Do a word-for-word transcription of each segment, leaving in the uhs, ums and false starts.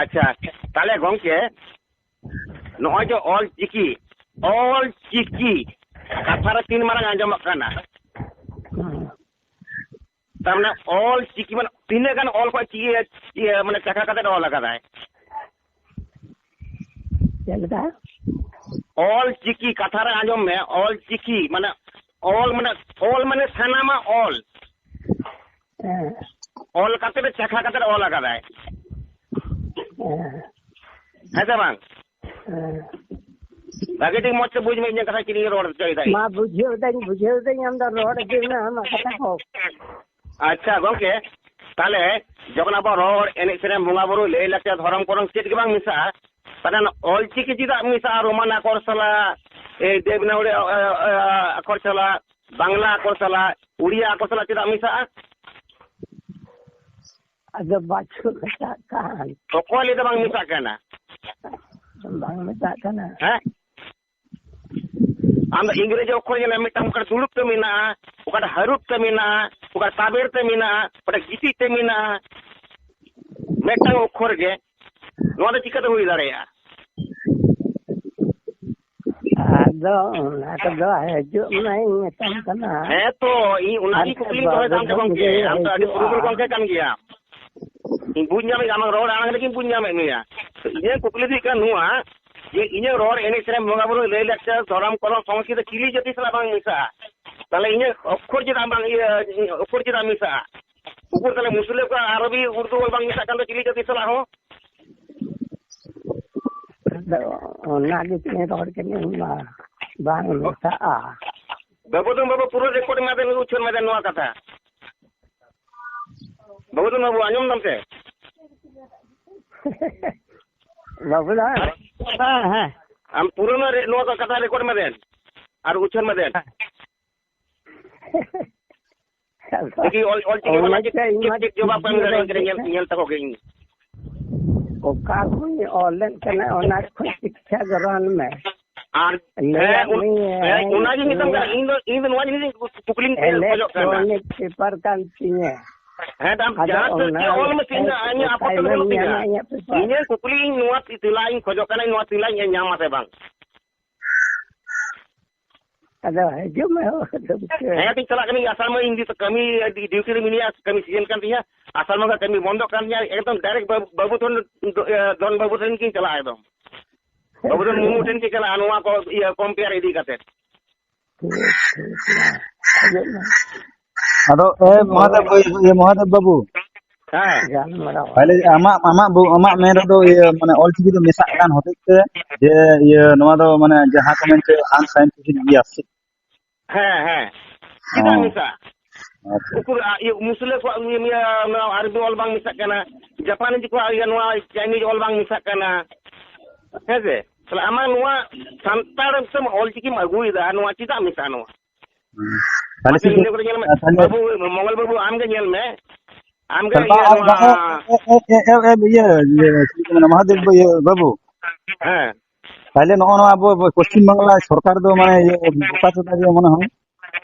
ᱟᱪᱪᱷᱟ, ᱛᱟᱦᱞᱮ ᱜᱚᱝᱠᱮ, ᱱᱚᱜᱼᱚᱭ ᱡᱮ ᱚᱞ ᱪᱤᱠᱤ, ᱚᱞ ᱪᱤᱠᱤ ᱠᱟᱛᱷᱟ ᱨᱮ ᱛᱤᱱ ᱢᱟᱨᱟᱝ ᱟᱸᱡᱚᱢᱚᱜ ᱠᱟᱱᱟ? ᱦᱩᱸ᱾ ᱛᱟᱨ ᱢᱟᱱᱮ ᱚᱞ ᱪᱤᱠᱤ ᱢᱟᱱᱮ ᱛᱤᱱᱟᱹᱜ ᱜᱟᱱ ᱚᱞ ᱠᱚ ᱪᱤᱠᱤ, ᱤᱭᱟᱹ, ᱢᱟᱱᱮ ᱪᱟᱠᱷᱟ ᱠᱟᱛᱮ ᱚᱞ ᱟᱠᱟᱫᱟᱭ? ᱪᱮᱫ ᱞᱮᱠᱟ? ᱚᱞ ᱪᱤᱠᱤ ᱠᱟᱛᱷᱟ ᱨᱮ ᱟᱸᱡᱚᱢ ᱢᱮ, ᱚᱞ ᱪᱤᱠᱤ ᱢᱟᱱᱮ ᱚᱞ ᱢᱟᱱᱮ, ᱚᱞ ᱢᱟᱱᱮ ᱥᱟᱱᱟᱢᱟᱜ ᱚᱞ᱾ ᱦᱮᱸ᱾ ᱚᱞ ᱠᱟᱛᱮ ᱪᱟᱠᱷᱟ ᱠᱟᱛᱮ ᱚᱞ ᱟᱠᱟᱫᱟᱭ᱾ ᱦᱮᱸ᱾ ᱦᱮᱸ ᱥᱮ ᱵᱟᱝ? ᱦᱮᱸ᱾ ᱵᱷᱟᱜᱮ ᱴᱷᱤᱠ ᱢᱚᱡᱽ ᱛᱮ ᱵᱩᱡᱽ ᱢᱮ ᱤᱧᱟᱹᱜ ᱠᱟᱛᱷᱟ ᱪᱮᱫ ᱤᱧ ᱨᱚᱲ ᱦᱚᱪᱚᱭᱮᱫᱟ ᱤᱧ᱾ ᱢᱟ ᱵᱩᱡᱷᱟᱹᱣ ᱫᱟᱹᱧ, ᱵᱩᱡᱷᱟᱹᱣ ᱫᱟᱹᱧ, ᱟᱢ ᱫᱚ ᱨᱚᱲ ᱤᱫᱤ ᱢᱮ ᱟᱢᱟᱜ ᱠᱟᱛᱷᱟ ᱠᱚ᱾ ᱟᱪᱪᱷᱟ ᱜᱚᱝᱠᱮ, ᱛᱟᱦᱞᱮ ᱡᱚᱠᱷᱚᱱ ᱟᱵᱚ ᱨᱚᱲ, ᱮᱱᱮᱡ, ᱥᱮᱨᱮᱧ, ᱵᱚᱸᱜᱟ ᱵᱩᱨᱩ, ᱞᱟᱹᱭ ᱞᱟᱠᱪᱟᱨ, ᱫᱷᱚᱨᱚᱢ, ᱠᱚᱨᱚᱢ ᱪᱮᱫ ᱜᱮ ᱵᱟᱝ ᱢᱮᱥᱟᱜᱼᱟ, ᱛᱟᱦᱞᱮ ᱚᱞ ᱪᱤᱠᱤ ᱪᱮᱫᱟᱜ ᱢᱮᱥᱟᱜᱼᱟ ᱨᱳᱢᱟᱱ ᱟᱠᱷᱚᱨ ᱥᱟᱞᱟᱜ, ᱮ, ᱫᱮᱵᱽᱱᱟᱜᱚᱨᱤ, ᱮ, ᱮ, ᱟᱠᱷᱚᱨ ᱥᱟᱞᱟᱜ, ᱵᱟᱝᱞᱟ ᱟᱠᱷᱚᱨ ᱥᱟᱞᱟᱜ, ᱩᱲᱤᱭᱟ ᱟᱠᱷᱚᱨ ᱥᱟᱞᱟᱜ ᱪᱮᱫᱟᱜ ᱢᱮᱥᱟᱜᱼᱟ? ᱟᱫᱚ ᱵᱟᱪᱷᱩ ᱢᱮᱛᱟᱜ ᱠᱟᱱ᱾ ᱚᱠᱚᱭ ᱞᱟᱹᱭ ᱫᱚ ᱵᱟᱝ ᱢᱮᱥᱟᱜ ᱠᱟᱱᱟ? ᱵᱟᱝ ᱢᱮᱥᱟᱜ ᱠᱟᱱᱟ᱾ ᱦᱮᱸ? ᱟᱢ ᱫᱚ ᱤᱝᱨᱮᱡᱤ ᱚᱠᱷᱚᱨ ᱧᱮᱞ ᱢᱮ, ᱢᱤᱫᱴᱟᱝ ᱚᱠᱟᱨᱮ ᱫᱩᱲᱩᱵ ᱛᱮ ᱢᱮᱱᱟᱜᱼᱟ, ᱚᱠᱟᱨᱮ ᱦᱟᱹᱨᱩᱵ ᱛᱮ ᱢᱮᱱᱟᱜᱼᱟ, ᱚᱠᱟᱨᱮ ᱛᱟᱵᱮᱨ ᱛᱮ ᱢᱮᱱᱟᱜᱼᱟ, ᱚᱠᱟᱨᱮ ᱜᱤᱛᱤᱡ ᱛᱮ ᱢᱮᱱᱟᱜᱼᱟ, ᱢᱤᱫᱴᱟᱝ ᱚᱠᱷᱚᱨ ᱜᱮ᱾ ᱱᱚᱣᱟ ᱫᱚ ᱪᱤᱠᱟᱹᱛᱮ ᱦᱩᱭ ᱫᱟᱲᱮᱭᱟᱜᱼᱟ? ᱟᱫᱚ ᱚᱱᱟ ᱠᱚᱫᱚ ᱦᱤᱡᱩᱜ ᱢᱮ, ᱤᱧ ᱢᱮᱛᱟᱢ ᱠᱟᱱᱟ᱾ ᱦᱮᱸ ᱛᱚ, ᱤᱧ ᱚᱱᱟᱜᱮ ᱟᱨ ᱠᱩᱠᱞᱤᱧ ᱫᱚᱦᱚᱭᱮᱫᱟ ᱟᱢ ᱴᱷᱮᱱ ᱵᱟᱹᱵᱩ ᱜᱚᱢᱠᱮ᱾ ᱫᱚ ᱟᱢ ᱫᱚ ᱟᱹᱰᱤ ᱦᱤᱡᱩᱜᱼᱟ᱾ ᱯᱩᱨᱩᱫᱷᱩᱞ ᱜᱚᱢᱠᱮ ᱠᱟᱱ ᱜᱮᱭᱟᱢ᱾ ᱤᱧ ᱵᱩᱡᱽ ᱧᱟᱢᱮᱫ ᱜᱮᱭᱟ, ᱟᱢᱟᱜ ᱨᱚᱲ ᱟᱲᱟᱝ ᱨᱮᱜᱮᱧ ᱵᱩᱡᱽ ᱧᱟᱢᱮᱫ ᱢᱮᱭᱟ᱾ ᱛᱚ ᱤᱧᱟᱹᱜ ᱠᱩᱠᱞᱤ ᱫᱚ ᱦᱩᱭᱩᱜ ᱠᱟᱱᱟ ᱱᱚᱣᱟ, ᱡᱮ ᱤᱧᱟᱹᱜ ᱨᱚᱲ, ᱮᱱᱮᱡ, ᱥᱮᱨᱮᱧ, ᱵᱚᱸᱜᱟ ᱵᱩᱨᱩ, ᱞᱟᱹᱭ ᱞᱟᱠᱪᱟᱨ, ᱫᱷᱚᱨᱚᱢ, ᱠᱚᱨᱚᱢ, ᱥᱚᱝᱥᱠᱨᱤᱛᱤ ᱪᱤᱞᱤ ᱡᱟᱹᱛᱤ ᱥᱟᱞᱟᱜ ᱵᱟᱝ ᱢᱮᱥᱟᱜᱼᱟ? ᱛᱟᱦᱞᱮ ᱤᱧᱟᱹᱜ ᱚᱠᱷᱚᱨ ᱪᱮᱫᱟᱜ ᱵᱟᱝ, ᱤᱭᱟᱹ, ᱚᱠᱷᱚᱨ ᱪᱮᱫᱟᱜ ᱢᱮᱥᱟᱜᱼᱟ? ᱩᱠᱩᱨ ᱛᱟᱦᱞᱮ ᱢᱩᱥᱞᱟᱹ ᱠᱚ ᱟᱨᱚᱵᱤ ᱩᱨᱫᱩ ᱚᱞ ᱵᱟᱝ ᱢᱮᱥᱟᱜ ᱠᱟᱱ ᱫᱚ ᱪᱤᱞᱤ ᱡᱟᱹᱛᱤ ᱥᱟᱞᱟᱜ ᱦᱚᱸ? ᱟᱫᱚ ᱚᱱᱟ ᱜᱮ ᱪᱮᱫ ᱨᱚᱲ ᱠᱟᱹᱱᱟᱹᱧ ᱢᱟ, ᱵᱟᱝ ᱢᱮᱥᱟᱜᱼᱟ᱾ ᱵᱟᱹᱵᱩ ᱫᱚ ᱵᱟᱹᱵᱩ ᱯᱩᱨᱟᱹ ᱨᱮᱠᱚᱨᱰ ᱮᱢᱟ ᱫᱮᱱ, ᱩᱪᱷᱟᱹᱱ ᱮᱢᱟ ᱫᱮᱱ ᱱᱚᱣᱟ ᱠᱟᱛᱷᱟ᱾ ᱵᱟᱹᱵᱩ ᱫᱚ ᱵᱟᱹᱵᱩ ᱟᱸᱡᱚᱢ ᱫᱟᱢ ᱥᱮ? ᱵᱟᱹᱵᱩ ᱫᱚ, ᱦᱮᱸ, ᱦᱮᱸ᱾ ᱟᱢ ᱯᱩᱨᱟᱹ ᱱᱚᱣᱟ ᱨᱮ-, ᱱᱚᱣᱟ ᱠᱟᱛᱷᱟ ᱨᱮᱠᱚᱨᱰ ᱮᱢᱟ ᱫᱮᱱ ᱟᱨ ᱩᱪᱷᱟᱹᱱ ᱮᱢᱟ ᱫᱮᱱ᱾ ᱟᱫᱚ ᱫᱮᱠᱷᱤ, ᱚᱞ, ᱚᱞ ᱪᱤᱠᱤ ᱚᱱᱟ ᱚᱱᱟ ᱪᱮᱫ, ᱛᱮ ᱤᱧ ᱪᱮᱫ, ᱢᱟ ᱪᱮᱫ ᱡᱚᱵᱟᱵ ᱮᱢ ᱪᱤᱠᱤ ᱫᱟᱲᱮᱭᱟᱹᱧ ᱠᱟᱱᱟ, ᱧᱮᱞ, ᱨᱚᱲ ᱧᱮᱞ ᱛᱟᱠᱚ ᱜᱮ ᱤᱧ᱾ ᱚᱠᱟ ᱠᱷᱚᱱᱤᱧ ᱚᱞ ᱞᱮᱫ ᱠᱟᱱᱟ, ᱚᱱᱟ ᱠᱷᱚᱱ ᱥᱤᱠᱠᱷᱟ ᱜᱨᱚᱦᱚᱱ ᱢᱮ᱾ ᱟᱨ ᱞᱟᱹᱭᱟᱜ ᱦᱮᱸ, ᱚᱱ-, ᱢᱤᱭᱟᱹᱧ, ᱦᱮᱸ, ᱚᱱᱟᱜᱤᱧ ᱢᱮᱛᱟᱢ ᱠᱟᱱᱟ᱾ ᱱᱚᱣᱟ ᱤᱧ ᱫᱚ, ᱤᱧ ᱫᱚ ᱱᱚᱣᱟ ᱡᱤᱱᱤᱥ ᱠᱩᱠᱞᱤᱧ ᱠᱷᱚᱡᱚᱜ ᱠᱟᱱᱟ᱾ ᱤᱞᱮᱠᱴᱨᱚᱱᱤᱠ ᱯᱮᱯᱟᱨ ᱠᱟᱱ ᱛᱤᱧᱟᱹ᱾ ᱦᱮᱸ, ᱟᱢ ᱟᱫᱚ ᱡᱟᱦᱟᱸ ᱛᱤᱥ ᱚᱱᱟ ᱜᱮ ᱚᱞ ᱢᱮ, ᱤᱧ ᱫᱚ ᱤᱧᱟᱹᱜ ᱟᱯᱟᱛ ᱛᱟᱭᱱᱚᱢ ᱵᱟᱹᱱᱩᱜ ᱛᱤᱧᱟ᱾ ᱧᱟᱢᱟ ᱤᱧᱟᱹᱜ ᱯᱮᱯᱟᱨ᱾ ᱤᱧᱟᱹᱜ ᱠᱩᱠᱞᱤ, ᱤᱧ ᱱᱚᱣᱟ ᱛᱮᱞᱟ ᱤᱧ ᱠᱷᱚᱡᱚᱜ ᱠᱟᱱᱟ, ᱱᱚᱣᱟ ᱛᱮᱞᱟ ᱤᱧ ᱧᱟᱢᱟ ᱥᱮ ᱵᱟᱝ? ᱟᱫᱚ ᱦᱤᱡᱩᱜ ᱢᱮ, ᱦᱚᱲ ᱫᱚ ᱪᱮᱫ? ᱦᱮᱸ, ᱛᱤᱧ ᱪᱟᱞᱟᱜ ᱠᱟᱹᱱᱟᱹᱧ, ᱟᱥᱟᱲ ᱢᱟᱹᱧ ᱤᱫᱤ ᱠᱟᱹᱢᱤ, ᱰᱤᱭᱩᱴᱤ ᱨᱮ ᱢᱤᱱᱟᱹᱧᱟ, ᱠᱟᱹᱢᱤ ᱥᱤᱡᱤᱱ ᱠᱟᱱ ᱛᱤᱧᱟ, ᱟᱥᱟᱲ ᱵᱚᱸᱜᱟ ᱠᱟᱹᱢᱤ ᱵᱚᱱᱫᱚᱜ ᱠᱟᱱ ᱛᱤᱧᱟ, ᱮᱠᱫᱚᱢ ᱰᱟᱭᱨᱮᱠᱴ ᱵᱟᱹᱵᱩ, ᱵᱟᱹᱵᱩ ᱴᱷᱮᱱ, ᱫᱚ-, ᱤᱭᱟᱹ, ᱫᱚᱱ ᱵᱟᱹᱵᱩ ᱴᱷᱮᱱ ᱜᱤᱧ ᱪᱟᱞᱟᱜᱼᱟ ᱮᱠᱫᱚᱢ᱾ ᱵᱟᱹᱵᱩ ᱫᱚ ᱢᱩᱨᱢᱩ ᱴᱷᱮᱱ ᱜᱮ ᱪᱟᱞᱟᱜᱼᱟ, ᱱᱚᱣᱟ ᱠᱚ, ᱤᱭᱟᱹ, ᱠᱚᱢᱯᱮᱭᱟᱨ ᱤᱫᱤ ᱠᱟᱛᱮ᱾ ᱴᱷᱤᱠ, ᱴᱷᱤᱠ, ᱢᱟ, ᱦᱤᱡᱩᱜ ᱢᱮ᱾ ᱟᱫᱚ, ᱮ, ᱢᱚᱦᱟᱫᱮᱵ, ᱤᱭᱟᱹ, ᱢᱚᱦᱟᱫᱮᱵ ᱵᱟᱹᱵᱩ᱾ ᱦᱮᱸ᱾ ᱜᱟᱞᱢᱟᱨᱟᱣ᱾ ᱛᱟᱦᱞᱮ ᱟᱢᱟᱜ, ᱟᱢᱟᱜ ᱵᱚ-, ᱟᱢᱟᱜ ᱢᱮᱱ ᱨᱮᱫᱚ, ᱤᱭᱟᱹ, ᱢᱟᱱᱮ, ᱚᱞᱪᱤᱠᱤ ᱫᱚ ᱢᱮᱥᱟᱜ ᱠᱟᱱ ᱦᱚᱛᱮᱡ ᱛᱮ ᱡᱮ, ᱤᱭᱟᱹ, ᱱᱚᱣᱟ ᱫᱚ, ᱢᱟᱱᱮ, ᱡᱟᱦᱟᱸ ᱠᱚ ᱢᱮᱱ ᱦᱚᱪᱚᱭ unscientific ᱜᱮᱭᱟ ᱥᱮ? ᱦᱮᱸ, ᱦᱮᱸ᱾ ᱪᱮᱫᱟᱜ ᱚ᱾ ᱢᱮᱥᱟᱜᱼᱟ? ᱟᱪᱪᱷᱟ᱾ ᱩᱠᱩᱨ, ᱟ, ᱤᱭᱟᱹ, ᱢᱩᱥᱞᱟᱹ ᱠᱚᱣᱟᱜ, ᱤᱭᱟᱹ, ᱤᱭᱟᱹ, ᱱᱚᱣᱟ ᱟᱨᱵᱤ ᱚᱞ ᱵᱟᱝ ᱢᱮᱥᱟᱜ ᱠᱟᱱᱟ, ᱡᱟᱯᱟᱱᱤᱡᱽ ᱠᱚᱣᱟᱜ, ᱤᱭᱟᱹ, ᱱᱚᱣᱟ ᱪᱟᱭᱱᱤᱡᱽ ᱚᱞ ᱵᱟᱝ ᱢᱮᱥᱟᱜ ᱠᱟᱱᱟ, ᱦᱮᱸ ᱥᱮ? ᱛᱟᱦᱞᱮ ᱟᱢᱟᱜ ᱱᱚᱣᱟ ᱥᱟᱱᱛᱟᱲ ᱛᱮᱢ ᱚᱞ ᱪᱤᱠᱤᱢ ᱟᱹᱜᱩᱭᱮᱫᱟ, ᱱᱚᱣᱟ ᱪᱮᱫᱟᱜ ᱢᱮᱥᱟᱜᱼᱟ ᱱᱚᱣᱟ? ᱦᱩᱸ᱾ ᱛᱟᱦᱞᱮ ᱟᱪᱪᱷᱟ, ᱪᱤᱠᱟᱹ-, ᱤᱱᱟᱹ ᱠᱚᱫᱚ ᱧᱮᱞ ᱢᱮ, ᱛᱟᱦᱞᱮ ᱵᱟᱹᱵᱩ, ᱢᱚᱝᱜᱚᱞ ᱵᱟᱹᱵᱩ, ᱟᱢ ᱜᱮ ᱧᱮᱞ ᱢᱮ, ᱟᱢ ᱜᱮ ᱛᱟᱦᱞᱮ ᱤᱭᱟᱹ, ᱵᱟ-, ᱱᱚᱣᱟ ᱵᱟ-, ᱮ-, ᱮ-, ᱮ-, ᱮ-, ᱮ-, ᱤᱭᱟᱹ, ᱤᱭᱟᱹ, ᱪᱮᱫ ᱠᱚ ᱢᱮᱱᱟ, ᱢᱚᱦᱟᱫᱮᱵ ᱤᱭᱟᱹ ᱵᱟᱹᱵᱩ᱾ ᱦᱮᱸ᱾ ᱛᱟᱦᱞᱮ ᱱᱚᱜᱼᱚ ᱱᱚᱣᱟ ᱟᱵᱚ ᱯᱚᱥᱪᱤᱢ ᱵᱟᱝᱞᱟ ᱥᱚᱨᱠᱟᱨ ᱫᱚ ᱢᱟᱱᱮ ᱤᱭᱟᱹ ᱵᱚᱠᱟ ᱪᱚᱫᱟ ᱜᱮ ᱢᱚᱱᱮ ᱦᱚᱭ᱾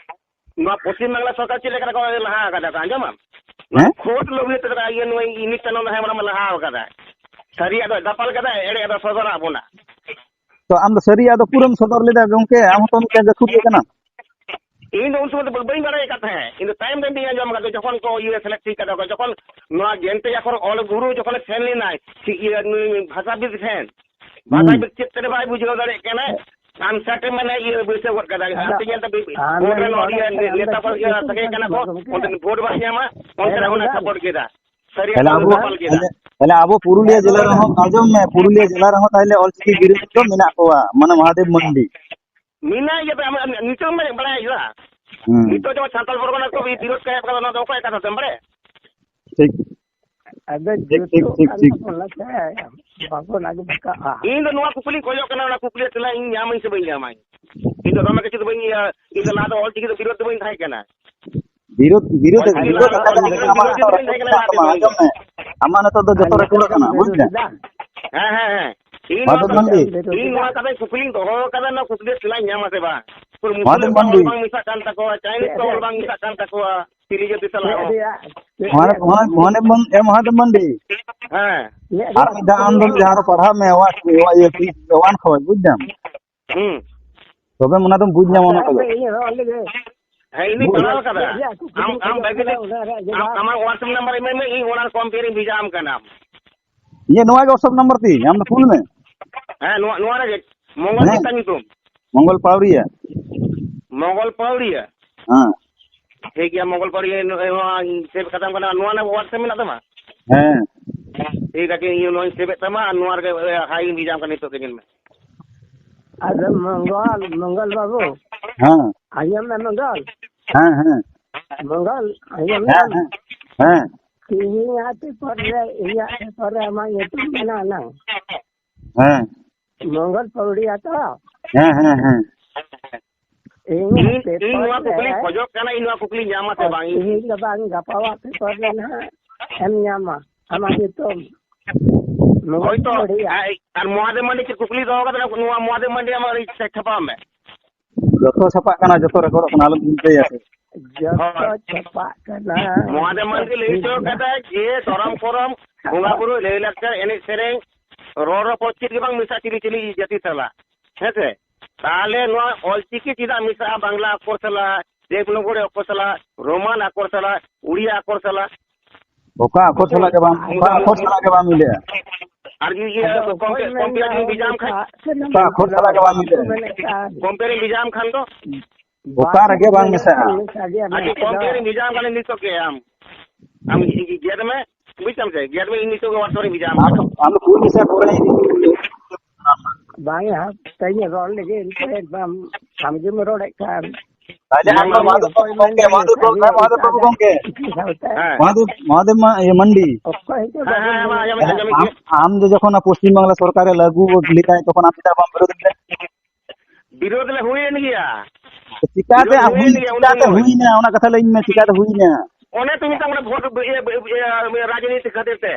ᱱᱚᱣᱟ ᱯᱚᱥᱪᱤᱢ ᱵᱟᱝᱞᱟ ᱥᱚᱨᱠᱟᱨ ᱪᱮᱫ ᱞᱮᱠᱟ ᱠᱚ ᱞᱟᱦᱟ ᱟᱠᱟᱫᱟ ᱠᱚ, ᱟᱸᱡᱚᱢᱟᱢ? ᱱᱚᱣᱟ ᱦᱮᱸ? ᱠᱷᱳᱫ ᱞᱚᱵᱷᱤ ᱛᱮ ᱤᱭᱟᱹ ᱱᱩᱭ ᱤᱱᱤᱡ ᱛᱟᱭᱱᱚᱢ ᱫᱚ ᱦᱮᱸ ᱢᱟᱲᱟᱝ ᱞᱟᱦᱟ ᱟᱠᱟᱫᱟ᱾ ᱥᱟᱹᱨᱤᱭᱟᱜ ᱫᱚ ᱫᱟᱯᱟᱞ ᱠᱟᱫᱟᱭ, ᱮᱲᱮᱭᱟᱜ ᱫᱚ ᱥᱚᱫᱚᱨᱟᱜ ᱵᱚᱱᱟ᱾ ᱛᱚ ᱟᱢ ᱫᱚ ᱥᱟᱹᱨᱤᱭᱟᱜ ᱫᱚ ᱯᱩᱨᱟᱹᱢ ᱥᱚᱫᱚᱨ ᱞᱮᱫᱟ ᱜᱚᱝᱠᱮ, ᱟᱢ ᱦᱚᱸᱛᱚ ᱢᱤᱫᱴᱮᱱ ᱜᱟᱹᱠᱷᱩᱲᱤᱭᱟᱹ ᱠᱟᱱᱟᱢ᱾ ᱤᱧ ᱫᱚ ᱩᱱ ᱥᱚᱢᱚᱭ ᱫᱚ ᱵᱟᱹᱧ ᱵᱟᱲᱟᱭ ᱟᱠᱟᱫ ᱛᱟᱦᱮᱸᱫ, ᱤᱧ ᱫᱚ ᱛᱟᱭᱚᱢ ᱫᱟᱨᱟᱢ ᱛᱤᱧ ᱟᱸᱡᱚᱢ ᱟᱠᱟᱫᱟ, ᱡᱚᱠᱷᱚᱱ ᱠᱚ ᱤᱭᱟᱹ ᱥᱮᱞᱮᱫ ᱴᱷᱤᱠ ᱠᱟᱫᱟ ᱠᱚ, ᱡᱚᱠᱷᱚᱱ ᱱᱚᱣᱟ ᱜᱮᱱᱛᱮ ᱟᱠᱷᱚᱨ ᱚᱞ ᱜᱩᱨᱩ ᱡᱚᱠᱷᱚᱱᱮ ᱥᱮᱱ ᱞᱮᱱᱟᱭ, ᱥᱤ-, ᱤᱭᱟᱹ ᱱᱩᱭ ᱵᱷᱟᱥᱟᱵᱤᱫ ᱴᱷᱮᱱ, ᱦᱩᱸ᱾ ᱵᱷᱟᱥᱟᱵᱤᱫ ᱪᱮᱫ ᱛᱮ ᱵᱟᱭ ᱵᱩᱡᱷᱟᱹᱣ ᱫᱟᱲᱮᱭᱟᱜ ᱠᱟᱱᱟ, ᱟᱱᱥᱟᱨ ᱴᱷᱮᱱ ᱢᱟᱱᱮ ᱤᱭᱟᱹ ᱵᱟᱹᱭᱥᱟᱹᱣ ᱜᱚᱫ ᱠᱟᱫᱟᱭ᱾ ᱟᱫᱚ ᱦᱟᱱᱛᱮ ᱧᱮᱞ ᱛᱟᱵᱤᱱ, ᱟᱢ ᱵᱷᱳᱴ ᱨᱮ ᱫᱚ ᱱᱚᱣᱟ ᱤᱭᱟᱹ ᱟᱢ ᱫᱚ ᱱᱮᱛᱟ ᱠᱚ ᱤᱭᱟᱹ ᱜᱚᱢᱠᱮ, ᱥᱟᱸᱜᱮ ᱠᱟᱱᱟ ᱠᱚ, ᱜᱚᱢᱠᱮ᱾ ᱚᱱᱛᱮ ᱵᱷᱳᱴ ᱵᱟᱭ ᱧᱟᱢᱟ, ᱚᱱᱛᱮ ᱦᱮᱸ, ᱨᱮ ᱚᱱᱟ ᱜᱚᱢᱠᱮ᱾ ᱥᱟᱯᱳᱨᱴ ᱠᱮᱫᱟ᱾ ᱥᱟᱹᱨᱤᱭᱟᱜ ᱛᱟᱦᱞᱮ ᱫᱚ ᱟᱵᱚ, ᱫᱟᱯᱟᱞ ᱠᱮᱫᱟ᱾ ᱛᱟᱦᱞᱮ, ᱛᱟᱦᱞᱮ ᱟᱵᱚ ᱯᱩᱨᱩᱞᱤᱭᱟᱹ ᱡᱮᱞᱟ ᱨᱮᱦᱚᱸ, ᱟᱸᱡᱚᱢ ᱢᱮ, ᱯᱩᱨᱩᱞᱤᱭᱟᱹ ᱡᱮᱞᱟ ᱨᱮᱦᱚᱸ ᱛᱟᱦᱞᱮ ᱚᱞᱪᱤᱠᱤ ᱵᱤᱨᱳᱫᱷ ᱫᱚ ᱢᱮᱱᱟᱜ ᱠᱚᱣᱟ, ᱢᱟᱱᱮ ᱢᱚᱦᱟᱫᱮᱵ ᱢᱟᱱᱰᱤ᱾ ᱢᱮᱱᱟᱜ ᱜᱮᱭᱟ, ᱟᱢ, ᱟᱢ, ᱱᱤᱛᱚᱜ ᱢᱟ ᱵᱟᱲᱟᱭ ᱦᱩᱭᱩᱜᱼᱟ᱾ ᱦᱩᱸ᱾ ᱱᱤᱛᱚᱜ ᱡᱮᱢᱚᱱ ᱥᱟᱱᱛᱟᱲ ᱯᱚᱨᱜᱟᱱᱟ ᱠᱚ ᱵᱤᱨᱳᱫᱷ ᱠᱚ ᱮᱦᱚᱵ ᱠᱟᱫᱟ, ᱚᱱᱟ ᱫᱚ ᱚᱠᱚᱭ ᱠᱟᱛᱷᱟ ᱛᱮᱢ ᱵᱟᱲᱟᱭᱟ? ᱴᱷᱤᱠ᱾ ᱟᱫᱚ ᱴᱷᱤᱠ, ᱴᱷᱤᱠ, ᱡᱩᱛᱩᱜ ᱴᱷᱤᱠ, ᱠᱟᱱ ᱴᱷᱤᱠ᱾ ᱛᱟᱵᱚᱱᱟ ᱥᱮ, ᱵᱟᱵᱚᱱ ᱟᱹᱜᱩ ᱫᱟᱠᱟᱜᱼᱟ᱾ ᱤᱧ ᱫᱚ ᱱᱚᱣᱟ ᱠᱩᱠᱞᱤᱧ ᱠᱚᱭᱚᱜ ᱠᱟᱱᱟ, ᱚᱱᱟ ᱠᱩᱠᱞᱤ ᱨᱮᱭᱟᱜ ᱛᱮᱞᱟ ᱤᱧ ᱧᱟᱢᱟᱹᱧ ᱥᱮ ᱵᱟᱹᱧ ᱧᱟᱢᱟ? ᱤᱧ ᱫᱚ ᱫᱚᱢᱮ ᱠᱤᱪᱷᱩ ᱫᱚ ᱵᱟᱹᱧ ᱤᱭᱟᱹ, ᱤᱧ ᱫᱚ ᱞᱟᱦᱟ ᱫᱚ ᱚᱞ ᱪᱤᱠᱤ ᱫᱚ ᱵᱤᱨᱳᱫᱷ ᱫᱚ ᱵᱟᱹᱧ ᱛᱟᱦᱮᱸ ᱠᱟᱱᱟ᱾ ᱵᱤᱨᱳᱫᱷ, ᱵᱤᱨᱳᱫᱷ, ᱚᱞ ᱪᱤᱠᱤ ᱵᱤᱨᱳᱫᱷ ᱞᱟᱦᱟ ᱫᱚ ᱟᱠᱟᱫ ᱚᱞ ᱪᱤᱠᱤ ᱫᱚ ᱟᱢ ᱵᱤᱨᱳᱫᱷ ᱫᱚ ᱟᱢᱟᱜ ᱵᱟᱹᱧ ᱛᱟᱦᱮᱸ ᱠᱟᱱᱟ ᱞᱟᱦᱟ ᱫᱚ᱾ ᱟᱸᱡᱚᱢ ᱢᱮ᱾ ᱟᱢᱟᱜ ᱱᱤᱛᱚᱜ ᱫᱚ ᱟᱨ ᱡᱚᱛᱚ ᱱᱤᱛᱚᱜ ᱨᱮᱠᱚᱨᱰ ᱫᱚ ᱟᱠᱟᱱᱟ, ᱵᱩᱡᱽ ᱵᱤᱨᱳᱫᱷ ᱫᱟᱢ? ᱮᱫᱟ᱾ ᱦᱮᱸ, ᱦᱮᱸ, ᱦᱮᱸ᱾ ᱤᱧ ᱱᱚᱣᱟ ᱢᱟᱫᱚᱵ ᱠᱟᱛᱷᱟ, ᱢᱟᱱᱰᱤ᱾ ᱤᱧ ᱱᱚᱣᱟ ᱠᱟᱛᱷᱟᱧ ᱠᱩᱠᱞᱤᱧ ᱫᱚᱦᱚ ᱟᱠᱟᱫᱟ, ᱱᱚᱣᱟ ᱠᱩᱠᱞᱤ ᱨᱮᱭᱟᱜ ᱛᱮᱞᱟᱧ ᱧᱟᱢᱟ ᱥᱮ ᱵᱟᱝ? ᱢᱟᱫᱷᱮᱨ ᱢᱟᱱᱰᱤ᱾ ᱚᱞ ᱵᱟᱝ ᱢᱮᱥᱟᱜ ᱠᱟᱱ ᱛᱟᱠᱚᱣᱟ, ᱪᱟᱭᱱᱤᱡᱽ ᱠᱚ ᱚᱞ ᱵᱟᱝ ᱢᱮᱥᱟᱜ ᱠᱟᱱ ᱛᱟᱠᱚᱣᱟ, ᱪᱤᱞᱤ ᱡᱟᱹᱛᱤ ᱥᱟᱞᱟᱜ ᱦᱚᱸ᱾ ᱢᱟᱱᱮ, ᱢᱟᱱᱮ, ᱢᱟᱱᱮ, ᱮ ᱢᱟᱫᱷᱮᱨ ᱢᱟᱱᱰᱤ᱾ ᱦᱮᱸ᱾ ᱟᱨ ᱢᱤᱫ ᱫᱷᱟᱣ ᱟᱢ ᱫᱚ ᱡᱟᱦᱟᱸ ᱨᱮ ᱯᱟᱲᱦᱟᱜ ᱢᱮ, ᱚᱣᱟᱱ, ᱤᱭᱟᱹ, ᱚᱣᱟᱱ ᱠᱷᱚᱱ, ᱵᱩᱡ ᱫᱟᱢ? ᱦᱩᱸ᱾ ᱛᱚᱵᱮ ᱚᱱᱟ ᱫᱚᱢ ᱵᱩᱡ ᱧᱟᱢᱟ ᱚᱱᱟ ᱠᱚᱫᱚ᱾ ᱦᱮᱸ, ᱤᱧ ᱯᱟᱲᱦᱟᱣ ᱠᱟᱫᱟ᱾ ᱟᱢ, ᱟᱢ ᱵᱷᱟᱹᱜᱤ ᱴᱷᱤᱠ, ᱟᱢ, ᱟᱢᱟᱜ WhatsApp number ᱤᱢᱟᱹᱧ ᱢᱮ, ᱤᱧ ᱚᱱᱟ ᱠᱚᱢᱯᱤᱭᱩᱴᱟᱨᱤᱧ ᱵᱷᱮᱡᱟ ᱟᱢ ᱠᱟᱱᱟ᱾ ᱤᱧᱟᱹᱜ ᱱᱚᱣᱟ ᱜᱮ WhatsApp number ᱛᱤᱧ, ᱟᱢ ᱫᱚ ᱠᱩᱞ ᱢᱮ᱾ ᱦᱮᱸ, ᱱᱚᱣᱟ, ᱱᱚᱣᱟ ᱨᱮᱜᱮ, ᱢᱚᱝᱜᱚᱞ ᱦᱮᱸ᱾ ᱪᱮᱫ ᱛᱟᱢ ᱧᱩᱛᱩᱢ? ᱢᱚᱝᱜᱚᱞ ᱯᱟᱣᱲᱤᱭᱟ᱾ ᱢᱚᱝᱜᱚᱞ ᱯᱟᱣᱲᱤᱭᱟ? ᱦᱮᱸ᱾ ᱴᱷᱤᱠ ᱜᱮᱭᱟ, ᱢᱚᱝᱜᱚᱞ ᱯᱟᱣᱲᱤᱭᱟ, ᱱᱚᱜᱼᱚᱭ ᱱᱚᱣᱟ save ᱠᱟᱛᱟᱢ ᱠᱟᱱᱟ, ᱱᱚᱣᱟ ᱨᱮ WhatsApp ᱢᱮᱱᱟᱜ ᱛᱟᱢᱟ? ᱦᱮᱸ᱾ ᱴᱷᱤᱠ ᱟᱪᱷᱮ, ᱤᱧ ᱱᱚᱣᱟᱧ save ᱮᱫ ᱛᱟᱢᱟ ᱟᱨ ᱱᱚᱣᱟ ᱨᱮᱜᱮ, ᱮ, hi ᱤᱧ ᱵᱷᱮᱡᱟᱢ ᱠᱟᱱᱟ ᱱᱤᱛᱚᱜ ᱜᱮ, ᱧᱮᱞ ᱢᱮ᱾ ᱟᱫᱚ ᱢᱚᱝᱜᱚᱞ, ᱢᱚᱝᱜᱚᱞ ᱵᱟᱹᱵᱩ, ᱦᱮᱸ᱾ ᱟᱸᱡᱚᱢ ᱢᱮ ᱢᱚᱝᱜᱚᱞ᱾ ᱦᱮᱸ, ᱦᱮᱸ᱾ ᱢᱚᱝᱜᱚᱞ, ᱟᱸᱡᱚᱢ ᱦᱮᱸ, ᱢᱮ᱾ ᱦᱮᱸ᱾ ᱦᱮᱸ᱾ ᱛᱤᱦᱤᱧᱟᱜ ᱯᱮᱯᱟᱨ ᱨᱮ, ᱤᱧᱟᱜ ᱯᱮᱯᱟᱨ ᱨᱮ ᱟᱢᱟᱜ ᱧᱩᱛᱩᱢ ᱢᱮᱱᱟᱜᱼᱟ ᱱᱟᱝ᱾ ᱦᱮᱸ᱾ ᱢᱚᱝᱜᱚᱞ ᱯᱟᱹᱣᱲᱤᱭᱟ ᱛᱚ? ᱦᱮᱸ, ᱦᱮᱸ, ᱦᱮᱸ᱾ ᱤᱧ, ᱤᱧ ᱯᱮᱯᱟᱨ ᱱᱚᱣᱟ ᱨᱮ ᱠᱩᱠᱞᱤᱧ ᱠᱷᱚᱡᱚᱜ ᱠᱟᱱᱟ, ᱤᱧ ᱱᱚᱣᱟ ᱠᱩᱠᱞᱤᱧ ᱧᱟᱢᱟ ᱥᱮ ᱵᱟᱝ? ᱛᱤᱦᱤᱧ ᱫᱚ ᱵᱟᱝ, ᱜᱟᱯᱟᱣᱟᱜ ᱯᱮᱯᱟᱨ ᱨᱮ ᱱᱟᱦᱟᱜ ᱮᱢ ᱧᱟᱢᱟ᱾ ᱟᱢᱟᱜ ᱧᱩᱛᱩᱢ ᱢᱚᱝᱜᱚᱞ ᱦᱳᱭᱛᱳ, ᱯᱟᱹᱣᱲᱤᱭᱟ᱾ ᱟᱭ, ᱟᱨ ᱢᱚᱦᱟᱫᱮᱵ ᱢᱟᱱᱰᱤ ᱪᱮᱫ ᱠᱩᱠᱞᱤ ᱫᱚᱦᱚ ᱠᱟᱫᱟ? ᱱᱚᱣᱟ ᱢᱚᱦᱟᱫᱮᱵ ᱢᱟᱱᱰᱤ ᱟᱢᱟᱜ ᱨᱮ ᱪᱷᱟᱯᱟᱣ ᱢᱮ᱾ ᱡᱚᱛᱚ ᱪᱷᱟᱯᱟᱜ ᱠᱟᱱᱟ, ᱡᱚᱛᱚ ᱨᱮᱠᱚᱨᱰᱚᱜ ᱠᱟᱱᱟ, ᱟᱞᱚᱢ ᱪᱤᱱᱛᱟᱹᱭᱟ ᱥᱮ᱾ ᱡᱚᱛᱚ ᱦᱳᱭ᱾ ᱪᱷᱟᱯᱟᱜ ᱠᱟᱱᱟ᱾ ᱢᱚᱦᱟᱫᱮᱵ ᱢᱟᱱᱰᱤ ᱞᱟᱹᱭ ᱦᱚᱪᱚ ᱠᱟᱫᱟᱭ ᱡᱮ ᱫᱷᱚᱨᱚᱢ ᱠᱚᱨᱚᱢ, ᱵᱚᱸᱜᱟ ᱵᱩᱨᱩ, ᱞᱟᱹᱭ ᱞᱟᱠᱪᱟᱨ, ᱮᱱᱮᱡ ᱥᱮᱨᱮᱧ, ᱨᱚᱲ ᱨᱚᱯᱚᱲ ᱪᱮᱫ ᱜᱮ ᱵᱟᱝ ᱢᱮᱥᱟ ᱪᱤᱞᱤ ᱪᱤᱞᱤ ᱡᱟᱹᱛᱤ ᱥᱟᱞᱟᱜ᱾ ᱦᱮᱸ ᱥᱮ? ᱛᱟᱦᱞᱮ ᱱᱚᱣᱟ ᱚᱞᱪᱤᱠᱤ ᱪᱮᱫᱟᱜ ᱢᱮᱥᱟᱜᱼᱟ ᱵᱟᱝᱞᱟ ᱟᱠᱷᱚᱨ ᱥᱟᱞᱟᱜ, ᱫᱮᱵᱽᱱᱟᱜᱚᱨᱤ ᱟᱠᱷᱚᱨ ᱥᱟᱞᱟᱜ, ᱨᱳᱢᱟᱱ ᱟᱠᱷᱚᱨ ᱥᱟᱞᱟᱜ, ᱩᱲᱤᱭᱟ ᱟᱠᱷᱚᱨ ᱥᱟᱞᱟᱜ? ᱚᱠᱟ ᱟᱠᱷᱚᱨ ᱥᱟᱞᱟᱜ ᱜᱮ ᱵᱟᱝ, ᱚᱠᱟ ᱟᱠᱷᱚᱨ ᱥᱟᱞᱟᱜ ᱜᱮ ᱵᱟᱝ ᱢᱤᱞᱟᱹᱜᱼᱟ᱾ ᱟᱨ ᱤᱭᱟᱹ, ᱟᱫᱚ ᱠᱚᱢᱯᱤ-, ᱚᱠᱚᱭ ᱢᱮᱱ ᱠᱚᱢᱯᱤᱭᱩᱴᱟᱨ ᱫᱟ ᱵᱷᱮᱡᱟ ᱟᱢ ᱠᱷᱟᱱ? ᱚᱱᱠᱟ ᱥᱮ ᱚᱠᱟ ᱟᱠᱷᱚᱨ ᱥᱟᱞᱟᱜ ᱜᱮ ᱵᱟᱝ ᱢᱤᱞᱟᱹᱜᱼᱟ᱾ ᱢᱮᱱᱮᱫ ᱠᱟᱱ? ᱠᱚᱢᱯᱤᱭᱩᱴᱟᱨ ᱵᱷᱮᱡᱟ ᱟᱢ ᱠᱷᱟᱱ ᱫᱚ? ᱚᱠᱟ ᱨᱮᱜᱮ ᱵᱟᱝ ᱢᱮᱥᱟᱜᱼᱟ᱾ ᱟᱪᱪᱷᱟ, ᱠᱚᱢᱯᱤᱭᱩᱴᱟᱨ ᱵᱷᱮᱡᱟ ᱟᱢ ᱠᱷᱟᱱ ᱱᱤᱛᱚᱜ ᱜᱮ ᱟᱢ, ᱟᱢ ᱜᱮᱫ ᱢᱮ, ᱵᱩᱡ ᱛᱟᱢ ᱥᱮ, ᱜᱮᱫ ᱢᱮ, ᱤᱧ ᱱᱤᱛᱚᱜ ᱜᱮ WhatsApp ᱨᱮ ᱵᱷᱮᱡᱟ ᱟᱢ ᱟᱢ ᱠᱟᱱᱟ᱾ ᱫᱚ, ᱟᱢ ᱫᱚ ᱠᱩᱞ ᱢᱮᱥᱮ ᱯᱚᱨᱮ᱾ ᱵᱟᱝ ᱭᱟ, ᱛᱮᱦᱮᱧ ᱨᱚᱲ ᱞᱟᱹᱜᱤᱫ ᱮᱱᱛᱮ ᱵᱟᱢ, ᱟᱢ ᱜᱮᱢ ᱨᱚᱲᱮᱫ ᱠᱟᱱ᱾ ᱟᱪᱪᱷᱟ, ᱟᱢ ᱫᱚ ᱢᱟᱫᱷᱮᱨ ᱵᱟᱹᱵᱩ ᱜᱚᱢᱠᱮ, ᱢᱟᱫᱷᱮᱨ ᱵᱟᱹᱵᱩ ᱜᱚᱢᱠᱮ᱾ ᱦᱮᱸ᱾ ᱢᱟᱫᱷᱮᱨ, ᱢᱟᱫᱷᱮᱨ ᱢᱟ, ᱤᱭᱟᱹ, ᱢᱟᱱᱰᱤ᱾ ᱚᱠᱚᱭ ᱦᱚᱸ ᱦᱮᱸ, ᱵᱟᱵᱚᱱ ᱦᱮᱸ, ᱢᱟ ᱟᱸᱡᱚᱢᱮᱫ ᱠᱟᱱ᱾ ᱟᱢ, ᱟᱢ ᱫᱚ ᱡᱚᱠᱷᱚᱱ ᱯᱚᱥᱪᱤᱢ ᱵᱟᱝᱞᱟ ᱥᱚᱨᱠᱟᱨᱮ ᱞᱟᱹᱜᱩ ᱞᱮᱫᱟᱭ, ᱛᱚᱠᱷᱚᱱ ᱟᱢ ᱪᱮᱫᱟᱜ ᱵᱟᱢ ᱵᱤᱨᱳᱫ ᱞᱮᱫᱟ? ᱵᱤᱨᱳᱫ ᱞᱮ ᱦᱩᱭᱮᱱ ᱜᱮᱭᱟ᱾ ᱪᱤᱠᱟᱛᱮ ᱵᱤᱨᱳᱫ ᱦᱩᱭ, ᱦᱩᱭᱮᱱ ᱜᱮᱭᱟ ᱩᱱ ᱪᱤᱠᱟᱛᱮ ᱥᱚᱢᱚᱭ᱾ ᱦᱩᱭᱱᱟ? ᱚᱱᱟ ᱠᱟᱛᱷᱟ ᱞᱟᱹᱭ ᱢᱮ, ᱪᱤᱠᱟᱛᱮ ᱦᱩᱭᱱᱟ? ᱚᱱᱮ ᱛᱚ ᱢᱮᱛᱟᱢ ᱠᱟᱱᱟ, ᱵᱷᱳᱴ, ᱤᱭᱟᱹ, ᱤᱭᱟᱹ, ᱨᱟᱡᱽᱱᱤᱛᱤ ᱠᱷᱟᱹᱛᱤᱨ ᱛᱮ᱾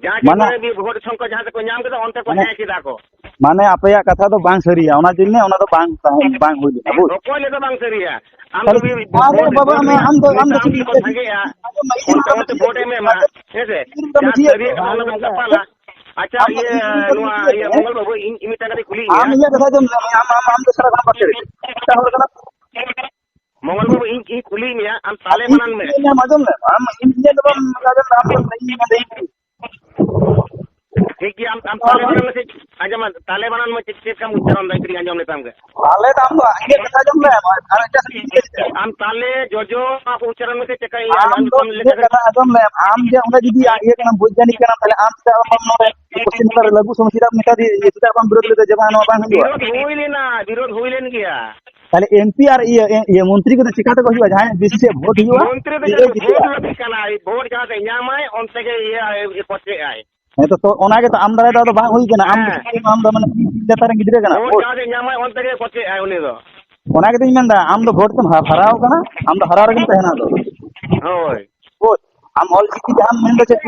ᱡᱟᱦᱟᱸ ᱡᱮ ᱢᱟᱱᱮ ᱢᱟᱱᱮ ᱵᱷᱳᱴ ᱥᱚᱝᱠᱷᱟ ᱡᱟᱦᱟᱸ ᱛᱮᱠᱚ ᱧᱟᱢ ᱠᱮᱫᱟ, ᱚᱱᱛᱮ ᱠᱚ ᱢᱟᱱᱮ ᱦᱮᱸ ᱠᱮᱫᱟ ᱠᱚ᱾ ᱢᱟᱱᱮ ᱟᱯᱮᱭᱟᱜ ᱠᱟᱛᱷᱟ ᱫᱚ ᱵᱟᱝ ᱥᱟᱹᱨᱤᱭᱟ, ᱚᱱᱟ ᱡᱚᱱᱱᱮ ᱚᱱᱟ ᱫᱚ ᱵᱟᱝ ᱛᱟᱦᱮᱸ, ᱵᱟᱝ ᱦᱩᱭ ᱞᱮᱱᱟ, ᱵᱩᱡᱽ? ᱚᱠᱚᱭ ᱞᱮᱠᱟ ᱵᱟᱝ ᱥᱟᱹᱨᱤᱭᱟ? ᱟᱢ ᱫᱚ ᱛᱟᱦᱞᱮ ᱵᱤ-, ᱵᱤ-, ᱟᱢ ᱫᱚ ᱵᱷᱳᱴ ᱵᱟᱵᱟ, ᱮᱢ ᱟᱢ ᱫᱚ ᱟᱢ ᱫᱚ ᱟᱢ ᱫᱚ ᱪᱮᱫ ᱟᱢ ᱠᱚ ᱥᱟᱸᱜᱮᱭᱟ, ᱟᱢ ᱫᱚ ᱚᱱᱛᱮ ᱪᱮᱫ ᱦᱚᱸᱛᱚ ᱵᱷᱳᱴ ᱮᱢ ᱮᱢᱟ, ᱦᱮᱸ ᱥᱮ? ᱟᱢ ᱫᱚ ᱡᱟᱦᱟᱸ ᱢᱤᱫ ᱥᱟᱹᱨᱤᱭᱟᱜ ᱠᱟᱛᱷᱟ ᱚᱱᱟ ᱫᱚ ᱪᱟᱯᱟᱞᱟ᱾ ᱟᱪᱪᱷᱟ, ᱟᱢ ᱫᱚ ᱤᱭᱟᱹ, ᱤᱧ ᱫᱚ ᱱᱚᱣᱟ ᱢᱤᱫ ᱤᱭᱟᱹ, ᱠᱟᱛᱷᱟ ᱢᱚᱝᱜᱚᱞ ᱵᱟᱹᱵᱩ, ᱤᱧ, ᱤᱧ ᱢᱤᱫᱴᱟᱝ ᱠᱟᱛᱷᱟᱧ ᱠᱩᱞᱤᱭᱮᱫ ᱟᱢ ᱢᱮᱭᱟ᱾ ᱤᱧᱟᱹᱜ ᱠᱟᱛᱷᱟ ᱟᱸᱡᱚᱢ ᱢᱮ, ᱟᱢ, ᱟᱢ, ᱟᱢ ᱫᱚ ᱥᱟᱨᱟ ᱠᱷᱚᱱ ᱵᱟᱫ ᱠᱟᱛᱮ ᱮᱴᱟᱜ ᱦᱚᱲ ᱠᱟᱱᱟ᱾ ᱢᱚᱝᱜᱚᱞ ᱵᱟᱹᱵᱩ, ᱤᱧ, ᱤᱧ ᱠᱩᱞᱤᱭᱮᱫ ᱢᱮᱭᱟ, ᱟᱢ ᱛᱟᱞᱮ ᱤᱧ ᱵᱟᱱᱟᱱ ᱢᱮ᱾ ᱠᱩᱞᱤᱭᱮᱫ ᱢᱮᱭᱟ, ᱟᱸᱡᱚᱢ ᱢᱮ᱾ ᱟᱢ ᱤᱧ ᱤᱧᱟᱹᱜ ᱫᱚ ᱵᱟᱢ ᱟᱸᱡᱚᱢ ᱫᱟ, ᱟᱢ ᱫᱚ ᱤᱧ ᱤᱧ ᱴᱷᱤᱠ ᱜᱮᱭᱟ, ᱟᱢ, ᱟᱢ ᱛᱟᱞᱮ ᱵᱟᱱᱟᱱ ᱢᱮᱥᱮ᱾ ᱟᱸᱡᱚᱢ ᱢᱮ, ᱛᱟᱞᱮ ᱵᱟᱱᱟᱱ ᱢᱮ, ᱪᱮᱫ, ᱪᱮᱫ ᱞᱮᱠᱟᱢ ᱩᱪᱪᱟᱨᱚᱱ ᱫᱟ, ᱠᱟᱹᱴᱤᱡ ᱟᱸᱡᱚᱢ ᱞᱮᱛᱟᱢ ᱜᱮ᱾ ᱛᱟᱦᱞᱮ ᱫᱚ ᱟᱢ ᱫᱚ ᱤᱧᱟᱹᱜ ᱠᱟᱛᱷᱟ ᱟᱸᱡᱚᱢ ᱢᱮ, ᱟᱨ ᱮᱴᱟᱜ ᱥᱮᱫ ᱤᱧ ᱞᱟᱹᱭ ᱫᱟ᱾ ᱟᱢ ᱛᱟᱞᱮ ᱡᱚᱡᱚ ᱚᱱᱟ ᱠᱚ ᱩᱪᱪᱟᱨᱚᱱ ᱢᱮᱥᱮ, ᱪᱮᱫ ᱞᱮᱠᱟ ᱤᱧ ᱟᱢ ᱟᱸᱡᱚᱢ ᱫᱚ ᱞᱮᱠᱷᱟᱱ ᱤᱧᱟᱹᱜ ᱜᱮ᱾ ᱠᱟᱛᱷᱟ ᱟᱸᱡᱚᱢ ᱢᱮ, ᱟᱢ ᱡᱮ ᱚᱸᱰᱮ ᱡᱩᱫᱤ ᱤᱭᱟᱹ ᱠᱟᱱᱟᱢ, ᱵᱳᱭᱜᱟᱱᱤᱠ ᱠᱟᱱᱟᱢ, ᱛᱟᱦᱞᱮ ᱟᱢ ᱪᱮᱫᱟᱜ ᱵᱟᱢ ᱱᱚᱰᱮ ᱯᱚᱥᱪᱤᱢ ᱵᱟᱝᱞᱟ ᱨᱮ ᱞᱟᱹᱜᱩ ᱥᱚᱢᱚᱥᱥᱟ ᱢᱮᱛᱟ ᱫᱤᱭᱟ, ᱪᱮᱫᱟᱜ ᱵᱟᱢ ᱵᱤᱨᱳᱫ ᱞᱮᱫᱟ ᱡᱮ ᱵᱟᱝ, ᱱᱚᱣᱟ ᱵᱟᱝ ᱦᱩᱭᱩᱜᱼᱟ? ᱵᱤᱨᱳᱫ ᱦᱩᱭ ᱞᱮᱱᱟ, ᱵᱤᱨᱳᱫ ᱦᱩᱭ ᱞᱮᱱ ᱜᱮᱭᱟ᱾ ᱛᱟᱦᱞᱮ ᱮᱢ ᱯᱤ ᱟᱨ ᱤᱭᱟᱹ, ᱤᱭᱟᱹ ᱢᱚᱱᱛᱨᱤ ᱠᱚᱫᱚ ᱪᱤᱠᱟᱹ ᱛᱮᱠᱚ ᱦᱩᱭᱩᱜᱼᱟ? ᱡᱟᱦᱟᱸᱭ ᱵᱤᱥᱤ ᱥᱮ ᱵᱷᱳᱴ ᱦᱩᱭᱩᱜᱼᱟ, ᱢᱚᱱᱛᱨᱤ ᱫᱚ ᱩᱱᱤ ᱜᱮ ᱡᱟᱦᱟᱸ ᱡᱤᱛᱟᱹᱜᱼᱟ᱾ ᱵᱷᱳᱴ ᱞᱟᱹᱠᱛᱤ ᱠᱟᱱᱟ, ᱵᱷᱳᱴ ᱡᱟᱦᱟᱸ ᱛᱮ ᱧᱟᱢᱟᱭ, ᱚᱱᱛᱮ ᱜᱮ ᱤᱭᱟᱹ, ᱤᱭᱟᱹ ᱯᱚᱪᱮᱜ ᱟᱭ᱾ ᱦᱮᱸ ᱛᱚ, ᱛᱚ ᱚᱱᱟ ᱜᱮᱛᱚ ᱟᱢ ᱫᱟᱨᱟᱭ ᱫᱚ ᱟᱫᱚ ᱵᱟᱝ ᱦᱩᱭ ᱠᱟᱱᱟ᱾ ᱟᱢ ᱫᱚ ᱦᱮᱸ᱾ ᱟᱢ ᱫᱚ ᱢᱟᱱᱮ ᱡᱟᱹᱛᱤ ᱨᱮᱱ ᱜᱤᱫᱽᱨᱟᱹ ᱠᱟᱱᱟ᱾ ᱵᱷᱳᱴ ᱵᱷᱳᱴ᱾ ᱡᱟᱦᱟᱸ ᱨᱮ ᱧᱟᱢᱟᱭ, ᱚᱱᱛᱮ ᱜᱮ ᱯᱚᱪᱮᱜ ᱟᱭ ᱩᱱᱤ ᱫᱚ᱾ ᱚᱱᱟ ᱜᱮᱛᱚᱧ ᱢᱮᱱᱫᱟ, ᱟᱢ ᱫᱚ ᱵᱷᱳᱴ ᱛᱮᱢ ᱦᱟ-, ᱦᱟᱨᱟᱣ ᱠᱟᱱᱟ, ᱟᱢ ᱫᱚ ᱦᱟᱨᱟᱣ ᱨᱮᱜᱮᱢ ᱛᱟᱦᱮᱱᱟ ᱟᱫᱚ᱾ ᱦᱳᱭ᱾ ᱵᱷᱳᱴ᱾ ᱟᱢ ᱚᱞ ᱪᱤᱠᱤ ᱡᱟᱦᱟᱸᱢ ᱢᱮᱱᱫᱟ ᱪᱮᱫ,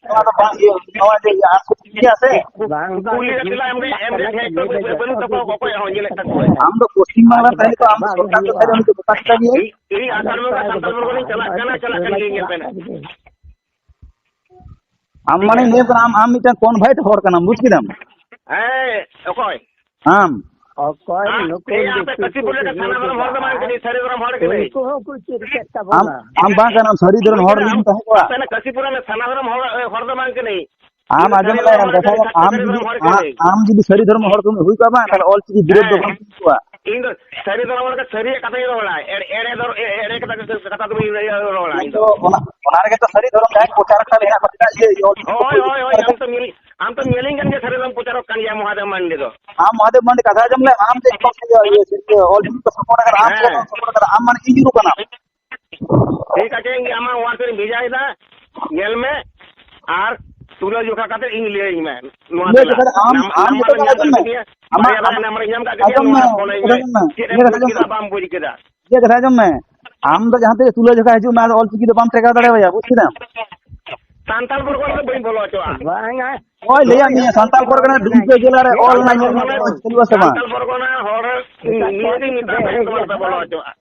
ᱱᱚᱣᱟ ᱫᱚ ᱵᱟᱝ ᱤᱭᱟᱹ, ᱱᱚᱣᱟ ᱡᱮ ᱟᱨ ᱠᱚ ᱪᱤᱠᱤᱭᱟ ᱥᱮ? ᱵᱟᱝ, ᱵᱟᱝ, ᱠᱩᱞᱤ ᱠᱟᱛᱮ ᱞᱟᱝ ᱮᱢ ᱜᱮ, ᱮᱢ ᱜᱮ ᱡᱚᱛᱚ ᱦᱮᱡ ᱠᱚ ᱵᱟᱹᱱᱩᱜ ᱛᱟᱠᱚᱣᱟ, ᱚᱠᱚᱭ ᱦᱚᱸ ᱧᱮᱞᱮᱫ ᱛᱟᱠᱚᱣᱟ᱾ ᱟᱢ ᱫᱚ ᱯᱚᱥᱪᱤᱢ ᱵᱟᱝᱞᱟ ᱛᱟᱦᱮᱸ ᱠᱚᱜ ᱟᱢ ᱫᱚ ᱥᱚᱨᱠᱟᱨ ᱫᱚ ᱛᱟᱦᱮᱸ ᱩᱱᱤ ᱫᱚ ᱵᱮᱯᱟᱨ ᱪᱮᱫᱟᱜ ᱜᱮ? ᱤᱧ, ᱤᱧ ᱟᱥᱟᱲ ᱵᱚᱸᱜᱟ ᱥᱟᱱᱛᱟᱲ ᱯᱚᱨᱜᱚᱱᱟᱧ ᱪᱟᱞᱟᱜ ᱠᱟᱱᱟ, ᱪᱟᱞᱟᱜ ᱠᱟᱱ ᱜᱤᱭᱟᱹᱧ, ᱧᱮᱞ ᱯᱮ ᱱᱟᱜ᱾ ᱟᱢ ᱢᱟᱱᱮ ᱞᱟᱹᱭ ᱠᱟᱱᱟ, ᱟᱢ, ᱟᱢ ᱢᱤᱫᱴᱟᱝ convert ᱦᱚᱲ ᱠᱟᱱᱟᱢ, ᱵᱩᱡ ᱠᱮᱫᱟᱢ? ᱦᱮᱸ, ᱚᱠᱚᱭ? ᱟᱢ᱾ ᱚᱠᱚᱭ ᱟᱢ, ᱱᱩᱠᱩ ᱤᱧ ᱟᱯᱮ ᱫᱤᱠᱩ ᱠᱟᱹᱥᱤᱯᱩᱨ ᱨᱮ ᱠᱚ ᱥᱟᱱᱟ ᱫᱷᱚᱨᱚᱢ ᱦᱚᱲ ᱫᱚ ᱵᱟᱝ ᱠᱟᱹᱱᱟᱹᱧ, ᱥᱟᱹᱨᱤ ᱫᱷᱚᱨᱚᱢ ᱦᱚᱲ ᱠᱟᱹᱱᱟᱹᱧ᱾ ᱩᱱᱠᱩ ᱦᱚᱸᱠᱚ ᱪᱮᱫ ᱠᱮᱫ ᱟᱢ, ᱛᱟᱵᱚᱱᱟ᱾ ᱟᱢ ᱵᱟᱝ ᱠᱟᱱᱟᱢ, ᱥᱟᱹᱨᱤ ᱫᱷᱚᱨᱚᱢ ᱦᱚᱲ ᱟᱯᱮ ᱨᱮᱜᱮᱢ ᱛᱟᱦᱮᱸ ᱠᱚᱜᱼᱟ᱾ ᱟᱯᱮ ᱚᱱᱟ ᱠᱟᱹᱥᱤᱯᱩᱨ ᱨᱮᱱ ᱥᱟᱱᱟ ᱫᱷᱚᱨᱚᱢ ᱦᱚᱲ, ᱦᱚᱲ ᱫᱚ ᱵᱟᱝ ᱠᱟᱹᱱᱟᱹᱧ᱾ ᱟᱢ ᱤᱧ ᱫᱚ ᱥᱟᱹᱨᱤ ᱟᱸᱡᱚᱢ ᱫᱷᱚᱨᱚᱢ ᱞᱮᱢ ᱦᱚᱲ ᱠᱟᱛᱷᱟ, ᱠᱟᱹᱱᱟᱹᱧ, ᱟᱢ ᱥᱟᱹᱨᱤ ᱡᱩᱫᱤ, ᱫᱷᱚᱨᱚᱢ ᱦᱚᱲ ᱟᱢ, ᱠᱟᱹᱱᱟᱹᱧ᱾ ᱟᱢ ᱡᱩᱫᱤ ᱥᱟᱹᱨᱤ ᱫᱷᱚᱨᱚᱢ ᱦᱚᱲ ᱠᱚᱢ ᱦᱩᱭ ᱠᱚᱜᱼᱟ ᱵᱟᱝ, ᱛᱟᱦᱞᱮ ᱚᱞ ᱪᱤᱠᱤ ᱵᱤᱨᱳᱫᱷ ᱫᱚ ᱦᱮᱸ᱾ ᱵᱟᱢ ᱦᱩᱭ ᱠᱚᱜᱼᱟ᱾ ᱤᱧ ᱫᱚ ᱥᱟᱹᱨᱤ ᱫᱷᱚᱨᱚᱢ ᱦᱚᱲ ᱫᱚ ᱥᱟᱹᱨᱤᱭᱟᱜ ᱠᱟᱛᱷᱟᱧ ᱨᱚᱲᱟ᱾ ᱮᱲ-, ᱮᱲᱮ ᱫᱚ, ᱮ-, ᱮᱲᱮ ᱠᱟᱛᱷᱟ, ᱠᱟᱛᱷᱟ ᱫᱚ ᱵᱟᱹᱧ ᱨᱚᱲᱟ ᱤᱧ ᱫᱚ᱾ ᱚᱱᱟ, ᱚᱱᱟ ᱨᱮᱜᱮ ᱛᱚ ᱥᱟᱹᱨᱤ ᱫᱷᱚᱨᱚᱢ ᱡᱟᱦᱟᱸᱭ ᱯᱨᱚᱪᱟᱨ ᱠᱟᱱ ᱦᱮᱱᱟᱜ ᱠᱚᱣᱟ, ᱪᱮᱫᱟᱜ ᱤᱭᱟᱹ, ᱤᱭᱟᱹ ᱚᱞ ᱪᱤᱠᱤ ᱦᱳᱭ, ᱦᱳᱭ, ᱦᱳᱭ, ᱟᱢ ᱛᱚ ᱧᱮᱞ, ᱟᱢ ᱛᱚ ᱧᱮᱞᱤᱧ ᱠᱟᱱ ᱜᱮᱭᱟ, ᱥᱟᱹᱨᱤ ᱫᱷᱚᱨᱚᱢ ᱯᱨᱚᱪᱟᱨᱚᱜ ᱠᱟᱱ ᱜᱮᱭᱟ ᱢᱚᱦᱟᱫᱮᱵ ᱢᱟᱱᱰᱤ ᱫᱚ᱾ ᱟᱢ ᱢᱚᱦᱟᱫᱮᱵ ᱢᱟᱱᱰᱤ ᱠᱟᱛᱷᱟ ᱟᱸᱡᱚᱢ ᱞᱮ, ᱟᱢ ᱪᱮᱫ ᱠᱚᱢ ᱤᱭᱟᱹ, ᱤᱭᱟᱹ, ᱤᱭᱟᱹ, ᱚᱞ ᱪᱤᱠᱤ ᱠᱚ support ᱟᱠᱟᱫᱟ, ᱟᱢ ᱪᱮᱫ ᱦᱮᱸ᱾ ᱵᱟᱢ support ᱟᱠᱟᱫᱟ, ᱟᱢ ᱢᱟᱱᱮ ᱤᱧ ᱠᱟᱱᱟᱢ᱾ ᱴᱷᱤᱠ ᱟᱪᱷᱮ, ᱤᱧ ᱟᱢᱟᱜ WhatsApp ᱨᱮᱧ ᱵᱷᱮᱡᱟᱭᱮᱫᱟ, ᱧᱮᱞ ᱢᱮ, ᱟᱨ ᱛᱩᱞᱟᱹ ᱡᱚᱠᱷᱟ ᱠᱟᱛᱮ ᱤᱧ ᱞᱟᱹᱭᱟᱹᱧ ᱢᱮ᱾ ᱱᱚᱣᱟ ᱤᱭᱟᱹ ᱫᱚ ᱠᱟᱛᱷᱟ ᱫᱚ ᱟᱢ, ᱱᱟᱢ-, ᱟᱢ ᱱᱟᱢᱵᱟᱨ ᱡᱚᱛᱚ ᱫᱚ ᱧᱟᱢ ᱟᱸᱡᱚᱢ ᱠᱟᱜ ᱢᱮ᱾ ᱠᱟᱹᱫᱤᱧᱟ, ᱟᱢᱟᱜ, ᱵᱟᱨᱭᱟ ᱫᱚ ᱟᱢᱟᱜ ᱱᱟᱢᱵᱟᱨ ᱧᱟᱢ ᱠᱟᱜ ᱠᱟᱹᱫᱤᱧᱟ, ᱟᱸᱡᱚᱢ ᱱᱚᱣᱟ ᱢᱮ, ᱠᱚᱞ ᱟᱹᱧ ᱢᱮ᱾ ᱟᱸᱡᱚᱢ ᱢᱮ᱾ ᱪᱮᱫ ᱤᱭᱟᱹ ᱮᱢ ᱠᱟᱛᱷᱟ ᱵᱩᱡ ᱟᱸᱡᱚᱢ ᱠᱮᱫᱟ, ᱢᱮ᱾ ᱵᱟᱢ ᱵᱩᱡ ᱠᱮᱫᱟ? ᱤᱭᱟᱹ ᱠᱟᱛᱷᱟ ᱟᱸᱡᱚᱢ ᱢᱮ᱾ ᱟᱢ ᱫᱚ ᱡᱟᱦᱟᱸ ᱛᱤᱨᱮ ᱛᱩᱞᱟᱹ ᱡᱚᱠᱷᱟ ᱦᱤᱡᱩᱜ ᱢᱮ, ᱟᱫᱚ ᱚᱞ ᱪᱤᱠᱤ ᱫᱚ ᱵᱟᱢ ᱴᱮᱠᱟᱣ ᱫᱟᱲᱮᱣᱟᱭᱟ, ᱵᱩᱡ ᱠᱮᱫᱟᱢ? ᱥᱟᱱᱛᱟᱲ ᱯᱚᱨᱜᱚᱱᱟ ᱫᱚ ᱵᱟᱹᱧ ᱵᱚᱞᱚ ᱦᱚᱪᱚᱣᱟᱜᱼᱟ᱾ ᱵᱟᱝᱟ᱾ ᱦᱳᱭ, ᱞᱟᱹᱭᱟᱜ ᱢᱮᱭᱟ, ᱥᱟᱱᱛᱟᱲ ᱯᱚᱨᱜᱟᱱᱟ ᱰᱩᱢᱠᱟᱹ ᱡᱮᱞᱟ ᱨᱮ ᱚᱞ ᱨᱮᱱᱟᱜ ᱧᱮᱞ ᱢᱮ, ᱪᱟᱹᱞᱩᱜ ᱟᱥᱮ ᱵᱟᱝ? ᱥᱟᱱᱛᱟᱲ ᱯᱚᱨᱜᱚᱱᱟ ᱦᱚᱲ ᱱᱤᱭᱟᱹ ᱜᱮ ᱢᱤᱫᱴᱟᱝ ᱵᱟᱯᱮ ᱵᱚᱞᱚ ᱦᱚᱪᱚᱣᱟᱜᱼᱟ᱾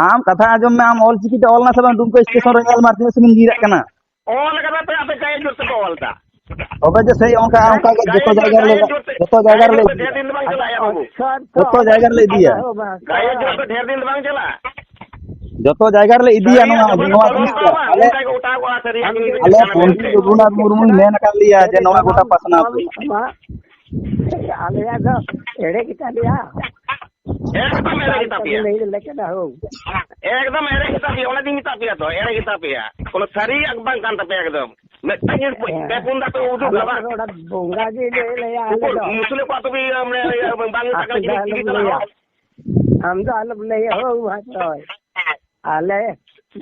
ᱟᱢ ᱠᱟᱛᱷᱟ ᱟᱸᱡᱚᱢ ᱢᱮ, ᱟᱢ ᱚᱞ ᱪᱤᱠᱤ ᱛᱮ ᱚᱞ ᱱᱟ ᱥᱮ ᱵᱟᱝ? ᱰᱩᱢᱠᱟᱹ ᱥᱴᱮᱥᱚᱱ ᱨᱮ ᱧᱮᱞ ᱢᱮ, ᱟᱨ ᱛᱤᱱᱟᱹᱜ ᱥᱟᱺᱜᱤᱧ ᱧᱤᱨᱟᱜ ᱠᱟᱱᱟ᱾ ᱚᱞ ᱠᱟᱫᱟ ᱯᱮ ᱟᱯᱮ, ᱜᱟᱭᱮ ᱡᱳᱨ ᱛᱮᱠᱚ ᱚᱞ ᱫᱟ᱾ ᱛᱚᱵᱮ ᱡᱮ ᱥᱮᱭ ᱚᱱᱠᱟ, ᱚᱱᱠᱟ ᱜᱮ ᱡᱚᱛᱚ ᱡᱟᱭᱜᱟ ᱨᱮᱞᱮ, ᱡᱚᱛᱚ ᱡᱟᱭᱜᱟ ᱨᱮᱞᱮ ᱤᱫᱤᱭᱟ᱾ ᱰᱷᱮᱨ ᱫᱤᱱ ᱫᱚ ᱵᱟᱝ ᱪᱟᱞᱟᱜᱼᱟ ᱭᱟ ᱵᱟᱹᱵᱩ᱾ ᱡᱚᱛᱚ ᱡᱟᱭᱜᱟ ᱨᱮᱞᱮ ᱤᱫᱤᱭᱟ᱾ ᱜᱟᱭᱮ ᱡᱳᱨ ᱫᱚ ᱰᱷᱮᱨ ᱫᱤᱱ ᱫᱚ ᱵᱟᱝ ᱪᱟᱞᱟᱜᱼᱟ᱾ ᱡᱚᱛᱚ ᱡᱟᱭᱜᱟ ᱨᱮᱞᱮ ᱤᱫᱤᱭᱟ ᱥᱟᱹᱨᱤ ᱱᱚᱣᱟ, ᱟᱹᱵᱤᱱ ᱱᱚᱣᱟ ᱵᱚᱞᱚ ᱡᱤᱱᱤᱥ ᱫᱚ᱾ ᱵᱟᱝ, ᱟᱞᱮ, ᱚᱱᱠᱟ ᱜᱮ ᱚᱴᱟᱜᱚᱜᱼᱟ ᱥᱟᱹᱨᱤ ᱟᱹᱵᱤᱱ ᱜᱮ ᱟᱞᱮ ᱪᱟᱞᱟᱜ ᱯᱚᱱᱰᱤᱛ ᱠᱟᱱᱟ᱾ ᱨᱚᱜᱷᱩᱱᱟᱛᱷ ᱢᱩᱨᱢᱩᱭ ᱢᱮᱱ ᱟᱠᱟᱫ ᱞᱮᱭᱟ ᱡᱮ ᱱᱚᱣᱟ ᱜᱚᱴᱟ ᱯᱟᱥᱱᱟᱣ ᱯᱮ᱾ ᱟᱞᱮᱭᱟᱜ ᱫᱚ ᱮᱲᱮ ᱜᱮᱛᱟ ᱞᱮᱭᱟ᱾ ᱮᱠᱫᱚᱢ ᱮᱲᱮ ᱜᱮᱛᱟ ᱯᱮᱭᱟ᱾ ᱞᱟᱹᱭ ᱞᱮ ᱠᱟᱱᱟ, ᱦᱳ᱾ ᱮᱠᱫᱚᱢ ᱮᱲᱮ ᱜᱮᱛᱟ ᱯᱮᱭᱟ, ᱚᱱᱟ ᱜᱤᱧ ᱢᱮᱛᱟ ᱯᱮᱭᱟ ᱛᱚ, ᱮᱲᱮ ᱜᱮᱛᱟ ᱯᱮᱭᱟ᱾ ᱠᱳᱱᱳ ᱥᱟᱹᱨᱤᱭᱟᱜ ᱵᱟᱝ ᱠᱟᱱ ᱛᱟᱯᱮᱭᱟ ᱮᱠᱫᱚᱢ᱾ ᱢᱤᱫᱴᱟᱝ ᱡᱤᱱᱤᱥ ᱦᱮᱸ᱾ ᱯᱮ ᱯᱩᱱ ᱫᱷᱟᱣ ᱯᱮ ᱩᱫᱩᱜᱟ ᱟᱞᱮ ᱵᱟᱝ? ᱫᱚ ᱚᱱᱟ ᱵᱚᱸᱜᱟ ᱜᱮ ᱞᱟᱹᱭ ᱞᱮᱭᱟ, ᱟᱞᱮ ᱩᱠᱩᱨ ᱫᱚ᱾ ᱢᱩᱥᱞᱟᱹ ᱠᱚᱣᱟᱜ ᱛᱚᱵᱮ ᱤᱭᱟᱹ, ᱢᱟᱱᱮ, ᱤᱭᱟᱹ, ᱵᱟᱝ ᱟᱯᱮ ᱢᱮᱛᱟ ᱫᱚ ᱠᱟᱱᱟ, ᱟᱞᱚᱢ ᱪᱤᱠᱤ ᱞᱟᱹᱭᱟ᱾ ᱪᱟᱞᱟᱜᱼᱟ᱾ ᱟᱢ ᱫᱚ ᱟᱞᱚᱢ ᱞᱟᱹᱭᱟ, ᱦᱳ, ᱢᱟ ᱛᱚᱵᱮ᱾ ᱟᱞᱮ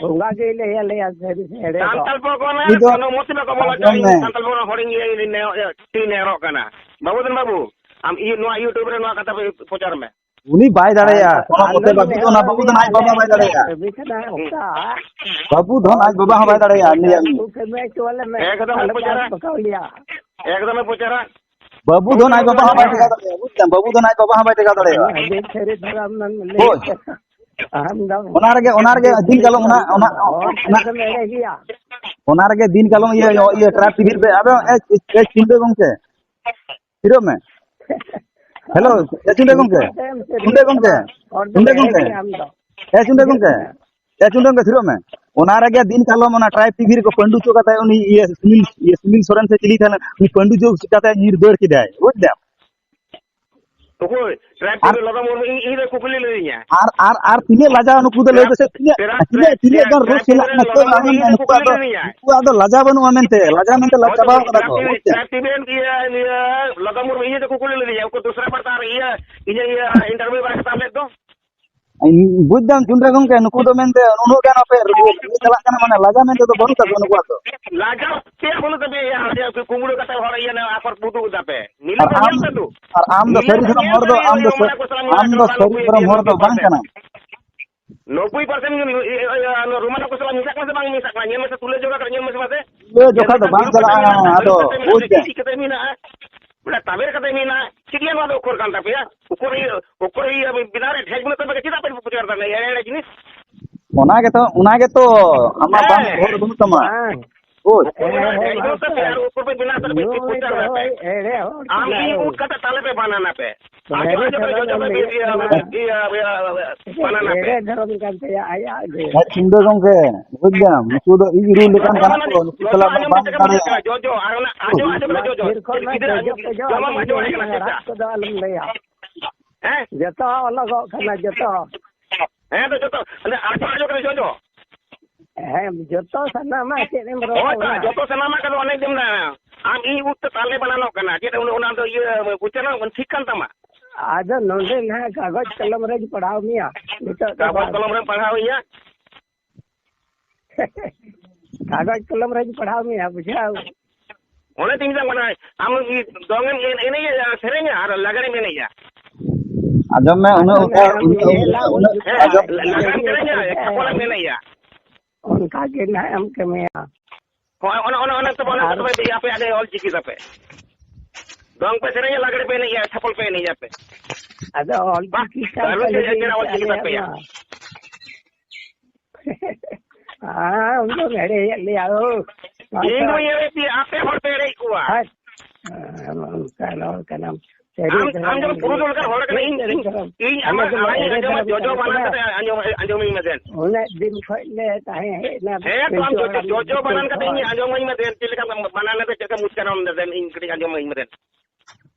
ᱵᱚᱸᱜᱟ ᱜᱮ ᱞᱟᱹᱭ ᱟᱞᱮᱭᱟ, ᱥᱟᱹᱨᱤ ᱥᱮ ᱮᱲᱮ ᱫᱚ᱾ ᱥᱟᱱᱛᱟᱲ ᱯᱚᱨᱜᱚᱱᱟ ᱩᱱᱤ ᱫᱚ ᱠᱟᱱᱩ ᱢᱚᱥᱤ ᱵᱟᱠᱚ ᱵᱚᱞᱚ ᱦᱚᱪᱚ ᱟᱸᱡᱚᱢ ᱤᱧ ᱢᱮ᱾ ᱥᱟᱱᱛᱟᱲ ᱯᱚᱨᱜᱚᱱᱟ ᱦᱚᱲᱤᱧ ᱤᱭᱟᱹ, ᱤᱭᱟᱹ, ᱤᱭᱟᱹ, ᱤᱭᱟᱹ, ᱛᱤ ᱱᱮᱦᱚᱨᱚᱜ ᱠᱟᱱᱟ᱾ ᱵᱟᱹᱵᱩ ᱫᱷᱚᱱ ᱵᱟᱹᱵᱩ, ᱟᱢ ᱤᱭᱟᱹ, ᱱᱚᱣᱟ YouTube ᱨᱮ ᱱᱚᱣᱟ ᱠᱟᱛᱷᱟ ᱯᱨᱚᱪᱟᱨ ᱢᱮ᱾ ᱩᱱᱤ ᱵᱟᱭ ᱫᱟᱲᱮᱭᱟᱜᱼᱟ, ᱟᱨ ᱠᱳᱱᱳ ᱢᱚᱛᱮ ᱟᱞᱚᱢ ᱵᱟᱹᱵᱩ ᱫᱚ ᱚᱱᱟ ᱱᱮᱦᱚᱨ ᱵᱟᱹᱵᱩ ᱫᱚ ᱟᱡ ᱵᱟᱵᱟ ᱵᱟᱭ ᱫᱟᱲᱮᱭᱟᱜᱼᱟ᱾ ᱠᱟᱹᱢᱤ ᱠᱟᱱᱟ ᱚᱱᱠᱟ᱾ ᱵᱟᱹᱵᱩ ᱫᱷᱚᱱ ᱟᱡ ᱵᱟᱵᱟ ᱦᱚᱸ ᱵᱟᱭ ᱫᱟᱲᱮᱭᱟᱜᱼᱟ, ᱞᱟᱹᱭᱟᱢ᱾ ᱩᱱᱠᱩ ᱠᱟᱹᱢᱤ ᱦᱚᱪᱚ ᱟᱞᱮ ᱢᱮ᱾ ᱮᱠᱫᱚᱢ ᱟᱞᱚ ᱯᱨᱚᱪᱟᱨᱟ᱾ ᱵᱟᱠᱚ ᱞᱟᱹᱭᱟ᱾ ᱮᱠᱫᱚᱢ ᱯᱨᱚᱪᱟᱨᱟ᱾ ᱵᱟᱹᱵᱩ ᱫᱷᱚᱱ ᱟᱡ ᱵᱟᱵᱟ ᱦᱚᱸ ᱵᱟᱭ ᱴᱮᱠᱟᱣ ᱫᱟᱲᱮᱭᱟᱜᱼᱟ, ᱵᱩᱡᱽ ᱫᱟᱢ? ᱵᱟᱹᱵᱩ ᱫᱷᱚᱱ ᱟᱡ ᱵᱟᱵᱟ ᱦᱚᱸ ᱵᱟᱭ ᱴᱮᱠᱟᱣ ᱫᱟᱲᱮᱭᱟᱜᱼᱟ᱾ ᱟᱹᱰᱤ ᱥᱟᱹᱨᱤ ᱫᱷᱟᱨᱟᱢ ᱞᱟᱹᱭ ᱦᱳᱭ᱾ ᱠᱮᱫᱟ᱾ ᱟᱢ ᱫᱚ ᱚᱱᱟ ᱨᱮᱜᱮ, ᱚᱱᱟ ᱨᱮᱜᱮ ᱫᱤᱱ ᱠᱟᱞᱚᱢ ᱚᱱᱟ, ᱚᱱᱟ, ᱦᱚᱲ ᱚᱱᱟ, ᱴᱷᱮᱱ ᱫᱚᱢ ᱮᱲᱮ ᱜᱮᱭᱟ᱾ ᱚᱱᱟ ᱨᱮᱜᱮ ᱫᱤᱱ ᱠᱟᱞᱚᱢ ᱤᱭᱟᱹ, ᱤᱭᱟᱹ, ᱴᱨᱟᱭᱤᱵᱽ ᱴᱤᱵᱷᱤ ᱨᱮᱯᱮ, ᱟᱫᱚ, ᱮ, ᱮ, ᱪᱤᱱᱛᱟᱹ ᱜᱚᱢᱠᱮ᱾ ᱛᱷᱤᱨᱚᱜ ᱢᱮ᱾ ᱦᱮᱞᱳ, ᱮ ᱪᱩᱱᱰᱮ ᱜᱚᱢᱠᱮ, ᱪᱩᱱᱰᱮ ᱜᱚᱢᱠᱮ, ᱦᱚᱲ ᱫᱚ ᱪᱩᱱᱰᱮ ᱮᱲᱮ ᱜᱚᱢᱠᱮ, ᱜᱮᱭᱟᱢ ᱫᱚ᱾ ᱮ ᱪᱩᱱᱰᱮ ᱜᱚᱢᱠᱮ, ᱮ ᱪᱩᱱᱰᱮ ᱜᱚᱢᱠᱮ, ᱛᱷᱤᱨᱚᱜ ᱢᱮ᱾ ᱚᱱᱟ ᱨᱮᱜᱮ ᱫᱤᱱ ᱠᱟᱞᱚᱢ ᱚᱱᱟ ᱴᱨᱟᱭᱤᱵᱽ ᱴᱤᱵᱷᱤ ᱨᱮᱠᱚ ᱯᱟᱹᱱᱰᱩ ᱦᱚᱪᱚ ᱠᱟᱛᱮ ᱩᱱᱤ ᱤᱭᱟᱹ ᱥᱩᱱᱤᱞ, ᱤᱭᱟᱹ ᱥᱩᱱᱤᱞ ᱥᱚᱨᱮᱱ ᱥᱮ ᱪᱤᱞᱤ ᱛᱟᱦᱮᱱᱟ, ᱩᱱᱤ ᱯᱟᱹᱱᱰᱩ ᱦᱚᱪᱚ ᱠᱟᱛᱮ ᱧᱤᱨ ᱫᱟᱹᱲ ᱠᱮᱫᱟᱭ, ᱵᱩᱡᱽ ᱫᱟᱢ? ᱚᱠᱚᱭ? ᱴᱨᱟᱭᱤᱵᱽ ᱟᱨ ᱴᱤᱵᱷᱤ ᱞᱚᱫᱚᱢ ᱢᱩᱨᱢᱩ ᱤᱧ, ᱤᱧ ᱫᱚ ᱠᱩᱠᱞᱤ ᱞᱤᱫᱤᱧᱟ᱾ ᱟᱨ, ᱟᱨ, ᱟᱨ ᱛᱤᱱᱟᱹᱜ ᱞᱟᱡᱟᱣ ᱱᱩᱠᱩ ᱫᱚ ᱞᱟᱹᱭ ᱴᱨᱟᱭᱤᱵᱽ, ᱯᱮᱥᱮ, ᱛᱤᱱᱟᱹᱜ, ᱴᱨᱟᱭᱤᱵᱽ, ᱛᱤᱱᱟᱹᱜ, ᱛᱤᱱᱟᱹᱜ ᱜᱟᱱ ᱨᱳᱥ ᱴᱨᱟᱭᱤᱵᱽ ᱴᱤᱵᱷᱤ ᱢᱮᱱᱟᱜ ᱨᱮᱱ ᱛᱟᱠᱚᱣᱟ? ᱞᱚᱫᱚᱢ ᱢᱩᱨᱢᱩ ᱤᱧ ᱫᱚ ᱠᱩᱠᱞᱤ ᱞᱤᱫᱤᱧᱟ᱾ ᱱᱩᱠᱩᱣᱟᱜ ᱫᱚ ᱞᱟᱡᱟᱣ ᱵᱟᱹᱱᱩᱜᱼᱟ ᱢᱮᱱᱛᱮ, ᱞᱟᱡᱟᱣ ᱢᱮᱱᱛᱮ ᱞᱟᱡᱟᱣ ᱦᱳᱭ ᱛᱚ, ᱪᱟᱵᱟᱣ ᱠᱟᱫᱟ ᱠᱚ, ᱴᱨᱟᱭᱤᱵᱽ ᱴᱤᱵᱷᱤ, ᱵᱩᱡᱽ ᱫᱟᱢ? ᱴᱨᱟᱭᱤᱵᱽ ᱴᱤᱵᱷᱤ ᱨᱮᱱ ᱤᱭᱟᱹ, ᱤᱭᱟᱹ ᱞᱚᱫᱚᱢ ᱢᱩᱨᱢᱩ ᱤᱧ ᱫᱚ ᱠᱩᱠᱞᱤ ᱞᱤᱫᱤᱧᱟ, ᱩᱱᱠᱩ ᱫᱩᱥᱨᱟ ᱯᱟᱲ ᱛᱟᱨ ᱤᱭᱟᱹ, ᱤᱧᱟᱹᱜ ᱤᱭᱟᱹ ᱤᱱᱴᱟᱨᱵᱷᱤᱭᱩ ᱵᱟᱭ ᱦᱟᱛᱟᱣ ᱞᱮᱫ ᱫᱚ᱾ ᱵᱩᱡᱽ ᱫᱟᱢ ᱪᱩᱱᱰᱨᱟ ᱜᱚᱢᱠᱮ, ᱱᱩᱠᱩ ᱫᱚ ᱢᱮᱱᱛᱮ ᱩᱱᱟᱹᱜ ᱜᱟᱱ ᱟᱯᱮ ᱨᱩᱣᱟᱹᱲ ᱪᱟᱞᱟᱜ ᱠᱟᱱᱟ, ᱢᱟᱱᱮ ᱞᱟᱡᱟᱣ ᱢᱮᱱᱛᱮ ᱫᱚ ᱵᱟᱹᱱᱩᱜ ᱛᱟᱠᱚᱣᱟ ᱱᱩᱠᱩᱣᱟᱜ ᱫᱚ᱾ ᱞᱟᱡᱟᱣ ᱪᱮᱫ ᱵᱟᱹᱱᱩᱜ ᱛᱟᱯᱮᱭᱟ? ᱤᱭᱟᱹ, ᱠᱩᱢᱵᱽᱲᱩ ᱠᱟᱛᱮ ᱦᱚᱲ ᱤᱭᱟᱹ ᱟᱠᱷᱚᱨ ᱩᱫᱩᱜ ᱫᱟᱯᱮ᱾ ᱱᱤᱞᱟᱹᱢ ᱟᱨ ᱧᱮᱞ ᱟᱢ, ᱛᱟᱹᱞᱩ᱾ ᱟᱨ ᱟᱢ ᱫᱚ ᱱᱤᱞᱟᱹᱢ ᱥᱟᱹᱨᱤ ᱫᱷᱚᱨᱚᱢ ᱧᱮᱞ ᱦᱚᱲ ᱫᱚ, ᱛᱟᱹᱞᱩ, ᱟᱢ ᱫᱚ ᱩᱱᱤ ᱥᱟᱹ-, ᱚᱢᱚᱱᱟ ᱠᱚ ᱥᱟᱞᱟᱜ ᱟᱢ ᱢᱮᱱᱟᱜ ᱫᱚ ᱠᱚ ᱥᱟᱹᱨᱤ ᱵᱟᱹᱱᱩᱜ ᱫᱷᱚᱨᱚᱢ ᱠᱚ ᱦᱚᱲ ᱫᱚ ᱵᱟᱝ ᱯᱟᱥᱮ᱾ ᱠᱟᱱᱟᱢ᱾ ᱱᱚᱵᱵᱳᱭ ᱯᱟᱨᱥᱮᱱᱴ ᱜᱮ ᱱᱩ-, ᱤᱭᱟᱹ, ᱤᱭᱟᱹ, ᱱᱩ-, ᱨᱳᱢᱟᱱ ᱚᱠᱠᱷᱚᱨ ᱥᱟᱞᱟᱜ ᱢᱮᱥᱟᱜ ᱠᱟᱱᱟ ᱥᱮ ᱵᱟᱝ ᱢᱮᱥᱟᱜ ᱠᱟᱱᱟ? ᱧᱮᱞ ᱢᱮᱥᱮ, ᱛᱩᱞᱟᱹ ᱡᱚᱠᱷᱟ ᱠᱟᱛᱮ ᱧᱮᱞ ᱢᱮᱥᱮ ᱢᱟᱥᱮ᱾ ᱛᱩᱞᱟᱹ ᱡᱚᱠᱷᱟ ᱫᱚ ᱵᱟᱝ ᱪᱟᱞᱟᱜᱼᱟ, ᱟᱫᱚ ᱵᱩᱡᱽ ᱫᱟᱢ᱾ ᱪᱤᱠᱟᱹᱛᱮ ᱢᱮᱱᱟᱜᱼᱟ? ᱵᱚᱞᱮ ᱛᱟᱵᱮᱨ ᱠᱟᱛᱮ ᱢᱮᱱᱟᱜᱼᱟ᱾ ᱪᱮᱫ ᱭᱟ ᱱᱚᱣᱟ ᱫᱚ ᱚᱠᱠᱷᱚᱨ ᱠᱟᱱ ᱛᱟᱯᱮᱭᱟ? ᱚᱠᱠᱷᱚᱨ ᱤᱭᱟᱹ, ᱚᱠᱠᱷᱚᱨ ᱤᱭᱟᱹ ᱵᱮᱱᱟᱣ ᱨᱮ ᱴᱷᱮᱠ ᱵᱟᱹᱱᱩᱜ ᱛᱟᱯᱮ, ᱪᱮᱫᱟᱜ ᱯᱮ ᱯᱨᱚᱪᱟᱨ ᱫᱟ ᱮᱲᱮ ᱮᱲᱮ ᱡᱤᱱᱤᱥ? ᱚᱱᱟ ᱜᱮᱛᱚ, ᱚᱱᱟ ᱜᱮᱛᱚ ᱟᱢᱟᱜ ᱵᱟᱝ ᱦᱮᱸ᱾ ᱵᱚᱦᱚᱜ ᱨᱮ ᱵᱟᱹᱱᱩᱜ ᱛᱟᱢᱟ᱾ ᱵᱟᱝ᱾ ᱵᱩᱡᱽ? ᱚᱠᱠᱷᱚᱨ ᱵᱮᱱᱟᱣ ᱨᱮ ᱴᱷᱮᱠ ᱵᱟᱹᱱᱩᱜ ᱛᱟᱯᱮᱭᱟ ᱟᱨ ᱚᱠᱠᱷᱚᱨ ᱯᱮ ᱵᱮᱱᱟᱣ ᱠᱟᱛᱮ ᱯᱮ ᱱᱩᱭ ᱯᱨᱚᱪᱟᱨ ᱫᱟ ᱫᱚ ᱯᱮ᱾ ᱮᱲᱮ ᱦᱚᱲ ᱟᱢ ᱠᱟᱱᱟᱭ᱾ ᱤᱧ ᱩᱫ ᱠᱟᱛᱮ ᱛᱟᱞᱮ ᱯᱮ ᱵᱟᱱᱟᱱᱟ ᱯᱮ᱾ ᱟᱸᱡᱚᱢ, ᱟᱸᱡᱚᱢ ᱯᱮ, ᱡᱚᱡᱚ ᱯᱮ, ᱤᱭᱟᱹ, ᱤᱭᱟᱹ, ᱵᱟᱱᱟᱱᱟ ᱯᱮ᱾ ᱮᱲᱮ ᱫᱷᱚᱨᱚᱢ ᱠᱟᱱ ᱛᱟᱭᱟ ᱟᱭᱟᱜ ᱜᱮ᱾ ᱦᱮᱸ, ᱥᱤᱝᱜᱟᱹ ᱜᱚᱢᱠᱮ, ᱵᱩᱡᱽ ᱫᱟᱢ, ᱱᱩᱠᱩ ᱫᱚ ᱤᱧ ᱨᱩᱞ ᱞᱮᱠᱟᱱ ᱠᱟᱱᱟ ᱠᱚ, ᱱᱩᱠᱩ ᱡᱚᱡᱚ ᱥᱟᱞᱟᱜ ᱫᱚ ᱟᱸᱡᱚᱢ ᱵᱟᱢ ᱛᱮ ᱪᱮᱫ ᱞᱮᱠᱟ ᱵᱩᱡᱷᱟᱹᱜ ᱫᱟᱲᱮᱭᱟᱜᱼᱟ᱾ ᱠᱟᱱᱟ? ᱡᱚᱡᱚ, ᱟᱨ ᱚᱱᱟ ᱟᱸᱡᱚᱢ, ᱟᱸᱡᱚᱢ ᱯᱮ, ᱡᱚᱡᱚ᱾ ᱢᱟᱴᱷᱮᱨ ᱠᱷᱚᱱ ᱢᱟ ᱜᱤᱫᱽᱨᱟᱹ ᱟᱸᱡᱚᱢ ᱡᱚᱡᱚ ᱯᱮ, ᱠᱚ ᱡᱚᱡᱚ ᱡᱚᱢᱟᱢ ᱟᱸᱡᱚᱢ ᱟᱲᱮ ᱠᱟᱱᱟ ᱥᱮ ᱨᱟᱜ ᱪᱮᱫ? ᱠᱚᱫᱚ ᱟᱞᱚᱢ ᱞᱟᱹᱭᱟ᱾ ᱦᱮᱸ? ᱡᱚᱛᱚ ᱚᱞᱚᱜᱚᱜ ᱠᱟᱱᱟ, ᱡᱚᱛᱚ᱾ ᱦᱮᱸ, ᱛᱚ ᱡᱚᱛᱚ, ᱟᱸᱡᱚᱢ ᱯᱮ, ᱡᱚᱡᱚ᱾ ᱦᱮᱸ, ᱡᱚᱛᱚ ᱥᱟᱱᱟᱢᱟᱜ ᱪᱮᱫ ᱮᱢ ᱦᱳᱭ ᱛᱚ, ᱨᱚᱲᱟ? ᱡᱚᱛᱚ ᱥᱟᱱᱟᱢᱟᱜ ᱠᱟᱛᱷᱟ ᱚᱱᱮ ᱡᱮ ᱢᱮᱱᱟ, ᱟᱢ ᱤᱧ ᱩᱫ ᱛᱮ ᱛᱟᱞᱮ ᱵᱟᱱᱟᱱᱚᱜ ᱠᱟᱱᱟ, ᱪᱮᱫ ᱚᱱᱟ, ᱚᱱᱟ ᱫᱚ ᱤᱭᱟᱹ ᱵᱩᱡᱷᱟᱹᱣ ᱴᱷᱤᱠ ᱠᱟᱱ ᱛᱟᱢᱟ? ᱟᱫᱚ ᱱᱚᱰᱮ ᱱᱟᱦᱟᱜ ᱠᱟᱜᱚᱡᱽ ᱠᱚᱞᱚᱢ ᱨᱮᱧ ᱯᱟᱲᱦᱟᱣ ᱢᱮᱭᱟ ᱱᱤᱛᱚᱜ ᱫᱚ ᱠᱟᱜᱚᱡᱽ ᱵᱟᱝ᱾ ᱠᱚᱞᱚᱢ ᱨᱮᱢ ᱯᱟᱲᱦᱟᱣ ᱤᱧᱟ? ᱠᱟᱜᱚᱡᱽ ᱠᱚᱞᱚᱢ ᱨᱮᱧ ᱯᱟᱲᱦᱟᱣ ᱢᱮᱭᱟ, ᱵᱩᱡᱷᱟᱹᱣ? ᱚᱱᱮ ᱛᱤᱧ ᱢᱮᱛᱟᱢ ᱠᱟᱱᱟ, ᱟᱢ ᱫᱚ ᱫᱚᱝ ᱮᱢ ᱮᱱ-, ᱮᱱᱮᱡᱟ, ᱥᱮᱨᱮᱧᱟ ᱟᱨ ᱞᱟᱜᱽᱲᱮᱢ ᱮᱱᱮᱡᱟ᱾ ᱟᱸᱡᱚᱢ ᱢᱮ, ᱩᱱᱟᱹᱜ ᱟᱫᱚ ᱩᱛᱟᱹᱨ, ᱱᱟᱦᱟᱜ ᱩᱱᱟᱹᱜ ᱩᱱᱟᱹᱜ ᱩᱛᱟᱹᱨ, ᱩᱱᱟᱹᱜ ᱦᱮᱸ, ᱟᱸᱡᱚᱢ ᱞᱟᱜᱽᱲᱮᱢ ᱥᱮᱨᱮᱧᱟ, ᱪᱷᱟᱯᱚᱞᱮᱢ ᱮᱱᱮᱡᱟ᱾ ᱚᱱᱠᱟ ᱜᱮ ᱱᱟᱦᱟᱜ ᱮᱢ ᱠᱟᱹᱢᱤᱭᱟ᱾ ᱦᱳᱭ, ᱚᱱᱮ, ᱚᱱᱮ, ᱚᱱᱮ ᱛᱚᱵᱮ, ᱚᱱᱮ ᱟᱨ ᱛᱚᱵᱮ ᱟᱯᱮᱭᱟᱜ ᱚᱞ ᱪᱤᱠᱤ ᱛᱟᱯᱮ᱾ ᱫᱚᱝ ᱯᱮ ᱥᱮᱨᱮᱧᱟ, ᱞᱟᱜᱽᱲᱮ ᱯᱮ ᱮᱱᱮᱡᱟ, ᱪᱷᱟᱯᱚᱞ ᱯᱮ ᱮᱱᱮᱡᱟ ᱯᱮ᱾ ᱟᱫᱚ ᱚᱞ ᱵᱟᱦ, ᱪᱤᱠᱤ ᱠᱟᱱ ᱫᱟᱨᱩᱱ ᱛᱟᱞᱮ ᱪᱮᱫ ᱜᱮ ᱪᱮᱦᱨᱟ ᱚᱞ ᱪᱤᱠᱤ ᱟᱞᱮᱭᱟᱜ ᱛᱟᱯᱮᱭᱟ᱾ ᱢᱟ᱾ ᱦᱮᱸ, ᱩᱱ ᱫᱚᱢ ᱮᱲᱮᱭᱮᱫ ᱞᱮᱭᱟ, ᱳ᱾ ᱤᱧ ᱫᱚ ᱮᱲᱮ ᱯᱮᱭᱟ, ᱟᱯᱮ ᱦᱚᱲ ᱯᱮ ᱮᱲᱮᱭᱮᱫ ᱠᱚᱣᱟ᱾ ᱦᱮᱸ, ᱚᱱᱠᱟᱱ ᱦᱚᱲ ᱠᱟᱱᱟᱢ᱾ ᱥᱟᱹᱨᱤ ᱟᱢ, ᱫᱷᱚᱨᱚᱢ ᱟᱢ ᱡᱮᱢᱚᱱ ᱮᱲᱮ ᱯᱩᱨᱩᱫᱷᱩᱞ ᱞᱮᱠᱟᱱ ᱦᱚᱲ ᱠᱟᱱᱟ, ᱤᱧ, ᱥᱟᱹᱨᱤ ᱤᱧ, ᱫᱷᱚᱨᱚᱢ᱾ ᱤᱧ ᱟᱞᱮ ᱟᱢᱟᱜ ᱫᱚ ᱟᱲᱟᱝ ᱤᱧ ᱮᱲᱮ ᱟᱸᱡᱚᱢᱟ, ᱫᱷᱚᱨᱚᱢ ᱡᱚᱡᱚ ᱠᱟᱱᱟ ᱵᱟᱱᱟᱢ ᱠᱟᱱᱟ᱾ ᱠᱟᱛᱮ ᱟᱸᱡᱚᱢ, ᱟᱸᱡᱚᱢᱟᱹᱧ ᱢᱮ ᱫᱮᱱ᱾ ᱩᱱᱟᱹᱜ ᱫᱤᱱ ᱠᱷᱚᱡ ᱞᱮ ᱛᱟᱦᱮᱸ ᱦᱮᱡ ᱮᱱᱟ ᱦᱮᱸ ᱛᱚ, ᱟᱢ ᱯᱤᱞᱪᱩ ᱡᱚᱡᱚ, ᱦᱟᱲᱟᱢ ᱡᱚᱡᱚ ᱵᱟᱱᱟᱢ ᱠᱟᱛᱮ ᱤᱧ ᱠᱷᱚᱡ᱾ ᱟᱸᱡᱚᱢᱟᱹᱧ ᱢᱮ ᱫᱮᱱ, ᱪᱮᱫ ᱞᱮᱠᱟᱢ ᱵᱟᱱᱟᱢ ᱮᱫᱟ, ᱪᱮᱫ ᱞᱮᱠᱟᱢ ᱩᱪᱪᱟᱨᱚᱱ ᱮᱫᱟ ᱫᱮᱱ, ᱤᱧ ᱠᱟᱹᱴᱤᱡ ᱟᱸᱡᱚᱢᱟᱹᱧ ᱢᱮ ᱫᱮᱱ᱾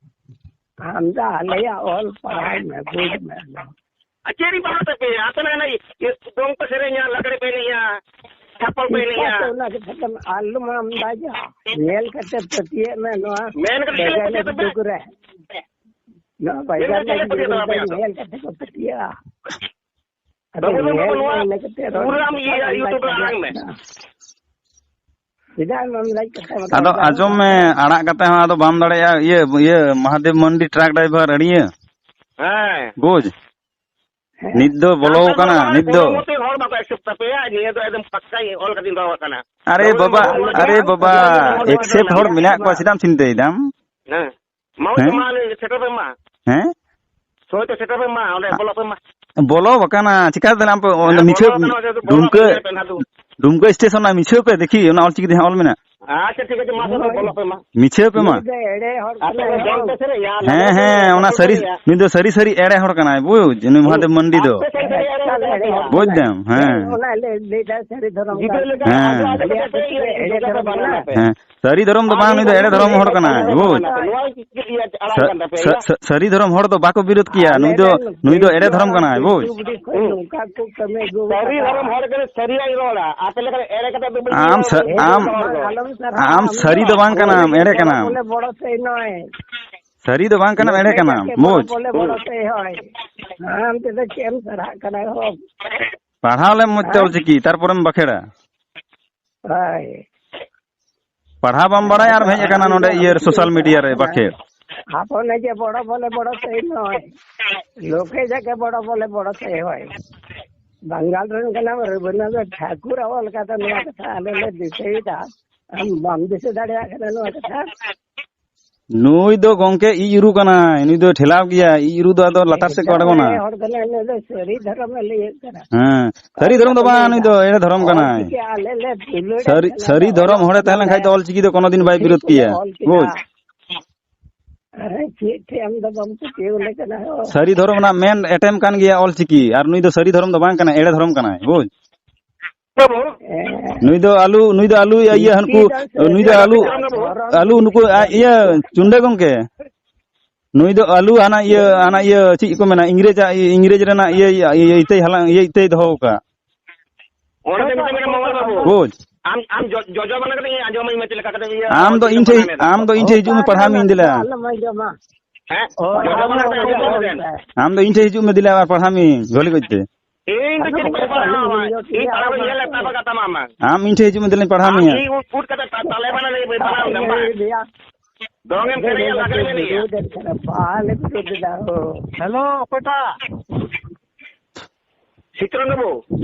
ᱟᱢ ᱫᱚ ᱟᱞᱮᱭᱟᱜ ᱚᱞ ᱯᱟᱲᱦᱟᱣ ᱢᱮ, ᱵᱩᱡᱽ ᱢᱮ ᱟᱫᱚ᱾ ᱟᱨ ᱪᱮᱫ ᱤᱧ ᱯᱟᱲᱦᱟᱣ ᱛᱟᱯᱮᱭᱟ? ᱟᱯᱮ ᱱᱟ, ᱱᱟ, ᱤᱭᱟᱹ, ᱫᱚᱝ ᱯᱮ ᱥᱮᱨᱮᱧᱟ, ᱞᱟᱜᱽᱲᱮ ᱯᱮ ᱮᱱᱮᱡᱼᱟ, ᱪᱷᱟᱯᱚᱞ ᱯᱮ ᱮᱱᱮᱡᱼᱟ᱾ ᱪᱤᱠᱟᱹᱛᱮ ᱚᱱᱟ ᱠᱟᱛᱷᱟ ᱫᱚᱢ ᱟᱞᱚᱢ ᱟᱢᱫᱟᱡᱟ᱾ ᱧᱮᱞ ᱠᱟᱛᱮ ᱯᱟᱹᱛᱭᱟᱹᱜ ᱢᱮ ᱱᱚᱣᱟ ᱢᱮᱱ ᱠᱟᱛᱮ ᱪᱮᱫ ᱵᱮᱜᱟᱱᱤᱠ ᱯᱟᱹᱛᱭᱟᱹᱜ ᱛᱟᱯᱮ? ᱡᱩᱜᱽ ᱨᱮ᱾ ᱱᱚᱣᱟ ᱢᱮᱱ ᱠᱟᱛᱮ ᱵᱮᱜᱟᱱᱤᱠ ᱪᱮᱫ ᱯᱟᱹᱛᱭᱟᱹᱜ ᱡᱩᱜᱽ ᱛᱟᱯᱮ ᱨᱮ ᱟᱯᱮᱭᱟᱜ ᱫᱚ? ᱧᱮᱞ ᱠᱟᱛᱮ ᱠᱚ ᱯᱟᱹᱛᱭᱟᱹᱜᱼᱟ᱾ ᱟᱫᱚ ᱵᱟᱹᱵᱩ, ᱵᱟᱹᱵᱩ, ᱧᱮᱞ ᱵᱟᱹᱵᱩ, ᱢᱮ, ᱱᱚᱣᱟ ᱤᱱᱟᱹ ᱠᱟᱛᱮ ᱨᱚᱲ ᱯᱩᱨᱟᱹ ᱟᱢ ᱢᱮ᱾ ᱤᱭᱟᱹ ᱟᱢ YouTube ᱨᱮ ᱟᱲᱟᱝ ᱢᱮ᱾ ᱵᱟᱲᱟᱭ ᱪᱮᱫᱟᱜ ᱮᱢ ᱟᱢᱫᱟᱡ ᱠᱟᱛᱷᱟ ᱟᱫᱚ ᱨᱚᱲ ᱫᱟ? ᱟᱸᱡᱚᱢ ᱢᱮ, ᱟᱲᱟᱜ ᱠᱟᱛᱮ ᱦᱚᱸ ᱟᱫᱚ ᱵᱟᱢ ᱫᱟᱲᱮᱭᱟᱜᱼᱟ᱾ ᱤᱭᱟᱹ, ᱤᱭᱟᱹ, ᱢᱚᱦᱟᱫᱮᱵ ᱢᱟᱱᱰᱤ ᱴᱨᱟᱠ ᱰᱨᱟᱭᱵᱷᱟᱨ ᱟᱹᱲᱤᱭᱟᱹ᱾ ᱦᱮᱸ᱾ ᱵᱩᱡᱽ? ᱦᱮᱸ᱾ ᱱᱤᱛ ᱫᱚ ᱵᱚᱞᱚ ᱟᱯᱮ ᱟᱠᱟᱱᱟ, ᱫᱚ ᱱᱤᱛ ᱫᱚ᱾ ᱠᱳᱱᱳ ᱢᱚᱛᱮ ᱦᱚᱲ ᱵᱟᱠᱚ accept ᱛᱟᱯᱮᱭᱟ, ᱱᱤᱭᱟᱹ ᱫᱚ ᱮᱠᱫᱚᱢ ᱯᱟᱠᱠᱟᱧ ᱚᱞ ᱠᱟᱛᱮᱧ ᱫᱚᱦᱚ ᱠᱟᱜ ᱠᱟᱱᱟ᱾ ᱟᱨᱮ ᱵᱟᱵᱟ, ᱟᱨᱮ ᱵᱟᱵᱟ, accept ᱦᱚᱲ ᱢᱮᱱᱟᱜ ᱠᱚᱣᱟ, ᱪᱮᱫᱟᱜ ᱮᱢ ᱪᱤᱱᱛᱟᱹᱭᱮᱫᱟᱢ? ᱦᱮᱸ᱾ ᱢᱟ ᱦᱮᱸ? ᱢᱟ ᱞᱟᱹᱭ ᱥᱮᱴᱮᱨ ᱯᱮ ᱢᱟ᱾ ᱦᱮᱸ? ᱥᱚᱢᱚᱭ ᱛᱮ ᱥᱮᱴᱮᱨ ᱯᱮ ᱢᱟ, ᱚᱸᱰᱮ ᱵᱚᱞᱚ ᱯᱮ ᱢᱟ᱾ ᱵᱚᱞᱚ ᱟᱠᱟᱱᱟ, ᱪᱤᱠᱟᱹ ᱛᱮ ᱟᱢ ᱯᱮ, ᱚᱸᱰᱮ ᱦᱮᱸ, ᱢᱤᱪᱷᱟᱹ, ᱵᱚᱞᱚ ᱟᱠᱟᱱᱟ, ᱚᱸᱰᱮ ᱫᱚ ᱵᱚᱞᱚ ᱰᱩᱢᱠᱟᱹ, ᱟᱠᱟᱱᱟ, ᱧᱮᱞ ᱯᱮ ᱱᱟᱦᱟᱜ ᱫᱩ᱾ ᱰᱩᱢᱠᱟᱹ ᱥᱴᱮᱥᱚᱱ ᱨᱮᱱᱟᱜ ᱢᱤᱪᱷᱟᱹ ᱯᱮ ᱫᱮᱠᱷᱤ, ᱚᱱᱟ ᱚᱞᱪᱤᱠᱤ ᱛᱮ ᱦᱟᱸᱜ ᱚᱞ ᱢᱮᱱᱟᱜ᱾ ᱟᱪᱪᱷᱟ, ᱴᱷᱤᱠ ᱟᱪᱷᱮ, ᱢᱟ ᱛᱚᱵᱮ ᱵᱚᱞᱚ ᱯᱮ ᱢᱟ᱾ ᱢᱤᱪᱷᱟᱹ ᱯᱮ ᱢᱟ᱾ ᱱᱩᱭ ᱫᱚ ᱮᱲᱮ ᱦᱚᱲ ᱟᱯᱮ ᱠᱟᱱᱟᱭ ᱫᱚ ᱦᱳ᱾ ᱡᱚᱢ ᱯᱮ ᱥᱮ ᱨᱮ, ᱭᱟ, ᱦᱮᱸ, ᱞᱟᱹᱰᱩ ᱯᱮ ᱦᱮᱸ, ᱚᱱᱟ ᱵᱟᱠᱚ ᱥᱟᱹᱨᱤ, ᱞᱟᱹᱭᱟ᱾ ᱱᱩᱭ ᱫᱚ ᱥᱟᱹᱨᱤ ᱥᱟᱹᱨᱤ ᱮᱲᱮ ᱦᱚᱲ ᱠᱟᱱᱟᱭ, ᱵᱩᱡᱽ? ᱱᱩᱭ ᱢᱚᱦᱟᱫᱮᱵ ᱢᱟᱱᱰᱤ ᱫᱚ᱾ ᱟᱯᱮ ᱥᱟᱹᱨᱤ ᱥᱟᱹᱨᱤ ᱮᱲᱮ ᱦᱚᱲ ᱠᱟᱱᱟ ᱯᱮ, ᱭᱟ᱾ ᱵᱩᱡᱽ ᱫᱟᱢ? ᱦᱮᱸ᱾ ᱚᱱᱟ ᱞᱟᱹᱭ, ᱞᱟᱹᱭ ᱫᱟ ᱥᱟᱹᱨᱤ ᱫᱷᱚᱨᱚᱢ ᱜᱤᱫᱽᱨᱟᱹ ᱠᱟᱱᱟ᱾ ᱞᱮᱠᱟ ᱦᱮᱸ᱾ ᱟᱵᱚ ᱟᱹᱰᱤ ᱠᱟᱛᱮ ᱯᱮ ᱤᱭᱟᱹ, ᱮᱲᱮ ᱡᱚᱡᱚ ᱯᱮ ᱫᱷᱚᱨᱚᱢ ᱵᱟᱱᱟᱣ ᱠᱟᱱᱟ᱾ ᱯᱮ᱾ ᱦᱮᱸ᱾ ᱥᱟᱹᱨᱤ ᱫᱷᱚᱨᱚᱢ ᱫᱚ ᱟᱢ ᱵᱟᱝ, ᱱᱩᱭ ᱫᱚ ᱮᱲᱮ ᱫᱷᱚᱨᱚᱢ ᱦᱚᱲ ᱠᱟᱱᱟᱭ, ᱵᱩᱡᱽ? ᱱᱚᱣᱟ ᱜᱮ ᱪᱮᱫ ᱤᱭᱟᱹ ᱟᱲᱟᱝ ᱥᱟ-, ᱠᱟᱱ ᱛᱟᱯᱮᱭᱟ, ᱥᱟ-, ᱭᱟ? ᱥᱟ-, ᱥᱟᱹᱨᱤ ᱫᱷᱚᱨᱚᱢ ᱦᱚᱲ ᱫᱚ ᱵᱟᱠᱚ ᱵᱤᱨᱳᱫ ᱠᱮᱭᱟ᱾ ᱟᱞᱮ ᱱᱩᱭ ᱫᱚ, ᱨᱮᱱ ᱱᱩᱭ ᱫᱚ ᱮᱲᱮ ᱫᱷᱚᱨᱚᱢ ᱠᱟᱱᱟᱭ, ᱵᱩᱡᱽ? ᱦᱩᱸ᱾ ᱱᱚᱝᱠᱟ ᱠᱚ ᱠᱟᱹᱢᱤ ᱟᱹᱜᱩ ᱥᱟᱹᱨᱤ ᱟᱠᱟᱫᱟ᱾ ᱫᱷᱚᱨᱚᱢ ᱦᱚᱲ ᱠᱟᱱᱟᱭ, ᱥᱟᱹᱨᱤᱭᱟᱜ ᱨᱚᱲᱟ᱾ ᱟᱯᱮ ᱞᱮᱠᱟ ᱮᱲᱮ ᱠᱟᱛᱮ ᱫᱚ ᱵᱟᱹᱧ ᱟᱢ ᱧᱮᱞ ᱥᱟ-, ᱠᱟᱫᱟ, ᱟᱢ, ᱮᱲᱮ ᱦᱚᱲ ᱫᱚ᱾ ᱟᱞᱚᱢ ᱥᱟᱨᱦᱟᱣ, ᱟᱢ ᱟᱢ ᱥᱟᱹᱨᱤ ᱫᱚ ᱫᱚ᱾ ᱵᱟᱝ ᱠᱟᱱᱟᱢ, ᱮᱲᱮ ᱵᱚᱲᱚ ᱠᱟᱱᱟᱢ᱾ ᱵᱚᱞᱮ ᱵᱚᱲᱚ ᱥᱮ ᱱᱚᱭ᱾ ᱥᱟᱹᱨᱤ ᱫᱚ ᱵᱟᱝ ᱠᱟᱱᱟᱢ, ᱮᱲᱮ ᱞᱚᱠᱷᱮ ᱠᱟᱱᱟᱢ, ᱡᱟᱠᱮ ᱵᱚᱲᱚ ᱵᱩᱡᱽ? ᱵᱚᱞᱮ ᱵᱚᱲᱚ ᱥᱮ ᱦᱚᱭ᱾ ᱟᱢ ᱛᱮᱫᱚ ᱪᱮᱫ ᱮᱢ ᱥᱟᱨᱦᱟᱜ ᱠᱟᱱᱟ ᱦᱳ? ᱯᱟᱲᱦᱟᱣ ᱞᱮᱢ ᱢᱚᱡᱽ ᱛᱮ ᱦᱮᱸ? ᱚᱞᱪᱤᱠᱤ, ᱛᱟᱨᱯᱚᱨᱮᱢ ᱵᱟᱠᱷᱮᱲᱟ᱾ ᱦᱳᱭ᱾ ᱯᱟᱲᱦᱟᱣ ᱵᱟᱢ ᱵᱟᱲᱟᱭᱟ ᱟᱨ ᱦᱮᱡ ᱟᱠᱟᱱᱟ ᱱᱚᱰᱮ ᱤᱭᱟᱹ social media ᱨᱮ ᱵᱟᱠᱷᱮᱲ᱾ ᱟᱵᱚ ᱱᱤᱡᱮ ᱵᱚᱲᱚ ᱵᱚᱞᱮ ᱵᱚᱲᱚ ᱥᱮᱭ ᱱᱚᱭ, ᱞᱳᱠᱮ ᱡᱟᱠᱮ ᱵᱚᱲᱚ ᱵᱚᱞᱮ ᱵᱚᱲᱚ ᱥᱮᱭ ᱦᱚᱭ᱾ ᱵᱟᱝᱜᱟᱞ ᱨᱮᱱ ᱠᱟᱱᱟᱢ, ᱨᱚᱵᱤᱱᱫᱨᱚᱱᱟᱛᱷ ᱴᱷᱟᱠᱩᱨ ᱚᱞ ᱠᱟᱫᱟ ᱱᱚᱣᱟ ᱠᱟᱛᱷᱟ, ᱟᱞᱮ ᱞᱮ ᱫᱤᱥᱟᱹᱭᱮᱫᱟ᱾ ᱟᱢ ᱵᱟᱢ ᱫᱤᱥᱟᱹ ᱫᱟᱲᱮᱭᱟᱜ ᱠᱟᱱᱟ ᱱᱚᱣᱟ ᱠᱟᱛᱷᱟ? ᱱᱩᱭ ᱫᱚ ᱜᱚᱝᱠᱮ ᱤᱡ ᱩᱨᱩ ᱠᱟᱱᱟᱭ, ᱱᱩᱭ ᱫᱚ ᱴᱷᱮᱞᱟᱣ ᱜᱮᱭᱟᱭ, ᱤᱡ ᱩᱨᱩ ᱫᱚ ᱟᱫᱚ ᱞᱟᱛᱟᱨ ᱥᱮᱫ ᱠᱚ ᱮᱴᱟᱜ ᱟᱬᱜᱚᱱᱟ᱾ ᱦᱚᱲ ᱠᱟᱱᱟᱭ, ᱱᱩᱭ ᱫᱚ ᱥᱟᱹᱨᱤ ᱫᱷᱚᱨᱚᱢᱮ ᱞᱟᱹᱭᱮᱫ ᱠᱟᱱᱟ᱾ ᱦᱮᱸ, ᱥᱟᱹᱨᱤ ᱟᱨ ᱫᱷᱚᱨᱚᱢ ᱫᱚ ᱵᱟᱠᱚ ᱵᱟᱝ, ᱱᱩᱭ ᱞᱟᱹᱭᱫᱟ, ᱫᱚ ᱮᱲᱮ ᱫᱷᱚᱨᱚᱢ ᱠᱟᱱᱟᱭ᱾ ᱚᱞᱪᱤᱠᱤ ᱟᱞᱮ ᱞᱮ ᱫᱩᱞᱟᱹᱲᱮᱫ ᱥᱟᱹᱨᱤ, ᱠᱟᱱᱟ, ᱥᱟᱹᱨᱤ ᱫᱷᱚᱨᱚᱢ ᱚᱞᱚᱜ ᱦᱚᱲᱮ ᱛᱟᱦᱮᱸ ᱠᱟᱱᱟ ᱞᱮᱱ ᱠᱷᱟᱡ ᱫᱚ ᱞᱮ, ᱚᱞᱪᱤᱠᱤ ᱫᱚ ᱠᱳᱱᱳ ᱫᱤᱱ ᱵᱟᱭ ᱯᱷᱨᱤ ᱵᱤᱨᱳᱫ ᱛᱮᱞᱮ ᱠᱮᱭᱟ᱾ ᱚᱞ ᱠᱮᱫᱟ᱾ ᱵᱩᱡᱽ? ᱟᱨ ᱪᱮᱫ ᱴᱷᱮᱡ ᱟᱢ ᱫᱚ ᱵᱟᱢ ᱯᱟᱹᱛᱭᱟᱹᱣ ᱞᱮ ᱠᱟᱱᱟ ᱦᱳ? ᱥᱟᱹᱨᱤ ᱫᱷᱚᱨᱚᱢ ᱨᱮᱱᱟᱜ ᱢᱮᱱ ᱮᱴᱮᱢ ᱠᱟᱱ ᱜᱮᱭᱟ ᱚᱞᱪᱤᱠᱤ, ᱟᱨ ᱱᱩᱭ ᱫᱚ ᱥᱟᱹᱨᱤ ᱫᱷᱚᱨᱚᱢ ᱫᱚ ᱵᱟᱝ ᱠᱟᱱᱟᱭ, ᱮᱲᱮ ᱫᱷᱚᱨᱚᱢ ᱠᱟᱱᱟᱭ, ᱵᱩᱡᱽ? ᱵᱟᱹᱵᱩ᱾ ᱦᱮᱸ᱾ ᱱᱩᱭ ᱫᱚ ᱟᱞᱩ, ᱱᱩᱭ ᱫᱚ ᱟᱞᱩ, ᱤᱭᱟᱹ, ᱦᱟᱹᱱᱠᱩ, ᱪᱮᱫ ᱟᱨ ᱱᱩᱭ ᱫᱚ ᱟᱞᱩ, ᱫᱷᱚᱨᱚᱢ ᱟᱞᱩ ᱱᱩᱠᱩ, ᱟ, ᱤᱭᱟᱹ, ᱪᱩᱱᱰᱟᱹ ᱜᱚᱝᱠᱮ᱾ ᱱᱩᱭ ᱫᱚ ᱟᱞᱩ ᱦᱟᱱᱟ ᱤᱭᱟᱹ, ᱦᱟᱱᱟ ᱤᱭᱟᱹ, ᱪᱮᱫ ᱠᱚ ᱢᱮᱱᱟ, ᱤᱝᱨᱮᱡᱽ, ᱤᱝᱨᱮᱡᱽ ᱨᱮᱱᱟᱜ ᱤᱭᱟᱹ, ᱤᱭᱟᱹ, ᱤᱭᱟᱹ, ᱤᱛᱟᱹᱭ ᱦᱟᱞᱟᱝ, ᱤᱭᱟᱹ, ᱤᱛᱟᱹᱭ ᱫᱚᱦᱚ ᱟᱠᱟᱫ᱾ ᱚᱱᱟ ᱫᱚ ᱢᱤᱫᱴᱮᱱ ᱢᱮᱱᱟ, ᱢᱚᱝᱜᱚᱞ ᱵᱟᱹᱵᱩ᱾ ᱵᱩᱡᱽ? ᱟᱢ, ᱟᱢ ᱡᱚ-, ᱡᱚᱡᱚ ᱢᱟᱱᱮ ᱠᱟᱹᱴᱤᱡ ᱟᱸᱡᱚᱢᱟᱹᱧ ᱢᱮ, ᱪᱮᱫ ᱞᱮᱠᱟ ᱠᱟᱛᱮ ᱤᱭᱟᱹ ᱟᱢ ᱫᱚ ᱚᱞᱪᱤᱠᱤ ᱤᱧ ᱴᱷᱮᱡ, ᱢᱟᱱᱟᱣ ᱮᱫᱟ᱾ ᱟᱢ ᱫᱚ ᱤᱧ ᱴᱷᱮᱡ ᱦᱤᱡᱩᱜ ᱢᱮ, ᱯᱟᱲᱦᱟᱣ ᱢᱮ ᱤᱧ ᱫᱮᱞᱟ᱾ ᱟᱞᱚᱢ ᱟᱸᱡᱚᱢᱟ᱾ ᱦᱮᱸ? ᱚ, ᱡᱚᱡᱚ ᱢᱟᱱᱮ ᱠᱟᱹᱴᱤᱡ ᱟᱸᱡᱚᱢ ᱢᱮ ᱫᱮᱱ᱾ ᱟᱢ ᱫᱚ ᱤᱧ ᱴᱷᱮᱡ ᱦᱤᱡᱩᱜ ᱢᱮ, ᱫᱮᱞᱟ, ᱟᱵᱟᱨ ᱯᱟᱲᱦᱟᱣ ᱢᱤᱭᱟᱹᱧ, ᱵᱷᱟᱹᱞᱤ ᱠᱚᱡ ᱛᱮ᱾ ᱤᱧ ᱫᱚ ᱪᱮᱫ ᱠᱚ ᱯᱟᱲᱦᱟᱣᱟ? ᱤᱧ ᱯᱟᱲᱦᱟᱣ ᱵᱟᱹᱧ ᱧᱮᱞ ᱞᱮᱫ ᱛᱟᱢᱟ ᱠᱟᱛᱷᱟ ᱢᱟ ᱟᱢᱟᱜ᱾ ᱟᱢ ᱤᱧ ᱴᱷᱮᱡ ᱦᱤᱡᱩᱜ ᱢᱮ, ᱫᱮᱞᱟᱧ ᱯᱟᱲᱦᱟᱣ ᱟᱢ ᱢᱮᱭᱟ᱾ ᱤᱧ ᱩᱫ ᱠᱟᱛᱮ ᱛᱟ-, ᱛᱟᱞᱮ ᱵᱟᱱᱟ ᱞᱟᱹᱭ ᱵᱟᱹᱧ ᱯᱟᱲᱦᱟᱣ ᱞᱮᱫᱟ, ᱵᱟᱝ? ᱫᱚᱝ ᱮᱢ ᱥᱮᱨᱮᱧᱟ, ᱞᱟᱜᱽᱲᱮ ᱮᱢ ᱮᱱᱮᱡᱼᱟ᱾ ᱵᱟᱞᱮ ᱵᱩᱡᱷᱟᱹᱣ ᱞᱮᱫᱟ ᱦᱳ᱾ ᱦᱮᱞᱳ, ᱚᱠᱚᱭᱴᱟᱜ? ᱪᱤᱛᱨᱚᱱ ᱵᱟᱹᱵᱩ᱾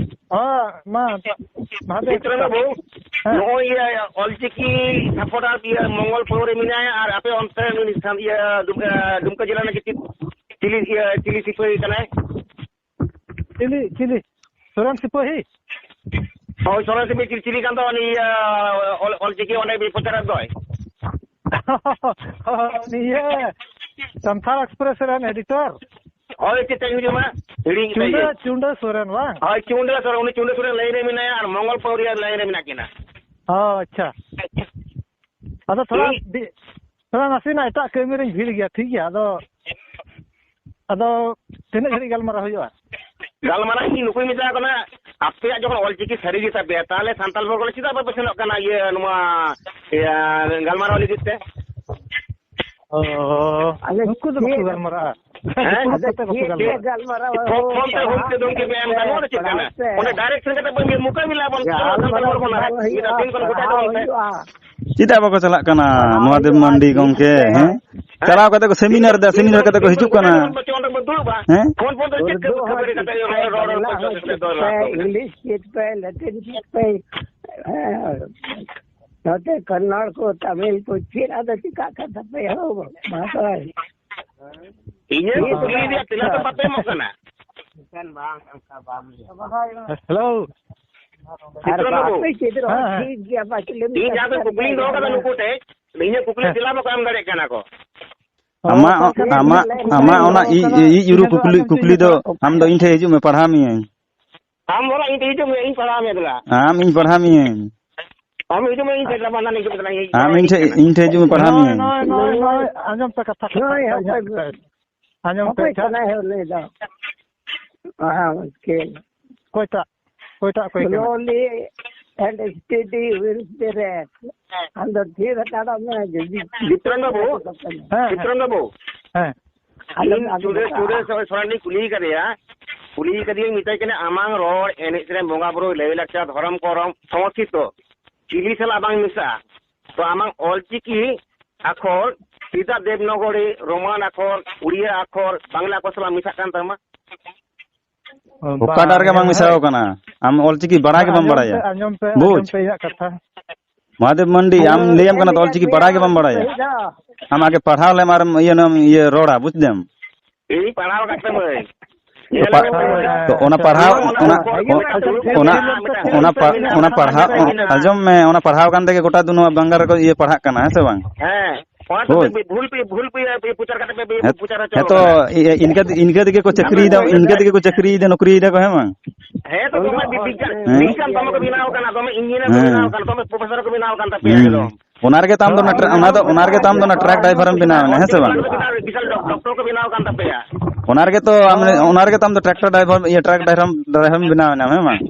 ᱦᱮᱸ, ᱢᱟ, ᱢᱟ ᱫᱮ᱾ ᱪᱤᱛᱨᱚᱱ ᱵᱟᱹᱵᱩ, ᱦᱮᱸ᱾ ᱱᱚᱜᱼᱚᱭ ᱤᱭᱟᱹ ᱚᱞᱪᱤᱠᱤ ᱥᱟᱯᱚᱨᱴᱟᱨ ᱤᱭᱟᱹ ᱢᱚᱝᱜᱚᱞ ᱯᱟᱹᱣᱨᱤ ᱢᱮᱱᱟᱭᱟ, ᱟᱨ ᱟᱯᱮ ᱚᱱᱛᱮ ᱩᱱᱤ ᱥᱟᱱ-, ᱤᱭᱟᱹ ᱫᱩᱢ-, ᱮ, ᱫᱩᱢᱠᱟᱹ ᱡᱮᱞᱟ ᱨᱤᱱᱤᱡ ᱪᱤᱞᱤ, ᱪᱤᱞᱤ, ᱤᱭᱟᱹ, ᱪᱤᱞᱤ ᱥᱤᱯᱟᱹᱦᱤ ᱠᱟᱱᱟᱭ? ᱪᱤᱞᱤ, ᱪᱤᱞᱤ? ᱥᱚᱨᱮᱱ ᱥᱤᱯᱟᱹᱦᱤ? ᱦᱳᱭ, ᱥᱚᱨᱮᱱ ᱥᱤᱯᱟᱹᱦᱤ ᱪᱤᱞᱤ, ᱪᱤᱞᱤ ᱠᱟᱱ ᱫᱚ ᱩᱱᱤ, ᱤᱭᱟᱹ, ᱚᱞ-, ᱚᱞᱪᱤᱠᱤ ᱚᱸᱰᱮ ᱵᱤᱱ ᱯᱨᱚᱪᱟᱨᱮᱫ ᱫᱚᱭ᱾ ᱩᱱᱤ ᱤᱭᱟᱹ, ᱥᱟᱱᱛᱟᱲ ᱮᱠᱥᱯᱨᱮᱥ ᱨᱮᱱ ᱮᱰᱤᱴᱚᱨ᱾ ᱦᱳᱭ, ᱪᱮᱫ ᱛᱟᱭ ᱧᱩᱛᱩᱢᱟ? ᱦᱤᱲᱤᱧ ᱠᱮᱫᱟ ᱪᱩᱰᱟᱹ, ᱤᱧ᱾ ᱪᱩᱰᱟᱹ ᱥᱚᱨᱮᱱ ᱵᱟᱝ? ᱦᱳᱭ, ᱪᱩᱰᱟᱹ ᱥᱚᱨᱮᱱ, ᱩᱱᱤ ᱪᱩᱰᱟᱹ ᱥᱚᱨᱮᱱ ᱞᱟᱭᱤᱱ ᱨᱮ ᱢᱮᱱᱟᱭᱟ ᱟᱨ ᱢᱚᱝᱜᱚᱞ ᱯᱟᱹᱣᱨᱤᱭᱟ ᱞᱟᱭᱤᱱ ᱨᱮ ᱢᱮᱱᱟᱜ ᱠᱤᱱᱟ᱾ ᱚ, ᱟᱪᱪᱷᱟ᱾ ᱟᱫᱚ ᱛᱷᱚᱲᱟ ᱤᱧ ᱫᱤ-, ᱛᱷᱚᱲᱟ ᱱᱟᱥᱮᱱᱟᱜ ᱮᱴᱟᱜ ᱠᱟᱹᱢᱤ ᱨᱤᱧ ᱵᱷᱤᱲ ᱜᱮᱭᱟ, ᱴᱷᱤᱠ ᱜᱮᱭᱟ? ᱟᱫᱚ, ᱟᱫᱚ ᱛᱤᱱᱟᱹᱜ ᱜᱷᱟᱹᱲᱤᱡ ᱜᱟᱞᱢᱟᱨᱟᱣ ᱦᱩᱭᱩᱜᱼᱟ? ᱜᱟᱞᱢᱟᱨᱟᱣ ᱤᱧ ᱱᱩᱠᱩᱧ ᱢᱮᱛᱟ ᱠᱚ ᱠᱟᱱᱟ, ᱟᱯᱮᱭᱟᱜ ᱡᱚᱠᱷᱚᱱ ᱚᱞᱪᱤᱠᱤ ᱥᱟᱹᱨᱤ ᱜᱮ ᱛᱟᱯᱮᱭᱟ, ᱛᱟᱦᱚᱞᱮ ᱥᱟᱱᱛᱟᱲ ᱵᱚᱨᱜᱚ ᱪᱮᱫᱟᱜ ᱵᱟᱯᱮ ᱥᱮᱱᱚᱜ ᱠᱟᱱᱟ ᱤᱭᱟᱹ ᱱᱚᱣᱟ, ᱤᱭᱟᱹ ᱜᱟᱞᱢᱟᱨᱟᱣ ᱞᱟᱹᱜᱤᱫ ᱛᱮ? ᱚ, ᱟᱞᱮ ᱱᱩᱠᱩ ᱫᱚ ᱵᱟᱠᱚ ᱪᱮᱫ ᱜᱟᱞᱢᱟᱨᱟᱜᱼᱟ᱾ ᱦᱮᱸ? ᱩᱱᱠᱩ ᱟᱫᱚ ᱥᱟᱛᱮ ᱵᱟᱠᱚ ᱪᱮᱫ ᱜᱟᱞᱢᱟᱨᱟᱜᱼᱟ᱾ ᱜᱟᱞᱢᱟᱨᱟᱣ ᱯᱷᱳ-, ᱯᱷᱳᱱ ᱛᱮ ᱦᱩᱭ ᱛᱮ ᱫᱷᱚᱢᱠᱤ ᱯᱮ ᱮᱢ ᱠᱟᱱᱟ, ᱱᱚᱣᱟ ᱫᱚ ᱪᱮᱫ ᱠᱟᱱᱟ? ᱯᱟᱲᱦᱟᱣ ᱯᱮ᱾ ᱚᱸᱰᱮ ᱰᱟᱭᱨᱮᱠᱴ ᱥᱮᱱ ᱠᱟᱛᱮ ᱵᱚᱱ ᱢᱩᱠᱟᱹᱵᱮᱞᱟ ᱵᱚᱱ, ᱜᱟᱞᱢᱟᱨᱟᱣ ᱥᱟᱱᱛᱟᱲ ᱵᱟᱝ ᱵᱚᱱ ᱦᱩᱭᱩᱜᱼᱟ, ᱢᱤᱫ ᱫᱤᱱ ᱠᱷᱚᱱ ᱜᱚᱴᱟ ᱯᱟᱲᱦᱟᱣ ᱛᱟᱵᱚᱱ ᱯᱮ᱾ ᱦᱩᱭᱩᱜᱼᱟ᱾ ᱪᱮᱫᱟᱜ ᱵᱟᱠᱚ ᱪᱟᱞᱟᱜ ᱠᱟᱱᱟ ᱯᱟᱲᱦᱟᱣ ᱱᱚᱣᱟ ᱫᱮᱵ ᱦᱩᱭᱩᱜᱼᱟ, ᱢᱟᱱᱰᱤ ᱴᱷᱤᱠ ᱜᱚᱢᱠᱮ, ᱜᱮ᱾ ᱦᱮᱸ? ᱦᱮᱸ? ᱪᱟᱞᱟᱣ ᱠᱟᱛᱮ ᱠᱚ ᱥᱮᱢᱤᱱᱟᱨ ᱫᱟ, ᱥᱮᱢᱤᱱᱟᱨ ᱠᱟᱛᱮ ᱠᱚ ᱦᱤᱡᱩᱜ ᱠᱟᱱᱟ᱾ ᱚᱸᱰᱮ ᱵᱚᱱ ᱫᱩᱲᱩᱵᱟ᱾ ᱦᱮᱸ? ᱯᱷᱳᱱ ᱯᱷᱳᱱ ᱛᱮ ᱪᱮᱫ ᱠᱚ ᱩᱨᱫᱩ ᱦᱚᱸ ᱠᱷᱟᱹᱯᱟᱹᱨᱤ ᱠᱟᱛᱮ ᱥᱤᱠᱷ ᱯᱮ, ᱨᱚᱲ, ᱨᱚᱲ, ᱵᱟᱝᱞᱟ ᱨᱚᱲ, ᱦᱚᱸ ᱥᱤᱠᱷ ᱯᱮ, ᱤᱝᱞᱤᱥ ᱥᱤᱠᱷ ᱯᱮ, ᱞᱮᱴᱤᱱ ᱥᱤᱠᱷ ᱯᱮ, ᱦᱮᱸ, ᱱᱚᱛᱮ ᱠᱚᱱᱱᱚᱲ ᱠᱚ, ᱛᱟᱢᱤᱞ ᱠᱚ, ᱪᱮᱫ ᱟᱫᱚ ᱪᱤᱠᱟᱜ ᱠᱟᱱ ᱛᱟᱯᱮᱭᱟ ᱦᱳ? ᱢᱟ ᱛᱚᱵᱮ᱾ ᱤᱧᱟᱹᱜ ᱠᱩᱠᱞᱤ ᱨᱮᱭᱟᱜ ᱛᱮᱞᱟ ᱫᱚ ᱵᱟᱯᱮ ᱮᱢᱚᱜ ᱠᱟᱱᱟ᱾ ᱦᱮᱞᱳ᱾ ᱟᱨ ᱪᱤᱛᱨᱚᱱ ᱵᱟᱹᱵᱩ᱾ ᱵᱟᱯᱮ ᱪᱮᱫ ᱨᱮᱦᱚᱸ ᱦᱮᱸ, ᱦᱮᱸ᱾ ᱴᱷᱤᱠ ᱜᱮᱭᱟ, ᱵᱟᱠᱤ ᱞᱟᱹᱭ ᱢᱮ ᱦᱮᱸ᱾ ᱤᱧ ᱡᱟᱦᱟᱸ ᱠᱚ ᱠᱩᱠᱞᱤᱧ ᱫᱚᱦᱚ ᱠᱟᱫᱟ ᱱᱩᱠᱩ ᱴᱷᱮᱡ, ᱤᱧᱟᱹᱜ ᱠᱩᱠᱞᱤ ᱦᱮᱸ᱾ ᱛᱮᱞᱟ ᱵᱟᱠᱚ ᱮᱢ ᱫᱟᱲᱮᱭᱟᱜ ᱠᱟᱱᱟ ᱠᱚ᱾ ᱟᱢᱟᱜ, ᱚᱠᱟ ᱥᱮᱫ ᱟᱢᱟᱜ, ᱞᱟᱹᱭ ᱢᱮ, ᱟᱢᱟᱜ ᱚᱱᱟ ᱚᱠᱟ ᱤ-, ᱥᱮᱫ ᱤ-, ᱤᱡ ᱩᱨᱩ ᱠᱩᱠᱞᱤ, ᱠᱩᱠᱞᱤ ᱫᱚ ᱟᱢ ᱫᱚ ᱤᱧ ᱴᱷᱮᱡ ᱦᱤᱡᱩᱜ ᱢᱮ, ᱯᱟᱲᱦᱟᱣ ᱢᱤᱭᱟᱹᱧ᱾ ᱟᱢ ᱵᱚᱞᱚ ᱤᱧ ᱴᱷᱮᱡ ᱦᱤᱡᱩᱜ ᱢᱮ, ᱤᱧ ᱯᱟᱲᱦᱟᱣ ᱢᱮᱭᱟ ᱫᱮᱞᱟ᱾ ᱟᱢ ᱤᱧ ᱯᱟᱲᱦᱟᱣ ᱢᱤᱭᱟᱹᱧ᱾ ᱟᱢ ᱦᱤᱡᱩᱜ ᱢᱮ, ᱤᱧ ᱴᱷᱮᱡ ᱫᱮᱞᱟ, ᱵᱟᱝ, ᱤᱧ ᱦᱤᱡᱩᱜ ᱢᱮ, ᱤᱧ ᱴᱷᱮᱡ ᱦᱤᱡᱩᱜ ᱢᱮ, ᱯᱟᱲᱦᱟᱣ ᱱᱚᱜᱼᱚᱭ, ᱢᱤᱭᱟᱹᱧ᱾ ᱱᱚᱜᱼᱚᱭ, ᱱᱚᱜᱼᱚᱭ, ᱱᱚᱜᱼᱚᱭ, ᱟᱸᱡᱚᱢ ᱯᱮ ᱠᱟᱛᱷᱟ, ᱱᱚᱜᱼᱚᱭ ᱠᱟᱛᱷᱟ, ᱦᱟᱯᱳᱭ, ᱠᱟᱛᱷᱟ᱾ ᱟᱸᱡᱚᱢ ᱯᱮ, ᱚᱠᱚᱭ ᱠᱟᱱᱟᱭ ᱦᱚᱸ ᱞᱟᱹᱭ ᱫᱟ? ᱦᱮᱸ, ᱢᱩᱥᱠᱤᱞ᱾ ᱚᱠᱚᱭᱴᱟᱜ? ᱚᱠᱚᱭᱴᱟᱜ ᱚᱠᱚᱭ ᱠᱟᱱᱟ? Slowly and steady will be raised. ᱟᱢ ᱫᱚ ᱛᱷᱤᱨ ᱦᱟᱛᱟᱲᱚᱜ ᱢᱮ, ᱡᱩᱫᱤ ᱡᱤᱛᱨᱚᱱ ᱵᱟᱹᱵᱩ, ᱦᱮᱸ, ᱦᱮᱸ᱾ ᱡᱤᱛᱨᱚᱱ ᱵᱟᱹᱵᱩ, ᱦᱮᱸ᱾ ᱟᱞᱚᱢ ᱤᱧ ᱟᱞᱚᱢ ᱪᱩᱰᱟᱹ, ᱦᱟᱛᱟᱲᱟ᱾ ᱪᱩᱰᱟᱹ ᱥᱚ-, ᱥᱚᱨᱮᱱᱤᱧ ᱠᱩᱞᱤᱭᱮ ᱠᱟᱫᱮᱭᱟ, ᱠᱩᱞᱤᱭᱮ ᱠᱟᱫᱮᱭᱟᱹᱧ, ᱢᱮᱛᱟᱭ ᱠᱟᱱᱟ, ᱟᱢᱟᱝ ᱨᱚᱲ, ᱮᱱᱮᱡ ᱥᱮᱨᱮᱧ, ᱵᱚᱸᱜᱟ ᱵᱩᱨᱩ, ᱞᱟᱹᱭ ᱞᱟᱠᱪᱟᱨ, ᱫᱷᱚᱨᱚᱢ ᱠᱚᱨᱚᱢ, ᱥᱚᱢᱚᱥᱛᱷᱤᱛᱚ ᱪᱤᱞᱤ ᱥᱟᱞᱟᱜ ᱵᱟᱝ ᱢᱮᱥᱟᱜᱼᱟ? ᱛᱚ ᱟᱢᱟᱝ ᱚᱞᱪᱤᱠᱤ ᱟᱠᱷᱚᱨ ᱪᱮᱫᱟᱜ ᱫᱮᱵᱽᱱᱚᱜᱚᱨᱤ, ᱨᱳᱢᱟᱱ ᱟᱠᱷᱚᱨ, ᱩᱲᱤᱭᱟ ᱟᱠᱷᱚᱨ, ᱵᱟᱝᱞᱟ ᱟᱠᱷᱚᱨ ᱥᱟᱞᱟᱜ ᱢᱮᱥᱟᱜ ᱠᱟᱱ ᱛᱟᱢᱟ? ᱚᱠᱟᱴᱟᱜ ᱨᱮᱜᱮ ᱵᱟᱝ ᱢᱮᱥᱟᱣ ᱠᱟᱱᱟ᱾ ᱟᱢ ᱚᱞᱪᱤᱠᱤ ᱵᱟᱲᱟᱭ ᱜᱮ ᱵᱟᱢ ᱵᱟᱲᱟᱭᱟ᱾ ᱟᱸᱡᱚᱢ ᱯᱮ, ᱵᱩᱡᱽ? ᱟᱸᱡᱚᱢ ᱯᱮ ᱤᱧᱟᱹᱜ ᱠᱟᱛᱷᱟ᱾ ᱢᱚᱦᱟᱫᱮᱵ ᱢᱟᱱᱰᱤ, ᱟᱢ ᱞᱟᱹᱭᱟᱢ ᱠᱟᱱᱟ ᱛᱚ, ᱚᱞᱪᱤᱠᱤ ᱵᱟᱲᱟᱭ ᱜᱮ ᱵᱟᱢ ᱵᱟᱲᱟᱭᱟ᱾ ᱟᱢ ᱟᱜᱮ ᱯᱟᱲᱦᱟᱣ ᱞᱮᱢ ᱟᱨᱮᱢ ᱤᱭᱟᱹ ᱱᱚᱣᱟᱢ ᱤᱭᱟᱹ ᱨᱚᱲᱟ, ᱵᱩᱡᱽ ᱫᱟᱢ? ᱤᱧ ᱯᱟᱲᱦᱟᱣ ᱟᱠᱟᱫ ᱛᱟᱢᱟᱹᱧ᱾ ᱛᱚ ᱯᱟ-, ᱛᱚ ᱚᱱᱟ ᱯᱟᱲᱦᱟᱣ, ᱚᱱᱟ, ᱚᱱᱟ, ᱚᱱᱟ ᱯᱟ-, ᱚᱱᱟ ᱯᱟᱲᱦᱟᱣ, ᱟᱸᱡᱚᱢ ᱢᱮ, ᱚᱱᱟ ᱯᱟᱲᱦᱟᱣ ᱠᱟᱱ ᱛᱮᱜᱮ ᱜᱚᱴᱟ ᱫᱩᱱᱤᱭᱟᱹ ᱵᱟᱝᱜᱟᱞ ᱨᱮᱠᱚ ᱤᱭᱟᱹ ᱯᱟᱲᱦᱟᱜ ᱠᱟᱱᱟ, ᱦᱮᱸ ᱥᱮ ᱵᱟᱝ? ᱦᱮᱸ, ᱚᱱᱟ ᱛᱮ ᱦᱳᱭ᱾ ᱵᱷᱩᱞ ᱯᱮ, ᱵᱷᱩᱞ ᱯᱮ, ᱯᱨᱚᱪᱟᱨ ᱠᱟᱛᱮ ᱯᱮ ᱦᱮᱸ, ᱯᱨᱚᱪᱟᱨ ᱦᱚᱪᱚ ᱦᱮᱸ ᱛᱚ, ᱠᱟᱫᱟ᱾ ᱤ-, ᱤᱱᱠᱟᱹ, ᱤᱱᱠᱟᱹ ᱛᱮᱜᱮ ᱠᱚ ᱪᱟᱹᱠᱨᱤᱭᱮᱫᱟ, ᱤᱱᱠᱟᱹ ᱛᱮᱜᱮ ᱠᱚ ᱪᱟᱹᱠᱨᱤᱭᱮᱫᱟ, ᱱᱚᱠᱨᱤᱭᱮᱫᱟ ᱠᱚ, ᱦᱮᱸ ᱵᱟᱝ? ᱦᱮᱸ ᱛᱚ, ᱫᱚᱢᱮ ᱵᱤ-, ᱵᱤᱜᱽᱜᱟᱱ, ᱦᱮᱸ᱾ ᱵᱤᱜᱽᱜᱟᱱ ᱫᱚᱢᱮ ᱠᱚ ᱵᱮᱱᱟᱣ ᱠᱟᱱᱟ, ᱫᱚᱢᱮ ᱤᱧᱡᱤᱱᱤᱭᱟᱨ ᱠᱚ ᱦᱮᱸ᱾ ᱵᱮᱱᱟᱣ ᱠᱟᱱᱟ, ᱫᱚᱢᱮ ᱯᱨᱚᱯᱷᱮᱥᱚᱨ ᱠᱚ ᱵᱮᱱᱟᱣ ᱠᱟᱱ ᱛᱟᱯᱮᱭᱟ ᱦᱩᱸ᱾ ᱟᱫᱚ᱾ ᱚᱱᱟ ᱨᱮᱜᱮ ᱛᱟᱢ ᱫᱚ ᱱᱟᱴᱨᱟ-, ᱚᱱᱟ ᱫᱚ, ᱚᱱᱟ ᱨᱮᱜᱮ ᱛᱟᱢ ᱫᱚ ᱱᱟᱴᱨᱟᱠ ᱰᱨᱟᱭᱵᱷᱟᱨ ᱮᱢ ᱵᱮᱱᱟᱣ ᱮᱱᱟ, ᱦᱮᱸ ᱥᱮ ᱵᱟᱝ? ᱰᱚᱠᱴᱚᱨ ᱠᱚ ᱵᱮᱱᱟᱣ ᱠᱟᱱ ᱛᱟᱯᱮᱭᱟ᱾ ᱚᱱᱟ ᱨᱮᱜᱮ ᱛᱚ ᱟᱢ, ᱚᱱᱟ ᱨᱮᱜᱮ ᱛᱟᱢ ᱫᱚ ᱴᱨᱟᱠᱴᱚᱨ ᱰᱨᱟᱭᱵᱷᱟᱨ, ᱤᱭᱟᱹ, ᱴᱨᱟᱠ ᱰᱨᱟᱭᱵᱷᱟᱨ, ᱰᱨᱟᱭᱵᱷᱟᱨ ᱮᱢ ᱵᱮᱱᱟᱣ ᱮᱱᱟ, ᱦᱮᱸ ᱵᱟᱝ?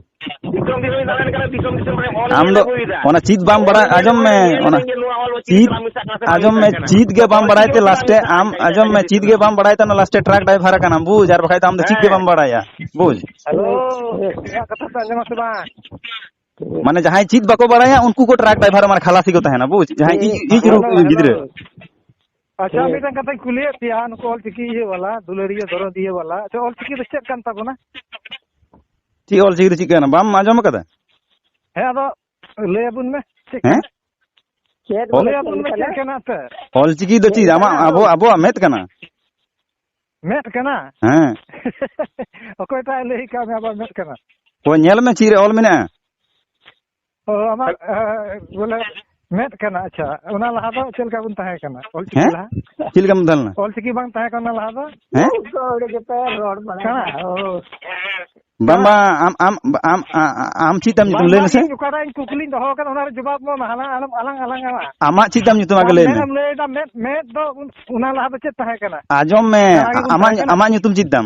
ᱫᱤᱥᱚᱢ ᱫᱤᱥᱚᱢ ᱫᱟᱬᱟᱱ ᱠᱟᱱᱟ, ᱫᱤᱥᱚᱢ ᱫᱤᱥᱚᱢ ᱨᱮ ᱦᱚᱲ ᱟᱢ ᱧᱮᱞ ᱫᱚ ᱟᱹᱜᱩᱭᱮᱫᱟ᱾ ᱚᱱᱟ ᱪᱮᱫ ᱵᱟᱢ ᱦᱚᱲ ᱵᱟᱲᱟᱭ, ᱧᱮᱞ ᱟᱸᱡᱚᱢ ᱟᱹᱜᱩᱭᱮᱫᱟ, ᱢᱮ, ᱧᱮᱞ ᱚᱱᱟ ᱟᱹᱜᱩᱭᱮᱫᱟ, ᱪᱮᱫ, ᱱᱚᱣᱟ ᱚᱞ ᱪᱤᱠᱤ ᱟᱸᱡᱚᱢ ᱥᱟᱞᱟᱜ ᱢᱮᱥᱟᱜ ᱠᱟᱱᱟ ᱥᱮ ᱵᱟᱝ ᱟᱸᱡᱚᱢ ᱢᱮ, ᱢᱮᱥᱟᱜ ᱠᱟᱱᱟ? ᱪᱮᱫ ᱜᱮ ᱵᱟᱢ ᱵᱟᱲᱟᱭ ᱛᱮ ᱞᱟᱥᱴᱮ ᱟᱢ, ᱟᱸᱡᱚᱢ ᱢᱮ, ᱪᱮᱫ ᱜᱮ ᱵᱟᱢ ᱵᱟᱲᱟᱭ ᱛᱮ ᱚᱱᱟ ᱞᱟᱥᱴᱮ ᱴᱨᱟᱠ ᱰᱨᱟᱭᱵᱷᱟᱨ ᱠᱟᱱᱟᱢ, ᱵᱩᱡᱽ, ᱟᱨ ᱵᱟᱠᱷᱟᱡ ᱫᱚ ᱟᱢ ᱫᱚ ᱪᱮᱫ ᱜᱮ ᱦᱮᱸ᱾ ᱵᱟᱢ ᱵᱟᱲᱟᱭᱟ, ᱵᱩᱡᱽ᱾ ᱦᱮᱞᱳ, ᱤᱧᱟᱹᱜ ᱠᱟᱛᱷᱟ ᱯᱮ ᱟᱸᱡᱚᱢᱟ ᱥᱮ ᱵᱟᱝ? ᱢᱟᱱᱮ ᱡᱟᱦᱟᱸᱭ ᱪᱮᱫ ᱵᱟᱠᱚ ᱵᱟᱲᱟᱭᱟ, ᱩᱱᱠᱩ ᱠᱚ ᱴᱨᱟᱠ ᱰᱨᱟᱭᱵᱷᱟᱨ, ᱢᱟᱱᱮ ᱠᱷᱟᱞᱟᱥᱤ ᱠᱚ ᱛᱟᱦᱮᱱᱟ, ᱵᱩᱡᱽ? ᱡᱟᱦᱟᱸᱭ ᱤᱡ, ᱤᱡ ᱨᱩ ᱦᱮᱞᱳ, ᱦᱮᱞᱳ᱾ ᱜᱤᱫᱽᱨᱟᱹ᱾ ᱟᱪᱪᱷᱟ, ᱦᱮᱸ᱾ ᱢᱤᱫᱴᱟᱝ ᱠᱟᱛᱷᱟᱧ ᱠᱩᱞᱤᱭᱮᱫ ᱯᱮᱭᱟ, ᱱᱩᱠᱩ ᱚᱞ ᱪᱤᱠᱤ ᱤᱭᱟᱹ ᱵᱟᱞᱟ, ᱫᱩᱞᱟᱹᱲᱤᱭᱟᱹ ᱫᱚᱨᱚᱫᱤᱭᱟᱹ ᱵᱟᱞᱟ, ᱟᱪᱪᱷᱟ, ᱚᱞ ᱪᱤᱠᱤ ᱫᱚ ᱪᱮᱫ ᱠᱟᱱ ᱛᱟᱵᱚᱱᱟ? ᱪᱮᱫ ᱚᱞ ᱪᱤᱠᱤ ᱫᱚ ᱪᱮᱫ ᱠᱟᱱᱟ? ᱵᱟᱢ ᱟᱸᱡᱚᱢ ᱟᱠᱟᱫᱟ? ᱦᱮᱸ, ᱟᱫᱚ ᱞᱟᱹᱭ ᱟᱵᱚᱱ ᱢᱮ, ᱪᱮᱫ ᱦᱮᱸ? ᱠᱟᱱᱟ? ᱪᱮᱫ ᱚᱞ-, ᱞᱟᱹᱭ ᱟᱵᱚᱱ ᱢᱮ, ᱪᱮᱫ ᱠᱟᱱᱟ? ᱪᱮᱫ ᱠᱟᱱᱟ ᱟᱯᱮ? ᱚᱞ ᱪᱤᱠᱤ ᱫᱚ ᱪᱮᱫ ᱪᱮᱫ ᱟᱢᱟᱜ, ᱠᱟᱱᱟ? ᱟᱵᱚ, ᱟᱵᱚᱣᱟᱜ ᱢᱮᱫ ᱠᱟᱱᱟ᱾ ᱢᱮᱫ ᱠᱟᱱᱟ? ᱦᱮᱸ᱾ ᱚᱠᱚᱭᱴᱟᱜ ᱮ ᱞᱟᱹᱭ ᱟᱠᱟᱫ ᱢᱮᱭᱟ ᱟᱵᱚᱣᱟᱜ ᱢᱮᱫ ᱠᱟᱱᱟ? ᱦᱳᱭ, ᱧᱮᱞ ᱢᱮ ᱪᱮᱫ ᱨᱮ ᱚᱞ ᱢᱮᱱᱟᱜᱼᱟ᱾ ᱚ, ᱟᱢᱟᱜ, ᱮ, ᱵᱚᱞᱮ ᱢᱮᱫ ᱠᱟᱱᱟ᱾ ᱟᱪᱪᱷᱟ, ᱚᱱᱟ ᱞᱟᱦᱟ ᱫᱚ ᱪᱮᱫ ᱞᱮᱠᱟ ᱵᱚᱱ ᱛᱟᱦᱮᱸ ᱠᱟᱱᱟ ᱚᱞ ᱪᱤᱠᱤ ᱦᱮᱸ? ᱞᱟᱦᱟ? ᱪᱮᱫ ᱞᱮᱠᱟᱢ ᱛᱟᱦᱮᱸ ᱞᱮᱱᱟ? ᱚᱞ ᱪᱤᱠᱤ ᱵᱟᱝ ᱛᱟᱦᱮᱸ ᱠᱟᱱᱟ ᱞᱟᱦᱟ ᱫᱚ? ᱦᱮᱸ? ᱠᱟᱱᱟ᱾ ᱵᱟᱝ, ᱵᱟᱝ, ᱟᱢ, ᱟᱢ, ᱟᱢ, ᱟᱢ, ᱟᱢ ᱪᱮᱫ ᱛᱟᱢ ᱧᱩᱛᱩᱢ? ᱵᱟᱝ, ᱞᱟᱹᱭ ᱵᱟᱝ, ᱢᱮᱥᱮ᱾ ᱤᱧ ᱚᱠᱟᱴᱟᱜ ᱤᱧ ᱠᱩᱠᱞᱤᱧ ᱫᱚᱦᱚ ᱟᱠᱟᱫᱟ, ᱚᱱᱟ ᱨᱮ ᱡᱚᱵᱟᱵ ᱢᱮ ᱢᱟ, ᱦᱟᱱᱟ ᱟᱞᱚᱢ ᱟᱞᱟᱝ ᱟᱞᱟᱝ ᱟᱢᱟ᱾ ᱟᱢᱟᱜ ᱪᱮᱫ ᱛᱟᱢ ᱧᱩᱛᱩᱢ ᱟᱜᱮ ᱵᱟᱝ, ᱞᱟᱹᱭ ᱢᱮ᱾ ᱢᱮᱫ ᱮᱢ ᱞᱟᱹᱭ ᱮᱫᱟ, ᱢᱮᱫ, ᱢᱮᱫ ᱫᱚ ᱩᱱ-, ᱚᱱᱟ ᱞᱟᱦᱟ ᱫᱚ ᱪᱮᱫ ᱛᱟᱦᱮᱸ ᱠᱟᱱᱟ? ᱟᱸᱡᱚᱢ ᱢᱮ, ᱠᱟᱬᱟ ᱜᱮᱵᱚᱱ ᱟᱢᱟᱜ, ᱛᱟᱦᱮᱸ ᱠᱟᱱᱟ᱾ ᱟᱢᱟᱜ ᱧᱩᱛᱩᱢ ᱪᱮᱫ ᱛᱟᱢ?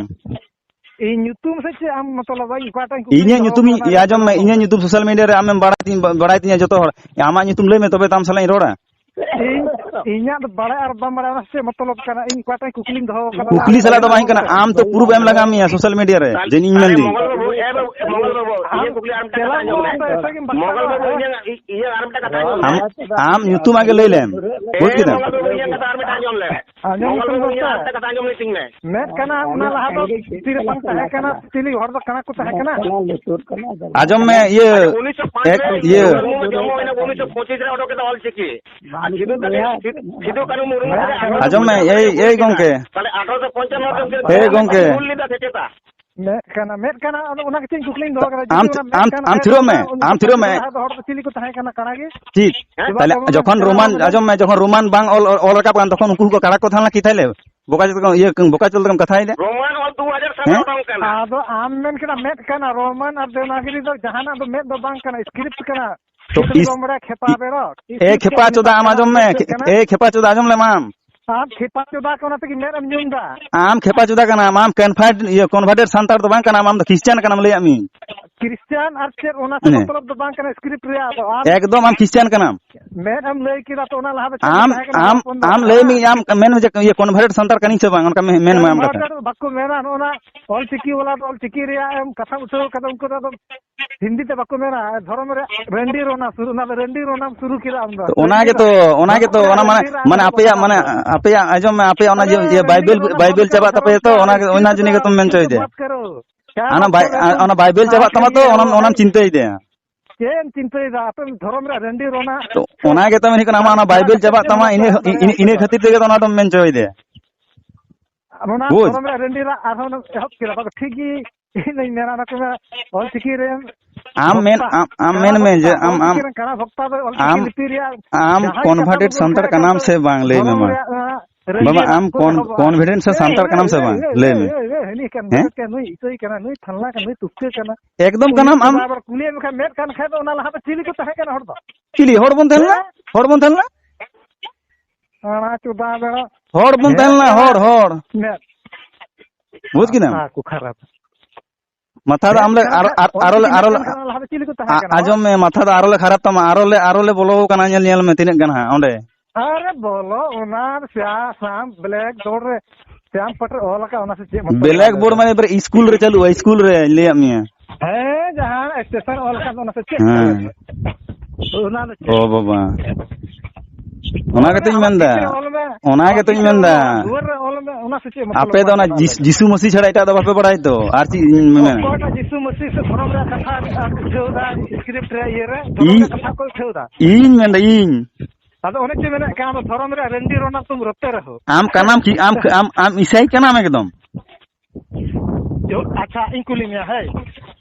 ᱤᱧ ᱧᱩᱛᱩᱢ ᱥᱮ ᱪᱮᱫ ᱟᱢ ᱢᱚᱛᱞᱚᱵ ᱤᱧ ᱚᱠᱟᱴᱟᱜ ᱤᱧ ᱠᱩᱠᱞᱤᱧ ᱤᱧᱟᱹᱜ ᱫᱚᱦᱚ ᱧᱩᱛᱩᱢ, ᱠᱟᱫᱟ, ᱚᱱᱟ ᱤᱭᱟᱹ ᱨᱮ ᱟᱸᱡᱚᱢ ᱢᱮ, ᱡᱚᱵᱟᱵ ᱤᱧᱟᱹᱜ ᱢᱮ᱾ ᱧᱩᱛᱩᱢ social media ᱨᱮ ᱟᱢᱮᱢ ᱵᱟᱲᱟᱭ ᱛᱤᱧ, ᱵᱟᱲᱟᱭ ᱛᱤᱧᱟ ᱡᱚᱛᱚ ᱦᱚᱲ᱾ ᱟᱢᱟᱜ ᱧᱩᱛᱩᱢ ᱞᱟᱹᱭ ᱢᱮ, ᱛᱚᱵᱮ ᱛᱚ ᱟᱢ ᱥᱟᱞᱟᱜ ᱤᱧ ᱨᱚᱲᱟ᱾ ᱤᱧ ᱤᱧᱟᱹᱜ ᱫᱚ ᱵᱟᱲᱟᱭ ᱟᱨ ᱵᱟᱝ ᱵᱟᱲᱟᱭ, ᱚᱱᱟ ᱪᱮᱫ ᱢᱚᱛᱞᱚᱵ ᱠᱟᱱᱟ? ᱤᱧ ᱚᱠᱟᱴᱟᱜ ᱤᱧ ᱠᱩᱠᱞᱤᱧ ᱫᱚᱦᱚ ᱠᱟᱫᱟ? ᱠᱩᱠᱞᱤ ᱥᱟᱞᱟᱜ ᱫᱚ ᱵᱟᱝ ᱠᱟᱱᱟ, ᱟᱢ ᱛᱚ ᱯᱩᱨᱩᱵ ᱮᱢ ᱞᱟᱜᱟᱣ ᱢᱮᱭᱟ ᱥᱳᱥᱟᱞ ᱢᱤᱰᱤᱭᱟ ᱨᱮ, ᱡᱮ ᱤᱧ ᱢᱮᱱᱫᱟᱹᱧ᱾ ᱢᱚᱝᱜᱚᱞ ᱵᱟᱹᱵᱩ, ᱮ ᱵᱟᱹᱵᱩ, ᱢᱚᱝᱜᱚᱞ ᱵᱟᱹᱵᱩ, ᱤᱧᱟᱹᱜ ᱠᱩᱠᱞᱤ ᱟᱨ ᱢᱤᱫᱴᱟᱝ ᱠᱟᱛᱷᱟ ᱟᱸᱡᱚᱢ ᱞᱮᱢ᱾ ᱢᱚᱝᱜᱚᱞ ᱵᱟᱹᱵᱩ, ᱤᱧᱟᱹᱜ, ᱤᱧᱟᱹᱜ ᱟᱨ ᱢᱤᱫᱴᱟᱝ ᱠᱟᱛᱷᱟ ᱟᱸᱡᱚᱢ ᱞᱮᱢ᱾ ᱟᱢ, ᱟᱢ ᱧᱩᱛᱩᱢ ᱟᱜᱮ ᱞᱟᱹᱭ ᱞᱮᱢ, ᱵᱩᱡᱽ ᱠᱮᱫᱟᱢ? ᱢᱚᱝᱜᱚᱞ ᱵᱟᱹᱵᱩ, ᱤᱧᱟᱹᱜ ᱠᱟᱛᱷᱟ ᱟᱨ ᱢᱤᱫᱴᱟᱝ ᱟᱸᱡᱚᱢ ᱞᱮᱢ᱾ ᱢᱚᱝᱜᱚᱞ ᱵᱟᱹᱵᱩ, ᱤᱧᱟᱹᱜ ᱟᱨ ᱢᱤᱫᱴᱟᱝ ᱠᱟᱛᱷᱟ ᱟᱸᱡᱚᱢ ᱞᱤᱧ ᱢᱮ᱾ ᱢᱮᱫ ᱠᱟᱱᱟ, ᱚᱱᱟ ᱞᱟᱦᱟ ᱫᱚ ᱛᱤᱨᱮ ᱵᱟᱝ ᱛᱟᱦᱮᱸ ᱠᱟᱱᱟ, ᱪᱤᱞᱤ ᱦᱚᱲ ᱫᱚ ᱠᱟᱱᱟ ᱠᱚ ᱛᱟᱦᱮᱸ ᱠᱟᱱᱟ? ᱟᱸᱡᱚᱢ ᱢᱮ, ᱤᱭᱟᱹ, ᱩᱱᱤᱥᱥᱚ ᱯᱟᱸᱪ ᱮᱠ, ᱨᱮ ᱤᱭᱟᱹ᱾ ᱡᱚᱱᱢᱚ ᱦᱩᱭᱱᱟ, ᱩᱱᱤᱥᱥᱚ ᱯᱚᱸᱪᱤᱥ ᱨᱮ ᱚᱰᱚᱠ ᱠᱮᱫᱟ ᱚᱞ ᱪᱤᱠᱤ᱾ ᱟᱨ ᱥᱤᱫᱩ ᱠᱟᱹᱱᱦᱩ, ᱥᱤᱫᱩ ᱠᱟᱹᱱᱦᱩ ᱢᱩᱨᱢᱩ ᱟᱸᱡᱚᱢ ᱢᱮ, ᱮᱭ, ᱮᱭ ᱜᱚᱝᱠᱮ᱾ ᱛᱟᱦᱞᱮ ᱟᱴᱷᱨᱚᱥᱚ ᱯᱚᱧᱪᱟᱱᱱᱚ ᱨᱮ ᱩᱱᱠᱤᱱ ᱮᱭ ᱜᱚᱝᱠᱮ᱾ ᱦᱩᱞ ᱞᱮᱫᱟ ᱥᱮ ᱪᱮᱛᱟ? ᱢᱮᱫ ᱠᱟᱱᱟ, ᱢᱮᱫ ᱠᱟᱱᱟ, ᱟᱫᱚ ᱚᱱᱟ ᱜᱮᱪᱚᱧ ᱠᱩᱠᱞᱤᱧ ᱫᱚᱦᱚ ᱠᱟᱫᱟ, ᱟᱢ, ᱡᱩᱫᱤ ᱚᱱᱟ ᱢᱮᱫ ᱟᱢ, ᱠᱟᱱᱟ, ᱟᱢ ᱛᱷᱤᱨᱚᱜ ᱢᱮ, ᱚᱱᱟ ᱟᱢ ᱛᱷᱤᱨᱚᱜ ᱢᱮ᱾ ᱞᱟᱦᱟ ᱫᱚ ᱦᱚᱲ ᱫᱚ ᱪᱤᱞᱤ ᱠᱚ ᱛᱟᱦᱮᱸ ᱠᱟᱱᱟ, ᱠᱟᱲᱟ ᱜᱮ? ᱪᱮᱫ? ᱪᱮᱫᱟᱜ ᱛᱟᱦᱞᱮ ᱠᱚ ᱢᱮᱱᱟ ᱡᱚᱠᱷᱚᱱ ᱠᱟᱲᱟ ᱨᱳᱢᱟᱱ, ᱵᱚᱞᱮ? ᱟᱸᱡᱚᱢ ᱢᱮ, ᱡᱚᱠᱷᱚᱱ ᱨᱳᱢᱟᱱ ᱵᱟᱝ ᱚᱞ, ᱚᱞ, ᱚᱞ ᱨᱟᱠᱟᱵ ᱠᱟᱱ, ᱛᱚᱠᱷᱚᱱ ᱩᱱᱠᱩ ᱠᱚ ᱠᱟᱲᱟ ᱠᱚ ᱛᱟᱦᱮᱸ ᱞᱮᱱᱟ ᱠᱤ ᱛᱟᱦᱞᱮ? ᱵᱚᱠᱟ ᱪᱮᱫ ᱞᱮᱠᱟᱢ, ᱤᱭᱟᱹ, ᱵᱚᱠᱟ ᱪᱮᱫ ᱞᱮᱠᱟᱢ ᱠᱟᱛᱷᱟᱭᱮᱫᱟ? ᱨᱳᱢᱟᱱ ᱚᱞ ᱫᱩ ᱦᱟᱡᱟᱨ ᱥᱟᱞ ᱨᱮ ᱦᱮᱸ? ᱚᱰᱚᱝ ᱠᱟᱱᱟ᱾ ᱟᱫᱚ ᱟᱢ ᱢᱮᱱ ᱠᱮᱫᱟ ᱢᱮᱫ ᱠᱟᱱᱟ, ᱨᱳᱢᱟᱱ ᱟᱨ ᱫᱮᱵᱽᱱᱟᱜᱤᱨᱤ ᱫᱚ ᱡᱟᱦᱟᱱᱟᱜ ᱫᱚ ᱢᱮᱫ ᱫᱚ ᱵᱟᱝ ᱠᱟᱱᱟ, ᱥᱠᱨᱤᱯᱴ ᱠᱟᱱᱟ᱾ ᱛᱚ ᱪᱤᱞᱤ ᱤᱥ-, ᱵᱟᱢ ᱵᱟᱲᱟᱭᱟ, ᱠᱷᱮᱯᱟ ᱤ-, ᱵᱮᱨᱚ? ᱮ ᱤᱥᱠᱨᱤᱯᱴ ᱠᱷᱮᱯᱟ ᱠᱟᱹᱦᱱᱤ ᱪᱳᱫᱟ, ᱟᱢ ᱯᱟᱲᱦᱟᱣ ᱟᱸᱡᱚᱢ ᱢᱮ, ᱫᱚ ᱪᱮᱫ ᱠᱟᱱᱟ? ᱮ ᱠᱷᱮᱯᱟ ᱪᱳᱫᱟ, ᱟᱸᱡᱚᱢ ᱞᱮᱢ ᱟᱢ᱾ ᱟᱢ ᱠᱷᱮᱯᱟ ᱪᱳᱫᱟ ᱠᱟᱱᱟ, ᱚᱱᱟ ᱛᱮᱜᱮ ᱢᱮᱫ ᱮᱢ ᱧᱩᱢ ᱮᱫᱟ᱾ ᱟᱢ ᱠᱷᱮᱯᱟ ᱪᱳᱫᱟ ᱠᱟᱱᱟᱢ, ᱟᱢ ᱠᱚᱱᱵᱷᱟᱨᱴ, ᱤᱭᱟᱹ, ᱠᱚᱱᱵᱷᱟᱨᱴᱮᱰ ᱥᱟᱱᱛᱟᱲ ᱫᱚ ᱵᱟᱝ ᱠᱟᱱᱟᱢ, ᱟᱢ ᱫᱚ ᱠᱷᱨᱤᱥᱪᱟᱱ ᱠᱟᱱᱟᱢ, ᱞᱟᱹᱭᱟᱫ ᱢᱤᱭᱟᱹᱧ᱾ ᱠᱷᱨᱤᱥᱪᱟᱱ ᱟᱨ ᱪᱮᱫ, ᱚᱱᱟ ᱥᱮ ᱦᱮᱸ᱾ ᱢᱚᱛᱞᱚᱵ ᱫᱚ ᱵᱟᱝ ᱠᱟᱱᱟ ᱥᱠᱨᱤᱯᱴ ᱨᱮᱭᱟᱜ ᱫᱚ᱾ ᱟᱢ ᱮᱠᱫᱚᱢ ᱟᱢ ᱠᱷᱨᱤᱥᱪᱟᱱ ᱠᱟᱱᱟᱢ᱾ ᱢᱮᱫ ᱮᱢ ᱞᱟᱹᱭ ᱠᱮᱫᱟ ᱛᱚ, ᱚᱱᱟ ᱞᱟᱦᱟ ᱫᱚ ᱪᱮᱫ ᱟᱢ, ᱛᱟᱦᱮᱸ ᱠᱟᱱᱟ ᱟᱢ, ᱦᱚᱯᱚᱱ ᱫᱚ? ᱟᱢ ᱞᱟᱹᱭ ᱢᱮ, ᱟᱢ ᱢᱮᱱ ᱢᱮ ᱡᱮ, ᱤᱭᱟᱹ, ᱠᱚᱱᱵᱷᱟᱨᱴᱮᱰ ᱥᱟᱱᱛᱟᱲ ᱠᱟᱹᱱᱟᱹᱧ ᱥᱮ ᱵᱟᱝ, ᱚᱱᱠᱟ ᱢᱮ-, ᱢᱮᱱ ᱢᱮ ᱟᱢ ᱠᱟᱛᱷᱟ᱾ ᱠᱚᱱᱵᱷᱟᱨᱴᱮᱰ ᱵᱟᱠᱚ ᱢᱮᱱᱟ, ᱚᱱᱟ ᱚᱞ ᱪᱤᱠᱤ ᱵᱟᱞᱟ ᱫᱚ ᱚᱞ ᱪᱤᱠᱤ ᱨᱮᱭᱟᱜ ᱮᱢ ᱠᱟᱛᱷᱟᱢ ᱩᱴᱷᱟᱹᱣ ᱠᱟᱫᱟ, ᱩᱱᱠᱩ ᱫᱚ ᱟᱫᱚ ᱦᱤᱱᱫᱤ ᱛᱮ ᱵᱟᱠᱚ ᱢᱮᱱᱟ, ᱫᱷᱚᱨᱚᱢ ᱨᱮ ᱨᱮᱱᱰᱤ ᱨᱚᱱᱟ ᱥᱩᱨᱩ, ᱚᱱᱟ ᱫᱚ ᱨᱮᱱᱰᱤ ᱨᱚᱱᱟᱢ ᱥᱩᱨᱩ ᱠᱮᱫᱟ ᱟᱢ ᱫᱚ᱾ ᱛᱚ ᱚᱱᱟ ᱨᱮᱱᱰᱤ ᱜᱮᱛᱚ, ᱨᱚᱱᱟ᱾ ᱚᱱᱟ ᱜᱮᱛᱚ, ᱚᱱᱟ ᱢᱟᱱᱮ, ᱨᱮᱱᱰᱤ ᱨᱚᱱᱟ ᱢᱟᱱᱮ ᱫᱚ ᱟᱯᱮᱭᱟᱜ, ᱵᱟᱠᱚ ᱢᱟᱱᱮ ᱢᱮᱱᱟ᱾ ᱟᱯᱮᱭᱟᱜ, ᱟᱸᱡᱚᱢ ᱢᱮ, ᱟᱯᱮᱭᱟᱜ ᱚᱱᱟ ᱟᱨᱮ ᱡᱮ, ᱤᱭᱟᱹ, ᱨᱮᱱᱰᱤ ᱵᱟᱭᱵᱮᱞ, ᱨᱚᱱᱟ ᱵᱟᱭᱵᱮᱞ ᱵᱟᱠᱚ ᱪᱟᱵᱟᱜ ᱢᱮᱱᱟ, ᱛᱟᱯᱮᱭᱟ ᱛᱚ, ᱚᱱᱟ, ᱚᱱᱟ ᱡᱤᱱᱤᱥ ᱜᱮᱛᱚᱢ ᱢᱮᱱ ᱦᱚᱪᱚᱭᱮᱫᱟ᱾ ᱢᱚᱛ ᱠᱟᱨᱳ᱾ ᱠᱭᱟ ᱟᱱᱟ ᱵᱟᱭ-, ᱢᱚᱛᱞᱚᱵ ᱟᱱᱟ ᱵᱟᱭᱵᱮᱞ ᱪᱟᱵᱟᱜ ᱛᱟᱢᱟ ᱛᱚ, ᱚᱱᱟ, ᱚᱱᱟᱢ ᱪᱤᱱᱛᱟᱹᱭᱮᱫᱟ᱾ ᱪᱮᱫ ᱮᱢ ᱪᱤᱱᱛᱟᱹᱭᱮᱫᱟ? ᱟᱯᱮ ᱫᱷᱚᱨᱚᱢ ᱨᱮᱭᱟᱜ ᱨᱮᱱᱰᱤ ᱨᱚᱱᱟ ᱛᱚ, ᱚᱱᱟ ᱜᱮᱛᱚ ᱢᱮᱱ ᱦᱩᱭᱩᱜ ᱠᱟᱱᱟ, ᱟᱢᱟᱜ ᱚᱱᱟ ᱵᱟᱭᱵᱮᱞ ᱪᱟᱵᱟᱜ ᱛᱟᱢᱟ, ᱤᱱᱟᱹ, ᱤᱱᱟᱹ, ᱤᱱᱟᱹ ᱠᱷᱟᱹᱛᱤᱨ ᱛᱮᱜᱮ ᱛᱚ ᱚᱱᱟ ᱫᱚᱢ ᱢᱮᱱ ᱦᱚᱪᱚᱭᱮᱫᱟ᱾ ᱚᱱᱟ ᱵᱩᱡᱽ? ᱫᱷᱚᱨᱚᱢ ᱨᱮᱭᱟᱜ ᱨᱮᱱᱰᱤ ᱨᱟᱜ ᱟᱨᱦᱚᱸ ᱮᱦᱚᱵ ᱠᱮᱫᱟ᱾ ᱵᱟᱠᱚ ᱴᱷᱤᱠ ᱜᱮ, ᱤᱧ ᱫᱚᱧ ᱢᱮᱱᱟ, ᱚᱱᱟ ᱠᱚ ᱢᱮᱱᱟ, ᱚᱞᱪᱤᱠᱤ ᱨᱮᱱ ᱟᱢ ᱢᱮᱱ, ᱵᱷᱚᱠᱛᱟ, ᱟᱢ, ᱟᱢ ᱠᱟᱱᱟ ᱢᱮᱱ ᱢᱮ ᱵᱷᱚᱠᱛᱟ, ᱡᱮ ᱟᱢ, ᱟᱢ, ᱚᱞᱪᱤᱠᱤ ᱨᱮᱱ ᱠᱟᱱᱟ ᱵᱷᱚᱠᱛᱟ ᱫᱚ ᱚᱞᱪᱤᱠᱤ ᱟᱢ ᱞᱤᱯᱤ ᱨᱮᱭᱟᱜ ᱠᱚᱱᱵᱷᱟᱨᱴᱮᱰ ᱡᱟᱦᱟᱸᱭ ᱠᱟᱛᱷᱟ ᱵᱚᱱ ᱥᱟᱱᱛᱟᱲ ᱢᱮᱛᱟᱜ ᱠᱟᱱᱟᱢ ᱠᱟᱱᱟ, ᱥᱮ ᱵᱟᱝ? ᱞᱟᱹᱭ ᱢᱮ ᱫᱷᱚᱨᱚᱢ ᱢᱟ᱾ ᱨᱮᱭᱟᱜ, ᱟᱸ, ᱨᱮᱱᱰᱤ ᱵᱟᱵᱟ, ᱨᱟᱜ ᱟᱢ ᱠᱚ ᱠᱚᱱ-, ᱮᱦᱚᱵᱟ᱾ ᱠᱚᱱᱯᱷᱤᱰᱮᱱᱥ ᱥᱮ ᱮᱭ, ᱥᱟᱱᱛᱟᱲ ᱮᱭ, ᱠᱟᱱᱟᱢ ᱥᱮ ᱮᱭ, ᱵᱟᱝ? ᱮᱭ, ᱞᱟᱹᱭ ᱮᱭ, ᱢᱮ᱾ ᱮᱭ, ᱮᱭ, ᱦᱟᱹᱱᱤ ᱠᱟᱱ ᱦᱮᱸ? ᱱᱩᱭ ᱠᱟᱱ, ᱱᱩᱭ ᱤᱥᱟᱹᱭ ᱠᱟᱱᱟ, ᱱᱩᱭ ᱯᱷᱟᱞᱱᱟ ᱠᱟᱱᱟ, ᱱᱩᱭ ᱛᱩᱥᱠᱟᱹ ᱠᱟᱱᱟ᱾ ᱮᱠᱫᱚᱢ ᱩᱱᱤ ᱠᱟᱱᱟᱢ ᱟᱢ᱾ ᱪᱮᱫᱟᱜ ᱟᱵᱟᱨ ᱠᱩᱞᱤᱭᱮᱫ ᱢᱮᱠᱷᱟᱱ ᱢᱮᱫ ᱠᱟᱱ ᱠᱷᱟᱡ ᱫᱚ ᱚᱱᱟ ᱞᱟᱦᱟ ᱫᱚ ᱪᱤᱞᱤ ᱠᱚ ᱛᱟᱦᱮᱸ ᱠᱟᱱᱟ ᱦᱚᱲ ᱫᱚ? ᱪᱤᱞᱤ? ᱦᱚᱲ ᱵᱚᱱ ᱛᱟᱦᱮᱸ ᱞᱮᱱᱟ? ᱦᱮᱸ? ᱦᱚᱲ ᱵᱚᱱ ᱛᱟᱦᱮᱸ ᱞᱮᱱᱟ? ᱚᱱᱟ ᱪᱚᱫᱟ ᱵᱮᱲᱟ᱾ ᱦᱚᱲ ᱵᱚᱱ ᱛᱟᱦᱮᱸ ᱞᱮᱱᱟ, ᱦᱚᱲ, ᱦᱚᱲ᱾ ᱢᱮᱫ᱾ ᱵᱩᱡᱽ ᱠᱮᱫᱟᱢ? ᱢᱟᱛᱷᱟ ᱠᱚ ᱠᱷᱟᱨᱟᱯ᱾ ᱢᱟᱛᱷᱟ ᱫᱚ ᱢᱮᱫ ᱟᱢ ᱞᱮ ᱠᱷᱟᱨᱟᱯ ᱟᱨ, ᱠᱷᱟᱱ ᱟᱨ, ᱚᱞ ᱟᱨᱚ ᱞᱮ, ᱪᱤᱠᱤ ᱟᱨᱚ ᱢᱮᱫ ᱞᱮ, ᱠᱷᱟᱱ ᱞᱟᱦᱟ ᱫᱚ ᱪᱤᱞᱤ ᱠᱚ ᱛᱟᱦᱮᱸ ᱟ-, ᱠᱟᱱᱟ? ᱟᱸᱡᱚᱢ ᱢᱮ, ᱢᱟᱛᱷᱟ ᱫᱚ ᱟᱨᱚ ᱞᱮ ᱠᱷᱟᱨᱟᱯ ᱛᱟᱢᱟ, ᱟᱨᱚ ᱞᱮ, ᱟᱨᱚ ᱞᱮ ᱵᱚᱞᱚ ᱠᱟᱱᱟ, ᱧᱮᱞ, ᱧᱮᱞ ᱢᱮ ᱛᱤᱱᱟᱹᱜ ᱜᱟᱱ ᱦᱟᱸᱜ ᱚᱸᱰᱮ᱾ ᱟᱨᱮ ᱵᱚᱞᱚ, ᱚᱱᱟ ᱥᱭᱟ-, ᱥᱟᱢ ᱵᱞᱮᱠ ᱵᱳᱨᱰ ᱨᱮ, ᱥᱭᱟᱢ ᱯᱟᱴ ᱨᱮ ᱚᱞ ᱟᱠᱟᱫ, ᱚᱱᱟ ᱥᱮ ᱪᱮᱫ ᱢᱚᱛᱞᱚᱵ ᱵᱞᱮᱠ ᱵᱳᱨᱰ ᱚᱱᱟ ᱫᱚ? ᱢᱟᱱᱮ ᱮᱵᱟᱨ ᱤᱥᱠᱩᱞ ᱨᱮ ᱪᱟᱹᱞᱩᱜᱼᱟ, ᱤᱥᱠᱩᱞ ᱨᱮ ᱞᱟᱹᱭᱟᱫ ᱢᱮᱭᱟ᱾ ᱦᱮᱸ, ᱡᱟᱦᱟᱸ ᱥᱴᱮᱥᱚᱱ ᱚᱞ ᱟᱠᱟᱱ, ᱚᱱᱟ ᱥᱮ ᱪᱮᱫ? ᱦᱮᱸ᱾ ᱚᱱᱟ ᱫᱚ ᱪᱮᱫ? ᱚ ᱵᱟᱵᱟ᱾ ᱚᱱᱟ ᱚᱞ ᱜᱮᱛᱚᱧ ᱢᱮ, ᱟᱢᱟᱜ ᱢᱮᱱᱫᱟ᱾ ᱛᱤ ᱛᱮ ᱚᱞ ᱢᱮ, ᱚᱱᱟ ᱟᱢᱟᱜ ᱜᱮᱛᱚᱧ ᱛᱤ ᱛᱮ ᱚᱞ ᱢᱮᱱᱫᱟ᱾ ᱢᱮ, ᱫᱩᱣᱟᱹᱨ ᱨᱮ ᱚᱞ ᱢᱮ, ᱚᱱᱟ ᱥᱮ ᱪᱮᱫ ᱢᱚᱛᱞᱚᱵ ᱟᱯᱮ ᱫᱚ ᱚᱱᱟ ᱚᱱᱟ ᱫᱚ ᱡᱤᱥ-, ᱪᱮᱫ? ᱡᱤᱥᱩ ᱢᱟᱹᱥᱤ ᱪᱷᱟᱲᱟ ᱮᱴᱟᱜ ᱫᱚ ᱵᱟᱯᱮ ᱵᱟᱲᱟᱭ ᱛᱚ᱾ ᱟᱨ ᱪᱮᱫ ᱤᱧ ᱢᱮᱱᱟ? ᱚᱠᱚᱭᱴᱟᱜ ᱡᱤᱥᱩ ᱢᱟᱹᱥᱤ ᱥᱮ ᱫᱷᱚᱨᱚᱢ ᱨᱮᱭᱟᱜ ᱠᱟᱛᱷᱟ ᱟᱨ ᱩᱴᱷᱟᱹᱣ ᱫᱟ, ᱥᱠᱨᱤᱯᱴ ᱨᱮ, ᱤᱭᱟᱹ ᱨᱮ, ᱫᱷᱚᱨᱚᱢ ᱤᱧ, ᱨᱮᱭᱟᱜ ᱠᱟᱛᱷᱟ ᱠᱚ ᱩᱴᱷᱟᱹᱣ ᱫᱟ? ᱤᱧ ᱢᱮᱱᱫᱟ, ᱤᱧ᱾ ᱟᱫᱚ ᱚᱱᱮ ᱪᱮ ᱢᱮᱱᱮᱫ ᱠᱟᱱ, ᱟᱢ ᱫᱷᱚᱨᱚᱢ ᱨᱮᱭᱟᱜ ᱨᱮᱱᱰᱤ ᱨᱚᱱᱟᱨ ᱛᱚᱢ ᱨᱚᱴᱮ ᱨᱮᱦᱚᱸ᱾ ᱟᱢ ᱠᱟᱱᱟᱢ ᱠᱤ? ᱟᱢ, ᱟᱢ, ᱟᱢ ᱤᱥᱟᱭ ᱠᱟᱱᱟᱢ ᱮᱠᱫᱚᱢ? ᱡᱚ-, ᱟᱪᱪᱷᱟ, ᱤᱧ ᱠᱩᱞᱤ ᱢᱮᱭᱟ, ᱦᱮᱸ,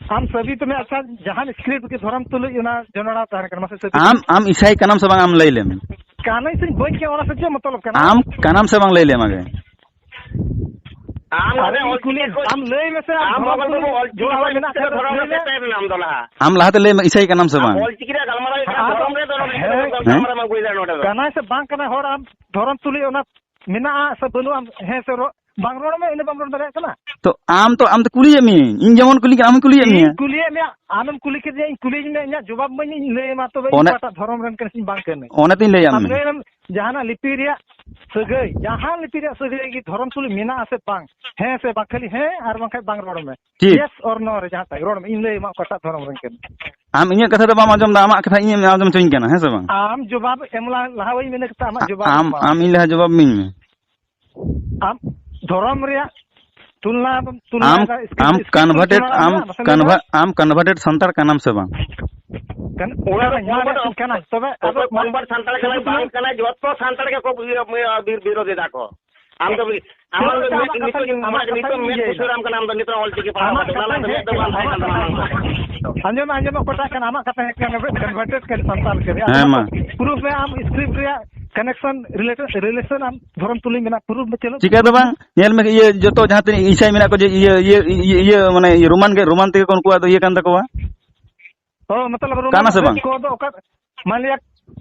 ᱟᱢ ᱥᱟᱹᱵᱤᱛ ᱢᱮ, ᱟᱪᱪᱷᱟ, ᱡᱟᱦᱟᱱ ᱥᱠᱨᱤᱯᱴ ᱜᱮ ᱫᱷᱚᱨᱚᱢ ᱛᱩᱞᱩᱡ ᱚᱱᱟ ᱡᱚᱱᱚᱲᱟ ᱛᱟᱦᱮᱱ ᱠᱟᱱᱟ, ᱢᱟᱥᱮ ᱥᱟᱹᱵᱤᱛ ᱟᱢ, ᱢᱮ᱾ ᱟᱢ ᱤᱥᱟᱭ ᱠᱟᱱᱟᱢ ᱥᱮ ᱵᱟᱝ, ᱟᱢ ᱞᱟᱹᱭ ᱞᱮᱢ᱾ ᱠᱟᱱᱟᱹᱧ ᱥᱮ ᱵᱟᱹᱧ ᱠᱟᱱᱟ, ᱚᱱᱟ ᱥᱮ ᱪᱮᱫ ᱢᱚᱛᱞᱚᱵ ᱠᱟᱱᱟ? ᱟᱢ ᱠᱟᱱᱟᱢ ᱥᱮ ᱵᱟᱝ, ᱞᱟᱹᱭ ᱞᱮᱢ ᱟᱜᱮ᱾ ᱟᱢ ᱟᱫᱚ ᱟᱞᱮ ᱤᱧ ᱚᱞᱪᱤᱠᱤ ᱠᱩᱞᱤ, ᱠᱚ, ᱟᱢ ᱞᱟᱹᱭ ᱢᱮᱥᱮ, ᱟᱢ ᱫᱷᱚᱨᱚᱢ ᱢᱚᱜᱚᱞ ᱛᱩᱞᱩᱡ ᱵᱟᱹᱵᱩ, ᱚᱞᱪᱤᱠᱤ ᱡᱚᱲᱟᱣ ᱠᱚ ᱢᱮᱱᱟᱜ ᱪᱤᱠᱟᱹ ᱠᱷᱟᱱ ᱫᱚ ᱫᱷᱚᱨᱚᱢ ᱞᱟᱹᱭ ᱨᱮ ᱢᱮ᱾ ᱥᱮᱴᱮᱨ ᱮᱱᱟ ᱟᱢ ᱫᱚ ᱞᱟᱦᱟ? ᱟᱢ ᱞᱟᱦᱟᱛᱮ ᱞᱟᱹᱭ ᱢᱮ, ᱤᱥᱟᱭ ᱠᱟᱱᱟᱢ ᱥᱮ ᱵᱟᱝ? ᱟᱫᱚ ᱚᱞᱪᱤᱠᱤ ᱨᱮᱭᱟᱜ ᱜᱟᱞᱢᱟᱨᱟᱣ ᱦᱩᱭᱩᱜ ᱠᱟᱱᱟ, ᱟᱫᱚ ᱫᱷᱚᱨᱚᱢ ᱨᱮ ᱫᱚ ᱱᱚᱰᱮ ᱫᱚ ᱦᱮᱸ? ᱜᱟᱞᱢᱟᱨᱟᱣ ᱢᱟ ᱟᱹᱜᱩᱭᱮᱫᱟ ᱱᱚᱰᱮ ᱫᱚ᱾ ᱠᱟᱱᱟᱭ ᱥᱮ ᱵᱟᱝ ᱠᱟᱱᱟᱭ ᱦᱚᱲ, ᱟᱢ ᱫᱷᱚᱨᱚᱢ ᱛᱩᱞᱩᱡ ᱚᱱᱟ ᱢᱮᱱᱟᱜᱼᱟ ᱥᱮ ᱵᱟᱹᱱᱩᱜᱼᱟ, ᱦᱮᱸ ᱥᱮ ᱨᱚ-, ᱵᱟᱝ ᱨᱚᱲ ᱢᱮ, ᱤᱱᱟᱹ ᱵᱟᱢ ᱨᱚᱲ ᱫᱟᱲᱮᱭᱟᱜ ᱠᱟᱱᱟ? ᱛᱚ ᱟᱢ ᱛᱚ, ᱟᱢ ᱛᱚ ᱠᱩᱞᱤᱭᱮᱫ ᱢᱤᱭᱟᱹᱧ, ᱤᱧ ᱡᱮᱢᱚᱱ ᱠᱩᱞᱤ ᱠᱟᱱᱟ, ᱟᱢ ᱦᱚᱸᱧ ᱠᱩᱞᱤᱭᱮᱫ ᱤᱧ ᱢᱮᱭᱟ᱾ ᱠᱩᱞᱤᱭᱮᱫ ᱢᱮᱭᱟ, ᱟᱢᱮᱢ ᱠᱩᱞᱤ ᱠᱮᱫᱤᱧᱟ, ᱤᱧ ᱠᱩᱞᱤᱭᱤᱧ ᱢᱮ, ᱤᱧᱟᱹᱜ ᱡᱚᱵᱟᱵ ᱤᱢᱟᱹᱧ, ᱤᱧ ᱞᱟᱹᱭ ᱟᱢᱟ ᱛᱚᱵᱮ ᱤᱧ ᱚᱱᱮ, ᱚᱠᱟᱴᱟᱜ ᱫᱷᱚᱨᱚᱢ ᱨᱮᱱ ᱠᱟᱹᱱᱟᱹᱧ ᱥᱮ ᱵᱟᱝ ᱠᱟᱹᱱᱟᱹᱧ᱾ ᱚᱱᱮ ᱛᱚᱧ ᱞᱟᱹᱭᱟᱢ ᱟᱢ ᱢᱮ᱾ ᱞᱟᱹᱭ ᱢᱮ, ᱡᱟᱦᱟᱱᱟᱜ ᱞᱤᱯᱤ ᱨᱮᱭᱟᱜ ᱥᱟᱹᱜᱟᱹᱭ, ᱡᱟᱦᱟᱸ ᱞᱤᱯᱤ ᱨᱮᱭᱟᱜ ᱥᱟᱹᱜᱟᱹᱭ ᱜᱮ ᱫᱷᱚᱨᱚᱢ ᱛᱩᱞᱩᱡ ᱢᱮᱱᱟᱜᱼᱟ ᱥᱮ ᱵᱟᱝ, ᱦᱮᱸ ᱥᱮ ᱵᱟᱝ, ᱠᱷᱟᱹᱞᱤ ᱦᱮᱸ ᱟᱨ ᱵᱟᱝᱠᱷᱟᱱ ᱵᱟᱝ ᱨᱚᱲ ᱢᱮ᱾ ᱴᱷᱤᱠ᱾ Yes or no ᱨᱮ ᱡᱟᱦᱟᱸ ᱴᱟᱜ ᱨᱚᱲ ᱢᱮ, ᱤᱧ ᱞᱟᱹᱭ ᱟᱢᱟ ᱚᱠᱟᱴᱟᱜ ᱫᱷᱚᱨᱚᱢ ᱨᱮᱱ ᱠᱟᱹᱱᱟᱹᱧ᱾ ᱟᱢ ᱤᱧᱟᱹᱜ ᱠᱟᱛᱷᱟ ᱫᱚ ᱵᱟᱢ ᱟᱸᱡᱚᱢ ᱮᱫᱟ, ᱟᱢᱟᱜ ᱠᱟᱛᱷᱟ ᱤᱧᱮᱢ ᱟᱸᱡᱚᱢ ᱦᱚᱪᱚᱧ ᱠᱟᱱᱟ, ᱦᱮᱸ ᱥᱮ ᱵᱟᱝ? ᱟᱢ ᱡᱚᱵᱟᱵ ᱮᱢ ᱞᱟᱦᱟ, ᱞᱟᱦᱟ ᱵᱟᱹᱧ ᱢᱮᱱ ᱠᱟᱫᱟ, ᱟᱢᱟᱜ ᱟ-, ᱡᱚᱵᱟᱵ ᱟᱢ, ᱮᱢ ᱢᱟ᱾ ᱟᱢ ᱤᱧ ᱞᱟᱦᱟ ᱡᱚᱵᱟᱵ ᱤᱢᱟᱹᱧ ᱢᱮ᱾ ᱟᱢ ᱫᱷᱚᱨᱚᱢ ᱨᱮᱭᱟᱜ ᱛᱩᱞᱱᱟ ᱫᱚᱢ ᱛᱩᱞᱱᱟ ᱟᱢ, ᱮᱫᱟ, ᱥᱠᱨᱤᱯᱴ ᱟᱢ ᱥᱠᱨᱤᱯᱴ ᱮᱢ converted, ᱛᱩᱞᱱᱟ ᱟᱢ ᱮᱫᱟ, ᱢᱟᱥᱮ ᱞᱟᱹᱭ ᱢᱮ᱾ Conver-, ᱟᱢ converted ᱥᱟᱱᱛᱟᱲ ᱠᱟᱱᱟᱢ ᱥᱮ ᱵᱟᱝ? ᱠᱟᱱ-, ᱚᱱᱟ ᱫᱚ ᱠᱟᱱᱟᱧ, ᱢᱟᱱᱮ convert, ᱠᱟᱱᱟᱧ, ᱛᱚᱵᱮ ᱟᱫᱚ ᱚᱠᱚᱭ convert ᱥᱟᱱᱛᱟᱲ ᱠᱟᱱᱟᱭ, ᱵᱟᱝ ᱠᱟᱱᱟᱭ, ᱡᱚᱛᱚ ᱥᱟᱱᱛᱟᱲ ᱜᱮᱠᱚ ᱤᱭᱟᱹ, ᱤᱭᱟᱹ, ᱵᱤᱨ-, ᱵᱤᱨᱳᱫᱷ ᱮᱫᱟ ᱠᱚ᱾ ᱟᱢ ᱫᱚ, ᱟᱢ ᱫᱚ ᱟᱢᱟᱜ ᱠᱟᱛᱷᱟ, ᱱᱤᱛᱚᱜ ᱟᱢᱟᱜ ᱱᱤᱛᱚᱜ ᱠᱟᱛᱷᱟ ᱢᱮᱫ ᱤᱧ ᱵᱩᱥᱟᱹᱲ ᱤᱭᱟᱹᱭᱮᱫᱟ᱾ ᱟᱢ ᱠᱟᱱᱟ, ᱟᱢ ᱫᱚ ᱱᱤᱛᱚᱜ ᱚᱞ ᱪᱤᱠᱤ ᱯᱟᱲᱦᱟᱣ ᱟᱢᱟᱜ ᱠᱟᱛᱮ ᱠᱟᱛᱷᱟ ᱞᱟᱦᱟ ᱫᱚ ᱤᱧ ᱢᱮᱫ ᱫᱚ ᱵᱟᱝ ᱛᱟᱦᱮᱸ ᱠᱟᱱ ᱛᱟᱢᱟ᱾ ᱟᱢᱟᱜ ᱠᱟᱛᱷᱟ, ᱟᱸᱡᱚᱢ ᱢᱮ, ᱟᱸᱡᱚᱢ ᱢᱮ, ᱚᱠᱚᱭᱴᱟᱜ ᱠᱟᱱᱟ, ᱟᱢᱟᱜ ᱠᱟᱛᱷᱟ ᱦᱮᱡ ᱠᱟᱱᱟ, converted ᱠᱟᱱᱟ, ᱥᱟᱱᱛᱟᱲ ᱠᱟᱱᱟ᱾ ᱦᱮᱸ, ᱟᱫᱚ ᱢᱟ᱾ Proof ᱨᱮ ᱟᱢ script ᱨᱮᱭᱟᱜ connection, relation, relation ᱟᱢ ᱫᱷᱚᱨᱚᱢ ᱛᱩᱞᱩᱡ ᱢᱮᱱᱟᱜ, proof ᱢᱮ, ᱪᱚᱞᱚ, ᱪᱤᱠᱟᱹ ᱫᱚ proof ᱢᱮ᱾ ᱵᱟᱝ, ᱧᱮᱞ ᱢᱮ, ᱤᱭᱟᱹ, ᱡᱚᱛᱚ ᱡᱟᱦᱟᱸ ᱛᱤᱱᱟᱹᱜ ᱤᱥᱟᱹᱭ ᱢᱮᱱᱟᱜ ᱠᱚ, ᱡᱮ ᱤᱭᱟᱹ, ᱤᱭᱟᱹ, ᱤᱭᱟᱹ, ᱤᱭᱟᱹ, ᱢᱟᱱᱮ, ᱤᱭᱟᱹ, ᱨᱳᱢᱟᱱ ᱜᱮ, ᱨᱳᱢᱟᱱ ᱛᱮᱜᱮ ᱠᱚ ᱩᱱᱠᱩᱣᱟᱜ ᱫᱚ ᱤᱭᱟᱹ ᱠᱟᱱ ᱛᱟᱠᱚᱣᱟ᱾ ᱚ, ᱢᱚᱛᱞᱚᱵ, ᱨᱳᱢᱟᱱ ᱠᱟᱱᱟ ᱥᱮ ᱵᱟᱝ? ᱠᱚ ᱫᱚ ᱚᱠᱟ, ᱢᱟᱱ ᱞᱤᱭᱟ,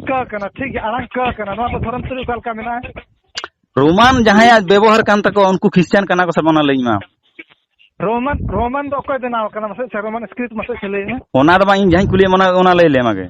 ᱠ ᱠᱟᱱᱟ, ᱴᱷᱤᱠ ᱜᱮᱭᱟ, ᱟᱲᱟᱝ ᱠ ᱠᱟᱱᱟ, ᱱᱚᱣᱟ ᱫᱚ ᱫᱷᱚᱨᱚᱢ ᱛᱩᱞᱩᱡ ᱚᱠᱟ ᱞᱮᱠᱟ ᱢᱮᱱᱟᱜᱼᱟ? ᱨᱳᱢᱟᱱ ᱡᱟᱦᱟᱸᱭᱟᱜ ᱵᱮᱵᱚᱦᱟᱨ ᱠᱟᱱ ᱛᱟᱠᱚᱣᱟ, ᱩᱱᱠᱩ ᱠᱷᱨᱤᱥᱪᱟᱱ ᱠᱟᱱᱟ ᱠᱚ ᱥᱮ ᱵᱟᱝ, ᱚᱱᱟ ᱞᱟᱹᱭ ᱢᱮ ᱟᱢ᱾ ᱨᱳᱢᱟᱱ, ᱨᱳᱢᱟᱱ ᱫᱚ ᱚᱠᱚᱭ ᱵᱮᱱᱟᱣ ᱠᱟᱱᱟ ᱢᱟᱥᱮ? ᱟᱪᱪᱷᱟ, ᱨᱳᱢᱟᱱ script ᱢᱟᱥᱮ, ᱟᱪᱪᱷᱟ, ᱞᱟᱹᱭ ᱢᱮ᱾ ᱚᱱᱟ ᱫᱚ ᱵᱟᱝ, ᱤᱧ ᱡᱟᱦᱟᱸᱧ ᱠᱩᱞᱤᱭᱮᱫ ᱢᱮ, ᱚᱱᱟ, ᱚᱱᱟ ᱞᱟᱹᱭ ᱞᱮᱢ ᱟᱜᱮ᱾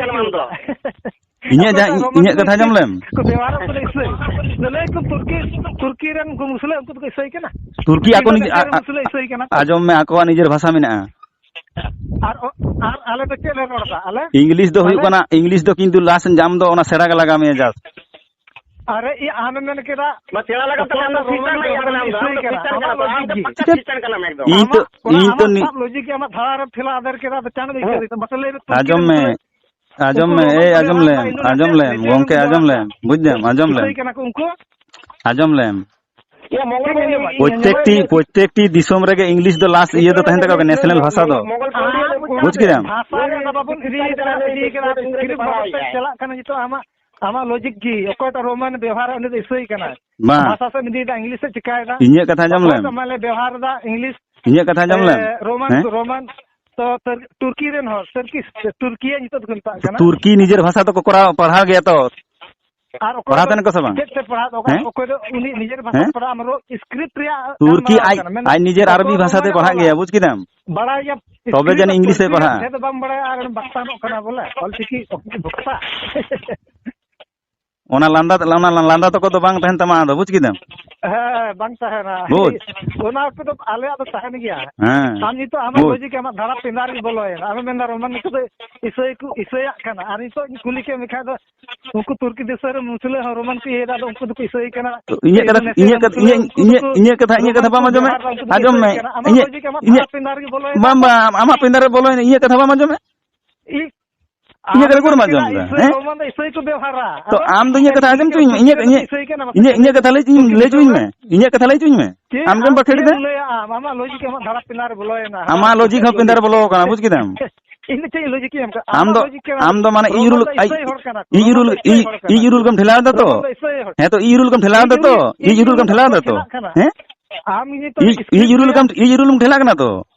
ᱠᱟᱱᱟ ᱟᱢ ᱫᱚ᱾ ᱤᱧᱟᱹᱜ ᱡᱟᱦᱟᱸ, ᱚᱠᱚᱭᱴᱟᱜ ᱤᱧᱟᱹᱜ ᱠᱟᱛᱷᱟ ᱟᱸᱡᱚᱢ ᱞᱮᱢ᱾ ᱠᱚ ᱵᱮᱣᱦᱟᱨᱚᱜ ᱠᱟᱱᱟ ᱤᱥᱟᱹᱭ᱾ ᱞᱟᱹᱞᱟᱹᱭ ᱠᱚ ᱛᱩᱨᱠᱤ, ᱛᱩᱨᱠᱤ ᱨᱮᱱ ᱩᱱᱠᱩ ᱢᱩᱥᱞᱟᱹ, ᱩᱱᱠᱩ ᱫᱚᱠᱚ ᱤᱥᱟᱹᱭ ᱠᱟᱱᱟ᱾ ᱛᱩᱨᱠᱤ ᱟᱠᱚ ᱛᱩᱨᱠᱤ ᱱᱤᱡᱮ, ᱫᱚ ᱟ-, ᱟ-, ᱢᱩᱥᱞᱟᱹ ᱤᱥᱟᱹᱭ ᱠᱟᱱᱟ ᱠᱚ᱾ ᱟᱸᱡᱚᱢ ᱢᱮ, ᱟᱠᱚᱣᱟᱜ ᱱᱤᱡᱮᱨ ᱵᱷᱟᱥᱟ ᱢᱮᱱᱟᱜᱼᱟ᱾ ᱟᱨ ᱚ-, ᱟᱨ ᱟᱞᱮ ᱫᱚ ᱪᱮᱫ ᱞᱮ ᱨᱚᱲ ᱮᱫᱟ? ᱟᱞᱮ, English ᱫᱚ ᱦᱩᱭᱩᱜ ᱟᱞᱮ ᱠᱟᱱᱟ, English ᱫᱚ ᱠᱤᱱᱛᱩ last ᱡᱟᱢ ᱫᱚ ᱚᱱᱟ ᱥᱮᱬᱟ ᱜᱮ ᱞᱟᱜᱟᱣ ᱢᱮᱭᱟ just᱾ ᱟᱨᱮ, ᱤᱭᱟᱹ, ᱟᱢᱮᱢ ᱢᱮᱱ ᱠᱮᱫᱟ, ᱢᱟ ᱥᱮᱬᱟ ᱞᱟᱜᱟᱣ ᱛᱟᱦᱞᱮ ᱟᱢ ᱫᱚ ᱚᱠᱚᱭ ᱠᱷᱨᱤᱥᱴᱟᱱ ᱨᱳᱢᱟᱱ ᱨᱮᱭᱟᱜ ᱫᱚ ᱠᱟᱱᱟᱢ, ᱟᱢ ᱫᱚ ᱤᱥᱟᱹᱭ ᱠᱟᱱᱟ, ᱠᱷᱨᱤᱥᱴᱟᱱ ᱟᱢᱟᱜ ᱠᱟᱱᱟᱢ, ᱟᱢ ᱞᱚᱡᱤᱠ ᱫᱚ ᱜᱮ᱾ ᱯᱟᱠᱟ ᱤᱧ ᱛᱚ, ᱠᱷᱨᱤᱥᱴᱟᱱ ᱠᱟᱱᱟᱢ ᱮᱠᱫᱚᱢ᱾ ᱤᱧ ᱛᱚ, ᱟᱢᱟᱜ, ᱤᱧ ᱛᱚ ᱟᱢᱟᱜ ᱱᱤ- ᱥᱟᱵ ᱞᱚᱡᱤᱠ ᱜᱮ ᱟᱢᱟᱜ ᱫᱷᱟᱨᱟ ᱨᱮ ᱴᱷᱮᱞᱟᱣ ᱟᱫᱮᱨ ᱠᱮᱫᱟ, ᱟᱫᱚ ᱪᱟᱸᱫ ᱫᱚ ᱤᱥᱟᱹᱭ ᱫᱟ᱾ ᱢᱟᱥᱮ ᱞᱟᱹᱭ ᱢᱮ, ᱛᱩᱨᱠᱤ ᱟᱸᱡᱚᱢ ᱨᱮᱱ ᱢᱮ, ᱢᱩᱥᱞᱟᱹ ᱟᱸᱡᱚᱢ ᱩᱱᱠᱩ ᱢᱮ, ᱨᱳᱢᱟᱱ ᱮᱭ, ᱠᱚ ᱟᱸᱡᱚᱢ ᱵᱮᱣᱦᱟᱨ ᱞᱮᱢ, ᱮᱫᱟ, ᱟᱸᱡᱚᱢ ᱤᱱᱫᱳᱱᱮᱥᱤᱭᱟ ᱞᱮᱢ, ᱨᱮ, ᱜᱚᱝᱠᱮ, ᱟᱸᱡᱚᱢ ᱞᱮᱢ, ᱤᱱᱫᱳᱱᱮᱥᱤᱭᱟ ᱵᱩᱡᱽ ᱨᱮ ᱫᱟᱢ, ᱟᱸᱡᱚᱢ ᱞᱮᱢ᱾ ᱤᱥᱟᱹᱭ ᱠᱟᱱᱟ ᱠᱚ ᱩᱱᱠᱩ᱾ ᱟᱸᱡᱚᱢ ᱞᱮᱢ᱾ ᱴᱷᱤᱠ ᱟᱸᱡᱚᱢ ᱢᱮ᱾ ᱯᱨᱚᱛᱮᱠᱴᱤ, ᱯᱨᱚᱛᱮᱠᱴᱤ ᱫᱤᱥᱚᱢ ᱨᱮᱜᱮ English ᱫᱚ last ᱤᱭᱟᱹ ᱫᱚ ᱛᱟᱦᱮᱱ ᱛᱟᱠᱚᱣᱟ, national ᱵᱷᱟᱥᱟ ᱫᱚ᱾ ᱟᱨ ᱵᱩᱡᱽ ᱠᱮᱫᱟᱢ? ᱵᱷᱟᱥᱟ ᱨᱮ ᱟᱫᱚ ᱵᱟᱵᱚᱱ ᱤᱫᱤᱭ ᱠᱟᱱᱟ, ᱤᱫᱤᱭ ᱠᱟᱱᱟ, ᱥᱠᱨᱤᱯᱴ ᱵᱟᱵᱚᱱ ᱪᱟᱞᱟᱜ ᱠᱟᱱᱟ ᱱᱤᱛᱚᱜ ᱟᱢᱟᱜ, ᱟᱢᱟᱜ ᱞᱚᱡᱤᱠ ᱜᱮ, ᱚᱠᱚᱭᱴᱟᱜ ᱨᱳᱢᱟᱱ ᱵᱮᱣᱦᱟᱨᱟ ᱩᱱᱤ ᱫᱚ ᱤᱥᱟᱹᱭ ᱠᱟᱱᱟᱭ᱾ ᱵᱟᱝ᱾ ᱵᱷᱟᱥᱟ ᱥᱮᱫ ᱮᱢ ᱤᱫᱤᱭᱮᱫᱟ, ᱤᱝᱞᱤᱥ ᱥᱮᱫ ᱪᱤᱠᱟᱭᱮᱫᱟ? ᱤᱧᱟᱹᱜ ᱠᱟᱛᱷᱟ ᱟᱸᱡᱚᱢ ᱚᱠᱚᱭ ᱞᱮᱢ᱾ ᱫᱚ ᱢᱟᱱᱮ ᱵᱮᱣᱦᱟᱨ ᱮᱫᱟ ᱤᱝᱞᱤᱥ, ᱤᱧᱟᱹᱜ ᱠᱟᱛᱷᱟ ᱟᱸᱡᱚᱢ ᱞᱮᱢ᱾ ᱮ, ᱨᱳᱢᱟᱱ, ᱦᱮᱸ? ᱨᱳᱢᱟᱱ, ᱛᱚ, ᱛᱟᱨ-, ᱛᱩᱨᱠᱤ ᱨᱮᱱ ᱦᱚᱲ, ᱛᱟᱨᱠᱤ, ᱛᱩᱨᱠᱤᱭᱟᱹ ᱧᱩᱛᱩᱢ ᱛᱮᱠᱚ ᱢᱮᱛᱟᱜ ᱠᱟᱱᱟ᱾ ᱛᱩᱨᱠᱤ ᱱᱤᱡᱮᱨ ᱵᱷᱟᱥᱟ ᱛᱮᱠᱚ ᱠᱚᱨᱟᱣ, ᱯᱟᱲᱦᱟᱣ ᱜᱮᱭᱟ ᱛᱚ᱾ ᱟᱨ ᱚᱠᱚᱭ ᱯᱟᱲᱦᱟᱣ ᱫᱚ ᱛᱟᱦᱮᱱ ᱠᱚ ᱥᱮ ᱵᱟᱝ? ᱪᱮᱫ ᱛᱮ ᱯᱟᱲᱦᱟᱣ, ᱚᱠᱟ, ᱦᱮᱸ? ᱚᱠᱚᱭ ᱫᱚ ᱩᱱᱤ ᱱᱤᱡᱮᱨ ᱵᱷᱟᱥᱟ ᱦᱮᱸ? ᱯᱟᱲᱦᱟᱣ, ᱟᱢ ᱨᱚᱲ ᱥᱠᱨᱤᱯᱴ ᱨᱮᱭᱟᱜ ᱛᱩᱨᱠᱤ ᱜᱟᱞᱢᱟᱨᱟᱣ ᱟᱡ, ᱠᱟᱱᱟ, ᱢᱮᱱᱫᱚ ᱟᱡ ᱱᱤᱡᱮᱨ ᱟᱨᱵᱤ ᱚᱠᱚᱭ ᱵᱷᱟᱥᱟ ᱛᱮ ᱨᱳᱢᱟᱱᱮ ᱯᱟᱲᱦᱟᱜ ᱚᱞᱟ? ᱜᱮᱭᱟ, ᱵᱩᱡᱽ ᱠᱮᱫᱟᱢ? ᱵᱟᱲᱟᱭ ᱜᱮᱭᱟ, ᱛᱚᱵᱮ ᱥᱠᱨᱤᱯᱴ ᱡᱟᱹᱱᱤᱡ ᱤᱝᱞᱤᱥ ᱛᱮ ᱛᱩᱨᱠᱤ ᱨᱮᱭᱟᱜ ᱯᱟᱲᱦᱟᱜ᱾ ᱵᱷᱮᱫ ᱵᱟᱢ ᱵᱟᱲᱟᱭᱟ ᱟᱨ ᱵᱟᱠᱛᱟᱱᱚᱜ ᱠᱟᱱᱟ ᱵᱚᱞᱮ, ᱚᱞ ᱪᱤᱠᱤ ᱵᱷᱚᱠᱛᱟ᱾ ᱚᱱᱟ ᱞᱟᱸᱫᱟ, ᱚᱱᱟ ᱞᱟᱸᱫᱟ ᱛᱟᱠᱚ ᱫᱚ ᱵᱟᱝ ᱛᱟᱦᱮᱱ ᱛᱟᱢᱟ, ᱟᱫᱚ ᱵᱩᱡᱽ ᱠᱮᱫᱟᱢ? ᱦᱮᱸ, ᱵᱟᱝ ᱛᱟᱦᱮᱱᱟ᱾ ᱵᱩᱡᱽ᱾ ᱚᱱᱟ ᱠᱚᱫᱚ ᱟᱞᱮᱭᱟᱜ ᱫᱚ ᱛᱟᱦᱮᱱ ᱜᱮᱭᱟ᱾ ᱦᱮᱸ᱾ ᱟᱢ ᱱᱤᱛᱚᱜ ᱟᱢᱟᱜ ᱵᱩᱡᱽ᱾ ᱞᱚᱡᱤᱠ ᱟᱢᱟᱜ ᱫᱷᱟᱨᱟ ᱯᱤᱸᱰᱟᱨ ᱨᱮ ᱵᱚᱞᱚᱭᱮᱱᱟ᱾ ᱟᱢᱮᱢ ᱢᱮᱱᱫᱟ ᱨᱳᱢᱟᱱ ᱱᱩᱠᱩ ᱫᱚ ᱤᱥᱟᱹᱭ ᱠᱚ ᱤᱥᱟᱹᱭᱟᱜ ᱠᱟᱱᱟ᱾ ᱟᱨ ᱱᱤᱛᱚᱜ ᱤᱧ ᱠᱩᱞᱤ ᱠᱮᱫ ᱢᱮᱠᱷᱟᱡ ᱫᱚ ᱩᱱᱠᱩ ᱛᱩᱨᱠᱤ ᱫᱤᱥᱚᱢ ᱨᱮ ᱢᱩᱥᱞᱟᱹ ᱦᱚᱸ ᱨᱳᱢᱟᱱ ᱠᱚ ᱤᱭᱟᱹᱭᱮᱫᱟ, ᱟᱫᱚ ᱩᱱᱠᱩ ᱫᱚᱠᱚ ᱤᱥᱟᱹᱭ ᱠᱟᱱᱟ᱾ ᱛᱚ ᱤᱧᱟᱹᱜ ᱠᱟᱛᱷᱟ, ᱤᱧᱟᱹᱜ ᱠᱟᱛᱷᱟ, ᱤᱧᱟᱹᱜ, ᱤᱧᱟᱹᱜ ᱠᱟᱛᱷᱟ ᱵᱟᱢ ᱟᱸᱡᱚᱢᱮᱫ? ᱟᱸᱡᱚᱢ ᱢᱮ᱾ ᱤᱧᱟᱹᱜ, ᱤᱧᱟᱹᱜ, ᱵᱟᱝ, ᱵᱟᱝ, ᱟᱢᱟᱜ ᱯᱤᱸᱰᱟᱨ ᱨᱮ ᱵᱚᱞᱚᱭᱮᱱᱟ, ᱤᱧᱟᱹᱜ ᱠᱟᱛᱷᱟ ᱵᱟᱢ ᱟᱸᱡᱚᱢᱮᱫ? ᱤᱧᱟᱹᱜ ᱠᱟᱛᱷᱟ ᱠᱚ ᱵᱟᱢ ᱟᱸᱡᱚᱢ ᱮᱫᱟ, ᱤᱥᱟᱹᱭ, ᱦᱮᱸ? ᱨᱳᱢᱟᱱ ᱫᱚ ᱤᱥᱟᱹᱭ ᱠᱚ ᱵᱮᱣᱦᱟᱨᱟ᱾ ᱛᱚ ᱟᱫᱚ ᱟᱢ ᱫᱚ ᱤᱧᱟᱹᱜ ᱠᱟᱛᱷᱟ ᱟᱸᱡᱚᱢ ᱦᱚᱪᱚᱧ ᱢᱮ, ᱤᱧᱟᱹᱜ, ᱤᱧᱟᱹᱜ, ᱤᱥᱟᱹᱭ ᱠᱟᱱᱟ, ᱤᱧᱟᱹᱜ, ᱤᱧᱟᱹᱜ ᱠᱟᱛᱷᱟ ᱞᱟᱹᱭ ᱦᱚᱪᱚᱧ, ᱞᱟᱹᱭ ᱦᱚᱪᱚᱧ ᱢᱮ, ᱤᱧᱟᱹᱜ ᱠᱟᱛᱷᱟ ᱞᱟᱹᱭ ᱦᱚᱪᱚᱧ ᱢᱮ᱾ ᱪᱮᱫ ᱟᱢ ᱜᱮᱢ ᱟᱢ ᱵᱟᱠᱷᱮᱲ ᱪᱮᱫ ᱮᱫᱟ᱾ ᱮᱢ ᱞᱟᱹᱭᱟ ᱟᱢ? ᱟᱢᱟᱜ ᱞᱚᱡᱤᱠ ᱟᱢᱟᱜ ᱫᱷᱟᱨᱟ ᱯᱤᱞᱟᱨ ᱨᱮ ᱵᱚᱞᱚᱭᱮᱱᱟ, ᱦᱟᱱᱟ ᱟᱢᱟᱜ ᱞᱚᱡᱤᱠ ᱦᱚᱸ ᱯᱤᱞᱟᱨ ᱨᱮ ᱵᱚᱞᱚ ᱟᱠᱟᱱᱟ, ᱵᱩᱡ ᱠᱮᱫᱟᱢ? ᱤᱧ ᱫᱚ ᱪᱮᱫ ᱤᱧ ᱞᱚᱡᱤᱠ ᱤᱧ ᱮᱢ ᱠᱟᱜ? ᱟᱢ ᱟᱢᱟᱜ ᱫᱚ, ᱞᱚᱡᱤᱠ ᱠᱟᱱᱟ᱾ ᱟᱢ ᱫᱚ ᱢᱟᱱᱮ ᱤ ᱨᱩᱞ, ᱨᱳᱢᱟᱱ ᱫᱚ ᱟᱭ, ᱤᱥᱟᱹᱭ ᱦᱚᱲ ᱠᱟᱱᱟ ᱠᱚ, ᱤ ᱨᱩᱞ, ᱨᱳᱢᱟᱱ ᱫᱚ ᱤ, ᱤᱥᱟᱹᱭ ᱦᱚᱲ ᱠᱟᱱᱟ ᱤ ᱠᱚ, ᱨᱩᱞ ᱠᱚᱢ ᱴᱷᱮᱞᱟᱣ ᱮᱫᱟ ᱛᱚ? ᱨᱳᱢᱟᱱ ᱫᱚ ᱤᱥᱟᱹᱭ ᱦᱚᱲ᱾ ᱦᱮᱸ ᱛᱚ, ᱤ ᱨᱩᱞ ᱠᱚᱢ ᱴᱷᱮᱞᱟᱣ ᱮᱫᱟ ᱛᱚ? ᱤ ᱨᱩᱞ ᱠᱚᱢ ᱴᱷᱮᱞᱟᱣ ᱮᱫᱟ ᱛᱚ? ᱪᱟᱞᱟᱜ ᱠᱟᱱᱟ᱾ ᱦᱮᱸ? ᱟᱢ ᱱᱤᱛᱚᱜ ᱤ, ᱤ ᱨᱩᱞ ᱠᱚᱢ, ᱤ ᱨᱩᱞ ᱠᱚᱢ ᱴᱷᱮᱞᱟᱣ ᱠᱟᱱᱟ ᱛᱚ?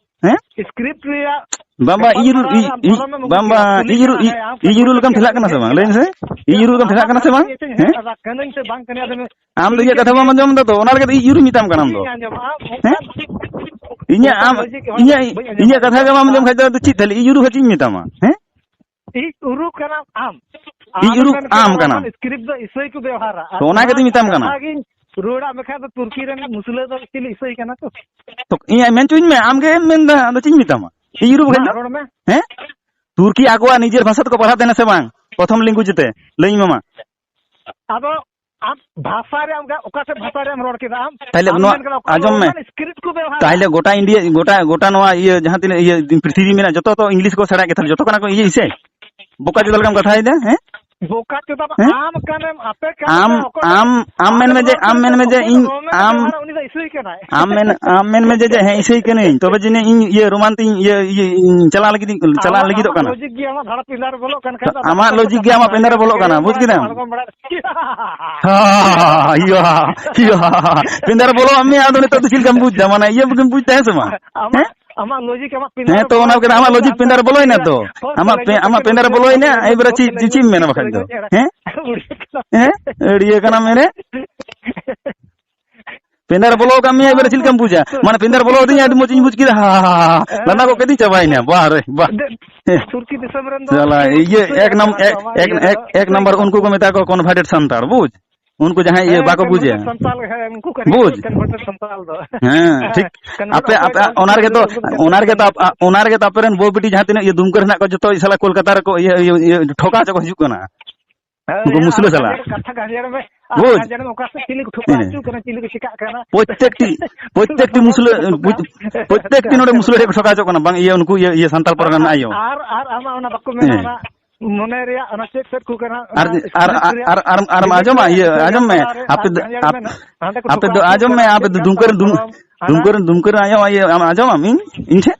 ᱦᱮᱸ? ᱥᱠᱨᱤᱯᱴ ᱨᱮᱭᱟᱜ ᱵᱟᱝ, ᱵᱟᱝ, ᱤ ᱨᱩᱞ, ᱜᱟᱯᱟᱞᱢᱟᱨᱟᱣ ᱤ, ᱨᱮᱭᱟᱜ ᱤ, ᱢᱚᱞᱚᱝ ᱮᱢ ᱵᱟᱝ, ᱟᱹᱜᱩ ᱵᱟᱝ, ᱠᱮᱫᱟ᱾ ᱠᱩᱞᱤ ᱤ ᱨᱩ-, ᱠᱟᱱᱟ, ᱤ, ᱦᱮᱸ, ᱟᱢ ᱤ ᱨᱩᱞ ᱠᱟᱹᱴᱤᱡ ᱞᱮᱠᱟᱢ ᱠᱟᱹᱴᱤᱡ ᱴᱷᱮᱞᱟᱜ ᱠᱟᱱᱟ ᱥᱮ ᱵᱟᱝ? ᱞᱟᱹᱭ ᱢᱮᱥᱮ᱾ ᱤ ᱨᱩᱞ ᱠᱟᱢ ᱟᱢᱟᱜ ᱴᱷᱮᱞᱟᱜ ᱠᱟᱱᱟ ᱥᱮ ᱠᱟᱛᱷᱟ ᱵᱟᱝ? ᱜᱮ ᱪᱮᱫ ᱦᱮᱸ? ᱟᱫᱚ ᱠᱟᱹᱱᱟᱹᱧ ᱥᱮ ᱵᱟᱝ ᱠᱟᱹᱱᱟᱹᱧ ᱟᱫᱚ ᱟᱢ ᱫᱚ ᱤᱧᱟᱹᱜ ᱠᱟᱛᱷᱟ ᱵᱟᱢ ᱟᱸᱡᱚᱢ ᱮᱫᱟ ᱛᱚ, ᱚᱱᱟ ᱞᱟᱹᱜᱤᱫ ᱤ ᱨᱩᱞ ᱢᱮᱛᱟᱢ ᱠᱟᱱᱟ ᱟᱢ ᱫᱚ᱾ ᱤᱧ ᱟᱸᱡᱚᱢᱟ, ᱟᱢ ᱦᱮᱸ? ᱚᱱᱠᱟ ᱤᱧᱟᱹᱜ ᱚᱱᱠᱟ ᱟᱢ, ᱞᱚᱡᱤᱠ ᱦᱚᱸ ᱤᱧᱟᱹᱜ, ᱵᱟᱹᱧ ᱟᱸᱡᱚᱢ ᱤᱧᱟᱹᱜ ᱠᱟᱛᱷᱟ ᱜᱮ ᱵᱟᱢ ᱟᱸᱡᱚᱢ ᱠᱷᱟᱡ ᱫᱚ ᱟᱫᱚ ᱪᱮᱫ ᱛᱟᱦᱞᱮ? ᱤ ᱨᱩᱞ ᱦᱚᱸ ᱪᱮᱫ ᱤᱧ ᱢᱮᱛᱟᱢᱟ? ᱦᱮᱸ? ᱤ ᱨᱩᱞ ᱠᱟᱱᱟᱢ ᱟᱢ᱾ ᱤ ᱟᱢ ᱨᱩᱞ ᱢᱮᱱ ᱠᱟᱱᱟ ᱟᱢ ᱠᱟᱱᱟᱢ᱾ ᱥᱠᱨᱤᱯᱴ ᱫᱚ ᱤᱥᱟᱹᱭ ᱠᱚ ᱵᱮᱣᱦᱟᱨᱟ᱾ ᱟᱨ ᱛᱚ ᱚᱱᱟ ᱟᱢ ᱜᱮᱛᱚᱧ ᱢᱮᱱ ᱢᱮᱛᱟᱢ ᱠᱟᱱᱟ᱾ ᱠᱟᱛᱷᱟ ᱜᱤᱧ ᱨᱩᱣᱟᱹᱲᱟᱜ ᱢᱮ ᱠᱷᱟᱡ ᱫᱚ ᱛᱩᱨᱠᱤ ᱨᱮᱱ ᱢᱩᱥᱞᱟᱹ ᱫᱚ ᱪᱤᱞᱤ ᱤᱥᱟᱹᱭ ᱠᱟᱱᱟ ᱠᱚ? ᱛᱚ ᱤᱧ ᱢᱮᱱ ᱦᱚᱪᱚᱧ ᱢᱮ, ᱟᱢ ᱜᱮᱢ ᱢᱮᱱ ᱮᱫᱟ, ᱟᱫᱚ ᱪᱮᱫ ᱤᱧ ᱢᱮᱛᱟᱢᱟ? ᱤ ᱨᱩᱞ ᱢᱟ ᱠᱷᱟᱡ ᱫᱚ? ᱨᱚᱲ ᱢᱮ᱾ ᱦᱮᱸ? ᱛᱩᱨᱠᱤ ᱟᱠᱚᱣᱟᱜ ᱱᱤᱡᱮᱨ ᱵᱷᱟᱥᱟ ᱛᱮᱠᱚ ᱯᱟᱲᱦᱟᱣ ᱛᱟᱦᱮᱱᱟ ᱥᱮ ᱵᱟᱝ? ᱯᱨᱚᱛᱷᱚᱢ ᱞᱮᱝᱜᱩᱭᱮᱡᱽ ᱛᱮ ᱞᱟᱹᱭᱟᱹᱧ ᱢᱮ ᱢᱟ᱾ ᱟᱫᱚ ᱟᱢ ᱵᱷᱟᱥᱟ ᱨᱮ ᱚᱠᱟ, ᱚᱠᱟ ᱥᱮᱫ ᱵᱷᱟᱥᱟ ᱨᱮᱢ ᱨᱚᱲ ᱠᱮᱫᱟ ᱟᱢ? ᱛᱟᱦᱞᱮ ᱟᱢ ᱱᱚᱣᱟ ᱢᱮᱱ ᱠᱮᱫᱟ ᱚᱠᱟ ᱟᱸᱡᱚᱢ ᱢᱮ᱾ ᱨᱳᱢᱟᱱ ᱥᱠᱨᱤᱯᱴ ᱠᱚ ᱵᱮᱣᱦᱟᱨᱟ᱾ ᱛᱟᱦᱞᱮ ᱜᱚᱴᱟ ᱤᱱᱰᱤᱭᱟ, ᱜᱚᱴᱟ, ᱜᱚᱴᱟ ᱱᱚᱣᱟ ᱤᱭᱟᱹ ᱡᱟᱦᱟᱸ ᱛᱤᱱᱟᱹᱜ ᱤᱭᱟᱹ ᱯᱨᱤᱛᱷᱤᱵᱤ ᱢᱮᱱᱟᱜᱼᱟ, ᱡᱚᱛᱚ ᱛᱚ ᱤᱝᱞᱤᱥ ᱠᱚ ᱥᱮᱬᱟᱭᱮᱫ ᱜᱮ ᱛᱟᱦᱞᱮ, ᱡᱚᱛᱚ ᱠᱟᱱᱟ ᱠᱚ ᱤᱭᱟᱹ ᱤᱥᱟᱹᱭ? ᱵᱚᱠᱟ ᱪᱚᱫᱟ ᱞᱮᱠᱟᱢ ᱠᱟᱛᱷᱟᱭᱮᱫᱟ, ᱦᱮᱸ? ᱵᱚᱠᱟ ᱪᱚᱫᱟ ᱫᱚ ᱦᱮᱸ? ᱟᱢ ᱠᱟᱱᱮᱢ, ᱟᱯᱮ ᱠᱟᱱᱟ ᱟᱢ, ᱯᱮ, ᱚᱠᱚᱭ ᱟᱢ, ᱟᱢ ᱟᱢ ᱢᱮᱱ ᱢᱮ ᱡᱮ, ᱨᱚᱲ ᱟᱢ ᱠᱟᱱᱟ, ᱢᱮᱱ ᱢᱮ ᱡᱮ ᱚᱠᱚᱭ ᱫᱚ ᱤᱧ, ᱨᱳᱢᱟᱱ ᱟᱢ ᱵᱮᱣᱦᱟᱨᱟ, ᱩᱱᱤ ᱫᱚ ᱤᱥᱟᱹᱭ ᱠᱟᱱᱟᱭ᱾ ᱟᱢ ᱢᱮᱱ, ᱟᱢ ᱢᱮᱱ ᱢᱮ ᱡᱮ, ᱡᱮ, ᱦᱮᱸ, ᱤᱥᱟᱹᱭ ᱠᱟᱹᱱᱟᱹᱧ, ᱛᱚᱵᱮ ᱡᱟᱹᱱᱤᱡ ᱤᱧ ᱤᱭᱟᱹ ᱨᱳᱢᱟᱱ ᱛᱤᱧ ᱤᱭᱟᱹ, ᱤᱭᱟᱹ, ᱤᱧ ᱪᱟᱞᱟᱜ ᱞᱟᱹᱜᱤᱫ, ᱤᱧ ᱪᱟᱞᱟᱜ ᱟᱢᱟᱜ, ᱞᱟᱹᱜᱤᱫᱚᱜ ᱟᱢᱟᱜ ᱠᱟᱱᱟ᱾ ᱞᱚᱡᱤᱠ ᱜᱮ ᱟᱢᱟᱜ ᱫᱷᱟᱨᱟ ᱯᱤᱞᱟᱨ ᱵᱚᱞᱚᱜ ᱠᱟᱱ ᱠᱷᱟᱡ ᱫᱚ ᱟᱢᱟᱜ ᱞᱚᱡᱤᱠ ᱜᱮ ᱟᱢᱟᱜ ᱯᱤᱞᱟᱨ ᱵᱚᱞᱚᱜ ᱠᱟᱱᱟ, ᱵᱩᱡ ᱠᱮᱫᱟᱢ? ᱦᱮᱸ? ᱦᱟ, ᱤᱭᱟᱹ, ᱤᱭᱟᱹ, ᱯᱤᱞᱟᱨ ᱵᱚᱞᱚᱜ ᱢᱮ, ᱟᱫᱚ ᱱᱤᱛᱚᱜ ᱫᱚ ᱪᱮᱫ ᱞᱮᱠᱟᱢ ᱵᱩᱡ ᱫᱟ? ᱢᱟᱱᱮ ᱤᱭᱟᱹ ᱵᱩᱡ ᱫᱟ, ᱦᱮᱸ ᱥᱮ ᱵᱟᱝ? ᱟᱢᱟᱜ, ᱦᱮᱸ? ᱟᱢᱟᱜ ᱞᱚᱡᱤᱠ ᱟᱢᱟᱜ ᱯᱤᱞᱟᱨ ᱦᱮᱸ, ᱛᱚ, ᱚᱱᱟ ᱵᱚᱞᱚᱜ ᱠᱟᱱᱟ, ᱠᱟᱱ ᱟᱢᱟᱜ ᱠᱷᱟᱡ ᱞᱚᱡᱤᱠ ᱫᱚ ᱯᱤᱞᱟᱨ ᱵᱚᱞᱚᱭᱮᱱᱟ ᱛᱚ᱾ ᱟᱢᱟᱜ ᱯᱮ-, ᱟᱢᱟᱜ ᱯᱤᱞᱟᱨ ᱵᱚᱞᱚᱭᱮᱱᱟ, ᱮᱭᱵᱟᱨᱮ ᱪᱮᱫ, ᱪᱮᱫ, ᱪᱮᱫ ᱮᱢ ᱢᱮᱱᱟ ᱵᱟᱠᱷᱟᱡ ᱫᱚ? ᱦᱮᱸ? ᱦᱮᱸ? ᱟᱹᱲᱤᱭᱟᱹ ᱠᱟᱱᱟ ᱢᱮᱨᱮ᱾ ᱯᱮᱸᱫᱟᱨ ᱵᱚᱞᱚ ᱟᱠᱟᱫ ᱢᱮᱭᱟ, ᱮᱵᱟᱨᱮ ᱪᱮᱫ ᱞᱮᱠᱟᱢ ᱵᱩᱡᱟ? ᱢᱟᱱᱮ ᱯᱮᱸᱫᱟᱨ ᱵᱚᱞᱚ ᱟᱹᱫᱤᱧᱟ, ᱟᱹᱰᱤ ᱢᱚᱡᱽ ᱤᱧ ᱵᱩᱡᱽ ᱠᱮᱫᱟ᱾ ᱦᱟ, ᱦᱟ, ᱦᱟ, ᱦᱟ᱾ ᱞᱟᱸᱫᱟ ᱜᱚᱫ ᱠᱟᱹᱫᱤᱧ, ᱪᱟᱵᱟᱭᱮᱱᱟ᱾ ᱵᱟᱦ ᱨᱮ, ᱵᱟᱦ᱾ ᱫᱮ-, ᱦᱮᱸ᱾ ᱛᱩᱨᱠᱤ ᱫᱤᱥᱚᱢ ᱨᱮᱱ ᱫᱚ ᱥᱟᱞᱟ, ᱤᱭᱟᱹ, ᱤᱥᱟᱹᱭ ᱮᱠ ᱱᱟᱢ-, ᱠᱟᱱᱟ ᱮᱠ, ᱠᱚ, ᱮᱠ, ᱤᱭᱟᱹ ᱮᱠ, ᱫᱚ ᱮᱠ ᱤᱥᱟᱹᱭ ᱱᱟᱢᱵᱟᱨ ᱠᱟᱱᱟ ᱩᱱᱠᱩ ᱠᱚ ᱠᱚ᱾ ᱢᱮᱛᱟ ᱠᱚᱣᱟ converted ᱥᱟᱱᱛᱟᱲ, ᱵᱩᱡᱽ? ᱩᱱᱠᱩ ᱡᱟᱦᱟᱸᱭ ᱤᱭᱟᱹ ᱦᱮᱸ, ᱵᱟᱠᱚ ᱵᱩᱡᱟ᱾ Converted ᱥᱟᱱᱛᱟᱲ, ᱦᱮᱸ, ᱩᱱᱠᱩ ᱠᱟᱱᱟ ᱵᱩᱡᱽ? ᱠᱚ converted ᱥᱟᱱᱛᱟᱲ ᱫᱚ᱾ ᱦᱮᱸ, ᱴᱷᱤᱠ᱾ Converted ᱟᱯᱮ, ᱚᱠᱚᱭ ᱟᱯᱮ, ᱠᱚ ᱚᱱᱟ ᱨᱮᱜᱮ ᱛᱚ, converted ᱟᱯ-, ᱥᱟᱱᱛᱟᱲ ᱚᱱᱟ ᱨᱮᱜᱮ ᱛᱚ ᱟᱯ-, ᱟᱯ-, ᱚᱱᱟ ᱨᱮᱜᱮ ᱛᱚ ᱟᱯᱮ ᱨᱮᱱ ᱵᱟᱹᱵᱩ ᱵᱤᱴᱤ ᱡᱟᱦᱟᱸ ᱛᱤᱱᱟᱹᱜ ᱤᱭᱟᱹ ᱫᱩᱢᱠᱟᱹ ᱨᱮ ᱦᱮᱱᱟᱜ ᱠᱚᱣᱟ, ᱡᱚᱛᱚ ᱥᱟᱞᱟ ᱠᱳᱞᱠᱟᱛᱟ ᱨᱮᱠᱚ ᱤᱭᱟᱹ, ᱤᱭᱟᱹ, ᱤᱭᱟᱹ, ᱴᱷᱚᱠᱟ ᱦᱚᱪᱚ ᱠᱚ ᱦᱤᱡᱩᱜ ᱠᱟᱱᱟ᱾ ᱦᱮᱸ, ᱩᱱᱠᱩ ᱦᱮᱸ, ᱢᱩᱥᱞᱟᱹ ᱟᱨ ᱥᱟᱞᱟᱜ᱾ ᱠᱟᱛᱷᱟ ᱜᱟᱹᱦᱤᱨ ᱢᱮ, ᱟᱨ ᱵᱩᱡᱽ? ᱠᱟᱛᱷᱟ ᱡᱟᱹᱱᱤᱡ ᱚᱠᱟ ᱥᱮᱫ ᱪᱤᱞᱤ ᱠᱚ ᱴᱷᱚᱠᱟ ᱦᱮᱸ᱾ ᱦᱚᱪᱚ ᱠᱟᱱᱟ, ᱪᱤᱞᱤ ᱠᱚ ᱪᱤᱠᱟᱜ ᱠᱟᱱᱟ᱾ ᱯᱨᱚᱛᱮᱠᱴᱤ, ᱯᱨᱚᱛᱮᱠᱴᱤ ᱢᱩᱥᱞᱟᱹ, ᱯᱨᱚᱛᱮᱠᱴᱤ ᱱᱚᱰᱮ ᱢᱩᱥᱞᱟᱹ ᱴᱷᱮᱱ ᱠᱚ ᱴᱷᱚᱠᱟ ᱦᱚᱪᱚᱜ ᱠᱟᱱᱟ, ᱵᱟᱝ ᱤᱭᱟᱹ, ᱩᱱᱠᱩ ᱤᱭᱟᱹ, ᱤᱭᱟᱹ ᱥᱟᱱᱛᱟᱲ ᱯᱟᱨᱜᱟᱱᱟ ᱟᱨ, ᱟᱭᱳ᱾ ᱟᱨ, ᱟᱨ ᱟᱢᱟᱜ ᱚᱱᱟ ᱵᱟᱠᱚ ᱢᱮᱱᱟ, ᱦᱮᱸ᱾ ᱚᱱᱟ ᱢᱚᱱᱮ ᱨᱮᱭᱟᱜ ᱚᱱᱟ ᱪᱮᱫ ᱪᱮᱫ ᱠᱚ ᱠᱟᱱᱟ, ᱟᱨ ᱚᱱᱟ ᱟᱨ ᱥᱤᱨᱤᱯ ᱟᱨ ᱨᱮᱭᱟᱜ ᱟᱨ ᱟᱨ ᱟᱨ ᱟᱸᱡᱚᱢᱟ, ᱤᱭᱟᱹ, ᱟᱸᱡᱚᱢ ᱢᱮ᱾ ᱟᱨ ᱟᱯᱮ ᱫᱚ, ᱟᱨ ᱧᱮᱞ ᱟᱯ-, ᱢᱮ, ᱦᱟᱸᱰᱮ ᱠᱚ ᱟᱯᱮ ᱴᱷᱚᱠᱟᱣ ᱫᱚ ᱦᱚᱪᱚ ᱟᱸᱡᱚᱢ ᱢᱮ, ᱠᱟᱱᱟ, ᱟᱯᱮ ᱫᱚ ᱪᱮᱫ ᱫᱩᱢᱠᱟᱹ ᱨᱮ ᱠᱟᱱ ᱫᱩᱢ-, ᱫᱷᱚᱨᱚᱢ ᱦᱟᱱᱟ ᱫᱩᱢᱠᱟᱹ ᱨᱮ, ᱫᱩᱢᱠᱟᱹ ᱨᱮ ᱟᱸᱡᱚᱢ, ᱤᱭᱟᱹ, ᱟᱸᱡᱚᱢᱟᱢ ᱤᱧ, ᱤᱧ ᱴᱷᱮᱱ?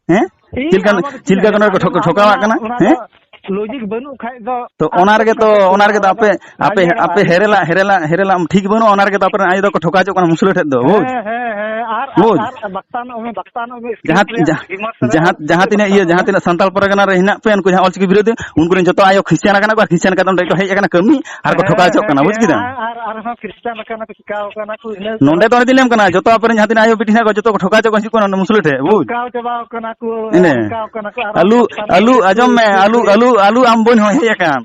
ᱦᱮᱸ? ᱤᱧ ᱪᱮᱫ ᱞᱮᱠᱟ, ᱟᱢᱟᱜ ᱫᱚ ᱪᱮᱫ ᱪᱮᱫ ᱞᱮᱠᱟ ᱤᱧ ᱠᱚ ᱱᱚᱰᱮ ᱠᱚ ᱟᱸᱡᱚᱢᱟ? ᱴᱷᱚᱠ-, ᱴᱷᱚᱠᱟᱣᱟᱜ ᱚᱱᱟ, ᱠᱟᱱᱟ? ᱚᱱᱟ ᱦᱮᱸ? ᱫᱚ ᱞᱚᱡᱤᱠ ᱵᱟᱹᱱᱩᱜ ᱠᱷᱟᱡ ᱫᱚ ᱛᱚ ᱟᱢ ᱚᱱᱟ ᱪᱮᱫ ᱨᱮᱜᱮ ᱞᱮᱠᱟ ᱛᱚ, ᱛᱮᱢ ᱚᱱᱟ ᱨᱮᱜᱮ ᱛᱚ ᱨᱚᱲᱟ? ᱟᱯᱮ, ᱟᱯᱮ, ᱟᱨ ᱧᱮᱞ ᱢᱮ, ᱟᱯᱮ ᱟᱨ ᱦᱮᱨᱮᱞᱟ, ᱦᱮᱨᱮᱞᱟ, ᱦᱮᱨᱮᱞᱟ ᱴᱷᱤᱠ ᱵᱟᱹᱱᱩᱜᱼᱟ, ᱚᱱᱟ ᱨᱮᱜᱮ ᱛᱚ ᱟᱯᱮ ᱨᱮᱱ ᱟᱭᱳ ᱫᱚᱠᱚ ᱴᱷᱚᱠᱟᱣ ᱦᱚᱪᱚᱜ ᱠᱟᱱᱟ ᱢᱩᱥᱞᱟᱹ ᱴᱷᱮᱡ ᱫᱚ, ᱵᱩᱡᱽ? ᱦᱮᱸ, ᱦᱮᱸ, ᱦᱮᱸ, ᱟᱨ, ᱟᱨ, ᱵᱩᱡᱽ? ᱟᱨ ᱵᱟᱠᱛᱟᱱᱚᱜ ᱢᱮ, ᱵᱟᱠᱛᱟᱱᱚᱜ ᱢᱮ, ᱥᱠᱨᱤᱯᱴ ᱡᱟᱦᱟᱸ, ᱨᱮᱭᱟᱜ ᱡᱟᱦᱟᱸ, ᱵᱤᱢᱚᱨᱥᱚ ᱡᱟᱦᱟᱸ, ᱨᱮᱭᱟᱜ ᱡᱟᱦᱟᱸ ᱛᱤᱱᱟᱹᱜ ᱤᱭᱟᱹ, ᱡᱟᱦᱟᱸ ᱵᱟᱠᱛᱟᱱᱚᱜ ᱛᱤᱱᱟᱹᱜ ᱢᱮ᱾ ᱥᱟᱱᱛᱟᱲ ᱯᱟᱨᱜᱟᱱᱟ ᱨᱮ ᱦᱮᱱᱟᱜ ᱯᱮ, ᱩᱱᱠᱩ ᱡᱟᱦᱟᱸ ᱚᱞᱪᱤᱠᱤ ᱵᱤᱨᱳᱫᱷᱤ, ᱩᱱᱠᱩ ᱨᱮᱱ ᱡᱚᱛᱚ ᱟᱭᱳ ᱠᱷᱨᱤᱥᱪᱟᱱ ᱟᱠᱟᱱᱟ ᱠᱚ, ᱟᱨ ᱠᱷᱨᱤᱥᱪᱟᱱ ᱠᱟᱛᱮ ᱚᱸᱰᱮ ᱠᱚ ᱦᱮᱡ ᱟᱠᱟᱱᱟ ᱠᱟᱹᱢᱤ, ᱟᱨ ᱠᱚ ᱦᱮᱸ, ᱴᱷᱚᱠᱟᱣ ᱦᱚᱪᱚᱜ ᱦᱮᱸ, ᱠᱟᱱᱟ, ᱵᱩᱡᱽ ᱦᱮᱸ, ᱠᱮᱫᱟᱢ? ᱟᱨ, ᱟᱨᱦᱚᱸ ᱠᱷᱨᱤᱥᱪᱟᱱ ᱟᱠᱟᱱᱟ ᱠᱚ, ᱪᱤᱠᱟᱣ ᱟᱠᱟᱱᱟ ᱠᱚ, ᱤᱱᱟᱹ ᱱᱚᱸᱰᱮ ᱫᱚ ᱚᱱᱮ ᱫᱤᱱ ᱮᱢ ᱠᱟᱱᱟ, ᱡᱚᱛᱚ ᱟᱯᱮ ᱨᱮᱱ ᱡᱟᱦᱟᱸ ᱛᱤᱱᱟᱹᱜ ᱟᱭᱳ ᱵᱤᱴᱤ ᱦᱮᱱᱟᱜ ᱠᱚᱣᱟ, ᱡᱚᱛᱚ ᱠᱚ ᱴᱷᱚᱠᱟᱣ ᱦᱚᱪᱚᱜ ᱠᱟᱱᱟ, ᱦᱤᱡᱩᱜ ᱠᱟᱱᱟ ᱚᱸᱰᱮ ᱢᱩᱥᱞᱟᱹ ᱴᱷᱮᱡ, ᱵᱩᱡᱽ? ᱴᱷᱚᱠᱟᱣ ᱪᱟᱵᱟᱣ ᱠᱟᱱᱟ ᱠᱚ, ᱤᱱᱟᱹ᱾ ᱚᱱᱠᱟᱣ ᱠᱟᱱᱟ ᱠᱚ, ᱟᱨᱦᱚᱸ ᱟᱞᱩ, ᱠᱷᱨᱤᱥᱪᱟᱱ ᱟᱞᱩ, ᱠᱚ, ᱟᱸᱡᱚᱢ ᱢᱮ, ᱠᱷᱨᱤᱥᱴᱟᱱ ᱟᱞᱩ, ᱠᱚ, ᱟᱞᱩ, ᱟᱞᱩ ᱟᱢ ᱵᱟᱹᱧ ᱦᱚᱦᱚᱭ ᱟᱠᱟᱱ᱾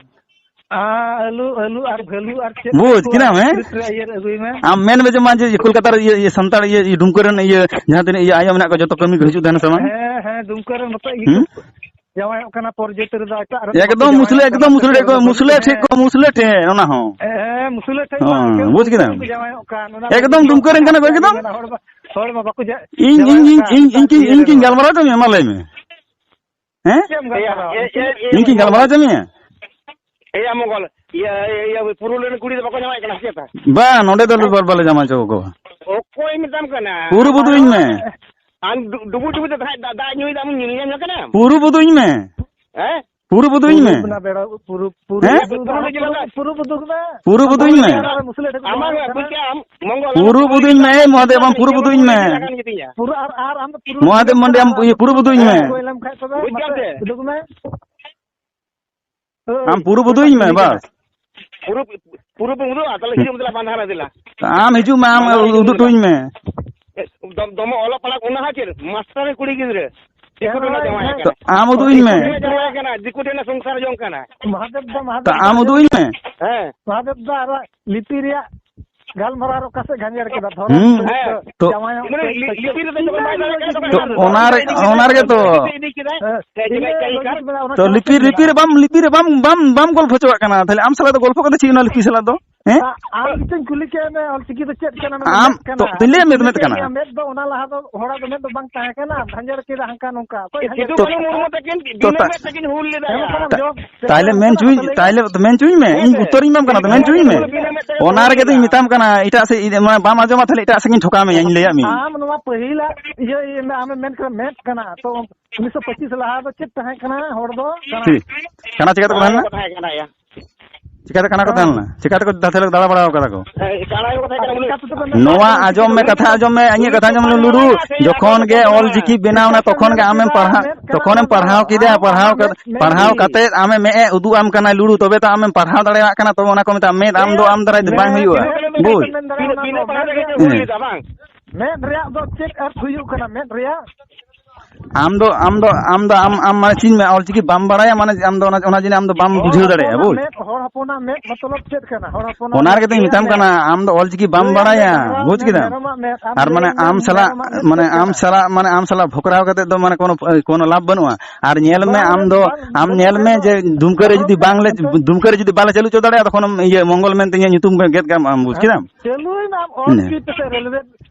ᱟᱸ, ᱟᱹᱞᱩ, ᱟᱹᱞᱩ ᱟᱨ ᱵᱷᱟᱹᱞᱩ ᱟᱨ ᱪᱮᱫ ᱵᱩᱡᱽ ᱠᱚ ᱠᱮᱫᱟᱢ, ᱦᱮᱸ? ᱥᱠᱨᱤᱯᱴ ᱨᱮ ᱤᱭᱟᱹ ᱟᱹᱜᱩᱭ ᱢᱮ᱾ ᱟᱢ ᱢᱮᱱ ᱢᱮ ᱡᱮ, ᱢᱟ ᱡᱮ ᱠᱳᱞᱠᱟᱛᱟ ᱨᱮ ᱤᱭᱟᱹ, ᱤᱭᱟᱹ ᱥᱟᱱᱛᱟᱲ ᱤᱭᱟᱹ, ᱤᱭᱟᱹ ᱰᱩᱢᱠᱟᱹ ᱨᱮᱱ ᱤᱭᱟᱹ ᱡᱟᱦᱟᱸ ᱛᱤᱱᱟᱹᱜ ᱤᱭᱟᱹ ᱟᱭᱳ ᱢᱮᱱᱟᱜ ᱠᱚᱣᱟ, ᱡᱚᱛᱚ ᱠᱟᱹᱢᱤ ᱠᱚ ᱦᱤᱡᱩᱜ ᱛᱟᱦᱮᱱᱟ ᱥᱮ ᱵᱟᱝ? ᱦᱮᱸ, ᱦᱮᱸ, ᱰᱩᱢᱠᱟᱹ ᱨᱮ ᱱᱚᱛᱮ ᱤᱭᱟᱹ ᱦᱩᱸ? ᱠᱚ ᱡᱟᱶᱟᱭᱚᱜ ᱠᱟᱱᱟ, ᱯᱚᱨ ᱡᱟᱹᱛ ᱨᱮᱫᱚ ᱮᱴᱟᱜ ᱨᱮᱫᱚ ᱠᱚ ᱮᱠᱫᱚᱢ ᱢᱩᱥᱞᱟᱹ, ᱡᱟᱶᱟᱭᱚᱜ ᱠᱟᱱᱟ, ᱮᱠᱫᱚᱢ ᱢᱩᱥᱞᱟᱹ ᱯᱚᱨ ᱴᱷᱮᱡ ᱡᱟᱹᱛ ᱠᱚ, ᱨᱮᱫᱚ ᱢᱩᱥᱞᱟᱹ ᱴᱷᱮᱡ ᱠᱚ, ᱦᱮᱸ᱾ ᱢᱩᱥᱞᱟᱹ ᱴᱷᱮᱡ, ᱚᱱᱟ ᱦᱚᱸ᱾ ᱦᱮᱸ, ᱢᱩᱥᱞᱟᱹ ᱴᱷᱮᱡ ᱢᱟ ᱦᱚᱸ, ᱮᱠᱮᱱ ᱵᱩᱡᱽ ᱩᱱᱠᱩ ᱠᱮᱫᱟᱢ? ᱠᱚ ᱡᱟᱶᱟᱭᱚᱜ ᱠᱟᱱ, ᱚᱱᱟ ᱮᱠᱫᱚᱢ ᱠᱚ ᱰᱩᱢᱠᱟᱹ ᱨᱮᱱ ᱠᱟᱱᱟ ᱠᱚ, ᱮᱠᱫᱚᱢ᱾ ᱦᱚᱲ ᱢᱟ, ᱦᱚᱲ ᱢᱟ ᱵᱟᱠᱚ ᱡᱟ-, ᱤᱧ, ᱤᱧ, ᱡᱟᱶᱟᱭᱚᱜ ᱤᱧ, ᱠᱟᱱ, ᱤᱧ, ᱤᱧ, ᱤᱭᱟᱹ ᱤᱧ ᱨᱮ ᱠᱤᱧ ᱱᱚᱣᱟ᱾ ᱜᱟᱞᱢᱟᱨᱟᱣ ᱦᱚᱪᱚ ᱢᱮᱭᱟ, ᱢᱟ ᱞᱟᱹᱭ ᱢᱮ᱾ ᱦᱮᱸ? ᱪᱮᱫ ᱮᱢ ᱜᱟᱞᱢᱟᱨᱟᱣᱟ? ᱮᱭᱟ, ᱮᱭᱟ, ᱮᱭᱟ, ᱤᱧ ᱠᱤᱧ ᱜᱟᱞᱢᱟᱨᱟᱣ ᱦᱚᱪᱚ ᱢᱮᱭᱟ? ᱮᱭᱟ, ᱢᱚᱝᱜᱚᱞ, ᱤᱭᱟᱹ, ᱤᱭᱟᱹ, ᱯᱩᱨᱩᱞ ᱨᱮᱱ ᱠᱩᱲᱤ ᱫᱚ ᱵᱟᱠᱚ ᱡᱟᱶᱟᱭᱚᱜ ᱠᱟᱱᱟ ᱥᱮ ᱪᱮᱛᱟ? ᱵᱟᱝ, ᱱᱚᱸᱰᱮ ᱫᱚ ᱦᱮᱸ? ᱵᱟ-, ᱵᱟᱞᱮ ᱡᱟᱶᱟᱭ ᱦᱚᱪᱚ ᱠᱟᱠᱚᱣᱟ᱾ ᱚᱠᱚᱭ ᱢᱮᱛᱟᱢ ᱠᱟᱱᱟ? ᱯᱩᱨᱩ ᱵᱩᱫᱩᱧ ᱢᱮ᱾ ᱟᱢ ᱰᱩ-, ᱰᱩᱵᱩᱡ ᱰᱩᱵᱩᱡ ᱛᱮ ᱫᱟᱜ, ᱫᱟᱜ, ᱫᱟᱜ ᱧᱩᱭ ᱫᱟᱢ, ᱧᱩ ᱧᱟᱢ ᱠᱟᱱᱟ? ᱯᱩᱨᱩ ᱵᱩᱫᱩᱧ ᱢᱮ᱾ ᱦᱮᱸ? ᱯᱩᱨᱩ ᱵᱩᱫᱩᱧ ᱢᱮ᱾ ᱯᱩᱨᱩ ᱵᱮᱲᱟ, ᱯᱩᱨᱩ, ᱯᱩᱨᱩ ᱦᱮᱸ? ᱵᱩᱫᱩ, ᱯᱩᱨᱩ ᱵᱩᱫᱩ, ᱯᱩᱨᱩ ᱵᱩᱫᱩ ᱢᱮ᱾ ᱯᱩᱨᱩ ᱵᱩᱫᱩᱧ ᱢᱮ᱾ ᱟᱢᱟᱜ ᱵᱩᱡᱽ ᱠᱮᱫ ᱟᱢ, ᱢᱚᱝᱜᱚᱞ, ᱯᱩᱨᱩ ᱵᱩᱫᱩᱧ ᱢᱮ, ᱢᱚᱦᱟᱫᱮᱵ, ᱟᱢ ᱯᱩᱨᱩ ᱵᱩᱫᱩᱧ ᱢᱮ᱾ ᱯᱩᱨᱩ ᱟᱨ, ᱟᱨ ᱟᱢ ᱫᱚ ᱯᱩᱨᱩ ᱢᱚᱦᱟᱫᱮᱵ ᱢᱟᱱᱰᱤ, ᱟᱢ ᱤᱭᱟᱹ ᱯᱩᱨᱩ ᱵᱩᱫᱩᱧ ᱢᱮ᱾ ᱦᱮᱸ, ᱜᱚᱡ ᱞᱮᱱ ᱠᱷᱟᱡ ᱛᱚᱵᱮ ᱵᱩᱡᱽ ᱠᱮᱫᱟᱢ ᱢᱟᱥᱮ ᱥᱮ? ᱩᱰᱩᱠ ᱢᱮ᱾ ᱦᱳᱭ, ᱟᱢ ᱯᱩᱨᱩ ᱵᱩᱫᱩᱧ ᱢᱮ, ᱚᱠᱚᱭ ᱵᱟᱥ᱾ ᱯᱩᱨᱩ, ᱯᱩᱨᱩ ᱯᱮ ᱩᱫᱩᱜᱼᱟ, ᱛᱟᱦᱞᱮ ᱦᱤᱡᱩᱜ ᱢᱮ, ᱫᱮᱞᱟ ᱵᱟᱸᱫᱷᱟᱱᱟ, ᱫᱮᱞᱟ᱾ ᱟᱢ ᱦᱤᱡᱩᱜ ᱢᱮ, ᱟᱢ ᱵᱟᱸᱫᱷᱟᱱᱟ ᱦᱤᱡᱩᱜ ᱩᱫᱩᱜ ᱢᱮ, ᱦᱚᱴᱚᱧ ᱫᱮᱞᱟ᱾ ᱢᱮ᱾ ᱮ, ᱫᱚ-, ᱫᱚᱢᱮ ᱚᱞᱚᱜ ᱯᱟᱲᱦᱟᱜ ᱚᱱᱟ ᱦᱚᱸ ᱪᱮᱫ? ᱢᱟᱥᱴᱟᱨ ᱨᱮᱱ ᱠᱩᱲᱤ ᱜᱤᱫᱽᱨᱟᱹ᱾ ᱫᱤᱠᱩ ᱴᱷᱮᱱ ᱮ ᱡᱟᱶᱟᱭ ᱦᱮᱸ, ᱠᱟᱱᱟ᱾ ᱛᱚ ᱟᱢ ᱩᱫᱩᱜ ᱟᱹᱧ ᱢᱮ᱾ ᱫᱤᱠᱩ ᱴᱷᱮᱱ ᱮ ᱡᱟᱶᱟᱭ ᱠᱟᱱᱟ, ᱫᱤᱠᱩ ᱴᱷᱮᱱ ᱮ ᱥᱚᱝᱥᱟᱨ ᱡᱚᱝ ᱠᱟᱱᱟ᱾ ᱢᱚᱦᱟᱫᱮᱵ ᱫᱚ, ᱛᱚ ᱢᱚᱦᱟᱫᱮᱵ ᱫᱚ ᱟᱢ ᱩᱫᱩᱜ ᱟᱹᱧ ᱢᱮ᱾ ᱦᱮᱸ᱾ ᱢᱚᱦᱟᱫᱮᱵ ᱫᱚ ᱟᱨᱚ ᱞᱤᱯᱤ ᱨᱮᱭᱟᱜ ᱜᱟᱞᱢᱟᱨᱟᱣ ᱨᱮ ᱚᱠᱟ ᱥᱮᱫ ᱜᱷᱟᱸᱡᱮᱲ ᱠᱮᱫᱟ? ᱫᱷᱚᱨᱚᱢ ᱦᱩᱸ᱾ ᱥᱚᱦᱤᱛ ᱛᱚ ᱡᱟᱶᱟᱭᱚᱜ ᱢᱟᱱᱮ ᱞᱤ-, ᱞᱤᱯᱤ ᱨᱮᱫᱚ ᱡᱚᱠᱷᱚᱱ ᱵᱟᱭ ᱫᱟᱲᱮᱭᱟᱜ ᱠᱟᱱᱟ, ᱛᱚᱠᱷᱚᱱ ᱛᱚ ᱵᱟᱭ ᱨᱚᱲ ᱚᱱᱟ ᱨᱮ-, ᱠᱮᱫᱟ᱾ ᱚᱱᱟ ᱨᱮᱜᱮ ᱛᱚ᱾ ᱤᱫᱤ ᱠᱮᱫᱟᱭ᱾ ᱦᱮᱸ, ᱦᱮᱸ, ᱤᱱᱟᱹ ᱪᱮᱫ ᱞᱮᱠᱟ ᱞᱚᱡᱤᱠ ᱢᱮᱱᱟᱜᱼᱟ, ᱚᱱᱟ ᱛᱚ ᱠᱟᱛᱷᱟ ᱞᱤᱯᱤ, ᱴᱷᱤᱠ ᱞᱤᱯᱤ ᱢᱮᱱᱟᱜᱼᱟ᱾ ᱨᱮ ᱵᱟᱢ, ᱞᱤᱯᱤ ᱨᱮ ᱵᱟᱢ, ᱵᱟᱢ, ᱵᱟᱢ ᱜᱚᱞᱯᱷᱚ ᱦᱚᱪᱚᱣᱟᱜ ᱠᱟᱱᱟ, ᱛᱟᱦᱞᱮ ᱟᱢ ᱥᱟᱞᱟᱜ ᱫᱚ ᱜᱚᱞᱯᱷᱚ ᱠᱟᱛᱮ ᱪᱮᱫ ᱚᱱᱟ ᱞᱤᱯᱤ ᱥᱟᱞᱟᱜ ᱫᱚ? ᱦᱮᱸ? ᱟ-, ᱟᱢ ᱜᱮᱪᱚᱧ ᱠᱩᱞᱤ ᱠᱮᱫ ᱢᱮ, ᱚᱞᱪᱤᱠᱤ ᱫᱚ ᱪᱮᱫ ᱠᱟᱱᱟ? ᱢᱮᱱᱫᱟ ᱟᱢ ᱢᱮᱫ ᱠᱟᱱᱟ᱾ ᱛᱚ, ᱛᱚᱧ ᱞᱟᱹᱭᱟᱫ ᱢᱮᱭᱟ ᱛᱚ, ᱢᱮᱫ ᱠᱟᱱᱟ᱾ ᱢᱮᱫ ᱫᱚ ᱚᱱᱟ ᱞᱟᱦᱟ ᱫᱚ ᱦᱚᱲᱟᱜ ᱫᱚ ᱢᱮᱫ ᱫᱚ ᱵᱟᱝ ᱛᱟᱦᱮᱸ ᱠᱟᱱᱟ, ᱵᱷᱟᱸᱡᱮᱲ ᱠᱮᱫᱟ ᱦᱟᱱᱠᱟ ᱱᱚᱝᱠᱟ᱾ ᱚᱠᱚᱭ ᱥᱤᱫᱩ ᱵᱷᱟᱸᱡᱮᱲ ᱠᱟᱹᱱᱦᱩ ᱠᱮᱫᱟ? ᱢᱩᱨᱢᱩ ᱛᱟᱹᱠᱤᱱ ᱛᱚ, ᱵᱤᱱᱟᱹ ᱛᱟ-, ᱢᱮᱫ ᱛᱮᱠᱤᱱ ᱦᱩᱞ ᱞᱮᱫᱟ᱾ ᱦᱮᱸ, ᱵᱟᱠᱷᱟᱱ ᱛᱟ-, ᱡᱚᱵ ᱛᱟᱦᱞᱮ ᱢᱮᱱ ᱦᱚᱪᱚᱭ-, ᱛᱟᱦᱞᱮ ᱢᱮᱱ ᱦᱚᱪᱚᱭ ᱢᱮ, ᱤᱧ ᱩᱛᱛᱚᱨᱤᱧ ᱮᱢᱟᱢ ᱠᱟᱱᱟ ᱛᱚ, ᱢᱮᱱ ᱦᱚᱪᱚᱭ ᱢᱮ᱾ ᱵᱤᱱᱟᱹ ᱢᱮᱫ ᱛᱮ ᱚᱱᱟ ᱦᱩᱞ ᱨᱮᱜᱮ ᱞᱮᱫᱟ᱾ ᱫᱚᱧ ᱢᱮᱛᱟᱢ ᱠᱟᱱᱟ, ᱮᱴᱟᱜ ᱥᱮᱫ ᱤᱫᱤ, ᱢᱟᱱᱮ, ᱵᱟᱢ ᱟᱸᱡᱚᱢᱟ, ᱛᱟᱦᱞᱮ ᱮᱴᱟᱜ ᱥᱮᱫ ᱤᱧ ᱴᱷᱚᱠᱟᱣ ᱢᱮᱭᱟ, ᱤᱧ ᱞᱟᱹᱭᱟᱫ ᱢᱮᱭᱟ᱾ ᱟᱢ ᱱᱚᱣᱟ ᱯᱟᱹᱦᱤᱞᱟᱜ ᱤᱭᱟᱹ, ᱤᱭᱟᱹ, ᱟᱢᱮᱢ ᱢᱮᱱ ᱠᱮᱫᱟ ᱢᱮᱫ ᱠᱟᱱᱟ, ᱛᱚ ᱩᱱᱤᱥᱥᱚ ᱯᱚᱸᱪᱤᱥ ᱞᱟᱦᱟ ᱫᱚ ᱪᱮᱫ ᱛᱟᱦᱮᱸ ᱠᱟᱱᱟ? ᱦᱚᱲ ᱫᱚ ᱠᱟᱱᱟ᱾ ᱴᱷᱤᱠ᱾ ᱠᱟᱱᱟ, ᱪᱤᱠᱟᱹ ᱛᱮᱠᱚ ᱛᱟᱦᱮᱸ ᱞᱮᱱᱟ? ᱠᱟᱱᱟ ᱭᱟ᱾ ᱪᱤᱠᱟᱹ ᱛᱮ ᱠᱟᱱᱟ ᱠᱚ ᱛᱟᱦᱮᱸ ᱞᱮᱱᱟ? ᱪᱤᱠᱟᱹ ᱛᱮᱠᱚ ᱫᱟᱞ ᱫᱟᱲᱟ ᱵᱟᱲᱟ ᱟᱠᱟᱫᱟ ᱠᱚ? ᱦᱮᱸ, ᱠᱟᱱᱟ ᱠᱚ ᱛᱟᱦᱮᱸ ᱠᱟᱱᱟ, ᱩᱱᱤ ᱱᱚᱣᱟ ᱟᱸᱡᱚᱢ ᱢᱮ, ᱠᱟᱛᱷᱟ ᱟᱸᱡᱚᱢ ᱢᱮ, ᱤᱧᱟᱹᱜ ᱠᱟᱛᱷᱟ ᱟᱸᱡᱚᱢ ᱞᱮ ᱞᱩᱰᱩ᱾ ᱡᱚᱠᱷᱚᱱ ᱜᱮ ᱚᱞ ᱪᱤᱠᱤ ᱵᱮᱱᱟᱣ ᱮᱱᱟ, ᱛᱚᱠᱷᱚᱱ ᱜᱮ ᱟᱢᱮᱢ ᱯᱟᱲᱦᱟᱜ, ᱛᱚᱠᱷᱚᱱᱮᱢ ᱯᱟᱲᱦᱟᱣ ᱠᱮᱫᱟ, ᱯᱟᱲᱦᱟᱣ ᱠᱟᱛᱮ, ᱯᱟᱲᱦᱟᱣ ᱠᱟᱛᱮ ᱟᱢᱮ ᱢᱮᱫ ᱮ ᱩᱫᱩᱜ ᱟᱢ ᱠᱟᱱᱟᱭ ᱞᱩᱰᱩ, ᱛᱚᱵᱮ ᱛᱚ ᱟᱢᱮᱢ ᱯᱟᱲᱦᱟᱣ ᱫᱟᱲᱮᱭᱟᱜ ᱠᱟᱱᱟ, ᱛᱚᱵᱮ ᱚᱱᱟ ᱠᱚ ᱢᱮᱛᱟᱜᱼᱟ ᱢᱮᱫ, ᱟᱢ ᱫᱚ ᱟᱢ ᱫᱟᱨᱟᱭ ᱛᱮ ᱵᱟᱝ ᱦᱩᱭᱩᱜᱼᱟ᱾ ᱵᱩᱡᱽ? ᱵᱤᱱᱟᱹ ᱯᱟᱲᱦᱟᱣ ᱨᱮᱜᱮ ᱦᱩᱭ ᱦᱮᱸ᱾ ᱞᱮᱫᱟ ᱵᱟᱝ? ᱢᱮᱫ ᱨᱮᱭᱟᱜ ᱫᱚ ᱪᱮᱫ ᱟᱨ ᱦᱩᱭᱩᱜ ᱠᱟᱱᱟ? ᱢᱮᱫ ᱨᱮᱭᱟᱜ ᱟᱢ ᱫᱚ, ᱟᱢ ᱫᱚ, ᱟᱢ ᱫᱚ, ᱟᱢ, ᱟᱢ ᱢᱟᱱᱮ ᱪᱮᱫ ᱤᱧ ᱢᱮ, ᱚᱞ ᱪᱤᱠᱤ ᱵᱟᱢ ᱵᱟᱲᱟᱭᱟ, ᱢᱟᱱᱮ ᱟᱢ ᱫᱚ ᱚᱱᱟ, ᱚᱱᱟ ᱡᱤᱱᱤᱥ ᱟᱢ ᱫᱚ ᱵᱟᱢ ᱦᱚᱲ ᱵᱩᱡᱷᱟᱹᱣ ᱫᱟᱲᱮᱭᱟᱜᱼᱟ, ᱦᱚᱯᱚᱱᱟᱜ ᱵᱩᱡᱽ? ᱢᱮᱫ, ᱦᱚᱲ ᱦᱚᱯᱚᱱᱟᱜ ᱢᱮᱫ ᱢᱚᱛᱞᱚᱵ ᱪᱮᱫ ᱠᱟᱱᱟ? ᱦᱚᱲ ᱦᱚᱯᱚᱱᱟᱜ ᱚᱱᱟ ᱢᱮᱫ, ᱨᱮᱜᱮ ᱛᱚᱧ ᱪᱮᱫ ᱢᱮᱛᱟᱢ ᱢᱮᱫ? ᱠᱟᱱᱟ, ᱟᱢ ᱫᱚ ᱚᱞ ᱪᱤᱠᱤ ᱵᱟᱢ ᱜᱟᱹᱭᱟᱜ ᱢᱮᱫ, ᱵᱟᱲᱟᱭᱟ, ᱰᱟᱝᱨᱟᱣᱟᱜ ᱵᱩᱡᱽ ᱢᱮᱫ, ᱠᱮᱫᱟᱢ? ᱢᱮᱨᱚᱢᱟᱜ ᱢᱮᱫ, ᱟᱢ ᱟᱨ ᱫᱚ ᱢᱟᱱᱮ ᱞᱟᱹᱭ ᱢᱮ, ᱟᱢ ᱢᱮᱨᱚᱢᱟᱜ ᱥᱟᱞᱟᱜ, ᱢᱮᱫ ᱢᱟᱱᱮ ᱪᱮᱫ ᱟᱢ ᱠᱟᱱᱟ? ᱥᱟᱞᱟᱜ, ᱢᱟᱱᱮ ᱟᱢ ᱥᱟᱞᱟᱜ ᱵᱷᱚᱠᱨᱟᱣ ᱠᱟᱛᱮ ᱫᱚ ᱢᱟᱱᱮ ᱠᱳᱱᱳ, ᱠᱳᱱᱳ ᱞᱟᱵᱷ ᱵᱟᱹᱱᱩᱜᱼᱟ᱾ ᱟᱨ ᱧᱮᱞ ᱢᱮ, ᱵᱟᱝ, ᱟᱢ ᱫᱚ, ᱵᱟᱝ, ᱟᱢ ᱵᱟᱹᱱᱩᱜ ᱧᱮᱞ ᱢᱮ ᱠᱷᱟᱱ ᱫᱚ ᱡᱮ ᱫᱩᱢᱠᱟᱹ ᱨᱮ ᱟᱫᱚ ᱡᱩᱫᱤ ᱵᱟᱝ ᱞᱮ, ᱪᱮᱫ ᱫᱩᱢᱠᱟᱹ ᱨᱮ ᱡᱩᱫᱤ ᱵᱟᱞᱮ ᱪᱟᱹᱞᱩ ᱦᱚᱪᱚ ᱫᱟᱲᱮᱭᱟᱜᱼᱟ, ᱛᱚᱠᱷᱚᱱ ᱤᱭᱟᱹ ᱢᱚᱝᱜᱚᱞ ᱢᱮᱱᱛᱮ ᱤᱧᱟᱹᱜ ᱧᱩᱛᱩᱢ ᱜᱮᱫ ᱠᱟᱜ ᱟᱢ, ᱵᱩᱡᱽ ᱦᱮᱸ? ᱠᱮᱫᱟᱢ? ᱪᱟᱹᱞᱩᱭ ᱢᱮ, ᱟᱢ ᱚᱞ ᱤᱱᱟᱹ᱾ ᱪᱤᱠᱤ ᱛᱮ ᱨᱮᱞᱣᱮ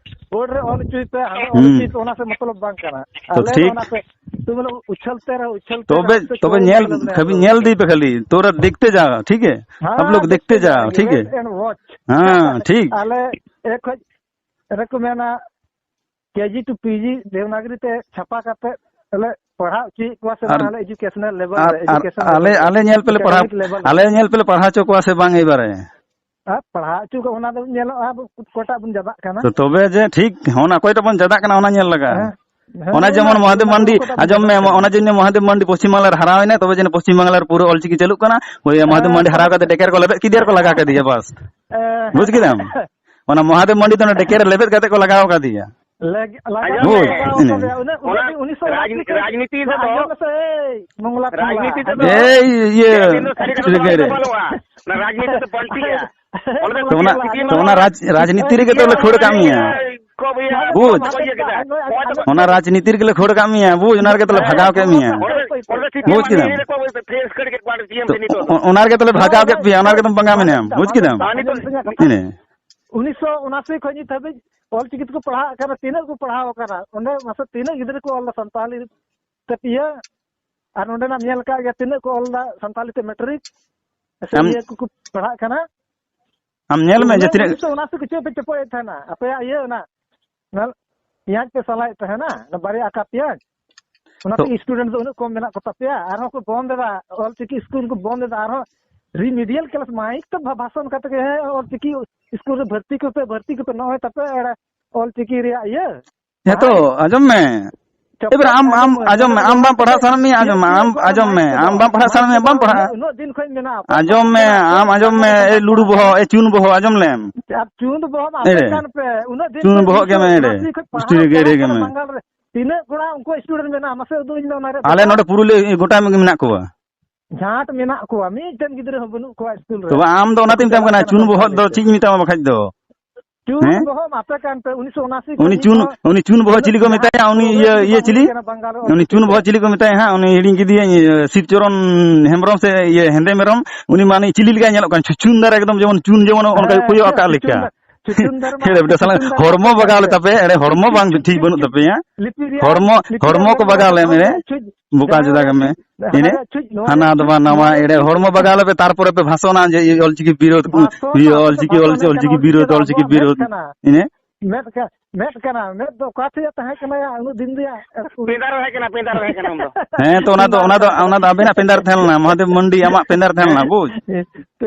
ᱵᱳᱨᱰ ᱨᱮ ᱚᱞ ᱦᱚᱪᱚᱭ ᱯᱮ, ᱦᱟᱸᱰᱮ ᱚᱞ ᱦᱩᱸ᱾ ᱦᱚᱪᱚᱭ ᱯᱮ, ᱚᱱᱟ ᱥᱮ ᱢᱚᱛᱞᱚᱵ ᱵᱟᱝ ᱠᱟᱱᱟ᱾ ᱛᱚ ᱟᱞᱮ ᱫᱚ ᱴᱷᱤᱠ᱾ ᱚᱱᱟ ᱥᱮ, ᱛᱩᱢ ᱞᱳᱜ ᱩᱪᱷᱟᱹᱞ ᱛᱮ ᱨᱮᱦᱚᱸ ᱩᱪᱷᱟᱹᱞ ᱛᱮ ᱛᱚᱵᱮ, ᱡᱟᱦᱟᱸ ᱥᱮᱫ ᱛᱚᱵᱮ ᱪᱟᱹᱞᱩ ᱧᱮᱞ, ᱢᱮ, ᱠᱷᱟᱹᱞᱤ ᱟᱞᱮ ᱧᱮᱞ ᱫᱚ᱾ ᱤᱫᱤ ᱯᱮ ᱠᱷᱟᱹᱞᱤ, ᱛᱚᱨᱟ ᱫᱮᱠᱷᱛᱮ ᱡᱟᱣ, ᱴᱷᱤᱠ ᱜᱮ? ᱦᱮᱸ, ᱟᱯ ᱞᱳᱜ ᱫᱮᱠᱷᱛᱮ ᱫᱮᱠᱷᱛᱮ ᱡᱟᱣ, ᱡᱟᱣ, ᱴᱷᱤᱠ ᱜᱮ? Wait and watch᱾ ᱦᱮᱸ, ᱴᱷᱤᱠ᱾ ᱟᱞᱮ ᱮᱠ ᱠᱷᱚᱡ ᱨᱮᱠᱚ ᱢᱮᱱᱟ, ᱠᱮ ᱡᱤ to ᱯᱤ ᱡᱤ ᱫᱮᱵᱽᱱᱟᱜᱚᱨᱤ ᱛᱮ ᱪᱷᱟᱯᱟ ᱠᱟᱛᱮ ᱞᱮ ᱯᱟᱲᱦᱟᱣ ᱦᱚᱪᱚᱭᱮᱫ ᱠᱚᱣᱟ ᱥᱮ ᱟᱨ, ᱵᱟᱝ, ᱟᱞᱮ educational level ᱟᱨ, ᱨᱮ, ᱟᱨ education level ᱟᱞᱮ, ᱨᱮ, ᱟᱞᱮ ᱧᱮᱞ ᱯᱮᱞᱮ ᱯᱟᱲᱦᱟᱣ, academic level ᱨᱮ᱾ ᱟᱞᱮ ᱧᱮᱞ ᱯᱮᱞᱮ ᱯᱟᱲᱦᱟᱣ ᱦᱚᱪᱚ ᱠᱚᱣᱟ ᱥᱮ ᱵᱟᱝ ᱮᱭ ᱵᱟᱨᱮ? ᱟᱨ ᱯᱟᱲᱦᱟᱣ ᱦᱚᱪᱚ ᱠᱚ, ᱚᱱᱟ ᱫᱚ ᱧᱮᱞᱚᱜᱼᱟ, ᱟᱵᱚ ᱚᱠᱚᱭᱴᱟᱜ ᱵᱚᱱ ᱪᱟᱵᱟᱜ ᱠᱟᱱᱟ᱾ ᱛᱚ ᱛᱚᱵᱮ ᱡᱮ ᱴᱷᱤᱠ, ᱚᱱᱟ ᱚᱠᱚᱭᱴᱟᱜ ᱵᱚᱱ ᱪᱟᱵᱟᱜ ᱠᱟᱱᱟ, ᱚᱱᱟ ᱧᱮᱞ ᱞᱟᱜᱟᱜᱼᱟ᱾ ᱦᱮᱸ, ᱦᱮᱸ, ᱚᱱᱟ ᱚᱱᱟ, ᱡᱮᱢᱚᱱ ᱢᱚᱦᱟᱫᱮᱵ ᱚᱱᱟ ᱢᱟᱱᱰᱤ, ᱠᱚᱫᱚ ᱠᱚ ᱟᱸᱡᱚᱢ ᱢᱮ, ᱪᱟᱵᱟᱜ ᱠᱟᱱᱟ᱾ ᱚᱱᱟ ᱡᱮ ᱢᱚᱦᱟᱫᱮᱵ ᱢᱟᱱᱰᱤ ᱯᱚᱥᱪᱤᱢ ᱵᱟᱝᱞᱟ ᱨᱮ ᱦᱟᱨᱟᱣ ᱮᱱᱟᱭ, ᱛᱚᱵᱮ ᱡᱮᱱᱚ ᱯᱚᱥᱪᱤᱢ ᱵᱟᱝᱞᱟ ᱨᱮ ᱯᱩᱨᱟᱹ ᱚᱞᱪᱤᱠᱤ ᱪᱟᱹᱞᱩᱜ ᱠᱟᱱᱟ, ᱦᱳᱭ, ᱢᱚᱦᱟᱫᱮᱵ ᱦᱮᱸ, ᱢᱟᱱᱰᱤ ᱦᱟᱨᱟᱣ ᱠᱟᱛᱮ ᱰᱮᱠᱮᱨ ᱠᱚ ᱞᱮᱵᱮᱫ ᱠᱮᱫᱮᱭᱟ ᱟᱨ ᱠᱚ ᱞᱟᱜᱟ ᱠᱮᱫᱮᱭᱟ, ᱵᱟᱥ᱾ ᱦᱮᱸ᱾ ᱵᱩᱡᱽ ᱠᱮᱫᱟᱢ? ᱚᱱᱟ ᱢᱚᱦᱟᱫᱮᱵ ᱢᱟᱱᱰᱤ ᱫᱚ ᱚᱱᱟ ᱰᱮᱠᱮᱨ ᱨᱮ ᱞᱮᱵᱮᱫ ᱠᱟᱛᱮ ᱠᱚ ᱞᱟᱜᱟᱣ ᱠᱟᱫᱮᱭᱟ᱾ ᱞᱮᱜ-, ᱞᱟᱜᱟ ᱟᱸᱡᱚᱢ ᱦᱳᱭ, ᱢᱮ᱾ ᱠᱮᱫᱮᱭᱟ ᱠᱚ ᱤᱱᱟᱹ᱾ ᱛᱚᱵᱮ, ᱩᱱᱟᱹᱜ, ᱩᱱᱟᱹᱜ ᱨᱟᱡᱽ-, ᱫᱤᱱ ᱩᱱᱤᱥᱥᱚ ᱨᱟᱡᱽᱱᱤᱛᱤ ᱨᱮᱫᱚ ᱟᱸᱡᱚᱢ ᱢᱮᱥᱮ, ᱮᱭ, ᱢᱚᱝᱞᱟ ᱠᱚᱢᱞᱟ᱾ ᱨᱟᱡᱽᱱᱤᱛᱤ ᱛᱮᱫᱚ ᱮᱭ, ᱤᱭᱟᱹ, ᱯᱮ ᱫᱤᱱ ᱫᱚ ᱥᱟᱹᱨᱤ ᱠᱟᱛᱷᱟ ᱪᱤᱞᱤ ᱫᱚ ᱜᱟᱹᱭ ᱨᱮ? ᱵᱟᱹᱱᱩᱜᱼᱟ᱾ ᱚᱱᱟ ᱨᱟᱡᱽᱱᱤᱛᱤ ᱫᱚ ᱵᱟᱹᱲᱛᱤᱜᱼᱟ᱾ ᱚᱸᱰᱮ ᱫᱚ ᱛᱚ ᱚᱱᱟ, ᱪᱮᱫ ᱛᱚ ᱚᱱᱟ ᱨᱟᱡᱽ-, ᱨᱟᱡᱽᱱᱤᱛᱤ ᱨᱮᱜᱮ ᱛᱚ ᱞᱮ ᱠᱷᱟᱹᱲ ᱠᱟᱜ ᱢᱮᱭᱟ᱾ ᱠᱚ ᱵᱩᱡᱽ᱾ ᱚᱱᱟ ᱨᱟᱡᱽᱱᱤᱛᱤ ᱨᱮᱜᱮ ᱞᱮ ᱠᱷᱟᱹᱲ ᱠᱟᱜ ᱢᱮᱭᱟ, ᱵᱩᱡᱽ, ᱚᱱᱟ ᱨᱮᱜᱮ ᱛᱚᱞᱮ ᱵᱷᱟᱜᱟᱣ ᱠᱮᱫ ᱢᱮᱭᱟ᱾ ᱵᱩᱡᱽ ᱠᱮᱫᱟᱢ? ᱚ-, ᱚᱱᱟ ᱨᱮᱜᱮ ᱛᱚᱞᱮ ᱵᱷᱟᱜᱟᱣ ᱠᱮᱫ ᱯᱮᱭᱟ, ᱚᱱᱟ ᱨᱮᱜᱮ ᱛᱚᱢ ᱵᱚᱸᱜᱟ ᱢᱮᱱᱟᱭᱟ, ᱵᱩᱡᱽ ᱠᱮᱫᱟᱢ? ᱤᱱᱟᱹ᱾ ᱩᱱᱤᱥᱥᱚ ᱩᱱᱟᱥᱤ ᱠᱷᱚᱱ ᱱᱤᱛ ᱦᱟᱹᱵᱤᱡ ᱚᱞ ᱪᱤᱠᱤ ᱛᱮᱠᱚ ᱯᱟᱲᱦᱟᱜ ᱠᱟᱱᱟ, ᱛᱤᱱᱟᱹᱜ ᱠᱚ ᱯᱟᱲᱦᱟᱣ ᱠᱟᱱᱟ, ᱚᱸᱰᱮ ᱢᱟᱥᱮ ᱛᱤᱱᱟᱹᱜ ᱜᱤᱫᱽᱨᱟᱹ ᱠᱚ ᱚᱞ ᱫᱟ ᱥᱟᱱᱛᱟᱞᱤ ᱛᱮ ᱯᱤᱭᱟᱹ? ᱟᱨ ᱱᱚᱸᱰᱮᱱᱟᱜ ᱧᱮᱞ ᱠᱟᱜ ᱜᱮᱭᱟ, ᱛᱤᱱᱟᱹᱜ ᱠᱚ ᱚᱞ ᱫᱟ ᱥᱟᱱᱛᱟᱞᱤ ᱛᱮ ᱢᱮᱴᱨᱤᱠ ᱥᱮ ᱟᱢ ᱤᱭᱟᱹ ᱠᱚᱠᱚ ᱯᱟᱲᱦᱟᱜ ᱠᱟᱱᱟ? ᱟᱢ ᱧᱮᱞ ᱢᱮ ᱡᱮ ᱛᱤᱱᱟᱹᱜ ᱩᱱᱤᱥᱥᱚ ᱩᱱᱟᱥᱤ ᱠᱚ ᱪᱮᱫ ᱯᱮ ᱪᱚᱯᱚᱡ ᱮᱫ ᱛᱟᱦᱮᱱᱟ ᱟᱯᱮᱭᱟᱜ ᱤᱭᱟᱹ ᱚᱱᱟ? ᱚᱱᱟ ᱯᱮᱸᱭᱟᱡᱽ ᱯᱮ ᱥᱟᱞᱟᱭᱮᱫ ᱛᱟᱦᱮᱱᱟ, ᱚᱱᱟ ᱵᱟᱨᱭᱟ ᱟᱠᱟ ᱯᱮᱸᱭᱟᱡᱽ, ᱚᱱᱟᱛᱮ ᱛᱚ ᱥᱴᱩᱰᱮᱱᱴ ᱫᱚ ᱩᱱᱟᱹᱜ ᱠᱚᱢ ᱢᱮᱱᱟᱜ ᱠᱚ ᱛᱟᱯᱮᱭᱟ᱾ ᱟᱨᱦᱚᱸ ᱠᱚ ᱵᱚᱱᱫ ᱮᱫᱟ, ᱚᱞ ᱪᱤᱠᱤ ᱥᱠᱩᱞ ᱠᱚ ᱵᱚᱱᱫ ᱮᱫᱟ, ᱟᱨᱦᱚᱸ ᱨᱤᱢᱤᱰᱤᱭᱟᱞ ᱠᱞᱟᱥ ᱢᱟᱭᱤᱠ ᱛᱮ ᱵᱷᱟ-, ᱵᱷᱟᱥᱚᱱ ᱠᱟᱛᱮ ᱜᱮ, "ᱦᱮᱸ, ᱚᱞ ᱪᱤᱠᱤ ᱥᱠᱩᱞ ᱨᱮ ᱵᱷᱚᱨᱛᱤ ᱠᱚᱯᱮ, ᱵᱷᱚᱨᱛᱤ ᱠᱚᱯᱮ", ᱱᱚᱜᱼᱚᱭ ᱛᱟᱯᱮ ᱮᱲᱮ ᱚᱞ ᱪᱤᱠᱤ ᱨᱮᱭᱟᱜ ᱤᱭᱟᱹ᱾ ᱦᱮᱸ ᱛᱚ, ᱵᱟᱝ? ᱟᱸᱡᱚᱢ ᱢᱮ᱾ ᱪᱚᱯᱚᱡ ᱮᱵᱟᱨ ᱟᱢ, ᱛᱟᱦᱮᱱᱟ ᱟᱢ ᱠᱚ, ᱟᱸᱡᱚᱢ ᱢᱮ, ᱟᱢ ᱱᱚᱰᱮ ᱵᱟᱢ ᱯᱟᱲᱦᱟᱣ ᱥᱟᱱᱟ ᱢᱮᱭᱟ, ᱟᱸᱡᱚᱢ ᱢᱮ, ᱟᱢ ᱟᱸᱡᱚᱢ ᱢᱮ, ᱟᱢ ᱵᱟᱢ ᱯᱟᱲᱦᱟᱣ ᱥᱟᱱᱟ ᱢᱮᱭᱟ, ᱵᱟᱢ ᱯᱟᱲᱦᱟᱜᱼᱟ᱾ ᱩᱱᱟᱹᱜ ᱫᱤᱱ ᱠᱷᱚᱱ ᱢᱮᱱᱟᱜᱼᱟ, ᱚᱠᱚᱭ ᱟᱸᱡᱚᱢ ᱢᱮ, ᱯᱟᱲᱦᱟᱜ ᱠᱟᱱᱟ? ᱟᱢ ᱟᱸᱡᱚᱢ ᱢᱮ, ᱮ ᱞᱩᱲᱩ ᱵᱚᱦᱚᱜ, ᱮ ᱪᱩᱱ ᱵᱚᱦᱚᱜ, ᱟᱸᱡᱚᱢ ᱞᱮᱢ᱾ ᱟᱨ ᱪᱩᱱ ᱵᱚᱦᱚᱜ ᱢᱟ ᱟᱯᱮ ᱮᱲᱮ᱾ ᱠᱟᱱ ᱯᱮ, ᱩᱱᱟᱹᱜ ᱫᱤᱱ ᱪᱩᱱ ᱠᱷᱚᱱ ᱵᱚᱦᱚᱜ ᱜᱮ ᱩᱱᱤᱥᱥᱚ ᱢᱮ ᱮᱲᱮ᱾ ᱩᱱᱟᱥᱤ ᱠᱷᱚᱱ ᱯᱩᱥᱴᱤ ᱯᱟᱲᱦᱟᱣ ᱨᱮᱜᱮ ᱮᱲᱮ ᱪᱟᱞᱟᱜ ᱜᱮ ᱠᱟᱱᱟ ᱢᱮ᱾ ᱵᱟᱝᱜᱟᱞ ᱨᱮ᱾ ᱛᱤᱱᱟᱹᱜ ᱠᱚᱲᱟ ᱩᱱᱠᱩ ᱥᱴᱩᱰᱮᱱᱴ ᱢᱮᱱᱟᱜᱼᱟ, ᱢᱟᱥᱮ ᱩᱫᱩᱜ ᱟᱹᱧ ᱢᱮ ᱚᱱᱟ ᱨᱮ ᱟᱞᱮ ᱵᱚᱦᱚᱜ᱾ ᱱᱚᱰᱮ ᱯᱩᱨᱩᱞᱤᱭᱟᱹ ᱜᱚᱴᱟ ᱢᱮᱱᱟᱜ ᱠᱚᱣᱟ᱾ ᱡᱷᱟᱸᱴ ᱢᱮᱱᱟᱜ ᱠᱚᱣᱟ, ᱢᱤᱫᱴᱮᱱ ᱜᱤᱫᱽᱨᱟᱹ ᱦᱚᱸ ᱵᱟᱹᱱᱩᱜ ᱠᱚᱣᱟ ᱥᱠᱩᱞ ᱨᱮ᱾ ᱛᱚᱵᱮ ᱟᱢ ᱫᱚ ᱚᱱᱟᱛᱮᱧ ᱢᱮᱛᱟᱢ ᱪᱟᱞᱟᱜ ᱠᱟᱱᱟ, ᱠᱟᱱᱟ ᱪᱩᱱ ᱵᱚᱦᱚᱜ ᱥᱟᱱᱛᱟᱲᱤ ᱫᱚ ᱛᱮ᱾ ᱪᱮᱫ ᱤᱧ ᱢᱮᱛᱟᱢᱟ ᱵᱟᱠᱷᱟᱡ ᱫᱚ? ᱪᱩᱱ ᱦᱮᱸ? ᱵᱚᱦᱚᱜ ᱢᱟ ᱟᱯᱮ ᱠᱟᱱ ᱯᱮ, ᱩᱱᱤᱥᱥᱚ ᱩᱱᱟᱥᱤ ᱩᱱᱤ ᱠᱷᱚᱱ ᱪᱩᱱ, ᱱᱤᱛ ᱦᱚᱸ ᱩᱱᱤ ᱪᱩᱱ ᱵᱚᱦᱚᱜ ᱩᱱᱟᱹᱜ ᱪᱤᱞᱤ ᱠᱚ ᱯᱨᱳᱜᱨᱟᱢ ᱢᱮᱛᱟᱭᱟ? ᱩᱱᱤ ᱵᱟᱝ ᱤᱭᱟᱹ, ᱦᱩᱭ ᱤᱭᱟᱹ ᱠᱟᱱᱟ ᱪᱤᱞᱤ? ᱵᱟᱝᱜᱟᱞ ᱨᱮ ᱩᱱᱤ ᱚᱞᱪᱤᱠᱤ ᱪᱩᱱ ᱵᱚᱦᱚᱜ ᱛᱮ᱾ ᱪᱤᱞᱤ ᱠᱚ ᱢᱮᱛᱟᱭᱟ ᱦᱟᱸᱜ? ᱩᱱᱤ ᱦᱤᱲᱤᱧ ᱠᱮᱫᱮᱭᱟᱹᱧ, ᱤᱭᱟᱹ, ᱥᱤᱵᱪᱚᱨᱚᱱ ᱦᱮᱢᱵᱨᱚᱢ ᱥᱮ, ᱤᱭᱟᱹ, ᱦᱮᱸᱫᱮ ᱢᱮᱨᱚᱢ᱾ ᱩᱱᱤ ᱢᱟ ᱩᱱᱤ ᱪᱤᱞᱤ ᱞᱮᱠᱟᱭ ᱧᱮᱞᱚᱜ ᱠᱟᱱ, ᱪᱷᱩᱪᱷᱩᱱᱫᱟᱨ ᱮᱠᱫᱚᱢ, ᱡᱮᱢᱚᱱ ᱪᱩᱱ ᱡᱮᱢᱚᱱ ᱚᱱᱠᱟᱭ ᱦᱮᱸ, ᱠᱚᱭᱚᱜ ᱟᱠᱟᱫ ᱞᱮᱠᱟ᱾ ᱪᱷᱩᱪᱷᱩᱱᱫᱟᱨ, ᱪᱷᱩᱪᱷᱩᱱᱫᱟᱨ ᱢᱟ ᱦᱮᱸ, ᱟᱯᱮ ᱵᱮᱴᱟ ᱥᱟᱞᱟ ᱠᱟᱱ ᱯᱮ, ᱦᱚᱲᱢᱚ ᱪᱷᱩᱪᱷᱩᱱᱫᱟᱨ᱾ ᱵᱟᱜᱟᱣ ᱞᱮ ᱛᱟᱯᱮ, ᱮᱲᱮ ᱦᱚᱲᱢᱚ ᱵᱟᱝ ᱴᱷᱤᱠ ᱵᱟᱹᱱᱩᱜ ᱛᱟᱯᱮᱭᱟ᱾ ᱞᱤᱯᱤ ᱨᱮᱭᱟᱜ, ᱦᱚᱲᱢᱚ, ᱞᱤᱯᱤ ᱦᱚᱲᱢᱚ ᱨᱮᱭᱟᱜ ᱠᱚ ᱵᱟᱜᱟᱣ ᱞᱮᱢ, ᱮᱲᱮ᱾ ᱪᱷᱩᱪ, ᱵᱚᱠᱟ ᱡᱟᱦᱟᱸ ᱪᱚᱫᱟ ᱨᱮ ᱠᱟᱱ ᱢᱮ᱾ ᱪᱷᱩᱪ, ᱤᱱᱟᱹ ᱦᱟᱱᱟ ᱨᱮ ᱪᱷᱩᱪ, ᱱᱚᱣᱟ ᱦᱟᱱᱟ ᱨᱮ ᱫᱚ ᱵᱟᱝ, ᱪᱷᱩᱪ, ᱱᱟᱣᱟ ᱱᱚᱣᱟ ᱨᱮ ᱮᱲᱮ ᱪᱷᱩᱪ᱾ ᱦᱚᱲᱢᱚ ᱵᱟᱜᱟᱣ ᱞᱮᱯᱮ, ᱛᱟᱨᱯᱚᱨᱮ ᱯᱮ ᱵᱷᱟᱥᱚᱱᱟ ᱡᱮ ᱤᱭᱟᱹ ᱚᱞᱪᱤᱠᱤ ᱵᱤᱨᱳᱫᱷ, ᱵᱷᱟᱥᱚᱱ ᱤᱭᱟᱹ ᱫᱚ ᱚᱞᱪᱤᱠᱤ, ᱵᱷᱟᱥᱚᱱ ᱚᱞᱪᱤᱠᱤ, ᱫᱚ ᱚᱞᱪᱤᱠᱤ ᱵᱤᱨᱳᱫᱷ, ᱵᱷᱟᱥᱚᱱ ᱚᱞᱪᱤᱠᱤ ᱫᱚ ᱵᱤᱨᱳᱫᱷ᱾ ᱢᱮᱫ ᱠᱟᱱᱟ᱾ ᱤᱱᱟᱹ ᱢᱮᱫ ᱠᱟ-, ᱢᱮᱫ ᱠᱟᱱᱟ, ᱢᱮᱫ ᱫᱚ ᱚᱠᱟ ᱴᱷᱮᱡ ᱮ ᱛᱟᱦᱮᱸ ᱠᱟᱱᱟ ᱭᱟ ᱩᱱᱟᱹᱜ ᱫᱤᱱ ᱨᱮᱭᱟᱜ? ᱯᱮᱸᱫᱟ ᱨᱮ ᱛᱟᱦᱮᱸ ᱠᱟᱱᱟ, ᱯᱮᱸᱫᱟ ᱨᱮ ᱛᱟᱦᱮᱸ ᱠᱟᱱᱟ ᱩᱱ ᱫᱚ᱾ ᱦᱮᱸ, ᱛᱚ ᱚᱱᱟ ᱫᱚ, ᱚᱱᱟ ᱫᱚ, ᱚᱱᱟ ᱫᱚ ᱟᱵᱮᱱᱟᱜ ᱯᱮᱸᱫᱟ ᱨᱮ ᱛᱟᱦᱮᱸ ᱞᱮᱱᱟ, ᱢᱚᱦᱟᱫᱮᱵ ᱢᱟᱱᱰᱤ ᱟᱢᱟᱜ ᱯᱮᱸᱫᱟ ᱨᱮ ᱛᱟᱦᱮᱸ ᱞᱮᱱᱟ, ᱵᱩᱡᱽ?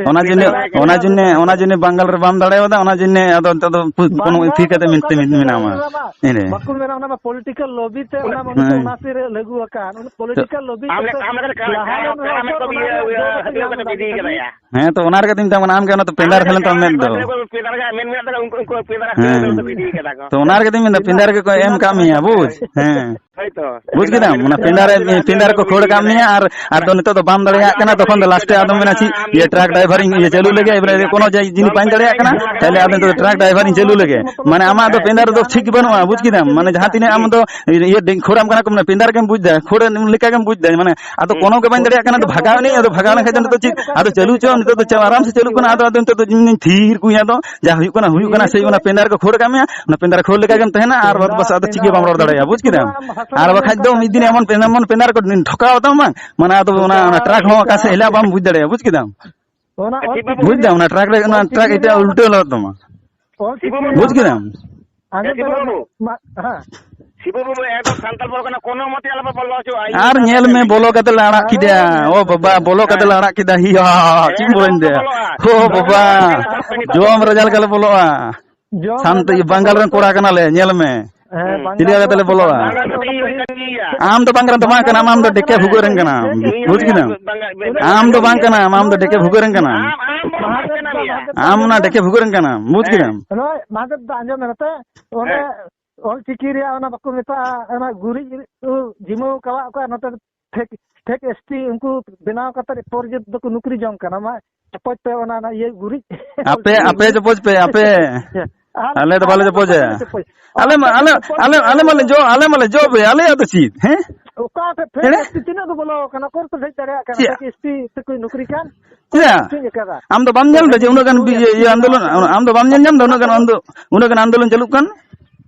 ᱚᱱᱟ ᱡᱚᱱᱱᱮ, ᱯᱮᱸᱫᱟ ᱨᱮ ᱛᱟᱦᱮᱸ ᱚᱱᱟ ᱠᱟᱱᱟ᱾ ᱡᱚᱱᱱᱮ, ᱚᱱᱟ ᱡᱚᱱᱱᱮ ᱵᱟᱝᱜᱟᱞ ᱨᱮ ᱵᱟᱢ ᱫᱟᱲᱮᱭᱟᱫᱟ, ᱚᱱᱟ ᱡᱚᱱᱱᱮ ᱟᱫᱚ ᱱᱤᱛᱚᱜ ᱫᱚ ᱯᱩ-, ᱠᱳᱱᱳ ᱵᱟᱝᱜᱟᱞ ᱛᱷᱤᱨ ᱠᱟᱛᱮ ᱨᱮᱫᱚ ᱢᱮᱱᱛᱮ ᱵᱟᱠᱚ ᱢᱮᱱᱟᱢᱟ᱾ ᱢᱮᱱᱟ ᱚᱱᱟ ᱢᱟ, ᱤᱱᱟᱹ᱾ ᱵᱟᱠᱚ ᱢᱮᱱᱟ, ᱚᱱᱟ ᱢᱟ ᱯᱚᱞᱤᱴᱤᱠᱟᱞ ᱞᱚᱵᱤ ᱛᱮ, ᱚᱱᱟ ᱢᱟ ᱩᱱᱤᱥᱥᱚ ᱩᱱᱟᱥᱤ ᱨᱮ ᱞᱟᱹᱜᱩ ᱟᱠᱟᱱ᱾ ᱚᱱᱟ ᱯᱚᱞᱤᱴᱤᱠᱟᱞ ᱞᱚᱵᱤ ᱟᱢ ᱠᱟᱛᱮ ᱞᱮᱠᱟ, ᱟᱢ ᱞᱮᱠᱟ ᱞᱟᱦᱟ ᱠᱟᱨᱟᱢ ᱞᱮᱱ ᱨᱮᱦᱚᱸ ᱠᱟᱨᱟᱢ ᱠᱚ ᱠᱚ ᱚᱱᱟ ᱤᱭᱟᱹ, ᱨᱮᱭᱟᱜ ᱤᱭᱟᱹ, ᱡᱚ ᱠᱟᱛᱮ ᱤᱭᱟᱹ ᱠᱟᱛᱮ ᱵᱤᱫᱤ ᱠᱟᱫᱟ ᱭᱟ᱾ ᱦᱮᱸ, ᱛᱚ ᱚᱱᱟ ᱨᱮᱜᱮ ᱛᱤᱧ ᱢᱮᱛᱟᱢ ᱠᱟᱱᱟ, ᱟᱢ ᱜᱮ ᱚᱱᱟ ᱛᱚ ᱯᱮᱸᱫᱟ ᱨᱮ ᱛᱟᱦᱮᱸ ᱞᱮᱱ ᱛᱟᱢ ᱢᱮᱫ ᱫᱚ᱾ ᱯᱮᱸᱫᱟ ᱨᱮ ᱢᱮᱱ ᱢᱮᱱᱟᱜ ᱛᱟᱠᱚᱣᱟ, ᱩᱱᱠᱩ, ᱩᱱᱠᱩ ᱯᱮᱸᱫᱟ ᱨᱮ ᱦᱮᱸ᱾ ᱠᱚ ᱵᱤᱫᱤ ᱠᱟᱫᱟ ᱠᱚ᱾ ᱛᱚ ᱚᱱᱟ ᱨᱮᱜᱮ ᱛᱤᱧ ᱢᱮᱱᱫᱟ, ᱯᱮᱸᱫᱟ ᱨᱮᱜᱮ ᱠᱚ ᱮᱢ ᱠᱟᱜ ᱢᱮᱭᱟ, ᱵᱩᱡᱽ? ᱦᱮᱸ᱾ ᱦᱳᱭᱛᱚ᱾ ᱵᱩᱡᱽ ᱠᱮᱫᱟᱢ? ᱚᱱᱟ ᱯᱮᱸᱫᱟ ᱨᱮ, ᱯᱮᱸᱫᱟ ᱨᱮᱠᱚ ᱠᱷᱟᱹᱲ ᱠᱟᱜ ᱢᱮᱭᱟ, ᱟᱨ, ᱟᱨ ᱫᱚ ᱱᱤᱛᱚᱜ ᱫᱚ ᱵᱟᱢ ᱫᱟᱲᱮᱭᱟᱜ ᱠᱟᱱᱟ, ᱛᱚᱠᱷᱚᱱ ᱫᱚ ᱞᱟᱥᱴᱮ ᱟᱫᱚᱢ ᱢᱮᱱᱟ, "ᱪᱮᱫ ᱤᱭᱟᱹ, ᱴᱨᱟᱠ ᱰᱨᱟᱭᱵᱷᱟᱨᱤᱧ ᱤᱭᱟᱹ ᱪᱟᱹᱞᱩ ᱞᱮᱜᱮ, ᱮᱵᱟᱨᱮ ᱠᱳᱱᱳ ᱡᱟᱭ-, ᱡᱤᱱᱤᱥ ᱵᱟᱹᱧ ᱫᱟᱲᱮᱭᱟᱜ ᱠᱟᱱᱟ", ᱛᱟᱦᱞᱮ ᱟᱫᱚ ᱱᱤᱛᱚᱜ ᱫᱚ ᱴᱨᱟᱠ ᱰᱨᱟᱭᱵᱷᱟᱨᱤᱧ ᱪᱟᱹᱞᱩ ᱞᱮᱜᱮ᱾ ᱢᱟᱱᱮ ᱟᱢᱟᱜ ᱫᱚ ᱯᱮᱸᱫᱟ ᱨᱮᱫᱚ ᱴᱷᱤᱠ ᱜᱮ ᱵᱟᱹᱱᱩᱜᱼᱟ, ᱵᱩᱡᱽ ᱠᱮᱫᱟᱢ? ᱢᱟᱱᱮ ᱡᱟᱦᱟᱸ ᱛᱤᱱᱟᱹᱜ ᱟᱢ ᱫᱚ ᱤᱭᱟᱹ ᱰᱮ-, ᱠᱷᱟᱹᱲᱟᱢ ᱠᱟᱱᱟ ᱠᱚ, ᱢᱟᱱᱮ ᱯᱮᱸᱫᱟ ᱨᱮᱜᱮᱢ ᱵᱩᱡᱽ ᱫᱟ, ᱠᱷᱟᱹᱲ ᱞᱮᱠᱟ ᱜᱮᱢ ᱵᱩᱡᱽ ᱫᱟ, ᱢᱟᱱᱮ ᱟᱫᱚ ᱠᱳᱱᱳ ᱜᱮ ᱵᱟᱹᱧ ᱫᱟᱲᱮᱭᱟᱜ ᱠᱟᱱᱟ, ᱟᱫᱚ ᱵᱷᱟᱜᱟᱣ ᱮᱱᱟᱹᱧ, ᱟᱫᱚ ᱵᱷᱟᱜᱟᱣ ᱞᱮᱱᱠᱷᱟᱱ ᱫᱚ ᱪᱮᱫ, ᱟᱫᱚ ᱪᱟᱹᱞᱩ ᱦᱚᱪᱚ, ᱱᱤᱛᱚᱜ ᱫᱚ ᱪᱮᱫ ᱟᱨᱟᱢ ᱥᱮ ᱪᱟᱹᱞᱩᱜ ᱠᱟᱱᱟ, ᱟᱫᱚ, ᱟᱫᱚ ᱱᱤᱛᱚᱜ ᱫᱚ ᱤᱧ ᱛᱷᱤᱨ ᱠᱚᱧ, ᱟᱫᱚ ᱡᱟ ᱦᱩᱭᱩᱜ ᱠᱟᱱᱟ, ᱦᱩᱭᱩᱜ ᱠᱟᱱᱟ, ᱥᱮᱭ ᱚᱱᱟ ᱯᱮᱸᱫᱟ ᱨᱮᱠᱚ ᱠᱷᱟᱹᱲ ᱠᱟᱜ ᱢᱮᱭᱟ, ᱚᱱᱟ ᱯᱮᱸᱫᱟ ᱨᱮ ᱠᱷᱟᱹᱲ ᱞᱮᱠᱟ ᱜᱮᱢ ᱛᱟᱦᱮᱱᱟ, ᱟᱨ ᱵᱟᱫ ᱵᱟᱥ ᱟᱫᱚ ᱪᱮᱫ ᱜᱮ ᱵᱟᱢ ᱨᱚᱲ ᱫᱟᱲᱮᱭᱟᱜᱼᱟ, ᱵᱩᱡᱽ ᱠᱮᱫᱟᱢ? ᱟᱨ ᱵᱟᱠᱷᱟᱡ ᱫᱚ ᱢᱤᱫ ᱫᱤᱱ ᱮᱢᱚᱱ, ᱮᱢᱚᱱ ᱯᱮᱸᱫᱟ ᱨᱮᱠᱚ ᱴᱷᱚᱠᱟᱣ ᱛᱟᱢᱟ ᱵᱟᱝ, ᱢᱟᱱᱮ ᱟᱫᱚ ᱚᱱᱟ, ᱚᱱᱟ ᱴᱨᱟᱠ ᱦᱚᱸ ᱚᱠᱟ ᱥᱮᱫ ᱦᱮᱞᱟᱜ ᱵᱟᱢ ᱵᱩᱡᱽ ᱫᱟᱲᱮᱭᱟᱜᱼᱟ, ᱵᱩᱡᱽ ᱠᱮᱫᱟᱢ? ᱚᱱᱟ ᱚᱞ ᱪᱤᱠᱤ ᱵᱩᱡᱽ ᱫᱟᱢ, ᱚᱱᱟ ᱴᱨᱟᱠ ᱨᱮ, ᱚᱱᱟ ᱚᱞ ᱪᱤᱠᱤ ᱴᱨᱟᱠ ᱨᱮᱭᱟᱜ ᱮᱴᱟᱜ ᱩᱞᱴᱟᱹᱣ ᱞᱟᱜᱟᱣ ᱛᱟᱢᱟ᱾ ᱚᱞ ᱪᱤᱠᱤ ᱵᱩᱡᱽ ᱨᱮᱭᱟᱜ ᱠᱮᱫᱟᱢ? ᱟᱸᱡᱚᱢ ᱥᱤᱵᱩ ᱛᱟᱵᱚᱱ ᱵᱟᱹᱵᱩ᱾ ᱢᱟ-, ᱦᱮᱸ᱾ ᱥᱤᱵᱩ ᱵᱟᱹᱵᱩ, ᱮᱠᱫᱚᱢ ᱥᱟᱱᱛᱟᱲ ᱯᱚᱨᱜᱟᱱᱟ ᱠᱳᱱᱳ ᱢᱚᱛᱮ ᱟᱞᱚᱯᱮ ᱵᱚᱞᱚ ᱦᱚᱪᱚᱣᱟᱜᱼᱟ᱾ ᱤᱧ ᱟᱨ ᱢᱮᱛᱟ ᱧᱮᱞ ᱯᱮ ᱢᱮ, ᱠᱟᱹᱱᱟᱹᱧ᱾ ᱵᱚᱞᱚ ᱠᱟᱛᱮ ᱞᱮ ᱟᱲᱟᱜ ᱠᱮᱫᱟ᱾ ᱟᱨᱮ ᱚ ᱵᱟᱵᱟ, ᱵᱚᱞᱚ ᱠᱟᱛᱮ ᱞᱮ ᱟᱲᱟᱜ ᱠᱮᱫᱟ᱾ ᱦᱤᱭᱟ, ᱪᱮᱫ ᱮᱢ ᱮᱠᱫᱚᱢ ᱵᱚᱞᱚᱭᱮᱱ ᱯᱮ ᱛᱮ? ᱵᱚᱞᱚᱜᱼᱟ᱾ ᱦᱳ ᱵᱟᱵᱟ, ᱡᱚᱢ ᱨᱮ ᱡᱟᱞ ᱠᱟᱞᱮ ᱵᱚᱞᱚᱜᱼᱟ᱾ ᱡᱚᱢ ᱥᱟᱱᱛ-, ᱨᱮ ᱡᱟᱞ ᱵᱟᱝᱜᱟᱞ ᱠᱟᱞᱮ ᱨᱮᱱ ᱠᱚᱲᱟ ᱵᱚᱞᱚᱜᱼᱟ᱾ ᱠᱟᱱᱟᱞᱮ, ᱧᱮᱞ ᱢᱮ᱾ ᱦᱮᱸ, ᱦᱩᱸ᱾ ᱵᱟᱝᱜᱟᱞ ᱪᱤᱞᱤ ᱠᱟᱛᱮ ᱞᱮ ᱠᱚᱲᱟ ᱵᱚᱞᱚᱜᱼᱟ? ᱵᱟᱝᱜᱟᱞ ᱠᱟᱛᱮ ᱤᱭᱟᱹ ᱠᱟᱱ ᱜᱮᱭᱟ᱾ ᱟᱢ ᱫᱚ ᱵᱟᱝ ᱠᱟᱱᱟᱢ, ᱫᱚ ᱵᱟᱝ ᱠᱟᱱᱟᱢ, ᱟᱢ ᱫᱚ ᱰᱮᱠᱮ ᱵᱷᱩᱜᱟᱹᱜ ᱨᱮᱱ ᱠᱟᱱᱟᱢ᱾ ᱤᱧ ᱵᱩᱡᱽ ᱠᱮᱫᱟᱢ? ᱵᱟᱝᱜᱟᱞ, ᱵᱟᱝᱜᱟᱞ ᱟᱢ ᱫᱚ ᱵᱟᱝ ᱠᱟᱱᱟᱢ, ᱟᱢ ᱫᱚ ᱰᱮᱠᱮ ᱵᱷᱩᱜᱟᱹᱜ ᱨᱮᱱ ᱠᱟᱱᱟᱢ᱾ ᱟᱢ, ᱟᱢ ᱵᱟᱝ ᱠᱟᱱᱟᱢ ᱭᱟ᱾ ᱟᱢ ᱚᱱᱟ ᱰᱮᱠᱮ ᱵᱷᱩᱜᱟᱹᱜ ᱨᱮᱱ ᱠᱟᱱᱟᱢ, ᱵᱩᱡᱽ ᱦᱮᱸ᱾ ᱠᱮᱫᱟᱢ? ᱱᱚᱜᱼᱚᱭ ᱢᱟᱫᱮᱨ ᱫᱚ ᱟᱸᱡᱚᱢ ᱢᱮ ᱱᱚᱛᱮ, ᱚᱸᱰᱮ ᱦᱮᱸ᱾ ᱚᱞ ᱪᱤᱠᱤ ᱨᱮᱭᱟᱜ ᱚᱱᱟ ᱵᱟᱠᱚ ᱢᱮᱛᱟᱜᱼᱟ, ᱚᱱᱟ ᱜᱩᱨᱤᱡ ᱠᱚ ᱡᱤᱢᱟᱹᱣ ᱠᱟᱣᱟᱜ ᱠᱚᱣᱟ, ᱱᱚᱛᱮ ᱫᱚ ᱯᱷᱮᱠ, ᱯᱷᱮᱠ ᱮᱥ ᱴᱤ ᱩᱱᱠᱩ ᱵᱮᱱᱟᱣ ᱠᱟᱛᱮ ᱯᱚᱨ ᱡᱩᱜᱽ ᱫᱚᱠᱚ ᱱᱩᱠᱨᱤ ᱡᱚᱝ ᱠᱟᱱᱟ᱾ ᱢᱟ ᱪᱚᱯᱚᱡ ᱯᱮ ᱚᱱᱟ, ᱚᱱᱟ ᱤᱭᱟᱹ ᱜᱩᱨᱤᱡ᱾ ᱟᱯᱮ, ᱟᱯᱮ ᱪᱚᱯᱚᱡ ᱯᱮ, ᱟᱯᱮ᱾ ᱦᱮᱸ, ᱟᱨ ᱟᱞᱮ ᱫᱚ ᱵᱟᱞᱮ ᱟᱞᱮ ᱫᱚ ᱪᱚᱯᱚᱡᱟ᱾ ᱵᱟᱞᱮ ᱪᱚᱯᱚᱡ᱾ ᱟᱞᱮ ᱢᱟ, ᱟᱯᱮ ᱟᱞᱮ, ᱪᱚᱯᱚᱡ ᱟᱞᱮ, ᱯᱮ, ᱟᱞᱮ ᱟᱞᱮ ᱢᱟᱞᱮ ᱫᱚ ᱡᱚ, ᱟᱞᱮ ᱢᱟᱞᱮ ᱡᱚ ᱯᱮ, ᱟᱞᱮᱭᱟᱜ ᱫᱚ ᱪᱮᱫ, ᱦᱮᱸ? ᱚᱠᱟ ᱴᱷᱮᱡ ᱯᱷᱮᱠ ᱮᱲᱮ? ᱮᱥ ᱴᱤ ᱛᱤᱱᱟᱹᱜ ᱠᱚ ᱵᱚᱞᱚ ᱟᱠᱟᱱᱟ? ᱚᱠᱚᱭ ᱠᱚ ᱦᱮᱡ ᱫᱟᱲᱮᱭᱟᱜ ᱠᱟᱱᱟ? ᱪᱮᱫ? ᱯᱷᱮᱠ ᱮᱥ ᱴᱤ ᱛᱮᱠᱚ ᱱᱩᱠᱨᱤ ᱠᱟᱱ? ᱪᱮᱫᱟᱜ? ᱪᱮᱫ ᱟᱠᱟᱫᱟ? ᱟᱢ ᱫᱚ ᱵᱟᱢ ᱧᱮᱞ ᱮᱫᱟ ᱡᱮ ᱩᱱᱟᱹᱜ ᱜᱟᱱ ᱵᱤ-, ᱤᱭᱟᱹ, ᱤᱭᱟᱹ ᱟᱱᱫᱳᱞᱚᱱ, ᱟᱢ ᱫᱚ ᱵᱟᱢ ᱧᱮᱞ ᱧᱟᱢ ᱮᱫᱟ ᱩᱱᱟᱹᱜ ᱜᱟᱱ ᱟᱱᱫᱳ-, ᱩᱱᱟᱹᱜ ᱜᱟᱱ ᱟᱱᱫᱳᱞᱚᱱ ᱪᱟᱹᱞᱩᱜ ᱠᱟᱱ?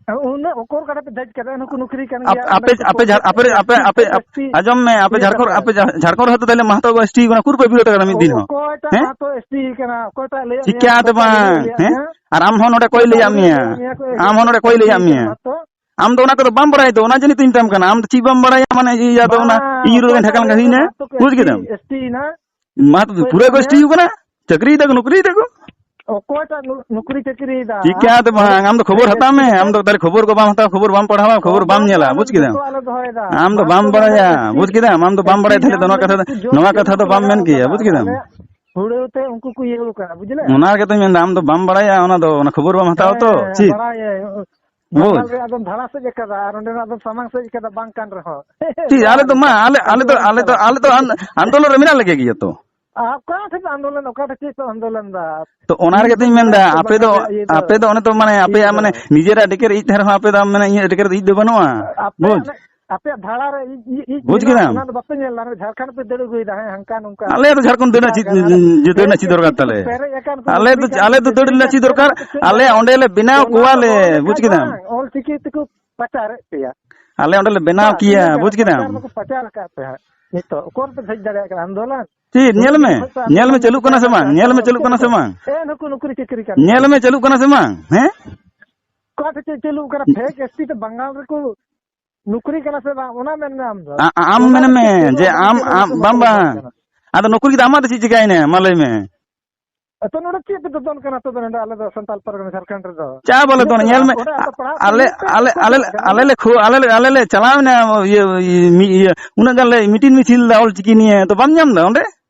ᱩᱱᱟᱹᱜ ᱚᱠᱚᱨ ᱠᱟᱰᱟ ᱯᱮ ᱫᱮᱡ ᱠᱟᱫᱟ, ᱱᱩᱠᱩ ᱱᱩᱠᱨᱤ ᱠᱟᱱ ᱟᱯ-, ᱜᱮᱭᱟ, ᱟᱯᱮ, ᱚᱸᱰᱮ ᱠᱚ ᱟᱯᱮ ᱯᱷᱮᱠ ᱡᱷᱟᱲ-, ᱟᱯᱮ, ᱮᱥ ᱴᱤ, ᱟᱯᱮ, ᱯᱷᱮᱠ ᱟᱯᱮ, ᱮᱥ ᱴᱤ ᱟᱸᱡᱚᱢ ᱢᱮ, ᱟᱯᱮ ᱤᱭᱟᱹ ᱡᱷᱟᱲᱠᱷᱚᱸᱰ, ᱠᱟᱛᱮ᱾ ᱟᱯᱮ ᱡᱷᱟ-, ᱡᱷᱟᱲᱠᱷᱚᱸᱰ ᱨᱮᱦᱚᱸ ᱛᱚ ᱛᱟᱦᱞᱮ ᱢᱟᱦᱟᱛᱚ ᱮᱥ ᱴᱤ ᱠᱟᱱᱟ, ᱩᱠᱩᱨ ᱯᱮ ᱵᱤᱨᱳᱫᱷ ᱠᱟᱱᱟ ᱢᱤᱫ ᱫᱤᱱ ᱦᱚᱸ? ᱚᱠᱚᱭᱴᱟᱜ ᱦᱮᱸ? ᱢᱟᱦᱟᱛᱚ ᱮᱥ ᱴᱤ ᱠᱟᱱᱟ? ᱚᱠᱚᱭᱴᱟᱜ ᱞᱟᱹᱭᱟᱫ ᱢᱮᱭᱟ? ᱪᱤᱠᱟᱹᱛᱮ ᱚᱠᱚᱭᱴᱟᱜ ᱵᱟᱝ? ᱞᱟᱹᱭᱟᱫ ᱦᱮᱸ? ᱢᱮᱭᱟ? ᱟᱨ ᱟᱢ ᱦᱚᱸ ᱱᱚᱰᱮ ᱚᱠᱚᱭ ᱚᱠᱚᱭᱴᱟᱜ ᱞᱟᱹᱭᱟᱫ ᱢᱮᱭᱟ? ᱞᱟᱹᱭᱟᱫ ᱢᱮᱭᱟ? ᱚᱠᱚᱭ ᱟᱢ ᱦᱚᱸ ᱱᱚᱰᱮ ᱚᱠᱚᱭ ᱮᱥ ᱴᱤ ᱞᱟᱹᱭᱟᱫ ᱠᱟᱱᱟ ᱢᱮᱭᱟ? ᱢᱟᱦᱟᱛᱚ? ᱟᱢ ᱫᱚ ᱚᱱᱟ ᱠᱚᱫᱚ ᱵᱟᱢ ᱵᱟᱲᱟᱭ ᱫᱚ, ᱚᱱᱟ ᱡᱤᱱᱤᱥ ᱫᱚᱧ ᱢᱮᱛᱟᱢ ᱠᱟᱱᱟ, ᱟᱢ ᱫᱚ ᱪᱮᱫ ᱵᱟᱢ ᱵᱟᱲᱟᱭᱟ, ᱢᱟᱱᱮ ᱤᱭᱟᱹ ᱟᱫᱚ ᱚᱱᱟ ᱵᱟᱝ, ᱤᱭᱟᱹ ᱨᱮ ᱚᱠᱚᱭᱴᱟᱜ ᱰᱷᱟᱠᱟ ᱞᱮᱱᱠᱷᱟᱱ ᱞᱟᱹᱭᱟᱫ ᱦᱩᱭᱱᱟ, ᱢᱮᱭᱟ? ᱢᱟᱦᱟᱛᱚ ᱠᱚ ᱵᱩᱡᱽ ᱮᱥ ᱴᱤ, ᱠᱮᱫᱟᱢ? ᱮᱥ ᱴᱤ ᱭᱮᱱᱟ? ᱢᱟ ᱛᱚ ᱚᱠᱚᱭ ᱯᱩᱨᱟᱹ ᱠᱚ ᱞᱟᱹᱭᱟᱫ ᱮᱥ ᱴᱤ ᱢᱮᱭᱟ? ᱠᱟᱱᱟ, ᱪᱟᱹᱠᱨᱤᱭ ᱫᱟᱠᱚ, ᱱᱚᱠᱨᱤᱭ ᱫᱟᱠᱚ᱾ ᱚᱠᱚᱭᱴᱟᱜ ᱱᱩ-, ᱱᱩᱠᱨᱤ ᱪᱟᱹᱠᱨᱤᱭ ᱫᱟ? ᱪᱤᱠᱟᱹᱛᱮ ᱵᱟᱝ? ᱟᱢ ᱫᱚ ᱠᱷᱚᱵᱚᱨ ᱦᱟᱛᱟᱣ ᱢᱮ᱾ ᱟᱢ ᱫᱚ ᱛᱟᱦᱞᱮ ᱠᱷᱚᱵᱚᱨ ᱠᱚ ᱵᱟᱢ ᱦᱟᱛᱟᱣᱟ, ᱠᱷᱚᱵᱚᱨ ᱵᱟᱢ ᱯᱟᱲᱦᱟᱣᱟ, ᱠᱷᱚᱵᱚᱨ ᱵᱟᱢ ᱧᱮᱞᱟ, ᱵᱩᱡᱽ ᱠᱮᱫᱟᱢ? ᱟᱢ ᱫᱚ ᱵᱟᱢ ᱵᱟᱲᱟᱭᱟ, ᱵᱩᱡᱽ ᱠᱮᱫᱟᱢ? ᱟᱢ ᱫᱚ ᱵᱟᱢ ᱵᱟᱲᱟᱭ ᱛᱟᱦᱞᱮ ᱫᱚ ᱱᱚᱣᱟ ᱠᱟᱛᱷᱟ ᱫᱚ, ᱱᱚᱣᱟ ᱠᱟᱛᱷᱟ ᱫᱚ ᱵᱟᱢ ᱢᱮᱱ ᱠᱮᱭᱟ, ᱵᱩᱡᱽ ᱠᱮᱫᱟᱢ? ᱦᱩᱲᱟᱹᱣ ᱛᱮ ᱩᱱᱠᱩ ᱠᱚ ᱤᱭᱟᱹ ᱠᱟᱱᱟ, ᱵᱩᱡᱽ ᱞᱮ? ᱚᱱᱟ ᱜᱮᱛᱚᱧ ᱢᱮᱱᱫᱟ, ᱟᱢ ᱫᱚ ᱵᱟᱢ ᱵᱟᱲᱟᱭᱟ ᱚᱱᱟ ᱫᱚ, ᱚᱱᱟ ᱠᱷᱚᱵᱚᱨ ᱵᱟᱢ ᱦᱟᱛᱟᱣᱟ ᱛᱚ, ᱦᱮᱸ, ᱪᱮᱫ? ᱵᱟᱲᱟᱭᱟᱹᱧ᱾ ᱵᱩᱡᱽ᱾ ᱵᱟᱝᱜᱟᱞ ᱨᱮᱭᱟᱜ ᱫᱚᱢ ᱫᱷᱟᱨᱟ ᱥᱮᱫ ᱟᱠᱟᱫᱟ ᱟᱨ ᱚᱸᱰᱮᱱᱟᱜ ᱫᱚᱢ ᱥᱟᱢᱟᱝ ᱥᱮᱫ ᱟᱠᱟᱫᱟ, ᱵᱟᱝ ᱠᱟᱱ ᱨᱮᱦᱚᱸ᱾ ᱴᱷᱤᱠ, ᱟᱞᱮ ᱫᱚ ᱢᱟ, ᱟᱞᱮ, ᱟᱞᱮ ᱫᱚ, ᱟᱞᱮ ᱫᱚ, ᱟᱞᱮ ᱫᱚ ᱟᱱ-, ᱟᱱᱫᱳᱞᱚᱱ ᱨᱮ ᱢᱮᱱᱟᱜ ᱞᱮᱜᱮ ᱜᱮᱭᱟ ᱛᱚ᱾ ᱟᱨ ᱚᱠᱟ ᱴᱷᱮᱱ ᱟᱱᱫᱳᱞᱚᱱ, ᱚᱠᱟ ᱴᱷᱮᱱ ᱪᱮᱫ ᱯᱮ ᱟᱱᱫᱳᱞᱚᱱ ᱫᱟ? ᱛᱚ ᱚᱱᱟ ᱨᱮᱜᱮ ᱛᱚᱧ ᱢᱮᱱᱫᱟ, ᱟᱯᱮ ᱫᱚ, ᱵᱟᱝᱜᱟᱞ ᱨᱮᱭᱟᱜ ᱤᱭᱟᱹ ᱫᱚ, ᱟᱯᱮ ᱫᱚ ᱚᱱᱮ ᱛᱚ ᱢᱟᱱᱮ ᱤᱭᱟᱹ ᱟᱯᱮᱭᱟᱜ ᱫᱚ᱾ ᱢᱟᱱᱮ ᱱᱤᱡᱮᱨᱟᱜ ᱰᱮᱠᱮᱨ ᱤᱡ ᱛᱟᱦᱮᱸ ᱨᱮᱦᱚᱸ ᱟᱯᱮ ᱫᱚ ᱢᱟᱱᱮ ᱤᱧᱟᱹᱜ ᱰᱮᱠᱮᱨ ᱤᱡ ᱫᱚ ᱵᱟᱹᱱᱩᱜᱼᱟ᱾ ᱟᱯᱮ ᱵᱩᱡᱽ? ᱚᱱᱮ, ᱟᱯᱮᱭᱟᱜ ᱫᱷᱟᱨᱟ ᱨᱮ ᱤᱡ, ᱤᱡ, ᱤᱡ ᱵᱩᱡᱽ ᱢᱮᱱᱟᱜᱼᱟ, ᱠᱮᱫᱟᱢ? ᱚᱱᱟ ᱫᱚ ᱵᱟᱯᱮ ᱧᱮᱞ ᱫᱟ, ᱡᱷᱟᱨᱠᱷᱚᱸᱰ ᱯᱮ ᱫᱟᱹᱲ ᱟᱹᱜᱩᱭᱮᱫᱟ, ᱦᱮᱸ, ᱦᱟᱱᱠᱟ ᱱᱚᱝᱠᱟ᱾ ᱟᱞᱮ ᱫᱚ ᱡᱷᱟᱲᱠᱷᱚᱸᱰ ᱫᱟᱹᱲ ᱨᱮᱱᱟᱜ ᱪᱮᱫ, ᱡᱷᱟᱲᱠᱷᱚᱸᱰ ᱫᱟᱹᱲ ᱨᱮᱱᱟᱜ ᱪᱮᱫ ᱫᱚᱨᱠᱟᱨ ᱛᱟᱞᱮ? ᱯᱮᱨᱮᱡ ᱟᱠᱟᱱ ᱠᱚ ᱟᱞᱮ ᱫᱚ, ᱱᱩᱠᱨᱤ ᱠᱟᱱ ᱟᱞᱮ ᱫᱚ ᱠᱚ ᱫᱟᱹᱲ ᱨᱮᱱᱟᱜ ᱪᱮᱫ ᱫᱚᱨᱠᱟᱨ? ᱯᱮᱨᱮᱡ ᱟᱠᱟᱱ ᱠᱚ ᱟᱞᱮ ᱚᱸᱰᱮ ᱞᱮ ᱵᱮᱱᱟᱣ ᱚᱱᱟ ᱠᱚᱣᱟ ᱫᱚ ᱞᱮ, ᱵᱟᱝ ᱵᱩᱡᱽ ᱠᱟᱱᱟ, ᱠᱮᱫᱟᱢ? ᱚᱞ ᱪᱤᱠᱤ ᱛᱮᱠᱚ ᱯᱟᱪᱟᱨᱮᱫ ᱯᱮᱭᱟ᱾ ᱟᱞᱮ ᱚᱸᱰᱮ ᱞᱮ ᱵᱮᱱᱟᱣ ᱵᱟᱥ, ᱠᱮᱭᱟ, ᱤᱱᱟᱹ ᱠᱟᱱᱟ, ᱵᱩᱡᱽ ᱠᱮᱫᱟᱢ? ᱯᱟᱪᱟᱨ ᱫᱚᱠᱚ ᱯᱟᱪᱟᱨ ᱟᱠᱟᱫ ᱯᱮ ᱦᱟᱸᱜ᱾ ᱱᱤᱛᱚᱜ ᱚᱠᱚᱭ ᱯᱮ ᱫᱷᱮᱡ ᱫᱟᱲᱮᱭᱟᱜ ᱠᱟᱱᱟ ᱟᱱᱫᱳᱞᱚᱱ? ᱪᱮᱫ ᱧᱮᱞ ᱩᱱᱟᱹᱜ ᱢᱮ, ᱫᱤᱱ ᱠᱷᱚᱱ ᱯᱮ ᱧᱮᱞ ᱢᱮ, ᱟᱱᱫᱳᱞᱚᱱ ᱪᱟᱹᱞᱩᱜ ᱠᱟᱱᱟ ᱥᱮ ᱵᱟᱝ? ᱧᱮᱞ ᱢᱮ, ᱪᱟᱹᱞᱩᱜ ᱠᱟᱱᱟ ᱥᱮ ᱵᱟᱝ? ᱮ, ᱱᱩᱠᱩ ᱱᱩᱠᱨᱤ ᱪᱟᱹᱠᱨᱤ ᱠᱟᱱ ᱧᱮᱞ ᱠᱚ᱾ ᱢᱮ, ᱪᱟᱹᱞᱩᱜ ᱠᱟᱱᱟ ᱥᱮ ᱵᱟᱝ? ᱦᱮᱸ? ᱚᱠᱟ ᱴᱷᱮᱱ ᱪᱮᱫ ᱪᱟᱹᱞᱩᱜ ᱠᱟᱱᱟ? ᱯᱷᱮᱠ ᱮᱥ ᱴᱤ ᱛᱮ ᱵᱟᱝᱜᱟᱞ ᱨᱮᱠᱚ ᱱᱩᱠᱨᱤ ᱠᱟᱱᱟ ᱥᱮ ᱵᱟᱝ, ᱚᱱᱟ ᱢᱮᱱ ᱢᱮ ᱟᱢ ᱫᱚ᱾ ᱟ-, ᱟ-, ᱟᱢ ᱚᱱᱟ ᱢᱮᱱ ᱫᱚ ᱢᱮ ᱪᱮᱫ ᱡᱮ ᱚᱱᱟ ᱟᱢ, ᱪᱮᱫ ᱟᱢ, ᱚᱱᱟ ᱵᱟᱝ, ᱪᱮᱫ ᱵᱟᱝ᱾ ᱚᱱᱟ ᱟᱫᱚ ᱱᱩᱠᱨᱤ ᱫᱚ ᱟᱢᱟᱜ ᱫᱚ ᱪᱮᱫ ᱪᱤᱠᱟᱹᱭᱮᱱᱟ? ᱢᱟ ᱞᱟᱹᱭ ᱢᱮ᱾ ᱟᱫᱚ ᱱᱚᱰᱮ ᱪᱮᱫ ᱯᱮ ᱫᱚᱫᱚᱱ ᱠᱟᱱᱟ ᱛᱚᱵᱮ ᱱᱚᱰᱮ ᱟᱞᱮ ᱫᱚ ᱥᱟᱱᱛᱟᱞ ᱯᱟᱨᱜᱟᱱᱟ ᱡᱷᱟᱲᱠᱷᱚᱸᱰ ᱨᱮᱫᱚ? ᱪᱟ ᱵᱚᱞᱮ ᱤᱱᱟᱹ ᱫᱚᱱ, ᱛᱮᱫᱚ ᱧᱮᱞ ᱢᱮ, ᱚᱸᱰᱮ ᱟᱛᱚ ᱯᱟᱲᱦᱟᱜ ᱟᱞᱮ, ᱠᱟᱱᱟ ᱯᱮ, ᱟᱞᱮ, ᱤᱱᱟᱹ ᱛᱮ ᱟᱞᱮ, ᱚᱠᱟ ᱞᱮᱠᱟ? ᱟᱞᱮ ᱞᱮ ᱠᱷᱩ-, ᱟᱞᱮ, ᱟᱞᱮ ᱞᱮ ᱪᱟᱞᱟᱣ ᱮᱱᱟ, ᱤᱭᱟᱹ, ᱤᱭᱟᱹ, ᱢᱤ-, ᱤᱭᱟᱹ, ᱩᱱᱟᱹᱜ ᱜᱟᱱ ᱞᱮ ᱢᱤᱴᱤᱝ ᱢᱤᱪᱷᱤᱞ ᱞᱮᱫᱟ ᱚᱞ ᱪᱤᱠᱤ ᱱᱤᱭᱮ, ᱛᱚ ᱵᱟᱢ ᱧᱟᱢ ᱮᱫᱟ ᱚᱸᱰᱮ?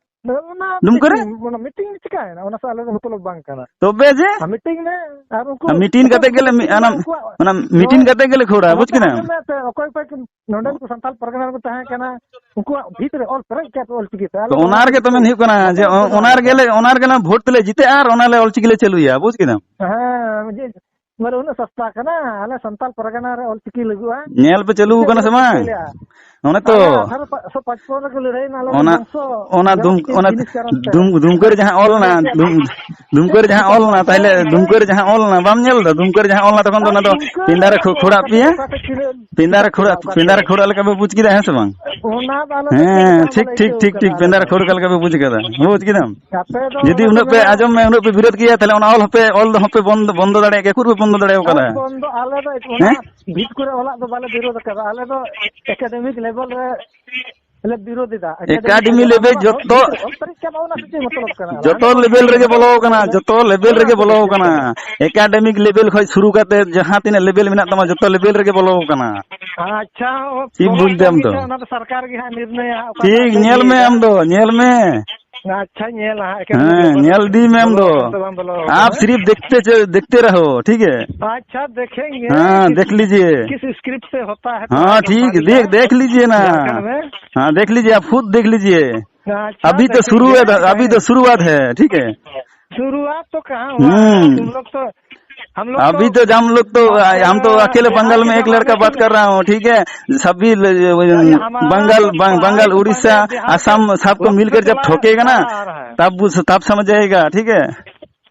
ᱚᱱᱟ ᱰᱩᱢᱠᱟᱹ ᱨᱮ? ᱢᱤᱴᱤᱝ, ᱚᱱᱟ ᱢᱤᱴᱤᱝ ᱨᱮ ᱪᱤᱠᱟᱹᱭᱮᱱᱟ? ᱚᱱᱟ ᱥᱟᱶ ᱟᱞᱮ ᱫᱚ ᱢᱚᱛᱞᱚᱵ ᱵᱟᱝ ᱠᱟᱱᱟ᱾ ᱛᱚᱵᱮ ᱡᱮ? ᱟᱨ ᱢᱤᱴᱤᱝ ᱨᱮ, ᱟᱨ ᱩᱱᱠᱩ ᱟᱨ ᱢᱤᱴᱤᱝ ᱚᱠᱚᱭ ᱠᱟᱛᱮ ᱠᱚ ᱜᱮᱞᱮ ᱢᱤ-, ᱢᱤᱴᱤᱝ ᱚᱱᱟ, ᱠᱟᱱᱟ ᱩᱱᱠᱩᱣᱟᱜ ᱚᱱᱟ ᱢᱤᱴᱤᱝ ᱱᱚᱰᱮ, ᱠᱟᱛᱮ ᱜᱮᱞᱮ ᱠᱷᱟᱹᱲᱟ, ᱵᱩᱡᱽ ᱱᱚᱛᱮ ᱠᱮᱫᱟᱢ? ᱟᱸᱡᱚᱢ ᱢᱮ ᱥᱮ, ᱚᱠᱚᱭ ᱚᱠᱚᱭ ᱠᱚ ᱱᱚᱰᱮᱱ ᱠᱚ ᱥᱟᱱᱛᱟᱲ ᱯᱟᱨᱜᱟᱱᱟ ᱨᱮᱠᱚ ᱛᱟᱦᱮᱸ ᱠᱟᱱᱟ, ᱩᱱᱠᱩᱣᱟᱜ ᱵᱷᱤᱛ ᱨᱮ ᱚᱞ ᱯᱮᱨᱮᱡ ᱠᱟᱜ ᱯᱮ ᱚᱞ ᱪᱤᱠᱤ ᱛᱮ᱾ ᱟᱞᱮ ᱛᱚ ᱫᱚ ᱚᱱᱟ ᱚᱱᱟ ᱨᱮᱜᱮ ᱛᱚ ᱢᱮᱱ ᱦᱩᱭᱩᱜ ᱠᱟᱱᱟ ᱵᱟᱠᱚ ᱡᱮ ᱚ-, ᱚᱱᱟ ᱚᱱᱟ ᱨᱮᱜᱮ ᱞᱮ, ᱚᱱᱟ ᱨᱮᱜᱮ ᱞᱮ ᱵᱷᱳᱴ ᱛᱮᱞᱮ ᱡᱤᱛᱟᱹᱜᱼᱟ ᱟᱨ ᱚᱱᱟ ᱞᱮ ᱚᱞ ᱪᱤᱠᱤ ᱞᱮ ᱪᱟᱹᱞᱩᱭᱟ, ᱵᱩᱡᱽ ᱠᱮᱫᱟᱢ? ᱦᱮᱸ, ᱡᱮ ᱢᱟᱱᱮ ᱩᱱᱟᱹᱜ ᱥᱚᱥᱛᱟ ᱠᱟᱱᱟ, ᱟᱞᱮ ᱥᱟᱱᱛᱟᱞ ᱯᱟᱨᱜᱟᱱᱟ ᱨᱮ ᱚᱞ ᱪᱤᱠᱤ ᱞᱟᱹᱜᱩᱜᱼᱟ᱾ ᱧᱮᱞ ᱯᱮ ᱪᱟᱹᱞᱩ ᱪᱮᱫ ᱠᱟᱱᱟ ᱥᱮ ᱩᱱᱟᱹᱜ ᱵᱟᱝ? ᱥᱚᱥᱛᱟ ᱞᱮᱭᱟ? ᱚᱱᱮ ᱛᱚ᱾ ᱟᱞᱮ ᱟᱴᱷᱟᱨᱚ ᱥᱚ ᱯᱟᱸᱪᱯᱚᱱ ᱨᱮᱠᱚ ᱞᱟᱹᱲᱦᱟᱹᱭ ᱮᱱᱟ, ᱟᱞᱮ ᱫᱚ ᱚᱱᱟ, ᱵᱚᱝᱥᱚ ᱚᱱᱟ ᱡᱟᱦᱟᱸ ᱫᱩᱢ-, ᱪᱮᱫ ᱚᱱᱟ ᱡᱤᱱᱤᱥ ᱠᱟᱨᱚᱱ ᱛᱮ᱾ ᱫᱩᱢ-, ᱫᱩᱢᱠᱟᱹ ᱨᱮ ᱡᱟᱦᱟᱸ ᱚᱞ ᱮᱱᱟ, ᱫᱩᱢ-, ᱫᱩᱢᱠᱟᱹ ᱨᱮ ᱡᱟᱦᱟᱸ ᱚᱞ ᱮᱱᱟ, ᱛᱟᱦᱞᱮ ᱫᱩᱢᱠᱟᱹ ᱨᱮ ᱡᱟᱦᱟᱸ ᱚᱞ ᱮᱱᱟ, ᱵᱟᱢ ᱧᱮᱞ ᱮᱫᱟ? ᱫᱩᱢᱠᱟᱹ ᱨᱮ ᱡᱟᱦᱟᱸ ᱚᱞ ᱮᱱᱟ, ᱛᱚᱠᱷᱚᱱ ᱫᱚ ᱟᱨ ᱚᱱᱟ ᱫᱚ ᱫᱩᱢᱠᱟᱹ ᱯᱤᱸᱰᱟ ᱨᱮ ᱨᱮᱱᱟᱜ ᱠᱷᱩ-, ᱫᱚ ᱠᱷᱩᱲᱟᱜ ᱚᱠᱟ ᱯᱮᱭᱟ᱾ ᱴᱷᱮᱱ, ᱚᱠᱟ ᱴᱷᱮᱱ ᱠᱷᱤᱨᱟᱹ ᱯᱤᱸᱰᱟ ᱨᱮ ᱚᱠᱟ ᱠᱷᱩᱲᱟᱜ, ᱴᱷᱮᱱ ᱯᱤᱸᱰᱟ ᱨᱮ ᱠᱷᱩᱲᱟᱜ ᱞᱮᱠᱟ ᱯᱮ ᱵᱩᱡᱽ ᱠᱮᱫᱟ, ᱦᱮᱸ ᱥᱮ ᱵᱟᱝ? ᱚᱱᱟ ᱫᱚ ᱟᱞᱮ ᱫᱚ ᱪᱮᱫ ᱦᱮᱸ, ᱞᱮᱠᱟ ᱦᱚᱸ ᱴᱷᱤᱠ, ᱵᱟᱞᱮ ᱴᱷᱤᱠ, ᱟᱹᱭᱠᱟᱹᱣ ᱴᱷᱤᱠ, ᱴᱷᱤᱠ᱾ ᱠᱟᱫᱟ ᱯᱤᱸᱰᱟ ᱟᱞᱮ ᱨᱮ ᱫᱚ᱾ ᱠᱷᱩᱲ ᱞᱮᱠᱟ ᱯᱮ ᱵᱩᱡᱽ ᱠᱟᱫᱟ, ᱵᱩᱡᱽ ᱠᱮᱫᱟᱢ? ᱟᱯᱮ ᱫᱚ ᱡᱩᱫᱤ ᱚᱱᱮ ᱠᱚ ᱩᱱᱟᱹᱜ ᱯᱮ ᱢᱮᱱᱟ, ᱟᱸᱡᱚᱢ ᱢᱮ, ᱩᱱᱟᱹᱜ ᱯᱮ ᱵᱤᱨᱳᱫ ᱜᱮᱭᱟ, ᱛᱟᱦᱞᱮ ᱚᱱᱟ ᱚᱞ ᱦᱚᱸᱯᱮ, ᱚᱞ ᱫᱚ ᱦᱚᱸᱯᱮ ᱵᱚᱱᱫᱚ, ᱵᱚᱱᱫᱚ ᱫᱟᱲᱮᱭᱟᱜ ᱜᱮᱭᱟ, ᱩᱠᱩᱨ ᱯᱮ ᱵᱚᱱᱫᱚ ᱫᱟᱲᱮᱭᱟᱜ ᱠᱟᱱᱟ? ᱚᱞ ᱵᱚᱱᱫᱚ ᱟᱞᱮ ᱫᱚ ᱚᱱᱟ ᱦᱮᱸ? ᱵᱷᱤᱛ ᱠᱚᱨᱮ ᱚᱞᱟᱜ ᱫᱚ ᱵᱟᱞᱮ ᱵᱤᱨᱳᱫ ᱠᱟᱫᱟ, ᱟᱞᱮ ᱫᱚ academic level ᱨᱮ ᱞᱮ ᱵᱤᱨᱳᱫ ᱮᱫᱟ᱾ Academic ᱮᱠᱟᱰᱮᱢᱤ level ᱞᱮᱵᱮᱞ ᱟᱢᱟᱜ ᱡᱚᱛᱚ, ᱚᱞ ᱯᱮᱨᱮᱡ ᱠᱟᱜ ᱢᱟ, ᱚᱱᱟ ᱥᱮ ᱪᱮᱫ ᱢᱚᱛᱞᱚᱵ ᱠᱟᱱᱟ? ᱟᱞᱮ ᱡᱚᱛᱚ ᱫᱚ ᱞᱮᱵᱮᱞ ᱨᱮᱜᱮ ᱵᱚᱞᱚ ᱟᱠᱟᱱᱟ, ᱚᱱᱟ ᱡᱚᱛᱚ ᱞᱮᱵᱮᱞ ᱚᱱᱟ ᱨᱮᱜᱮ ᱥᱮ ᱵᱚᱞᱚ ᱪᱮᱫ ᱟᱠᱟᱱᱟ᱾ ᱠᱟᱱᱟ? ᱮᱠᱟᱰᱮᱢᱤᱠ ᱞᱮᱵᱮᱞ ᱠᱷᱚᱱ ᱥᱩᱨᱩ ᱠᱟᱛᱮ ᱡᱟᱦᱟᱸ ᱛᱤᱱᱟᱹᱜ ᱞᱮᱵᱮᱞ ᱢᱮᱱᱟᱜ ᱛᱟᱢᱟ, ᱡᱚᱛᱚ ᱞᱮᱵᱮᱞ ᱨᱮᱜᱮ ᱵᱚᱞᱚ ᱟᱠᱟᱱᱟ᱾ ᱟᱪᱪᱷᱟ, ᱪᱮᱫ ᱵᱚᱞᱚᱜ ᱵᱩᱡᱽ ᱫᱟᱢ ᱠᱟᱱ ᱫᱚ? ᱜᱮᱪᱚ, ᱚᱱᱟ ᱫᱚ ᱥᱚᱨᱠᱟᱨ ᱜᱮ ᱦᱟᱸᱜ ᱱᱤᱨᱱᱚᱭᱟ ᱦᱟᱸᱜ, ᱚᱠᱟᱴᱟᱜ ᱴᱷᱤᱠ, ᱠᱚ ᱧᱮᱞ ᱢᱮ ᱤᱭᱟᱹᱭᱮᱫᱟ᱾ ᱟᱢ ᱫᱚ, ᱧᱮᱞ ᱢᱮ᱾ ᱟᱪᱪᱷᱟ, ᱧᱮᱞᱟ ᱦᱟᱸᱜ, ᱮᱠᱮᱱ ᱦᱮᱸ, ᱵᱚᱞᱚ ᱧᱮᱞ ᱤᱫᱤ ᱢᱮ ᱮᱢ ᱵᱚᱞᱚ ᱫᱚ᱾ ᱟᱠᱟᱱ ᱥᱮ ᱵᱟᱝ ᱵᱚᱞᱚ ᱟᱠᱟᱱᱟ? आप सिर्फ देखते च-, देखते रहो, ठीक है? ᱟᱪᱪᱷᱟ, देखेंगे। हाँ, किस, देख लीजिए। किस स्क्रिप्ट से होता है, हाँ, ठीक, देख, देख लीजिए ना। झारखंड में। हाँ, देख लीजिए, आप खुद देख लीजिए। अच्छा, अभी तो शुरू है, देखेंगे। अभी तो शुरुआत है, ठीक है? शुरुआत तो कहाँ हुआ है? हम्म। तुम लोग तो, हम लोग अभी तो तो, हम लोग तो, हम तो अकेले बंगाल में एक लड़का बात कर रहा हूँ, ठीक है? सभी ल-, अरे, हमारा बंगाल, तो बंग-, बंगाल, उड़ीसा, बिहार के असम, सबको मिलकर जब ठोकेगा ना, तब उस, तब समझ जाएगा, ठीक है?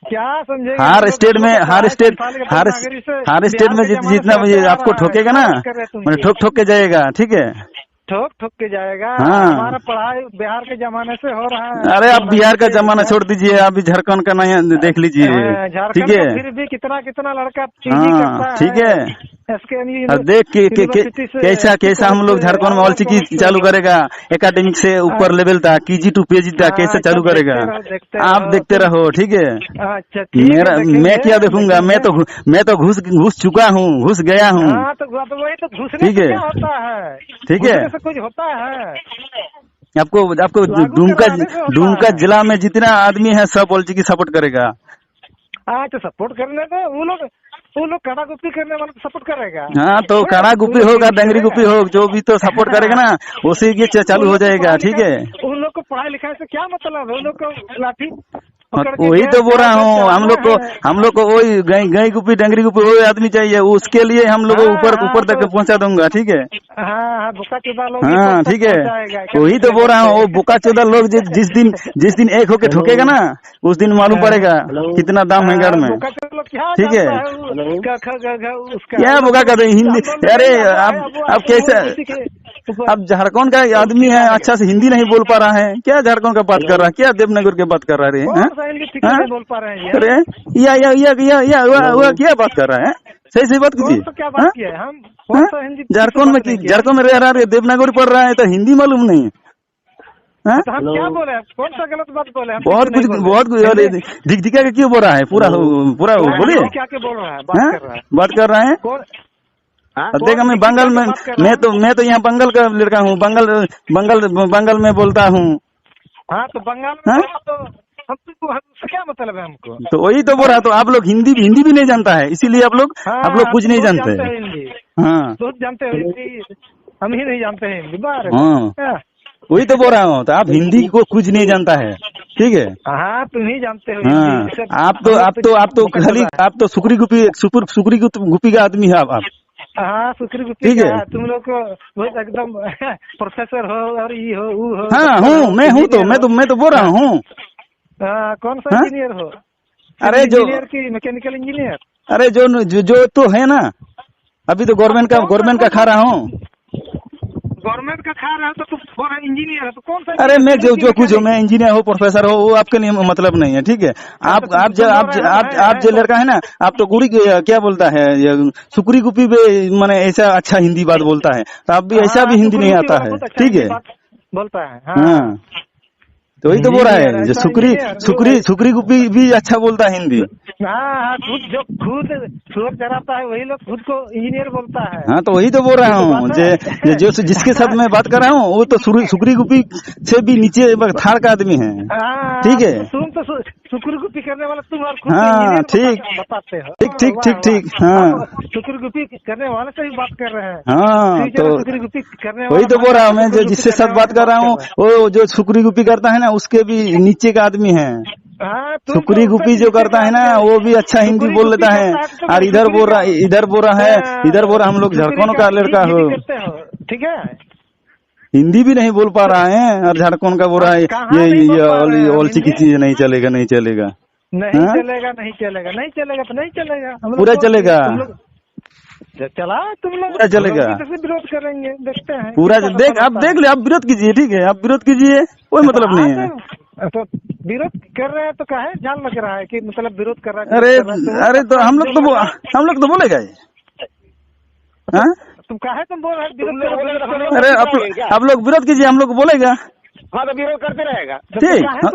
क्या समझेगा? हर स्टेट में, हर स्टेट, हर, हर स्टेट में जित-, जितना भी आपको ठोकेगा ना, मैंने ठोक ठोक के जाएगा, ठीक है? ठोक ठोक के जाएगा। हाँ। हमारा पढ़ाई बिहार के जमाने से हो रहा है। अरे, आप बिहार का जमाना छोड़ दीजिए, अभी झारखंड का नहीं देख लीजिए, हाँ, झारखंड ठीक है? का फिर भी कितना कितना लड़का पीजी हाँ, करता ठीक है। है। एसकेएम अब देख के, के, के, यूनिवर्सिटी से कैसा, कैसा हम लोग झारखंड में ऑलचिकी चालू करेगा, एकेडमिक से ऊपर लेवल तक, केजी टू पीजी तक कैसे चालू करेगा? आप देखते रहो, ठीक है? अच्छा, ठीक है, मेरा, मैं क्या देखूंगा? मैं तो घु-, मैं तो घुस, घुस चुका हूँ, घुस गया हूँ। हाँ, तो, तो वही तो घुसने से क्या होता है? ठीक है। घुसने से कुछ होता है? आपको, आपको दुमका, दुमका जिला में जितना आदमी है, सब ऑलचिकी सपोर्ट करेगा। हाँ, तो सपोर्ट करने दो, वो लोग, वो लोग काड़ा गुप्पी करने वालों को सपोर्ट करेगा। हाँ, तो काड़ा गुप्पी हो, डंगरी गुप्पी हो, जो भी तो सपोर्ट करेगा ना, उसी के च-, चालू हो जाएगा, ठीक है? उन लोग को पढ़ाई लिखाई से क्या मतलब है? उन लोग को लाठी पकड़ के वही तो बोल रहा हूँ, हम लोग को, हम लोग को वही गाय, गाय गुप्पी, डंगरी गुप्पी, वही आदमी चाहिए, उसके लिए हम लोग ऊपर, ऊपर तक पहुँचा दूंगा, ठीक है? हाँ, हाँ, बोका चोदा लोग हाँ, ठीक है, वही तो बोल रहा हूँ, वो बोका चोदा लोग जि-, जिस दिन, जिस दिन एक होके ठोकेगा ना, उस दिन मालूम पड़ेगा कितना दाम है घर में। ठीक है। क्या बोका का हिंदी? अरे, आप, आप कैसे, आप झारखंड का आदमी है, अच्छा से हिंदी नहीं बोल पा रहा है, क्या झारखंड का बात कर रहा है, क्या देवनगर के बात कर रहा है रे? अरे, या, या, या, या, या, हुआ, हुआ, क्या बात कर रहा है? सही, सही बात कीजिए। झारखंड में की, झारखंड में रह रहा है, देवनागरी पढ़ रहा है, तो हिंदी मालूम नहीं है। हाँ? तो हम क्या बोले? हम कौन सा गलत बात बोले? हम बहुत कुछ, बहुत कुछ। अरे, ढिकढिका के क्यों बोल रहा है? पूरा हो, पूरा हो, बोलिए। क्या के बोल रहा है? बात कर रहा है। बात कर रहा है। कौन? हाँ? देख, मैं बंगाल में, मैं तो, मैं तो यहाँ बंगाल का लड़का हूँ, बंगाल, बंगाल, बंगाल में बोलता हूँ। हाँ, तो बंगाल में हाँ? रहो तो हम तुमको, हमसे क्या मतलब है हमको? तो वही तो बोल रहा, तो आप लोग हिंदी हिंदी भी नहीं जानता है, इसीलिए आप लोग हाँ, आप लोग कुछ नहीं जानते हैं। हिंदी। हाँ। बहुत जानते हो हिंदी, हम ही नहीं जानते हैं हिंदी। बार हाँ। हाँ। वही तो बोल रहा हूँ, तो आप हिंदी को कुछ नहीं जानता है, ठीक है? हाँ, तुम ही जानते हो हिंदी। हाँ। आप तो आप तो आप तो खाली आप तो सुकरी गुपी सुकुर सुकरी गुपी का आदमी है आप। हाँ, सुकरी गुपी का। ठीक है। तुम लोग को बहुत एकदम प्रोफेसर हो और ये हो वो हो। हाँ, हूँ मैं, हूँ तो मैं तो मैं तो बोल रहा हूँ। कौन सा इंजीनियर हो? अरे जो इंजीनियर की मैकेनिकल इंजीनियर। अरे जो जो जो तो है ना, अभी तो गवर्नमेंट का गवर्नमेंट का खा रहा हूँ। गवर्नमेंट का खा रहा है तो तुम बोल रहे इंजीनियर है, तो कौन सा अरे मैं जो जो कुछ हूँ, मैं इंजीनियर हो, प्रोफेसर हो, वो आपके लिए मतलब नहीं है, ठीक है? आप आप जो आप आप आप जो लड़का है ना, आप तो गुड़ी क्या बोलता है, ये सुकरी गुपी भी माने ऐसा अच्छा हिंदी बात बोलता है, तो आप भी ऐसा भी हिंदी नहीं आता है, ठीक है? बोलता है। हाँ। तो वही तो बोल रहा है जो सुकरी सुकरी सुकरी गुपी भी अच्छा बोलता है हिंदी। हाँ, हाँ, खुद जो खुद सुअर चराता है वही लोग खुद को इंजीनियर बोलता है। हाँ, तो वही तो बोल रहा हूँ। जो जिसके साथ मैं बात कर रहा हूँ वो तो सुकरी गुपी से भी नीचे थार का आदमी है। ठीक है। तुम तो सुकरी गुपी करने वाला तुम और खुद हाँ, ठीक। बताते हो। ठीक ठीक ठीक ठीक। हाँ, सुकरी गुपी करने वाले से भी बात कर रहे हैं। हाँ, तो सुकरी गुपी करने वाला वही तो बोल रहा हूँ मैं, जो जिसके साथ बात कर रहा हूँ वो जो सुकरी गुपी करता है ना, उसके भी नीचे का आदमी है। हाँ, सुकरी गुपी जो करता है ना, वो भी अच्छा हिंदी बोल लेता है। और इधर बोल रहा है, इधर बोल रहा है, इधर बोल रहा, हम लोग झारखंड का लड़का हो। ठीक है। हिंदी भी नहीं बोल पा रहा है और झारखंड का बोल रहा है, ये ये ऑल चिकी चीज नहीं चलेगा, नहीं चलेगा। नहीं चलेगा, नहीं चलेगा, नहीं चलेगा तो नहीं चलेगा। पूरा चलेगा। चला तुम लोग पूरा चलेगा। विरोध करेंगे, देखते हैं। पूरा देख, आप देख ले, आप विरोध कीजिए, ठीक है, आप विरोध कीजिए, कोई मतलब नहीं है। तो विरोध कर रहे हैं तो काहे झाल लग रहा है कि मतलब विरोध कर रहा है? अरे अरे, तो हम लोग तो हम लोग तो बोलेगा ही। हाँ, तुम काहे तुम बोल रहे हो? अरे आप लोग विरोध कीजिए, हम लोग बोलेगा। हाँ, तो विरोध करते रहेगा। ठीक,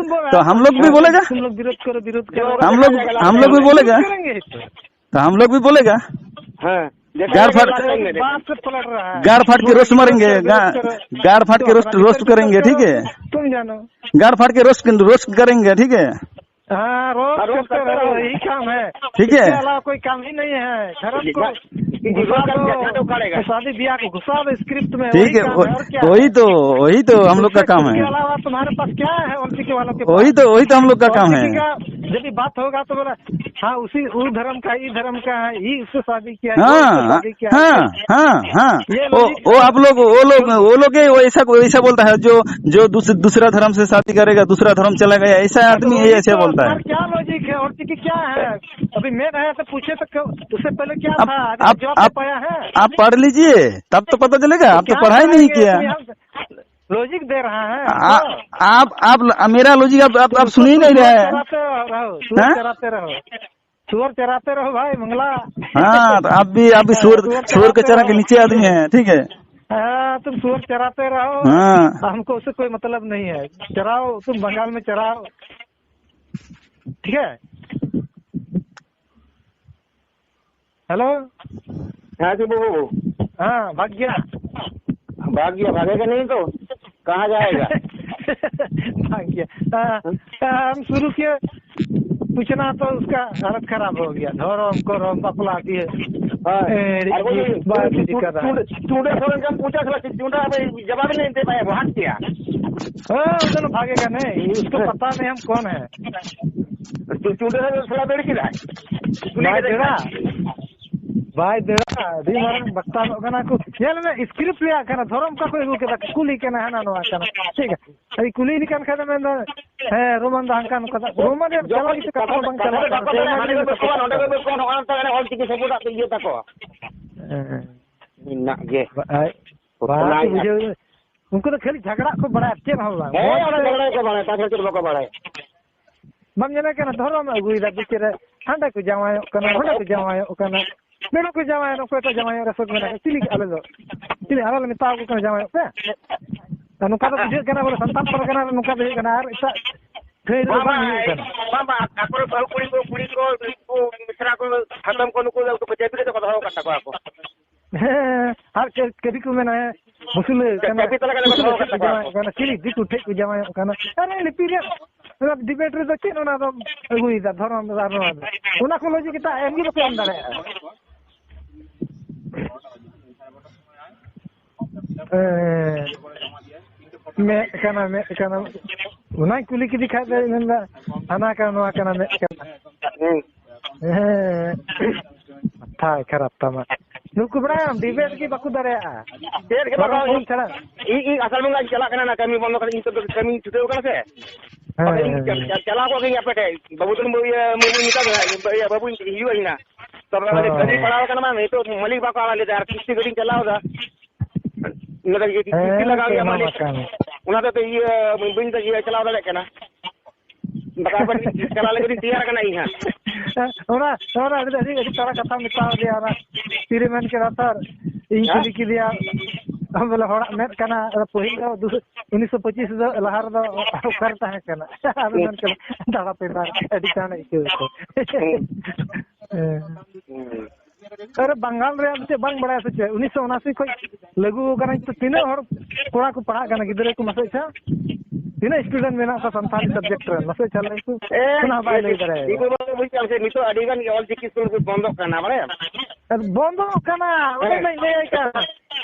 तो हम लोग भी बोलेगा। तुम लोग विरोध करो, विरोध करो। हम लोग हम लोग भी बोलेगा। तो हम लोग भी बोलेगा। हाँ। गाड़ फाड़, गाड़ फाड़ के रोस्ट मारेंगे, गाड़ फाड़ के रोस्ट, रोस्ट करेंगे, ठीक है? तुम जानो। गाड़ फाड़ के रोस्ट, रोस्ट करेंगे, ठीक है? हाँ, रोज करते रहो, यही काम है। ठीक है। इसके अलावा कोई काम ही नहीं है। धर्म को घुसा दो, शादी ब्याह को घुसा दो स्क्रिप्ट में, ठीक है। वही तो, वही तो हम लोग का काम है। इसके अलावा तुम्हारे पास क्या है उनके वालों के पास? वही तो, वही तो हम लोग का काम है। जब भी बात होगा तो बोला, हाँ, उसी, उस धर्म का, इस धर्म का है, ये इससे शादी किया, हाँ, हाँ, हाँ। वो, वो आप लोग, वो लोग, वो लोग ही वो ऐसा, ऐसा बोलता है, जो, जो दूस-, दूसरा धर्म से शादी करेगा, दूसरा धर्म चला गया, ऐसा आदमी है, ऐसे बोलता है। क्या लॉजिक है और कि क्या है? अभी मेन है तो पूछे तो क्यों? उससे पहले क्या था? आप, जॉब आप, पाया है? आप पढ़ लीजिए, तब तो पता चलेगा। आप तो पढ़ाई नहीं किया। लॉजिक दे रहा है। आ, आप, आप, मेरा लॉजिक आप, आप, आप सुन ही नहीं रहे हैं। चराते रहो, सुअर चराते रहो, सुअर चराते रहो भाई मंगला। हाँ, तो आप भी, आप भी सुअर, सुअर के चरा के नीचे आदमी हैं, ठीक है? हाँ, तुम सुअर चराते रहो। हाँ। हमको उससे कोई मतलब नहीं है, चराओ, तुम बंगाल में चराओ, ठीक है? हेलो। हाँ जी बाबू। हाँ, भाग गया। भाग गया, भागेगा नहीं तो कहाँ जाएगा? भाग गया। हाँ, हाँ, हम शुरू किए पूछना तो उसका हालत खराब हो गया। धर्म करम बपला दिए। हाँ। ए, अरे वो ये बात नहीं कर रहा है। चूड़ा, चूड़ा थोड़ा कम पूछा था, चूड़ा अबे जवाब नहीं दे पाया, वो हट गया। हाँ, चलो भागेगा नहीं, उसको हाँ। पता नहीं हम कौन है। ᱪᱩᱰᱟᱹ ᱥᱟᱞᱟ ᱫᱟᱹᱲ ᱠᱮᱫᱟᱭ᱾ ᱵᱟᱭ ᱫᱟᱹᱲᱟ᱾ ᱵᱟᱭ ᱫᱟᱹᱲᱟ᱾ ᱟᱹᱰᱤ ᱢᱟᱨᱟᱝ ᱵᱟᱠᱛᱟ ᱱᱚᱜ ᱠᱟᱱᱟ ᱠᱚ᱾ ᱧᱮᱞ ᱢᱮ, ᱥᱠᱨᱤᱯᱴ ᱨᱮᱭᱟᱜ ᱠᱟᱱᱟ, ᱫᱷᱚᱨᱚᱢ ᱚᱠᱟ ᱠᱚ ᱟᱹᱜᱩ ᱠᱮᱫᱟ, ᱠᱩᱞᱤ ᱠᱟᱱᱟ, ᱦᱟᱱᱟ ᱱᱚᱣᱟ ᱠᱟᱱᱟ᱾ ᱴᱷᱤᱠ ᱜᱮᱭᱟ᱾ ᱟᱹᱰᱤ ᱠᱩᱞᱤ ᱞᱮᱠᱟᱱ ᱠᱷᱟᱱ ᱫᱚ ᱢᱮᱱᱫᱟ, ᱦᱮᱸ, ᱨᱳᱢᱟᱱ ᱫᱚ ᱦᱟᱱᱠᱟ ᱱᱚᱝᱠᱟ ᱫᱚ᱾ ᱨᱳᱢᱟᱱ ᱨᱮᱭᱟᱜ ᱪᱟᱞᱟᱣ ᱜᱮ ᱠᱟᱛᱷᱟ ᱵᱟᱝ ᱪᱟᱞᱟᱜ ᱠᱟᱱᱟ᱾ ᱱᱚᱰᱮ ᱫᱚ ᱵᱮᱠᱚ ᱱᱚᱰᱮ ᱫᱚ ᱵᱮᱠᱚ ᱱᱚᱜᱼᱚ ᱱᱚᱝᱠᱟ ᱜᱮ ᱚᱞ ᱪᱤᱠᱤ ᱥᱟᱯᱳᱨᱴ ᱟᱜ ᱤᱭᱟᱹ ᱛᱟᱠᱚ᱾ ᱦᱮᱸ᱾ ᱢᱮᱱᱟᱜ ᱜᱮ᱾ ᱵᱟᱭ, ᱵᱟᱭ ᱵᱩᱡᱷᱟᱹᱣ᱾ ᱩᱱᱠᱩ ᱫᱚ ᱠᱷᱟᱹᱞᱤ ᱡᱷᱟᱜᱽᱲᱟᱜ ᱠᱚ ᱵᱟᱲᱟᱭᱟ, ᱪᱮᱫ ᱦᱚᱸ ᱵᱟᱝ᱾ ᱦᱮᱸ, ᱚᱱᱟ ᱡᱷᱟᱜᱽᱲᱟ ᱜᱮᱠᱚ ᱵᱟᱲᱟᱭᱟ, ᱛᱟᱪᱷᱟᱲᱟ ᱪᱮᱫ ᱵᱟᱠᱚ ᱵᱟᱲᱟᱭᱟ᱾ ᱵᱟᱢ ᱧᱮᱞᱮ ᱠᱟᱱᱟ, ᱫᱷᱚᱨᱚᱢ ᱮ ᱟᱹᱜᱩᱭᱮᱫᱟ ᱵᱤᱪᱟᱹᱨ ᱨᱮ, ᱦᱟᱸᱰᱮ ᱠᱚ ᱡᱟᱶᱟᱭᱚᱜ ᱠᱟᱱᱟ, ᱱᱚᱸᱰᱮ ᱠᱚ ᱡᱟᱶᱟᱭᱚᱜ ᱠᱟᱱᱟ, ᱱᱚᱸᱰᱮ ᱠᱚ ᱡᱟᱶᱟᱭᱚᱜ, ᱚᱠᱚᱭ ᱠᱚ ᱡᱟᱶᱟᱭᱚᱜ ᱨᱮ ᱥᱚᱠ ᱢᱮᱱᱟᱜ ᱠᱚᱣᱟ? ᱪᱤᱞᱤ ᱟᱞᱮ ᱫᱚ, ᱪᱤᱞᱤ ᱟᱞᱮ ᱞᱮ ᱢᱮᱛᱟ ᱠᱚ ᱠᱟᱱᱟ ᱡᱟᱶᱟᱭᱚᱜ ᱯᱮ? ᱟᱨ ᱱᱚᱝᱠᱟ ᱫᱚ ᱵᱩᱡᱷᱟᱹᱜ ᱠᱟᱱᱟ ᱵᱚᱞᱮ ᱥᱟᱱᱛᱟᱲ ᱯᱟᱨᱜᱟᱱᱟ ᱨᱮ ᱱᱚᱝᱠᱟ ᱫᱚ ᱦᱩᱭᱩᱜ ᱠᱟᱱᱟ, ᱟᱨ ᱮᱴᱟᱜ ᱛᱷᱟᱹᱭ ᱨᱮᱫᱚ ᱵᱟᱝ ᱵᱟᱝ, ᱦᱩᱭᱩᱜ ᱠᱟᱱᱟ᱾ ᱵᱟᱝ, ᱵᱟᱝ, ᱟᱠᱚ ᱨᱮᱱ ᱵᱟᱹᱦᱩ ᱠᱩᱲᱤ ᱠᱚ, ᱠᱩᱲᱤ ᱠᱚ, ᱢᱤᱥᱨᱟ ᱠᱚ, ᱦᱟᱛᱚᱢ ᱠᱚ, ᱱᱩᱠᱩ ᱫᱚ ᱩᱱᱠᱩ ᱠᱚ ᱡᱟᱹᱯᱤᱫ ᱠᱟᱛᱮ ᱠᱚ ᱫᱚᱦᱚ ᱟᱠᱟᱫ ᱛᱟᱠᱚᱣᱟ ᱠᱚ᱾ ᱦᱮᱸ, ᱟᱨ ᱠᱟᱹ-, ᱠᱟᱹᱨᱤ ᱠᱚ ᱢᱮᱱᱟ, ᱦᱮᱸ, ᱵᱩᱥᱩᱞᱟᱹ ᱠᱟᱱᱟ, ᱠᱟᱹᱯᱤ ᱛᱟᱞᱟ ᱠᱟᱱᱟ ᱠᱚ ᱫᱤᱠᱩ ᱫᱚᱦᱚ ᱴᱷᱮᱡ ᱟᱠᱟᱫ ᱠᱚ ᱛᱟᱠᱚᱣᱟ᱾ ᱡᱟᱶᱟᱭᱚᱜ ᱠᱟᱱᱟ, ᱪᱤᱞᱤ ᱫᱤᱠᱩ ᱴᱷᱮᱡ ᱠᱚ ᱡᱟᱶᱟᱭᱚᱜ ᱠᱟᱱᱟ᱾ ᱟᱨ ᱱᱤᱭᱟᱹ ᱞᱤᱯᱤ ᱨᱮᱭᱟᱜ ᱚᱱᱟ ᱰᱤᱵᱮᱴ ᱨᱮᱫᱚ ᱪᱮᱫ ᱚᱱᱟ ᱫᱚᱢ ᱟᱹᱜᱩᱭᱮᱫᱟ, ᱫᱷᱚᱨᱚᱢ ᱟᱨ ᱱᱚᱣᱟ ᱫᱚ? ᱚᱱᱟ ᱠᱚ ᱞᱚᱡᱤᱠ ᱮᱴᱟᱜ ᱮᱢ ᱜᱮ ᱵᱟᱠᱚ ᱮᱢ ᱫᱟᱲᱮᱭᱟᱜᱼᱟ᱾ ᱦᱮᱸ, ᱢᱮᱫ ᱠᱟᱱᱟ, ᱢᱮᱫ ᱠᱟᱱᱟ᱾ ᱚᱱᱟᱧ ᱠᱩᱞᱤ ᱠᱮᱫᱮ ᱠᱷᱟᱡ ᱫᱚᱭ ᱢᱮᱱᱫᱟ, ᱦᱟᱱᱟ ᱠᱟᱱᱟ, ᱱᱚᱣᱟ ᱠᱟᱱᱟ, ᱢᱮᱫ ᱠᱟᱱᱟ᱾ ᱦᱮᱸ᱾ ᱦᱮᱸ᱾ ᱢᱟᱛᱷᱟᱭ ᱠᱷᱟᱨᱟᱯ ᱛᱟᱢᱟ᱾ ᱱᱩᱠᱩ ᱵᱟᱲᱟᱭᱟᱢ, ᱰᱤᱵᱮᱴ ᱜᱮ ᱵᱟᱠᱚ ᱫᱟᱲᱮᱭᱟᱜᱼᱟ᱾ ᱪᱮᱫ ᱜᱮ ᱵᱟᱝ ᱫᱷᱚᱨᱚᱢ ᱦᱩᱭᱩᱜ᱾ ᱜᱩᱨᱩ ᱪᱷᱟᱲᱟ᱾ ᱤᱧ, ᱤᱧ ᱟᱥᱟᱲ ᱵᱚᱸᱜᱟᱧ ᱪᱟᱞᱟᱜ ᱠᱟᱱᱟ, ᱚᱱᱟ ᱠᱟᱹᱢᱤ ᱵᱚᱱᱫᱚ ᱠᱟᱛᱮ ᱤᱧ ᱱᱤᱛᱚᱜ ᱫᱚ ᱠᱟᱹᱢᱤᱧ ᱪᱷᱩᱴᱟᱹᱣ ᱠᱟᱱᱟ ᱥᱮ᱾ ᱦᱮᱸ, ᱵᱟᱠᱷᱟᱡ ᱤᱧ ᱦᱮᱸ, ᱪᱟ-, ᱦᱮᱸ᱾ ᱪᱟ-, ᱪᱟᱞᱟᱣ ᱠᱚᱜ ᱜᱤᱧ ᱟᱯᱮ ᱴᱷᱮᱡ᱾ ᱵᱟᱹᱵᱩ ᱛᱟᱹᱠᱤᱱ ᱵᱟᱹᱵᱩ, ᱤᱭᱟᱹ, ᱢᱟᱹᱭ ᱵᱟᱹᱧ ᱢᱮᱛᱟ ᱠᱚᱣᱟ, ᱤᱭᱟᱹ, ᱵᱟᱹᱵᱩᱧ ᱦᱤᱡᱩᱜᱼᱟ ᱤᱧ ᱦᱟᱸᱜ᱾ ᱛᱚᱵᱮ ᱚᱸᱰᱮ ᱦᱮᱸ᱾ ᱠᱟᱹᱢᱤ ᱯᱟᱲᱟᱣ ᱠᱟᱱᱟ ᱵᱟᱝ, ᱱᱤᱛᱚᱜ ᱢᱟᱹᱞᱤᱠ ᱵᱟᱠᱚ ᱟᱲᱟᱜ ᱞᱮᱫᱟ, ᱟᱨ ᱠᱤᱥᱛᱤ ᱜᱟᱹᱰᱤᱧ ᱪᱟᱞᱟᱣ ᱮᱫᱟ᱾ ᱚᱱᱟ ᱫᱚ ᱤᱭᱟᱹ ᱠᱤᱥᱛᱤ ᱦᱮᱸ, ᱞᱟᱜᱟᱣ ᱦᱩᱭᱩᱜᱼᱟ ᱚᱱᱟ ᱢᱟᱹᱞᱤᱠ᱾ ᱢᱟ ᱠᱟᱱ᱾ ᱚᱱᱟ ᱫᱚ ᱤᱭᱟᱹ ᱵᱟᱹᱧ ᱤᱭᱟᱹ ᱪᱟᱞᱟᱣ ᱫᱟᱲᱮᱭᱟᱜ ᱠᱟᱱᱟ᱾ ᱵᱟᱠᱷᱟᱡ ᱟᱵᱟᱨ ᱪᱟᱞᱟᱣ ᱞᱟᱹᱜᱤᱫ ᱤᱧ ᱛᱮᱭᱟᱨ ᱠᱟᱱᱟ ᱤᱧ ᱦᱟᱸᱜ᱾ ᱚᱱᱟ, ᱚᱱᱟ ᱟᱹᱰᱤ, ᱟᱹᱰᱤ, ᱟᱹᱰᱤ ᱪᱟᱲᱟ ᱠᱟᱛᱷᱟᱢ ᱢᱮᱛᱟᱣ ᱫᱮᱭᱟ, ᱚᱱᱟ ᱛᱤᱨᱮ ᱢᱮᱱ ᱠᱮᱫᱟ ᱥᱟᱨ, ᱤᱧ ᱦᱮᱸ? ᱠᱩᱞᱤ ᱠᱮᱫᱮᱭᱟ, ᱟᱢ ᱵᱚᱞᱮ ᱦᱚᱲᱟᱜ ᱢᱮᱫ ᱠᱟᱱᱟ, ᱟᱫᱚ ᱯᱟᱹᱦᱤᱞ ᱫᱚ ᱫᱩ-, ᱩᱱᱤᱥᱥᱚ ᱯᱚᱸᱪᱤᱥ ᱫᱚ ᱞᱟᱦᱟ ᱨᱮᱫᱚ ᱚᱠᱟᱨᱮ ᱛᱟᱦᱮᱸ ᱠᱟᱱᱟ? ᱟᱫᱚ ᱦᱩᱸ᱾ ᱢᱮᱱ ᱠᱮᱫᱟ, ᱫᱟᱬᱟ ᱯᱮ ᱵᱟᱨ, ᱟᱹᱰᱤ ᱪᱟᱬ ᱟᱹᱭᱠᱟᱹᱣ ᱠᱚ᱾ ᱦᱩᱸ᱾ ᱦᱮᱸ᱾ ᱦᱩᱸ᱾ ᱟᱨ ᱵᱟᱝᱜᱟᱞ ᱨᱮᱭᱟᱜ ᱫᱚ ᱪᱮᱫ ᱵᱟᱝ ᱵᱟᱲᱟᱭᱟ ᱥᱮ ᱪᱮᱫ? ᱩᱱᱤᱥᱥᱚ ᱩᱱᱟᱥᱤ ᱠᱷᱚᱱ ᱞᱟᱹᱜᱩ ᱟᱠᱟᱱᱟ᱾ ᱛᱚ ᱛᱤᱱᱟᱹᱜ ᱦᱚᱲ ᱠᱚᱲᱟ ᱠᱚ ᱯᱟᱲᱦᱟᱜ ᱠᱟᱱᱟ, ᱜᱤᱫᱽᱨᱟᱹ ᱠᱚ ᱢᱟᱥᱮ ᱟᱪᱪᱷᱟ? ᱛᱤᱱᱟᱹᱜ student ᱢᱮᱱᱟᱜ ᱠᱚᱣᱟ ᱥᱟᱱᱛᱟᱲᱤ subject ᱨᱮ? ᱢᱟᱥᱮ ᱟᱪᱪᱷᱟ ᱞᱟᱹᱭ ᱠᱚ᱾ ᱮ, ᱚᱱᱟ ᱦᱚᱸ ᱵᱟᱭ ᱞᱟᱹᱭ ᱫᱟᱲᱮᱭᱟᱜᱼᱟ᱾ ᱵᱩᱡᱽ ᱠᱮᱫᱟᱢ ᱥᱮ, ᱱᱤᱛᱚᱜ ᱟᱹᱰᱤ ᱜᱟᱱ ᱜᱮ ᱚᱞ ᱪᱤᱠᱤ ᱥᱠᱩᱞ ᱠᱚ ᱵᱚᱱᱫᱚᱜ ᱠᱟᱱᱟ, ᱵᱟᱲᱟᱭᱟᱢ? ᱟᱨ ᱵᱚᱱᱫᱚᱜ ᱠᱟᱱᱟ, ᱚᱸᱰᱮ ᱦᱮᱸ᱾ ᱢᱟᱧ ᱞᱟᱹᱭ ᱠᱟᱱ᱾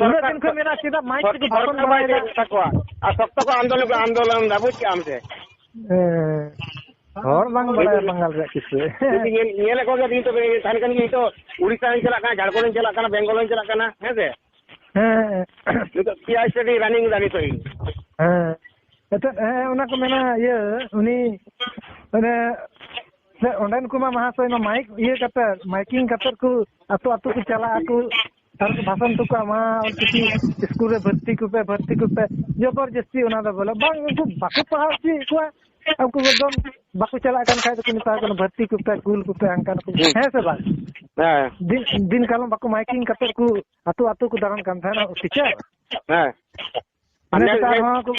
ᱩᱱᱟᱹᱜ ᱥᱚᱨᱠᱟᱨ, ᱫᱤᱱ ᱠᱷᱚᱱ ᱢᱮᱱᱟᱜ, ᱪᱮᱫᱟᱜ ᱢᱟᱭᱤᱠ ᱛᱮᱠᱚ ᱵᱷᱟᱥᱚᱱ ᱥᱚᱨᱠᱟᱨ ᱵᱟᱭ ᱵᱟᱲᱟᱭᱮᱫᱟ? ᱞᱟᱹᱭ ᱠᱟᱛᱟ ᱠᱚᱣᱟ᱾ ᱟᱨ ᱥᱚᱠᱛᱚ ᱠᱚ ᱟᱱᱫᱳᱞᱚᱱ, ᱟᱱᱫᱳᱞᱚᱱ ᱫᱟ, ᱵᱩᱡᱽ ᱠᱮᱫᱟᱢ ᱥᱮ? ᱦᱮᱸ᱾ ᱦᱚᱲ ᱵᱟᱝ ᱵᱟᱲᱟᱭᱟ ᱵᱟᱝᱜᱟᱞ ᱨᱮᱭᱟᱜ ᱠᱤᱪᱷᱩ᱾ ᱤᱧ ᱧᱮᱞ, ᱧᱮᱞᱮᱫ ᱠᱚᱜᱮ ᱤᱧ ᱛᱚᱵᱮ ᱛᱟᱦᱮᱱ ᱠᱟᱱ ᱜᱮ, ᱤᱧ ᱛᱚ ᱩᱲᱤᱥᱥᱟ ᱦᱚᱸᱧ ᱪᱟᱞᱟᱜ ᱠᱟᱱᱟ, ᱡᱷᱟᱲᱠᱷᱚᱸᱰ ᱦᱚᱸᱧ ᱪᱟᱞᱟᱜ ᱠᱟᱱᱟ, ᱵᱮᱝᱜᱚᱞ ᱦᱚᱸᱧ ᱪᱟᱞᱟᱜ ᱠᱟᱱᱟ, ᱦᱮᱸ ᱥᱮ? ᱦᱮᱸ᱾ ᱱᱤᱛᱚᱜ ᱯᱤ ᱟᱭ ᱥᱴᱟᱰᱤ ᱨᱟᱱᱤᱝ ᱫᱟ ᱱᱤᱛᱚᱜ ᱤᱧ᱾ ᱦᱮᱸ᱾ ᱮᱱᱛᱮᱫ, ᱦᱮᱸ, ᱚᱱᱟ ᱠᱚ ᱢᱮᱱᱟ, ᱤᱭᱟᱹ, ᱩᱱᱤ, ᱢᱟᱱᱮ, ᱥᱮ ᱚᱸᱰᱮᱱ ᱠᱚᱢᱟ ᱢᱟᱦᱟᱥᱚᱭ ᱢᱟ ᱢᱟᱭᱤᱠ ᱤᱭᱟᱹ ᱠᱟᱛᱮ, ᱢᱟᱭᱤᱠᱤᱝ ᱠᱟᱛᱮ ᱠᱚ ᱟᱹᱛᱩ ᱟᱹᱛᱩ ᱠᱚ ᱪᱟᱞᱟᱜ ᱟᱠᱚ, ᱟᱨ ᱠᱚ ᱵᱷᱟᱥᱚᱱ ᱦᱚᱴᱚ ᱠᱟᱜᱼᱟ, ᱢᱟ ᱚᱞᱪᱤᱠᱤ ᱥᱠᱩᱞ ᱨᱮ ᱵᱷᱚᱨᱛᱤ ᱠᱚᱯᱮ, ᱵᱷᱚᱨᱛᱤ ᱠᱚᱯᱮ, ᱡᱚᱵᱚᱨᱡᱚᱥᱛᱤ ᱚᱱᱟ ᱫᱚ ᱵᱚᱞᱮ᱾ ᱵᱟᱝ, ᱩᱱᱠᱩ ᱵᱟᱠᱚ ᱯᱟᱲᱦᱟᱣ ᱦᱚᱪᱚᱭᱮᱫ ᱠᱚᱣᱟ᱾ ᱩᱱᱠᱩ ᱮᱠᱫᱚᱢ ᱵᱟᱠᱚ ᱪᱟᱞᱟᱜ ᱠᱟᱱ ᱠᱷᱟᱡ ᱫᱚᱠᱚ ᱢᱮᱛᱟ ᱠᱚ ᱠᱟᱱᱟ, "ᱵᱷᱚᱨᱛᱤ ᱠᱚᱯᱮ, ᱠᱩᱞ ᱠᱚᱯᱮ", ᱦᱟᱱᱠᱟ ᱱᱟᱠᱚ᱾ ᱦᱩᱸ᱾ ᱦᱮᱸ ᱥᱮ ᱵᱟᱝ? ᱦᱮᱸ᱾ ᱫᱤᱱ, ᱫᱤᱱ ᱠᱟᱞᱚᱢ ᱵᱟᱠᱚ ᱢᱟᱭᱠᱤᱝ ᱠᱟᱛᱮ ᱠᱚ ᱟᱹᱛᱩ ᱟᱹᱛᱩ ᱠᱚ ᱫᱟᱬᱟᱱ ᱠᱟᱱ ᱛᱟᱦᱮᱱᱟ, ᱴᱤᱪᱟᱨ᱾ ᱦᱮᱸ᱾ ᱤᱱᱟᱹ ᱟᱨ ᱠᱟᱛᱮ ᱧᱮᱞ ᱟᱨᱦᱚᱸ ᱠᱚ